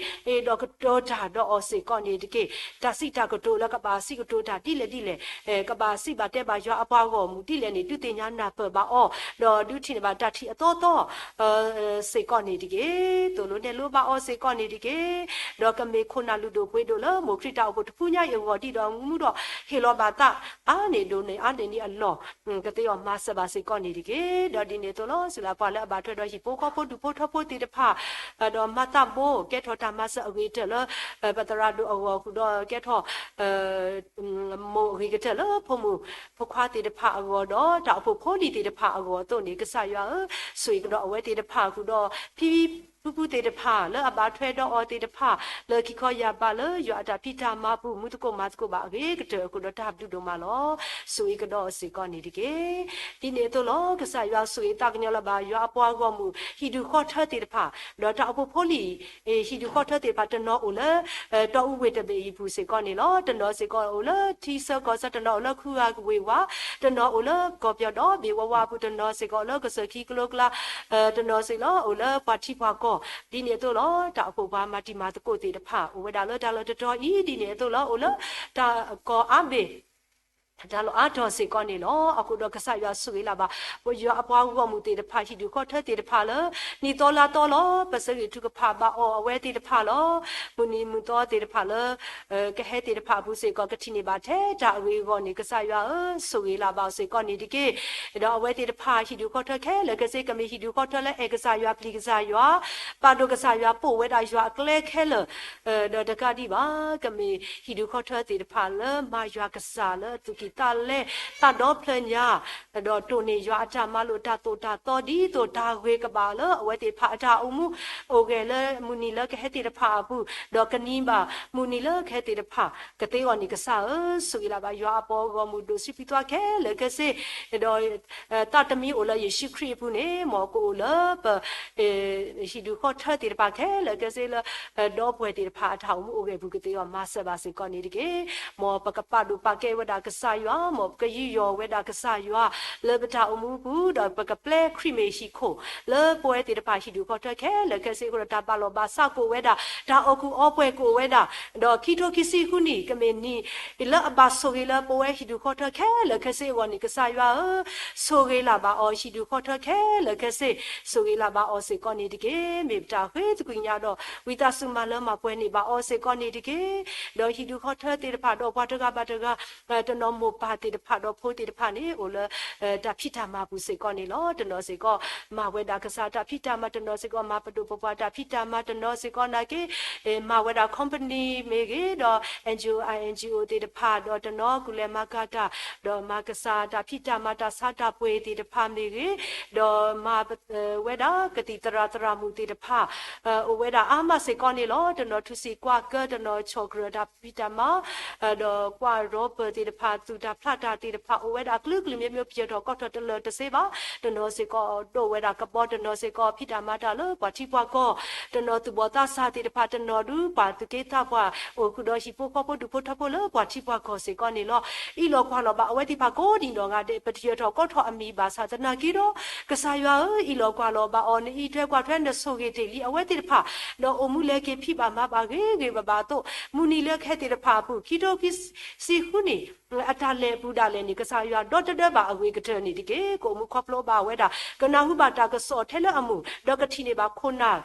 ဒီးကတီၤတၢ်ဒီးအီၤစ့ၢ်ကီးန့ၣ်တက့ၢ်. တၢ်စံးတၢ်ကတိၤလၢကဘၣ်စံးကတိၤတၢ်ဒ်လဲၣ်ဒ်လဲၣ် ကဘၣ်စံးဘၣ်တဲဘၣ်ယွၤအပှၤဂီၢ်မုၢ်ဒ်လဲၣ်န့ၣ် ဒုးသ့ၣ်ညါနၢ်ပၢၢ်ဘၣ်အီၤ ဒီးဒုးထံၣ်န့ၢ်ဘၣ်တၢ်ထံၣ်အသီသီ စ့ၢ်ကီးန့ၣ်တက့ၢ်. သိၣ်လိနဲၣ်လိဘၣ်အီၤစ့ၢ်ကီးန့ၣ်တက့ၢ်. ဒီးကမ့ၢ်ခိၣ်နၢ်လုၢ်ဒိၣ်ပှ့ၤဒိၣ်လၢမိၢ်ခရံာ်တၢ်အိၣ်ဖှိၣ်တဖုညါအံၤအဂီၢ်ဒ်ဒီး မူဒီးဟ့ၣ်လီၤဘၣ်သးအါန့ၢ်ဒိၣ်န့ၢ်အါန့ၢ်န့ၣ်အလီၢ် ကသ့အီၤမၤစၢၤဘၣ်စ့ၢ်ကီးန့ၣ်တက့ၢ်. ဒီးဒ်န့ၣ်အသိးလီၤ စံးလၢပှၤလၢအဘၣ်ထွဲဒီးဟံၣ်ဖိဃီဖိဒူၣ်ဖိထၢဖိသ့ၣ်တဖၣ် ဒီးမၤသးဘိ ကဲထီၣ်တၢ်မၤစၢၤအဂ့ၤကတၢၢ်လၢ ပသရၣ်ဒိၣ်အဂီၢ်ဃုာ်ဒီးကဲထီၣ် မိၢ်အဂ့ၤကတၢၢ်လၢဖိမုၣ်ဖိခွါသ့ၣ်တဖၣ်အဂီၢ်ဒီး တၢ်အိၣ်ဖှိၣ်ဖိလံၤသ့ၣ်တဖၣ်အဂီၢ်အသိးန့ၣ် ကစၢ်ယွၤဧၢ, ဆိၣ်ဂ့ၤကဒီးအဝဲသ့ၣ်တဖၣ်ဃုာ်ဒီး ဖံဖံဖုဖုသ့ၣ်တဖၣ် လၢအဘၣ်ထွဲဒီးအီၤသ့ၣ်တဖၣ် လၢခံခီယၢ်ဘးလၢယွၤအတၢ်ဖံးတၢ်မၤပူၤ မူသကိးမၤသကိးဘၣ်အဂ့ၤကတၢၢ်အဃိဒီး တၢ်ဘျုးဒိၣ်မးလီၤ. ဆိၣ်ဂ့ၤကဒီးအီၤစ့ၢ်ကီးန့ၣ်တက့ၢ်. ဒ်န့ၣ်အသိးလီၤ ကစၢ်ယွၤဆိၣ်ဂ့ၤသးကညီၤလၢၤဘၣ် ယွၤအပှၤဂီၢ်မုၢ် ဟံၣ်ဒူၣ်ဃီထၢသ့ၣ်တဖၣ် ဒီးတၢ်အိၣ်ဖှိၣ်ဖိလံၤ ဟံၣ်ဒူၣ်ဃီထၢသ့ၣ်တဖၣ် တနီၤအိၣ်လၢ တီအူဝ့ၢ်တဘ့ၣ်အံၤပူၤစ့ၢ်ကီးန့ၣ်လီၤ. တနီၤစ့ၢ်ကီးအိၣ်လၢထံဆၢကီၢ်ဆၢ တနီၤအိၣ်လၢခူဂၤကဝ့ၢ်ဝါ တနီၤအိၣ်လၢကီၢ်ပယီၤဒီဘ့ၣ်ဝါဝါအပူၤ တနီၤစ့ၢ်ကီးအိၣ်လၢကစၢၢ်ခံကလိကျါ တနီၤစ့ၢ်ကီးလီၤ အိၣ်လၢပှၤထံပှၤကီၢ် ဒ်န့ၣ်အသိးလီၤ. တၢ်အိၣ်ဖှိၣ်ပှၤမၤတံၤမၤသကိးသ့ၣ်တဖၣ် အိၣ်ဝဲဒၣ်လၢတၢ်လီၢ်တတီၤအံၤ ဒ်န့ၣ်အသိးလီၤ အိၣ်လၢတၢ်ကီၢ်အါဘ့ၣ် တၢ်လီၢ်အါတီၤစ့ၢ်ကီးန့ၣ်လီၤ. အဃိဒီးကစၢ်ယွၤဆိၣ်ဂ့ၤလၢ်ဘၣ် ပယွၤအပှၤဂီၢ်မုၢ်သ့ၣ်တဖၣ် ဟံၣ်ဒူၣ်ဃီထၢသ့ၣ်တဖၣ်လၢ နံၣ်သီလါသီလီၤ ပစံးဂ့ၤထုကဖၣ်ဘၣ်အီၤအဝဲသ့ၣ်တဖၣ်လီၤ. မုၢ်နံၤမုၢ်သီသ့ၣ်တဖၣ်လၢ ကဟဲသ့ၣ်တဖၣ်အပူၤစ့ၢ်ကီး ကထံၣ်န့ၢ်ဘၣ်ထဲတၢ်အဂ့ၤအဂီၢ်န့ၣ် ကစၢ်ယွၤဧၢ, ဆိၣ်ဂ့ၤလၢ်ဘၣ်အီၤစ့ၢ်ကီးန့ၣ်တက့ၢ်. ဒီးအဝဲသ့ၣ်တဖၣ် ဟံၣ်ဒူၣ်ဃီထၢခဲလၢာ်ခဲဆ့ ကမ့ၢ်ဟံၣ်ဒူၣ်ဃီထၢလၢအဲၣ်ကစၢ်ယွၤ ပျံၤကစၢ်ယွၤ ပာ်ဒိၣ်ကစၢ်ယွၤ ပိာ်ဝဲဒၣ်ယွၤအကျဲခဲလၢာ် ဒီးတကးဒံးဘၣ် ကမ့ၢ်ဟံၣ်ဒူၣ်ဃီထၢသ့ၣ်တဖၣ်လၢမၤယွၤကစၢ်လၢအသူၣ်ကံၢ်သးလဲ သးဒီဖျၢၣ်ညါ ဒီးတိၢ်န့ၢ်ယွၤအတၢ်မၤလိာ်တၢ်သိၣ်တၢ်သီဒ်သိးတၢ်ဂ့ၤကဘၣ်လၢအဝဲသ့ၣ်တဖၣ်အတၢ်အိၣ်မူအိၣ်ဂဲၤလၢမုၢ်နံၤလၢကဟဲသ့ၣ်တဖၣ်အပူၤ ဒီးကနံၤဘၣ်မုၢ်နံၤလၢကဟဲသ့ၣ်တဖၣ်ကသ့အီၤန့ၣ် ကစၢ်ဧၢ, ဆိၣ်ဂ့ၤလၢ်ဘၣ်ယွၤအပှၤဂီၢ်မုၢ်ဒိၣ်ဆံးဖံးသွါခဲလၢာ်ခဲဆ့ ဒီး သးတမံၤအိၣ်လၢယ့ၣ်ၡူးခရံာ်အပူၤန့ၣ် မ်ကအိၣ်လၢပ ဟံၣ်ဒူၣ်ဃီထၢသ့ၣ်တဖၣ်ခဲလၢာ်ခဲဆ့လၢ ဒီပုၢ်ဝဲၢ်သ့ၣ်တဖၣ်အတၢ်အိၣ်မူအိၣ်ဂဲၤပူၤကသ့အီၤ မၤစၢၤဘၣ်စ့ၢ်ကီးန့ၣ်တက့ၢ်. မ်ပကပာ်ဒိၣ်ပာ်ကဲဝဲဒၣ်ကစၢ်ယွၤ, မ်ပကယူးယီၣ်ဝဲဒၣ်ကစၢ်ယွၤ လၢပတၢ်အိၣ်မူပူၤ ဒီးပကပျဲခရံာ်မ့ၢ်ဟံၣ်ခိၣ် လၢပဝဲသ့ၣ်တဖၣ်ဟံၣ်ဒူၣ်ဃီထၢခဲလၢာ်ခဲဆ့အဃိဒီး တၢ်ဘၣ်လီၢ်ဘၣ်စးကအိၣ်ဝဲဒၣ်, တၢ်အီၣ်ကူၣ်အီပှဲၤကအိၣ်ဝဲဒၣ်, ဒီးခံထိခံဆံဃုနံၣ် ကမ့ၢ်နံၣ်လၢအဘၣ်ဆိၣ်ဂ့ၤလၢပဝဲဟံၣ်ဒူၣ်ဃီထၢခဲလၢာ်ခဲဆ့အဂီၢ်န့ၣ် ကစၢ်ယွၤဧၢ, ဆိၣ်ဂ့ၤလၢ်ဘၣ်အီၤ ဟံၣ်ဒူၣ်ဃီထၢခဲလၢာ်ခဲဆ့, ဆိၣ်ဂ့ၤလၢ်ဘၣ်အီၤစ့ၢ်ကီးန့ၣ်တက့ၢ်. မ့ၢ်ပတၢ်ဃ့သကွံာ်ညါဒီး ဝံသးစူၤမၤလၢမၤပှဲၤန့ၢ်ဘၣ်အီၤစ့ၢ်ကီးန့ၣ်တက့ၢ်. ဒီးဟံၣ်ဒူၣ်ဃီထၢသ့ၣ်တဖၣ်ဒီးပှၤတဂၤဘၣ်တဂၤ တနီၤမိၢ်ပၢ်သ့ၣ်တဖၣ်ဒီးဖိသ့ၣ်တဖၣ်န့ၣ် အိၣ်လၢ တၢ်ဖံးတၢ်မၤပူၤစ့ၢ်ကီးန့ၣ်လီၤ. တနီၤစ့ၢ်ကီး မၤဝဲဒၣ်ကစၢ်တၢ်ဖံးတၢ်မၤ, တနီၤစ့ၢ်ကီး မၤပဒိၣ်ပပှၢ်တၢ်ဖံးတၢ်မၤ, တနီၤစ့ၢ်ကီးနာ်က့ မၤဝဲဒၣ် company မ့ၢ်ဂ့ၤ, ဒီး NGO NGO သ့ၣ်တဖၣ်, ဒီးတနီၤကူၣ်လဲၤမၤကၤတၢ်, ဒီးမၤကစၢ်တၢ်ဖံးတၢ်မၤ တၢ်ဆါတၢ်ပှ့ၤသ့ၣ်တဖၣ်မ့ၢ်ဂ့ၤ, ဒီးမၤဝဲဒၣ်ကသံၣ်သရၣ်သရၣ်မုၣ်သ့ၣ်တဖၣ် အိၣ်ဝဲဒၣ်အါမးစ့ၢ်ကီးန့ၣ်လီၤ. တနီၤထူစံးကွၢ်ကၢ, တနီၤဆီၣ်ကြၢးတၢ်ဖံးတၢ်မၤ, ဒီးကွၢ်ရီပၢၢ်သ့ၣ်တဖၣ် တၢ်ပျဲတၢ်ဖုးတၢ်ဖျးတၢ်သ့ၣ်တဖၣ် အိၣ်ဝဲဒၣ်အကလုာ်ကလုာ်မျိုးမျိုး ပယၢၤထီၣ်ကီထီၣ်တလၢာ်တစ့ဘၣ်. တနီၤစ့ၢ်ကီးဒိၣ်ဝဲဒၣ်ကဘီ, တနီၤစ့ၢ်ကီးဖံးတၢ်မၤတၢ်လၢပှၤထံပှၤကီၢ်, တနီၤသူၣ်ဘီၣ်သးစၢ်သ့ၣ်တဖၣ်, တနီၤဒုးပှၤသူၣ်က့သးပှၢ် အိၣ်ဃုာ်ဒီးဟံၣ်ဖိဃီဖိဒူၣ်ဖိထၢဖိလၢပှၤထံပှၤကီၢ်စ့ၢ်ကီးန့ၣ်လီၤ. အ့ၣ်လိာ်ကွၢ်လိာ်ဘၣ်အဝဲသ့ၣ်တဖၣ်ကိးဒံးနီၢ်ဂၤဒဲး ပယၢၤထီၣ်ကီထီၣ်အမံၤဘၣ်ဆၣ်သနာ်က့ဒီး ကစၢ်ယွၤဧၢ, အ့ၣ်လိာ်ကွၢ်လိာ်ဘၣ်အီၤ, နအံးထွဲကွၢ်ထွဲ နဆိၣ်ဂ့ၤတ့ၢ်လံအဝဲသ့ၣ်တဖၣ်, ဒီးအိၣ်မူလဲၤက့ၤဖံးဘၣ်မၤဘၣ်ဂ့ၤဂ့ၤဘၣ်ဘၣ်အသိး, မုၢ်နံၤလၢခဲသ့ၣ်တဖၣ်အပူၤ ခံထိခံဆံဃုနံၣ် အတၢ်လဲၤအပူၤဒၣ်လဲာ်န့ၣ် ကစၢ်ယွၤဒီတဒၢဘၣ်အဂ့ၤကတၢၢ်န့ၣ်တက့ၢ်. ကအိၣ်မူခီဖျိဘၣ်ဝဲဒၣ် ကနၢ်ဟူဘၣ်တၢ်ကစီၣ်ထဲလၢအမူး, ဒီးကထံၣ်န့ၢ်ဘၣ်ခိၣ်နၢ်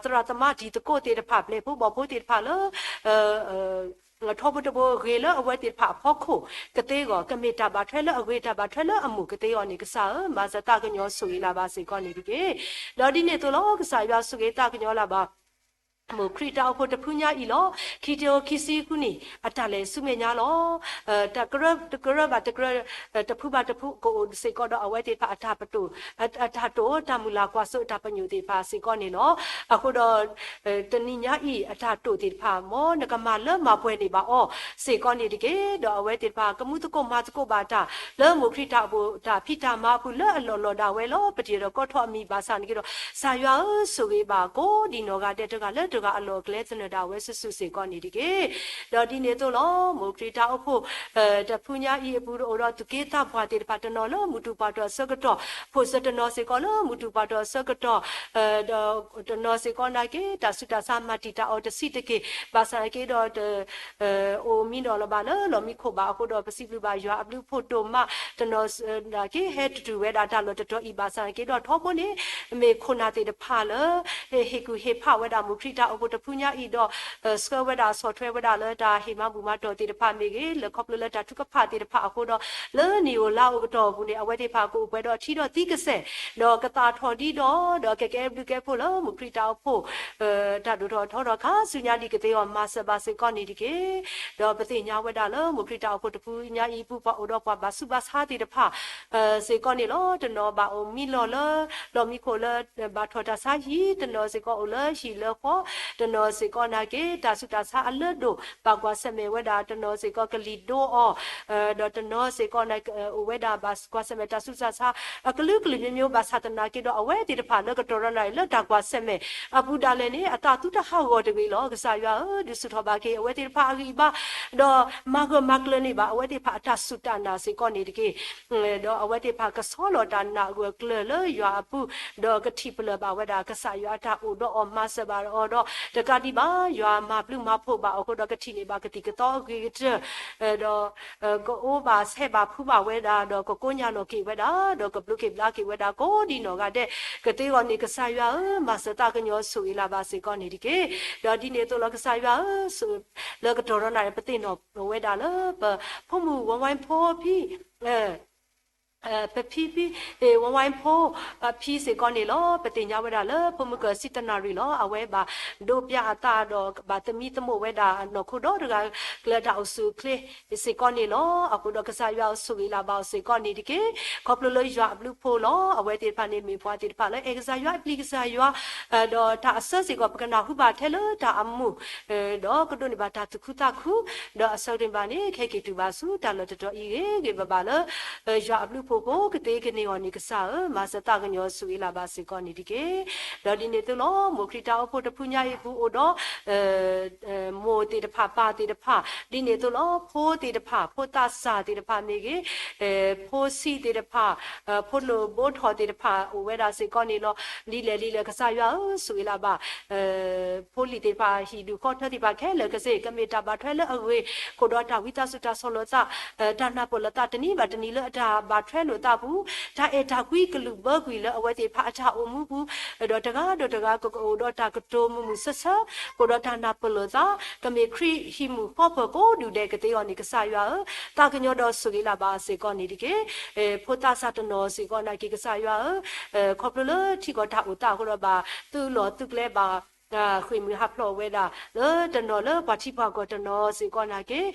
သရၣ်သမါတံၤသကိးသ့ၣ်တဖၣ်, ပျဲၢ်ဖိဘီၣ်ဖိသ့ၣ်တဖၣ်လၢ ထီဘိတဘိဂ့ၤလၢအဝဲသ့ၣ်တဖၣ်အဖီခိၣ်ကသ့အဂီၢ်, ကမ့ၢ်တၢ်ဘၣ်ထွဲလၢအဂ့ၤ တၢ်ဘၣ်ထွဲလၢအမူးကသ့အဂီၢ်န့ၣ် ကစၢ်ဧၢ, မၤစၢၤသးကညီၤဆိၣ်ဂ့ၤလၢ်ဘၣ်စ့ၢ်ကီးန့ၣ်တက့ၢ်. ဒီးဒ်န့ၣ်အသိးလီၤ, ကစၢ်ယွၤဆိၣ်ဂ့ၤသးကညီၤလၢ်ဘၣ် မိၢ်ခရံာ်တၢ်အိၣ်ဖှိၣ်တဖုညါအံၤလီၤ. ခံထိခံဆံဃုနံၣ် အတၢ်လဲၤဆူမဲာ်ညါလီၤ. တကရၢဘၣ်တကရၢ, တဖုဘၣ်တဖု ကအိၣ်စ့ၢ်ကီးဒီးအဝဲသ့ၣ်တဖၣ်အတၢ်ပတိၢ်, အတၢ်တိၢ် တၢ်မုၢ်လၢ်ကွၢ်စိအတၢ်ပညိၣ်သ့ၣ်တဖၣ်စ့ၢ်ကီးန့ၣ်လီၤ. အဃိဒီး တနံၤညါအံၤ အတၢ်တိၢ်သ့ၣ်တဖၣ် မ်နကမၤလၢမၤပှဲၤန့ၢ်ဘၣ်အီၤစ့ၢ်ကီးန့ၣ်တက့ၢ်. ဒီးအဝဲသ့ၣ်တဖၣ် ကမူသကိးမၤသကိးဘၣ်တၢ် လၢမိၢ်ခရံာ်တၢ်အိၣ်ဖှိၣ်တၢ်ဖံးတၢ်မၤအပူၤလၢအလီၢ်လီၤဒၣ်ဝဲလီၤ. ပတယၢၤဒီးကီထီၣ်အမံၤဘၣ်ဆၣ်န့ၣ်က့ၤဒီး ကစၢ်ယွၤဧၢ, ဆိၣ်ဂ့ၤဘၣ်ကိးဒံးနီၢ်ဂၤဒဲး တဂၤလၢတဂၤအလီၢ်အကျဲသနၢၣ်ဒၣ်ဝဲစုာ်စုာ်စ့ၢ်ကီးန့ၣ်တက့ၢ်. ဒီးဒ်န့ၣ်အသိးလီၤ, မိၢ်ခရံာ်တၢ်အိၣ်ဖှိၣ် တဖုညါအံၤအပူၤ အိၣ်ဒီးသူၣ်က့သးပှၢ်သ့ၣ်တဖၣ် တနီၤလၢမုၢ်တူာ်ပှၢ်တီၢ်အဆၢကတီၢ်, ဖိၣ်စၢၤတနီၤစ့ၢ်ကီးလၢမုၢ်တူာ်ပှၢ်တီၢ်အဆၢကတီၢ်, ဒီးတနီၤစ့ၢ်ကီးနာ်က့ တၢ်ဆူးတၢ်ဆါမၤတံာ်တာ်အီၤတဆံးတက့ၢ်, ဘၣ်ဆၣ်နာ်က့ဒီး တအိၣ်မံနီၤလၢၤဘၣ်လၢလီၢ်မံခိၣ်ဘၣ်အဃိဒီး ပစံးဘျုးဘၣ်ယွၤအဘျုးအဖှိၣ်ဒိၣ်မး, တနီၤနာ်က့ ဟဲတတုၤဝဲဒၣ်တၢ်လီၢ်တတီၤအံၤဘၣ်ဆၣ်နာ်က့ဒီး ထီဘိန့ၣ် မ့ၢ်ခိၣ်နၢ်သ့ၣ်တဖၣ်လၢ ဟ့ၣ်ကူၣ်ဟ့ၣ်ဖးဝဲဒၣ်မိၢ်ခရံာ်တၢ်အိၣ်ဖှိၣ်တဖုညါအံၤဒီး ဆှၢဝဲဒၣ်ဆီၣ်ထွဲဝဲဒၣ်လၢတၢ်ဟ့ၣ်မၤဘူၣ်မၤတီၢ်သ့ၣ်တဖၣ်မ့ၢ်ဂ့ၤ, လၢခီဖျိလၢတၢ်ထုကဖၣ်သ့ၣ်တဖၣ်အဃိဒီး လၢနံၣ်ဧိၤလါဧိၤကတီၢ်အပူၤန့ၣ် အဝဲသ့ၣ်တဖၣ်ကအိၣ်ပှဲၤဒီးထံဒီးသံကစဲာ်, ဒီးကသးထီၣ်ဒံးဒီး ဒီးကကဲဘျုးကဲဖှိၣ်လၢမိၢ်ခရံာ်တၢ်အိၣ်ဖှိၣ် တၢ်ဒိၣ်ထီၣ်ထီထီၣ်ခါဆူညါဒ်ကသ့အီၤ မၤစၢၤဘၣ်စ့ၢ်ကီးန့ၣ်တက့ၢ်. ဒီးပသ့ၣ်ညါဝဲဒၣ်လၢမိၢ်ခရံာ်တၢ်အိၣ်ဖှိၣ်တဖုညါအံၤအပူၤ ပှၤအိၣ်ဒီးပှၤဘၣ်ဆူးဘၣ်ဆါသ့ၣ်တဖၣ် စ့ၢ်ကီးန့ၣ်လီၤ. တနီၤဘၣ်အိၣ်မံလီၤလၢ လီၢ်မံခိၣ်လၢ ဘၣ်ထီၣ်တၢ်ဆါဟံၣ်, တနီၤစ့ၢ်ကီးအိၣ်လၢဟံၣ်လၢဃီ, တနီၤစ့ၢ်ကီးနာ်က့ တၢ်ဆူးတၢ်ဆါအလၢဒိၣ် ဘၣ်ကွၢ်ဆၢၣ်မဲာ်ဝဲဒၣ်, တနီၤစ့ၢ်ကီးကလံၤဒိအီၤ, ဒီးတနီၤစ့ၢ်ကီး အိၣ်ဝဲဒၣ်ဘၣ်ကွၢ်ဆၢၣ်မဲာ်တၢ်ဆူးတၢ်ဆါ အကလုာ်ကလုာ်မျိုးမျိုး ဘၣ်ဆၣ်သနာ်က့ဒီး အဝဲသ့ၣ်တဖၣ်လၢကတီၢ်ဒီးနၤအံၤလၢတၢ်ကွၢ်ဆၢၣ်မဲာ်အပူၤဒၣ်လဲာ်န့ၣ် အသးသူတဟးဂီၤတဂ့ၤလီၤ. ကစၢ်ယွၤဧၢ, ဒုးဆူၣ်ထီၣ်ဘၣ်က့ၤအဝဲသ့ၣ်တဖၣ်အဂံၢ်အဘါ, ဒီးမၤဂၢၢ်မၤကျၢၤန့ၢ်ဘၣ်အဝဲသ့ၣ်တဖၣ်အတၢ်စူၢ်တၢ်နာ်စ့ၢ်ကီးန့ၣ်တက့ၢ်. ဒီးအဝဲသ့ၣ်တဖၣ်ကဆီလီၤတၢ်နာ်အဂၢၢ်အကျၢၤလၢယွၤအပူၤ, ဒီးကထံၣ်ပလၢၢ်ဘၣ်ဝဲဒၣ် ကစၢ်ယွၤအတၢ်အိၣ်ဒီးအီၤ မၤစၢၤဘၣ်အီၤဒီး တကးဒံးဘၣ် ယွၤမၤဘျုးမၤဖှိၣ်ဘၣ်အီၤအဃိဒီး ကထံၣ်န့ၢ်ဘၣ်ကသံၣ်ကသီအဂ့ၤကတၢၢ်, ဒီး ကအိၣ်ဘၣ်ဆဲးဘၣ်ဖှူဘၣ်ဝဲဒၣ်, ဒီးကကိညၢ်လီၤက့ၤဝဲဒၣ်, ဒီးကဘျုးက့ၤဘျါက့ၤဝဲဒၣ် ကိးဒံးနီၢ်ဂၤဒဲး ကသ့အဂီၢ်န့ၣ် ကစၢ်ယွၤဧၢ, မၤစၢၤသးကညီၤဆိၣ်ဂ့ၤလၢ်ဘၣ်စ့ၢ်ကီးန့ၣ်တက့ၢ်. ဒီးဒ်န့ၣ်အသိးလီၤ ကစၢ်ယွၤဧၢ, လၢကတီၢ်ဒီးနၤ ပသ့ၣ်နီၣ်ဝဲဒၣ်လၢ ပဖိမုၣ်ဝါဝါဖိဖံ ပဖံဖံ ဝါဝါဖိအဖံစ့ၢ်ကီးန့ၣ်လီၤ. ပသ့ၣ်ညါဝဲဒၣ်လၢ ဖိမုၣ်ကၢၢ်စံတနၣ်ရံၣ်လီၤ. အဝဲဘၣ်ဒိးပျၢ်အသးဒီး ဘၣ်သမံသမိးဝဲဒၣ်နီၢ်ခိဒီတဂၤ လၢတၢ်အိၣ်ဆူၣ်အိၣ်ချ့စ့ၢ်ကီးန့ၣ်လီၤ. အဃိဒီးကစၢ်ယွၤဆိၣ်ဂ့ၤလၢ်ဘၣ်အီၤစ့ၢ်ကီးန့ၣ်တက့ၢ်. ခီဖျိလၢယွၤအဘျုးအဖှိၣ်လီၤ. အဝဲသ့ၣ်တဖၣ်န့ၣ် မ့ၢ်ပှၤသ့ၣ်တဖၣ်လၢအဲၣ်ကစၢ်ယွၤ ပျံၤကစၢ်ယွၤ ဒီးတၢ်အစၢစ့ၢ်ကီး ပကနၢ်ဟူဘၣ်ထဲလၢတၢ်အမူး ဒီးကဒိးန့ၢ်ဘၣ်တၢ်သူၣ်ခုသးခု, ဒီးအဆၢကတီၢ်ဘၣ်န့ၣ် ခဲက့ၤတုၤဘၣ်ဆူတၢ်လီၢ်တတီၤအံၤဂ့ၤဂ့ၤဘၣ်ဘၣ်လၢ ယွၤအဘျုးအဖှိၣ်ဖိကသ့ကန့ၢ်အီၤန့ၣ် ကစၢ်ဧၢ, မၤစၢၤသးကညီၤဆိၣ်ဂ့ၤလၢ်ဘၣ်စ့ၢ်ကီးန့ၣ်တက့ၢ်. ဒီးဒ်န့ၣ်အသိးလီၤ မိၢ်ခရံာ်တၢ်အိၣ်ဖှိၣ်တဖုညါအံၤအပူၤအိၣ်ဒီး မိၢ်သ့ၣ်တဖၣ်ပၢ်သ့ၣ်တဖၣ် ဒ်န့ၣ်အသိးလီၤ ဖိသ့ၣ်တဖၣ် ဖိသၣ်စၢ်သ့ၣ်တဖၣ်မ့ၢ်ဂ့ၤ, ဖိဆံးသ့ၣ်တဖၣ် ဖိလိၣ်ဘိထီၣ်သ့ၣ်တဖၣ် အိၣ်ဝဲဒၣ်စ့ၢ်ကီးန့ၣ်လီၤ. ဒ်လဲၣ်ဒ်လဲၣ် ကစၢ်ယွၤဧၢ ဆိၣ်ဂ့ၤလၢ်ဘၣ် ဖိလံၤသ့ၣ်တဖၣ် ဟံၣ်ဒူၣ်ဃီထၢသ့ၣ်တဖၣ်ခဲလၢာ်ခဲဆ့ ကမ့ၢ်တၢ်ဘၣ်ထွဲလၢအဂ့ၤ ဃိဒီးတၢ်ဝံသးစူၤတၢ်ဆီၣ်လီၤသး တၢ်နၢ်ပၢၢ်လိာ်သးတနံၤဘၣ်တနံၤလၢအတၢ်ဘၣ်ထွဲလိာ်သးပူၤ တၢ်အဲၣ်တၢ်ကွံကလုၢ်ဘၢကွံာ်လၢအဝဲသ့ၣ်တဖၣ်အတၢ်အိၣ်မူပူၤ ဒီးတဂၤဒီးတဂၤကကအိၣ်ဒီးတၢ်ကတိၤမုာ်မုာ်ဆၢဆၢ ဃိဒီးတၢ်နၢ်ပၢၢ်လိာ်သး ကမ့ၢ်ခရံာ်ဟံၣ်မုၣ်ဃီပၢၤကိးဒူၣ်ဒဲးကသ့အီၤန့ၣ် ကစၢ်ယွၤဧၢ သးကညီၤဒီးဆိၣ်ဂ့ၤလၢ်ဘၣ်စ့ၢ်ကီးန့ၣ်တက့ၢ်. ဖိသၣ်စၢ်တနီၤစ့ၢ်ကီးနာ်က့ ကစၢ်ယွၤဧၢ ခီဖျိလၢထံကီၢ်တၢ်အိၣ်သးအဃိဒီးဘၣ်သုးလီၢ်သုးကျဲဘၣ် ဃ့ၢ်မှံဟးဖျိးဝဲဒၣ် လၢတနီၤလၢပှၤထံပှၤကီၢ်တနီၤစ့ၢ်ကီးနာ်က့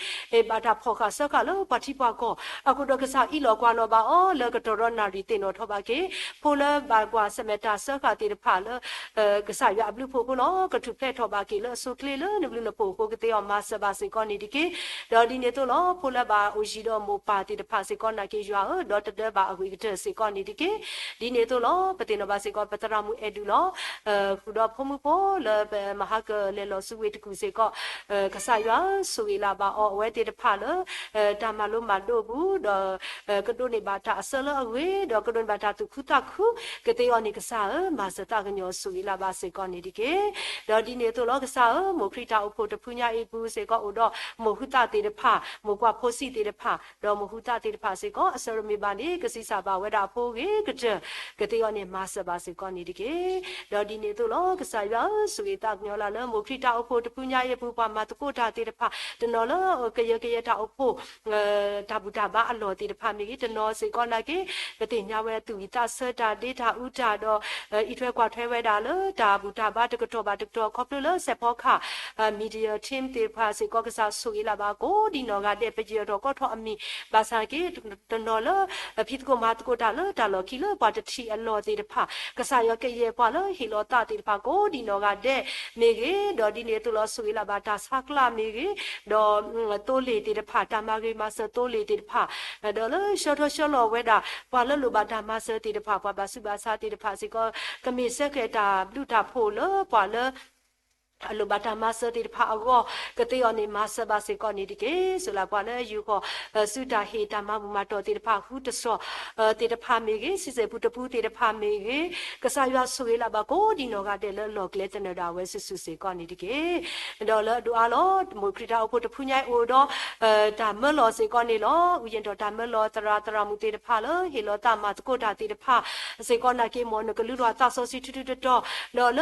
ဘၣ်တၢ်ဖီၣ်ဃာ်စၢဃာ်လၢပှၤထံပှၤကီၢ်, အဃိဒီးကစၢ်အံးလီၤကွၢ်လီၤဘၣ်အီၤ လၢကတီၢ်ရီနၣ်ရံၣ်သ့ၣ်နီၣ်ထီၣ်ဘၣ်က့ၤ ဖိလၢဘၣ်ကွၢ်ဆၢၣ်မဲာ်တၢ်စၢဃာ်သ့ၣ်တဖၣ်လၢ ကစၢ်ယွၤအဘျုးအဖှိၣ်အဃိလီၤ. ကထူၣ်ဖျဲးထီၣ်ဘၣ်က့ၤလၢအဆိအချ့လၢနဘျုးနဖှိၣ်အဃိ ကသ့အီၤမၤစၢၤဘၣ်စ့ၢ်ကီးန့ၣ်တက့ၢ်. ဒီးဒ်န့ၣ်အသိးလီၤ ဖိလၢဘၣ်အိၣ်ယံၤဒီးမိၢ်ပၢ်သ့ၣ်တဖၣ်စ့ၢ်ကီးနာ်က့ ယွၤဧၢ, ဒီးတဒၢဘၣ်အဂ့ၤကတၢၢ်စ့ၢ်ကီးန့ၣ်တက့ၢ်. ဒ်န့ၣ်အသိးလီၤ ပသ့ၣ်နီၣ်ဘၣ်စ့ၢ်ကီး ပသရၣ်မုၣ်အဲၣ်ဒူးလီၤ ဃုာ်ဒီးဖိမုၣ်ဖိလၢပမဟါကလဲၤလီၤဆူဝ့ၢ်တကူၣ်စ့ၢ်ကီး, ကစၢ်ယွၤဧၢ ဆိၣ်ဂ့ၤလၢ်ဘၣ်အီၤ အဝဲသ့ၣ်တဖၣ်လၢ တၢ်မၤလိမၤဒိးအပူၤ ဒီး ကဒိးန့ၢ်ဘၣ်တၢ်အဆၢလၢအဂ့ၤ ဒီးကဒိးန့ၢ်ဘၣ်တၢ်သူၣ်ခုသးခု ကသ့အီၤန့ၣ် ကစၢ်ဧၢ မၤစၢၤသးကညီၤဆိၣ်ဂ့ၤလၢ်ဘၣ်စ့ၢ်ကီးန့ၣ်တက့ၢ်. ဒီးဒ်န့ၣ်အသိးလီၤ ကစၢ်ဧၢ မိၢ်ခရံာ်တၢ်အိၣ်ဖှိၣ်တဖုညါအံၤအပူၤစ့ၢ်ကီး အိၣ်ဒီးမိၢ်ဟုသၣ်သ့ၣ်တဖၣ်, မိၢ်ကွၢ်ဖိစံၣ်သ့ၣ်တဖၣ်, ဒီးမိၢ်ဟုသၣ်သ့ၣ်တဖၣ်စ့ၢ်ကီး အဆၢတမ့ၢ်ဘၣ်န့ၣ် ကဆံးစၢ်ဘၣ်ဝဲဒၣ်အဖိအဂ့ၤကတၢၢ် ကသ့အီၤန့ၣ် မၤစၢၤဘၣ်စ့ၢ်ကီးန့ၣ်တက့ၢ်. ဒီးဒ်န့ၣ်အသိးလီၤ ကစၢ်ယွၤဧၢ ဆိၣ်ဂ့ၤသးကညီၤလၢ်လၢ မိၢ်ခရံာ်တၢ်အိၣ်ဖှိၣ်တဖုညါအံၤအပူၤ ပှၤမၤသကိးတၢ်သ့ၣ်တဖၣ် တနီၤလၢကယၢကယဲတၢ်အိၣ်ဖှိၣ် တၢ်ဘူၣ်တၢ်ဘါအလီၢ်သ့ၣ်တဖၣ်မ့ၢ်ဂ့ၤ, တနီၤစ့ၢ်ကီးနာ်က့ ပသ့ၣ်ညါဝဲသူၣ်ဝံၣ်သးဆၢတၢ်ဒ့တၢ်အူတၢ်ဒီး အံးထွဲကွၢ်ထွဲဝဲဒၣ်လၢတၢ်ဘူၣ်တၢ်ဘါတကတီၢ်ဘၣ်တကတီၢ် ခီဖျိလၢစဲးဖီကဟၣ် media team သ့ၣ်တဖၣ်စ့ၢ်ကီး ကစၢ်ဆိၣ်ဂ့ၤလၢ်ဘၣ်ကိးဒံနီၢ်ဂၤဒဲး ပယီၤထီၣ်ကီထီၣ်အမံၤ ဘၣ်ဆၣ်က့ တနီၤလၢ ဖံးသကိးမၤသကိးတၢ်လၢတၢ်လီၢ်ခံလၢပှၤတထံၣ်အလီၢ်သ့ၣ်တဖၣ် ကစၢ်ယွၤကယဲၢ်ပှၤလၢဟ့ၣ်လီၤသးသ့ၣ်တဖၣ်ကိးဒံနီၢ်ဂၤဒဲးမ့ၢ်ဂ့ၤ, ဒီးဒ်န့ၣ်အသိးလီၤ ဆိၣ်ဂ့ၤလၢ်ဘၣ်တၢ်ဆါကျၢမ့ၢ်ဂ့ၤ, ဒီး သိလ့ၣ်သ့ၣ်တဖၣ် တၢ်မၤဂ့ၤမၤစၢၤသိလ့ၣ်သ့ၣ်တဖၣ် ဒီးလၢဆှၢထီၣ်ဆှၢလီၤဝဲဒၣ် ပှၤလၢလိၣ်ဘၣ်တၢ်မၤစၢၤသ့ၣ်တဖၣ် ပှၤဘၣ်ဆူးဘၣ်ဆါသ့ၣ်တဖၣ်စ့ၢ်ကီး ကမ့ၢ်စဲဃဲၤတၢ်ဘျုးတၢ်ဖှိၣ်လၢပှၤလၢ အလိၣ်ဘၣ်တၢ်မၤစၢၤသ့ၣ်တဖၣ်အဂီၢ် ကသ့အီၤန့ၣ် မၤစၢၤဘၣ်စ့ၢ်ကီးန့ၣ်တက့ၢ်. ဆိၣ်လၢ်ပှၤလၢယူၢ်ဃီၣ် ဆူတၢ်ဟ့ၣ်တၢ်မၤဘူၣ်မၤတီၢ်သ့ၣ်တဖၣ် ဃုတစီၣ် သ့ၣ်တဖၣ်မ့ၢ်ဂ့ၤ, ဆံးစဲးပူၤတပူၤသ့ၣ်တဖၣ်မ့ၢ်ဂ့ၤ, ကစၢ်ယွၤဆိၣ်ဂ့ၤလၢ်ဘၣ်ကိးဒံနီၢ်ဂၤဒဲးလၢအလီၢ်ကျဲသနၢၣ်ဒၣ်ဝဲစုာ်စုာ်စ့ၢ်ကီးန့ၣ်တက့ၢ်. ဒီးလၢအဒိၣ်အါလီၤ မိၢ်ခရံာ်တၢ်အိၣ်ဖှိၣ်တဖုညါအံၤအိၣ်ဒီး တၢ်မၢလီၤစ့ၢ်ကီးန့ၣ်လီၤ. အူယဲၢ်ထီၣ်တၢ်မၢလီၤ သရၣ်သရၣ်မုၣ်သ့ၣ်တဖၣ်လၢ ဟ့ၣ်လီၤသးမၤသကိးတၢ်သ့ၣ်တဖၣ် စ့ၢ်ကီးနာ်က့ မ်နကလုၢ်လီၤသးစီဆှံထူထူတီတီ ဒီးလၢ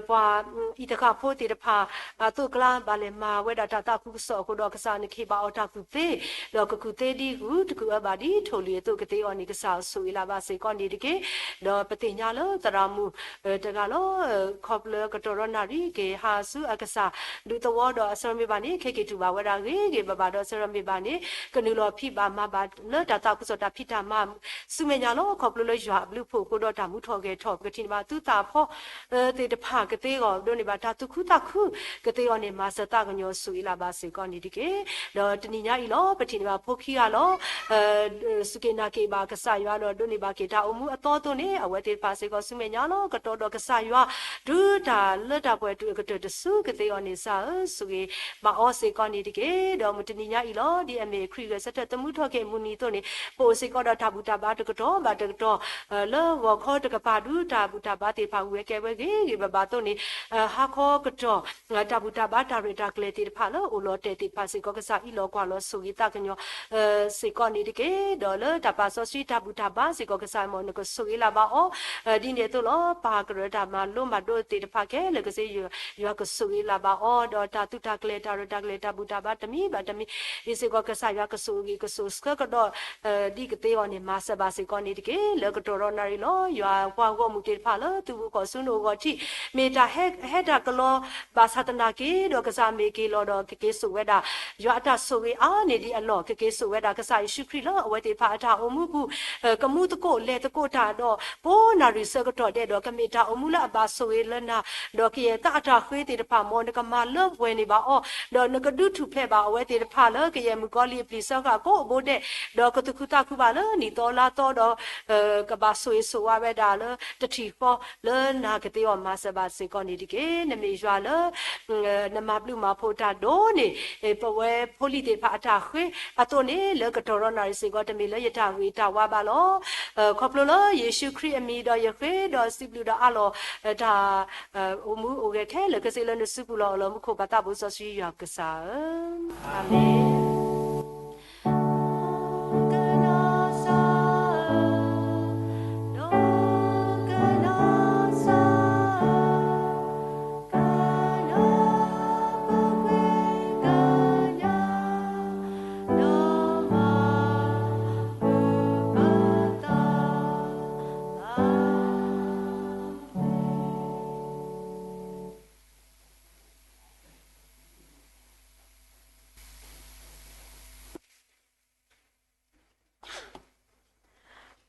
ပှၤအံၤတဃၣ်ဖိသ့ၣ်တဖၣ် အသိးကျါ ဘၣ်လဲၤမၤဝဲဒၣ်တၢ်သးခုကစီၣ်အဃိဒီး ကစၢ်နကဟ့ၣ်ဘၣ်အီၤတၢ်ကူၣ်သ့, ဒီးကကူၣ်သ့ဒ်ဂုၢ် တကူၣ်အၢဘၣ်ဒ်ထိၣ်လွံၢ်အသိး ကသ့အီၤန့ၣ် ကစၢ်ဆိၣ်ဂ့ၤလၢ်ဘၣ်စ့ၢ်ကီးန့ၣ်တက့ၢ်. ဒီးပသ့ၣ်ညါလၢသရၣ်မုၣ်တဂၤလီၤ ခီဖျိကတီၢ်ရီနၣ်ရံၣ် ကဟးဆူအကစၢ်ဒူသဝီဒီး အဆၢမ့ၢ်ဘၣ်န့ၣ် ခဲက့ၤတူၢ်ဘၣ်ဝဲဒၣ်ဂ့ၤဂ့ၤဘၣ်ဘၣ်ဒီး အဆၢမ့ၢ်ဘၣ်န့ၣ် ကနုာ်လီၤဖံးဘၣ်မၤဘၣ်လၢတၢ်သးခုကစီၣ်တၢ်ဖံးတၢ်မၤ ဆူမဲာ်ညါလီၤ. ခီဖျိလၢယွၤအဘျုးအဖှိၣ်အဃိဒီး တၢ်မူထီၣ်ဂဲၤထီၣ် ပကထံၣ်န့ၢ်ဘၣ်သုသးဖီ သ့ၣ်တဖၣ်ကသ့အီၤ ဒိးန့ၢ်ဘၣ်တၢ်သူၣ်ခုသးခု ကသ့အီၤန့ၣ် မၤစၢၤသးကညီၤဆိၣ်ဂ့ၤလၢ်ဘၣ်စ့ၢ်ကီးန့ၣ်တက့ၢ်. ဒီးတနံၤညါအံၤလီၤ ပထံၣ်န့ၢ်ဘၣ်ဖိခံဂၤလီၤ စူၢ်က့ၤနာ်က့ၤဘၣ်ကစၢ်ယွၤဒီး ဒိးန့ၢ်ဘၣ်က့ၤတၢ်အိၣ်မူအသီအသိးန့ၣ် အဝဲသ့ၣ်တဖၣ်စ့ၢ်ကီးဆူမဲာ်ညါလီၤ ကတီၤဒီးကစၢ်ယွၤ တုၤတၢ်လၢတၢ်ပှဲၤတုၤအကတၢၢ်တစု ကသ့အီၤန့ၣ် ကစၢ်ဧၢ ဆိၣ်ဂ့ၤဘၣ်အီၤစ့ၢ်ကီးန့ၣ်တက့ၢ်. ဒီးမုၢ်တနံၤညါအံၤလီၤ ဒ်အမ့ၢ်ခရံာ်ဂဲၤဆၢထၢၣ်သမူထီၣ်က့ၤမုၢ်နံၤအသိးန့ၣ် ပအိၣ်စ့ၢ်ကီးဒီးတၢ်ဘူၣ်တၢ်ဘါတကတီၢ်ဘၣ်တကတီၢ် လၢဂီၤခီတကပၤဒုး တၢ်ဘူၣ်တၢ်ဘါသ့ၣ်တဖၣ် ဝံၤဝဲကဲဝဲဂ့ၤဂ့ၤဘၣ်ဘၣ်အသိးန့ၣ် ဟါခီကတီၢ် တၢ်ဘူၣ်တၢ်ဘါတၢ်ရဲၣ်တၢ်ကျဲၤသ့ၣ်တဖၣ်လၢအိၣ်လီၤတဲာ်သ့ၣ်တဖၣ်စ့ၢ်ကီး ကစၢ်အံးလီၤကွၢ်လီၤဆိၣ်ဂ့ၤသးကညီၤ စ့ၢ်ကီးန့ၣ်တက့ၢ်. ဒီးလၢတၢ်ပာ်စီဆှံတၢ်ဘူၣ်တၢ်ဘါစ့ၢ်ကီး ကစၢ်မ်နကဆိၣ်ဂ့ၤလၢ်ဘၣ်အီၤ ဒ်န့ၣ်အသိးလီၤ ပၢ်ကရၢတၢ်မၤလိမၤဒိးသ့ၣ်တဖၣ်ခဲလၢာ်ကစ့ ယွၤကဆိၣ်ဂ့ၤလၢ်ဘၣ်အီၤ ဒီးတၢ်သူတၢ်ကျဲၤတၢ်ရဲၣ်တၢ်ကျဲၤတၢ်ဘူၣ်တၢ်ဘါတမံၤဘၣ်တမံၤ အံၤစ့ၢ်ကီး ကစၢ်ယွၤကဆိၣ်ဂ့ၤကဆိၣ်ဆၢကဒီး ဒ်ကသ့အီၤန့ၣ် မၤစၢၤဘၣ်စ့ၢ်ကီးန့ၣ်တက့ၢ်. လၢကတီၢ်ရီနၣ်ရံၣ်လီၤ ယွၤပှၤဂီၢ်မုၢ်သ့ၣ်တဖၣ်လၢသုးဘူးကီၢ်ဆူနအိၣ်ဂီၢ်ထံး မ့ၢ်တၢ်ဟဲတၢ်ကလီ ဘၣ်ဆၣ်သနာ်က့ ဒီးကစၢ်မ့ၢ်က့ၤလီၤဒီးကက့ၤစိာ်ဝဲဒၣ် ယွၤအတၢ်ဆိၣ်ဂ့ၤအါန့ၢ်ဒံးအလီၢ် ကက့ၤစိာ်ဝဲဒၣ်ကစၢ်ယ့ၣ်ၡူးခရံာ်လၢအဝဲသ့ၣ်တဖၣ်အတၢ်အိၣ်မူပူၤ ကမူသကိးလဲၤသကိးတၢ်ဒီး ကိးနၣ်ရံၣ်ဆၢကတီၢ်ဒဲးဒီး ကမ့ၢ်တၢ်အိၣ်မူလၢအဘၣ်ဆိၣ်ဂ့ၤလၢနၤ ဒီးကယဲၢ်သးအတၢ်ဃ့သ့ၣ်တဖၣ် မ်နကမၤလၢပှဲၤန့ၢ်ဘၣ်အီၤ ဒီးနကဒုးထူၣ်ဖျဲးဘၣ်အဝဲသ့ၣ်တဖၣ်လၢကယဲၢ်မုၣ်ကီၤလံၢ်အပျံၤဆၢဃာ်ကိးအဘိဒဲး ဒီးကသူၣ်ခုသးခုဘၣ်လၢနံၣ်သီလါသီဒီး ကဘၣ်ဆိၣ်ဂ့ၤဆိၣ်ဝါဝဲဒၣ်လၢတထံၣ်ဃီ လၢနၤကသ့အီၤမၤစၢၤဘၣ်စ့ၢ်ကီးန့ၣ်တက့ၢ်. နမ့ၢ်ယွၤလၢ နမၤဘျုးမၤဖှိၣ်တၢ်ဒိၣ်န့ၢ် ပဝဲဖိလံၤသ့ၣ်တဖၣ်အတၢ်ဃ့အသိးန့ၣ် လၢကတီၢ်ရီနၣ်ရံၣ်စ့ၢ်ကီး တမ့ၢ်လၢယတၢ်ဂ့ၤတၢ်ဝါဘၣ်လီၤ. ခီဖျိလၢယ့ၣ်ၡူးခရံာ်အမံၤဒီးယဃ့ဒီးစံးဘျုးဒီးအးလီၤ တၢ်အိၣ်မူအိၣ်ဂဲၤခဲလၢာ်ခဲဆ့လၢနစုပူၤလီၤ. လၢမူခိၣ်ပၢ်သးဘိစီဆှံယွၤကစၢ်ဧၢ, အၤမ့ၣ်.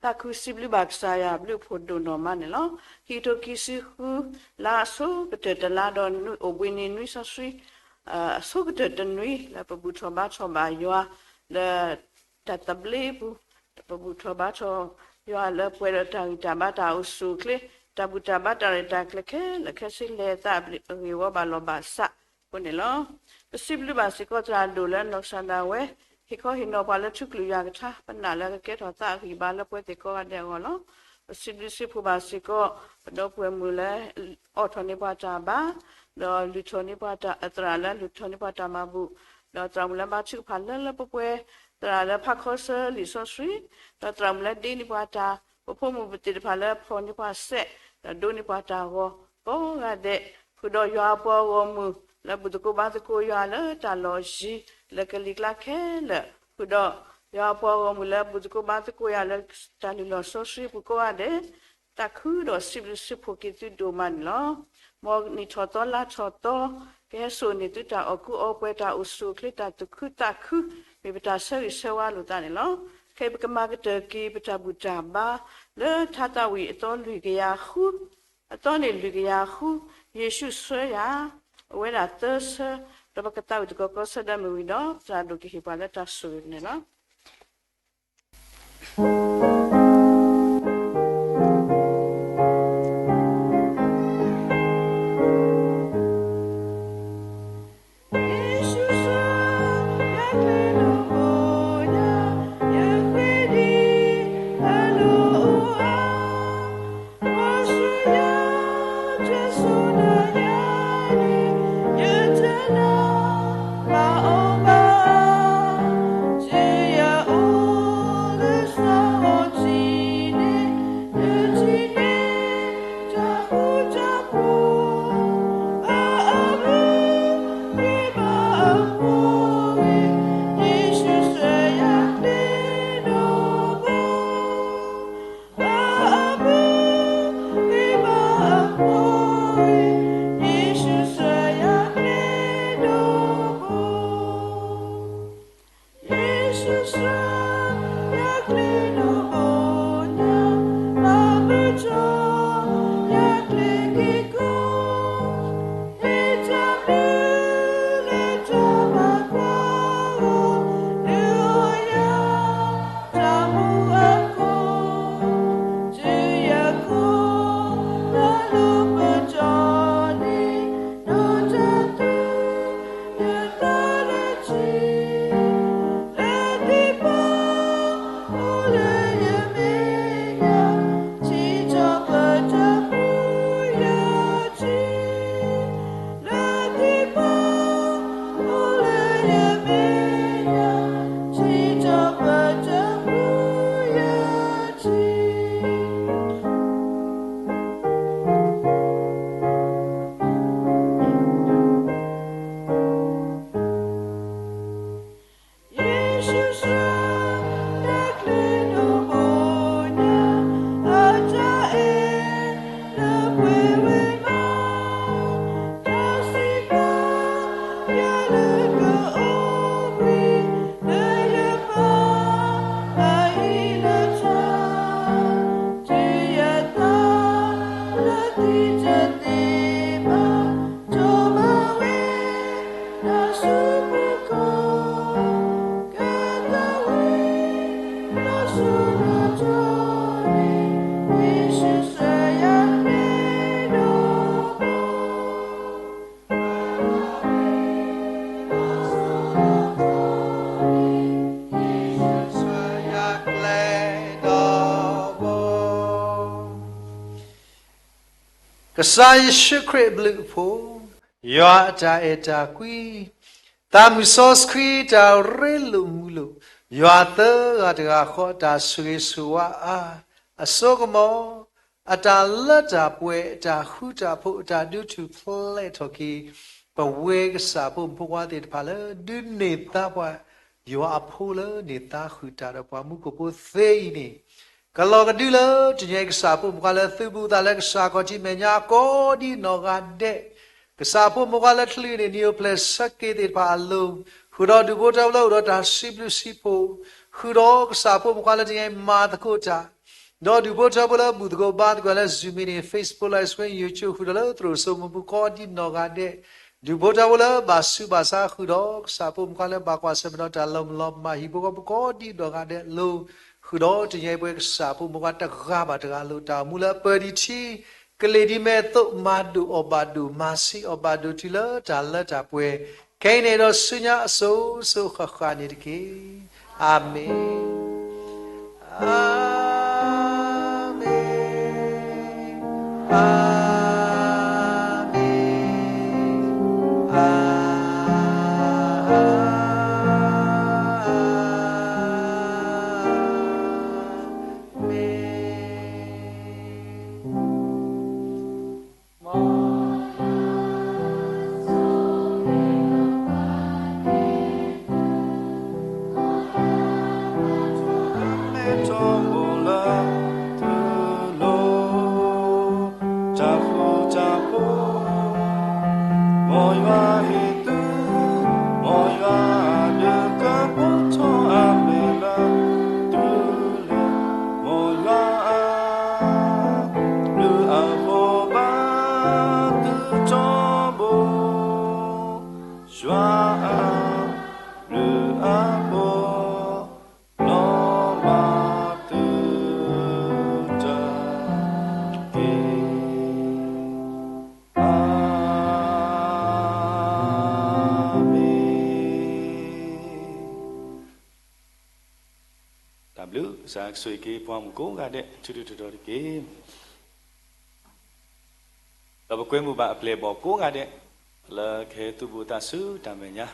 သးခုစံးဘျုးဘၣ်ကစၢ်ယွၤအဘျုးအဖှိၣ်ဒိၣ်နီၢ်မးန့ၣ်လီၤ. ခံကထိခံဆံဃု လါအဆိကတၢၢ်တလါဒီးအိၣ်ဘှံးနံၤနွံစီဆှံ အဆိကတၢၢ်တနွံ လၢပဘူၣ်ထီၣ်ဘါထီၣ်ဘၣ်ယွၤ လၢတၢ်သဘျ့အပူၤ, ပဘူၣ်ထီၣ်ဘါထီၣ်ယွၤလၢပှဲၤဒီးတၢ်ဂံၢ်တၢ်ဘါတၢ်အိၣ်ဆူၣ်အိၣ်ချ့, တၢ်ဘူၣ်တၢ်ဘါတၢ်ရဲၣ်တၢ်ကျဲၤခဲလၢာ်ခဲဆ့လဲၤသးအဂ့ၢ်ဝီဘၣ်လီၢ်ဘၣ်စးအဃိန့ၣ်လီၤ. ပစံးဘျုးဘၣ်စ့ၢ်ကီးသရၣ်ဒိၣ်လၢနီၢ်ကစၢ်ဒၣ်ဝဲ ဟ့ၣ်ခီဟ့ၣ်နီၤပှၤလၢထူကလုၢ်ယွၤကထါ ပနာ်လၢကကဲထီၣ်သးအဂံၢ်ဘါလၢပဝဲသ့ၣ်ကိးဂၤဒဲးအဂီၢ်လီၤ. ပစံးဘျုးစံးဖှိၣ်ဘၣ်စ့ၢ်ကီး ပဒီပုၢ်ဝဲၢ်မုၣ်လၢ အိးထီၣ်န့ၢ်ပှၤတၢ်ဘါ, ဒီးလုၢ်ထီၣ်န့ၢ်ပှၤတၢ် သရၣ်လၢလုၢ်ထီၣ်န့ၢ်ပှၤတၢ်မၤဘူၣ်, ဒီးသရၣ်မုၣ်လၢဘါထုကဖၣ်လၢလၢပှဲၤပှဲၤ, သရၣ်လၢဖးခီဆၢလံာ်စီဆှံ, ဒီးသရၣ်မုၣ်လၢဒ့န့ၢ်ပှၤတၢ်, ပဖိမုၣ်ပသ့ၣ်တဖၣ်လၢဖီၣ်န့ၢ်ပှၤစဲး, ဒီးဒိးန့ၢ်ပှၤတၢ်ဂီၤ ကိးဂၤဒဲး, ဃုာ်ဒီးယွၤအပှၤဂီၢ်မုၢ် လၢဘူၣ်သကိးဘါသကိးယွၤလၢတၢ်လီၢ်ယံၤ လၢကလံၤကျါခဲလၢာ်, ဃုာ်ဒီးယွၤအပှၤဂီၢ်မုၢ်လၢဘူၣ်သကိးဘါသကိးယွၤလၢ တၢ်လုၢ်လီၢ်စီဆှံပူၤကိးဂၤဒဲး, သးခုဒီးစံးဘျုးစံးဖှိၣ်က့ၤသုဒိၣ်မးန့ၣ်လီၤ. မ်နံၣ်ထီၣ်သီလါထီၣ်သီ ကဟဲစိာ်န့ၢ်သုတၢ်အီၣ်ကူအီပှဲၤ တၢ်အိၣ်ဆူၣ်အိၣ်ချ့ တၢ်သူၣ်ခုသးခု မ့ၢ်ပတၢ်ဆၢဂ့ၤဆၢဝါလိာ်သးန့ၣ်လီၤ. ခဲအံၤပကမၤကတၢၢ်က့ၤပတၢ်ဘူၣ်တၢ်ဘါ လၢထါသးဝံၣ်အသီလွံၢ်ကယၤဃု, အသီန့ၣ်လွံၢ်ကယၤဃု, ယ့ၣ်ၡူးဆှၢယၤ, အဝဲဒၣ်သၢဆၢ, ဒီးပကသးဝံၣ်သကိးကီးဆၢဒၢမုၢ်ဝံၤဒီး သရၣ်ဒိၣ်ကဟ့ၣ်ပှၤလၢတၢ်ဆိၣ်ဂ့ၤန့ၣ်လီၤ. ကစၢ်ယ့ၣ်ၡူးခရံာ်အဘျုးအဖှိၣ်, ယွၤအတၢ်အဲၣ်တၢ်ကွံ, သးမုၢ်စီဆှံတၢ်ရ့လိာ်မုာ်လိာ်, ယွၤသၢဂၤတဂၤဃီအတၢ်ဆိၣ်ဂ့ၤဆိၣ်ဝါအါ, အစိကမီၤ, အတၢ်လၢတၢ်ပှဲၤ, အတၢ်ဃူတၢ်ဖိး, အတၢ်ဒုးထူၣ်ဖျဲးထီၣ်က့ၤ ပဝဲကစၢ်ဖိမုၣ်ဖိခွါသ့ၣ်တဖၣ်လၢ ဒုးန့ၢ်သါပှၤ ယွၤအဖိလၢန့ၢ်သါဃုာ်တၢ်ဒီးပှၤမူခိၣ်ဖိသ့အံၤန့ၣ်, ကလီၤကဒုလၢတနံၤအံၤကစၢ်ဖိမုၣ်ဖိခွါလၢသုဘူးသးလၢကစၢ်ခီၣ်ထံးမဲာ်ညါကိးဒံနီၢ်ဂၤဒဲး, ကစၢ်ဖိမုၣ်ဖိခွါလၢချုးန့ၢ်နံၣ်အိၣ်ဖျဲၣ်ဆၢက့ၤသ့ၣ်တဖၣ်အလိၤ, ဃုာ်ဒီးဒူၣ်ဖိထၢဖိလၢအိၣ်ဒီးတၢ်စံးဘျုးစံးဖှိၣ်, ဃုာ်ဒီးကစၢ်ဖိမုၣ်ဖိခွါလၢတနံၤအံၤမၤသကိးတၢ် ဒီးဒူၣ်ဖိထၢဖိလၢဘူၣ်သကိးဘါသကိးလၢ Zoom meeting, Facebook Live Stream, YouTube ဃုာ်ဒီးလၢသရိာ်စိမိၤပူၤကိးဒံနီၢ်ဂၤဒဲး, ဒူၣ်ဖိထၢဖိလၢဘၣ်ဆူးဘၣ်ဆါဃုာ်ဒီး ကစၢ်ဖိမုၣ်ခွါလၢဘၣ်ကွၢ်ဆၢၣ်မဲာ်ဒီးတၢ်လီၤမုၢ်လီၤမၢ်ဟံၣ်ဖိဃီဖိကိးဒံနီၢ်ဂၤဒဲးလိၤ, ဃုာ်ဒီးတနံၤအံၤပှဲၤကစၢ်ဖိမုၣ်ခွါတဂၤဘၣ်တဂၤလိၤ တၢ်အိၣ်မူလၢအပၢဒံးထံ ကလ့ၣ်ဒ်မဲာ်သိး မၤဒိၣ်အီၣ်ဘၣ်ဒိၣ် မၤဆံးအီၣ်ဘၣ်ဒိၣ်တုၤလၢတၢ်လၢတၢ်ပှဲၤ ခဲအံၤန့ၣ်ဒီးဆူညါအစိၤစိၤဃၣ်ဃၣ်န့ၣ်တက့ၢ်. အၤမ့ၣ်, အၤမ့ၣ်, အၤမ့ၣ်, အၤမ့ၣ်. မ့ၢ်ထီဘိလၢသုလိၤ တၢ်ဃူတၢ်ဖိး, မ်ယွၤဟ့ၣ်သု, မ်ယွၤအဒုးကပီၤထီၣ်အမဲာ်လၢသုလိၤ, မ်ယွၤအ ဘျုးအဘိဘၣ်သုထီဘိ, ယွၤအဘျုးအဘိ လီၤဘၣ်သုတက့ၢ်. အၤမ့ၣ်. တၢ်ဘျုး ကစၢ်ကဆိၣ်ဂ့ၤက့ၤပှၤမုၣ်ကိးဂၤဒဲး ထူထူတီတီတက့ၢ်. ဒီးပကွဲမုာ်ဘၣ်အပျဲၢ်အဘီၣ်ကိးဂၤဒဲး လၢကဟဲသုးဘူးသးဆူတၢ်မဲာ်ညါ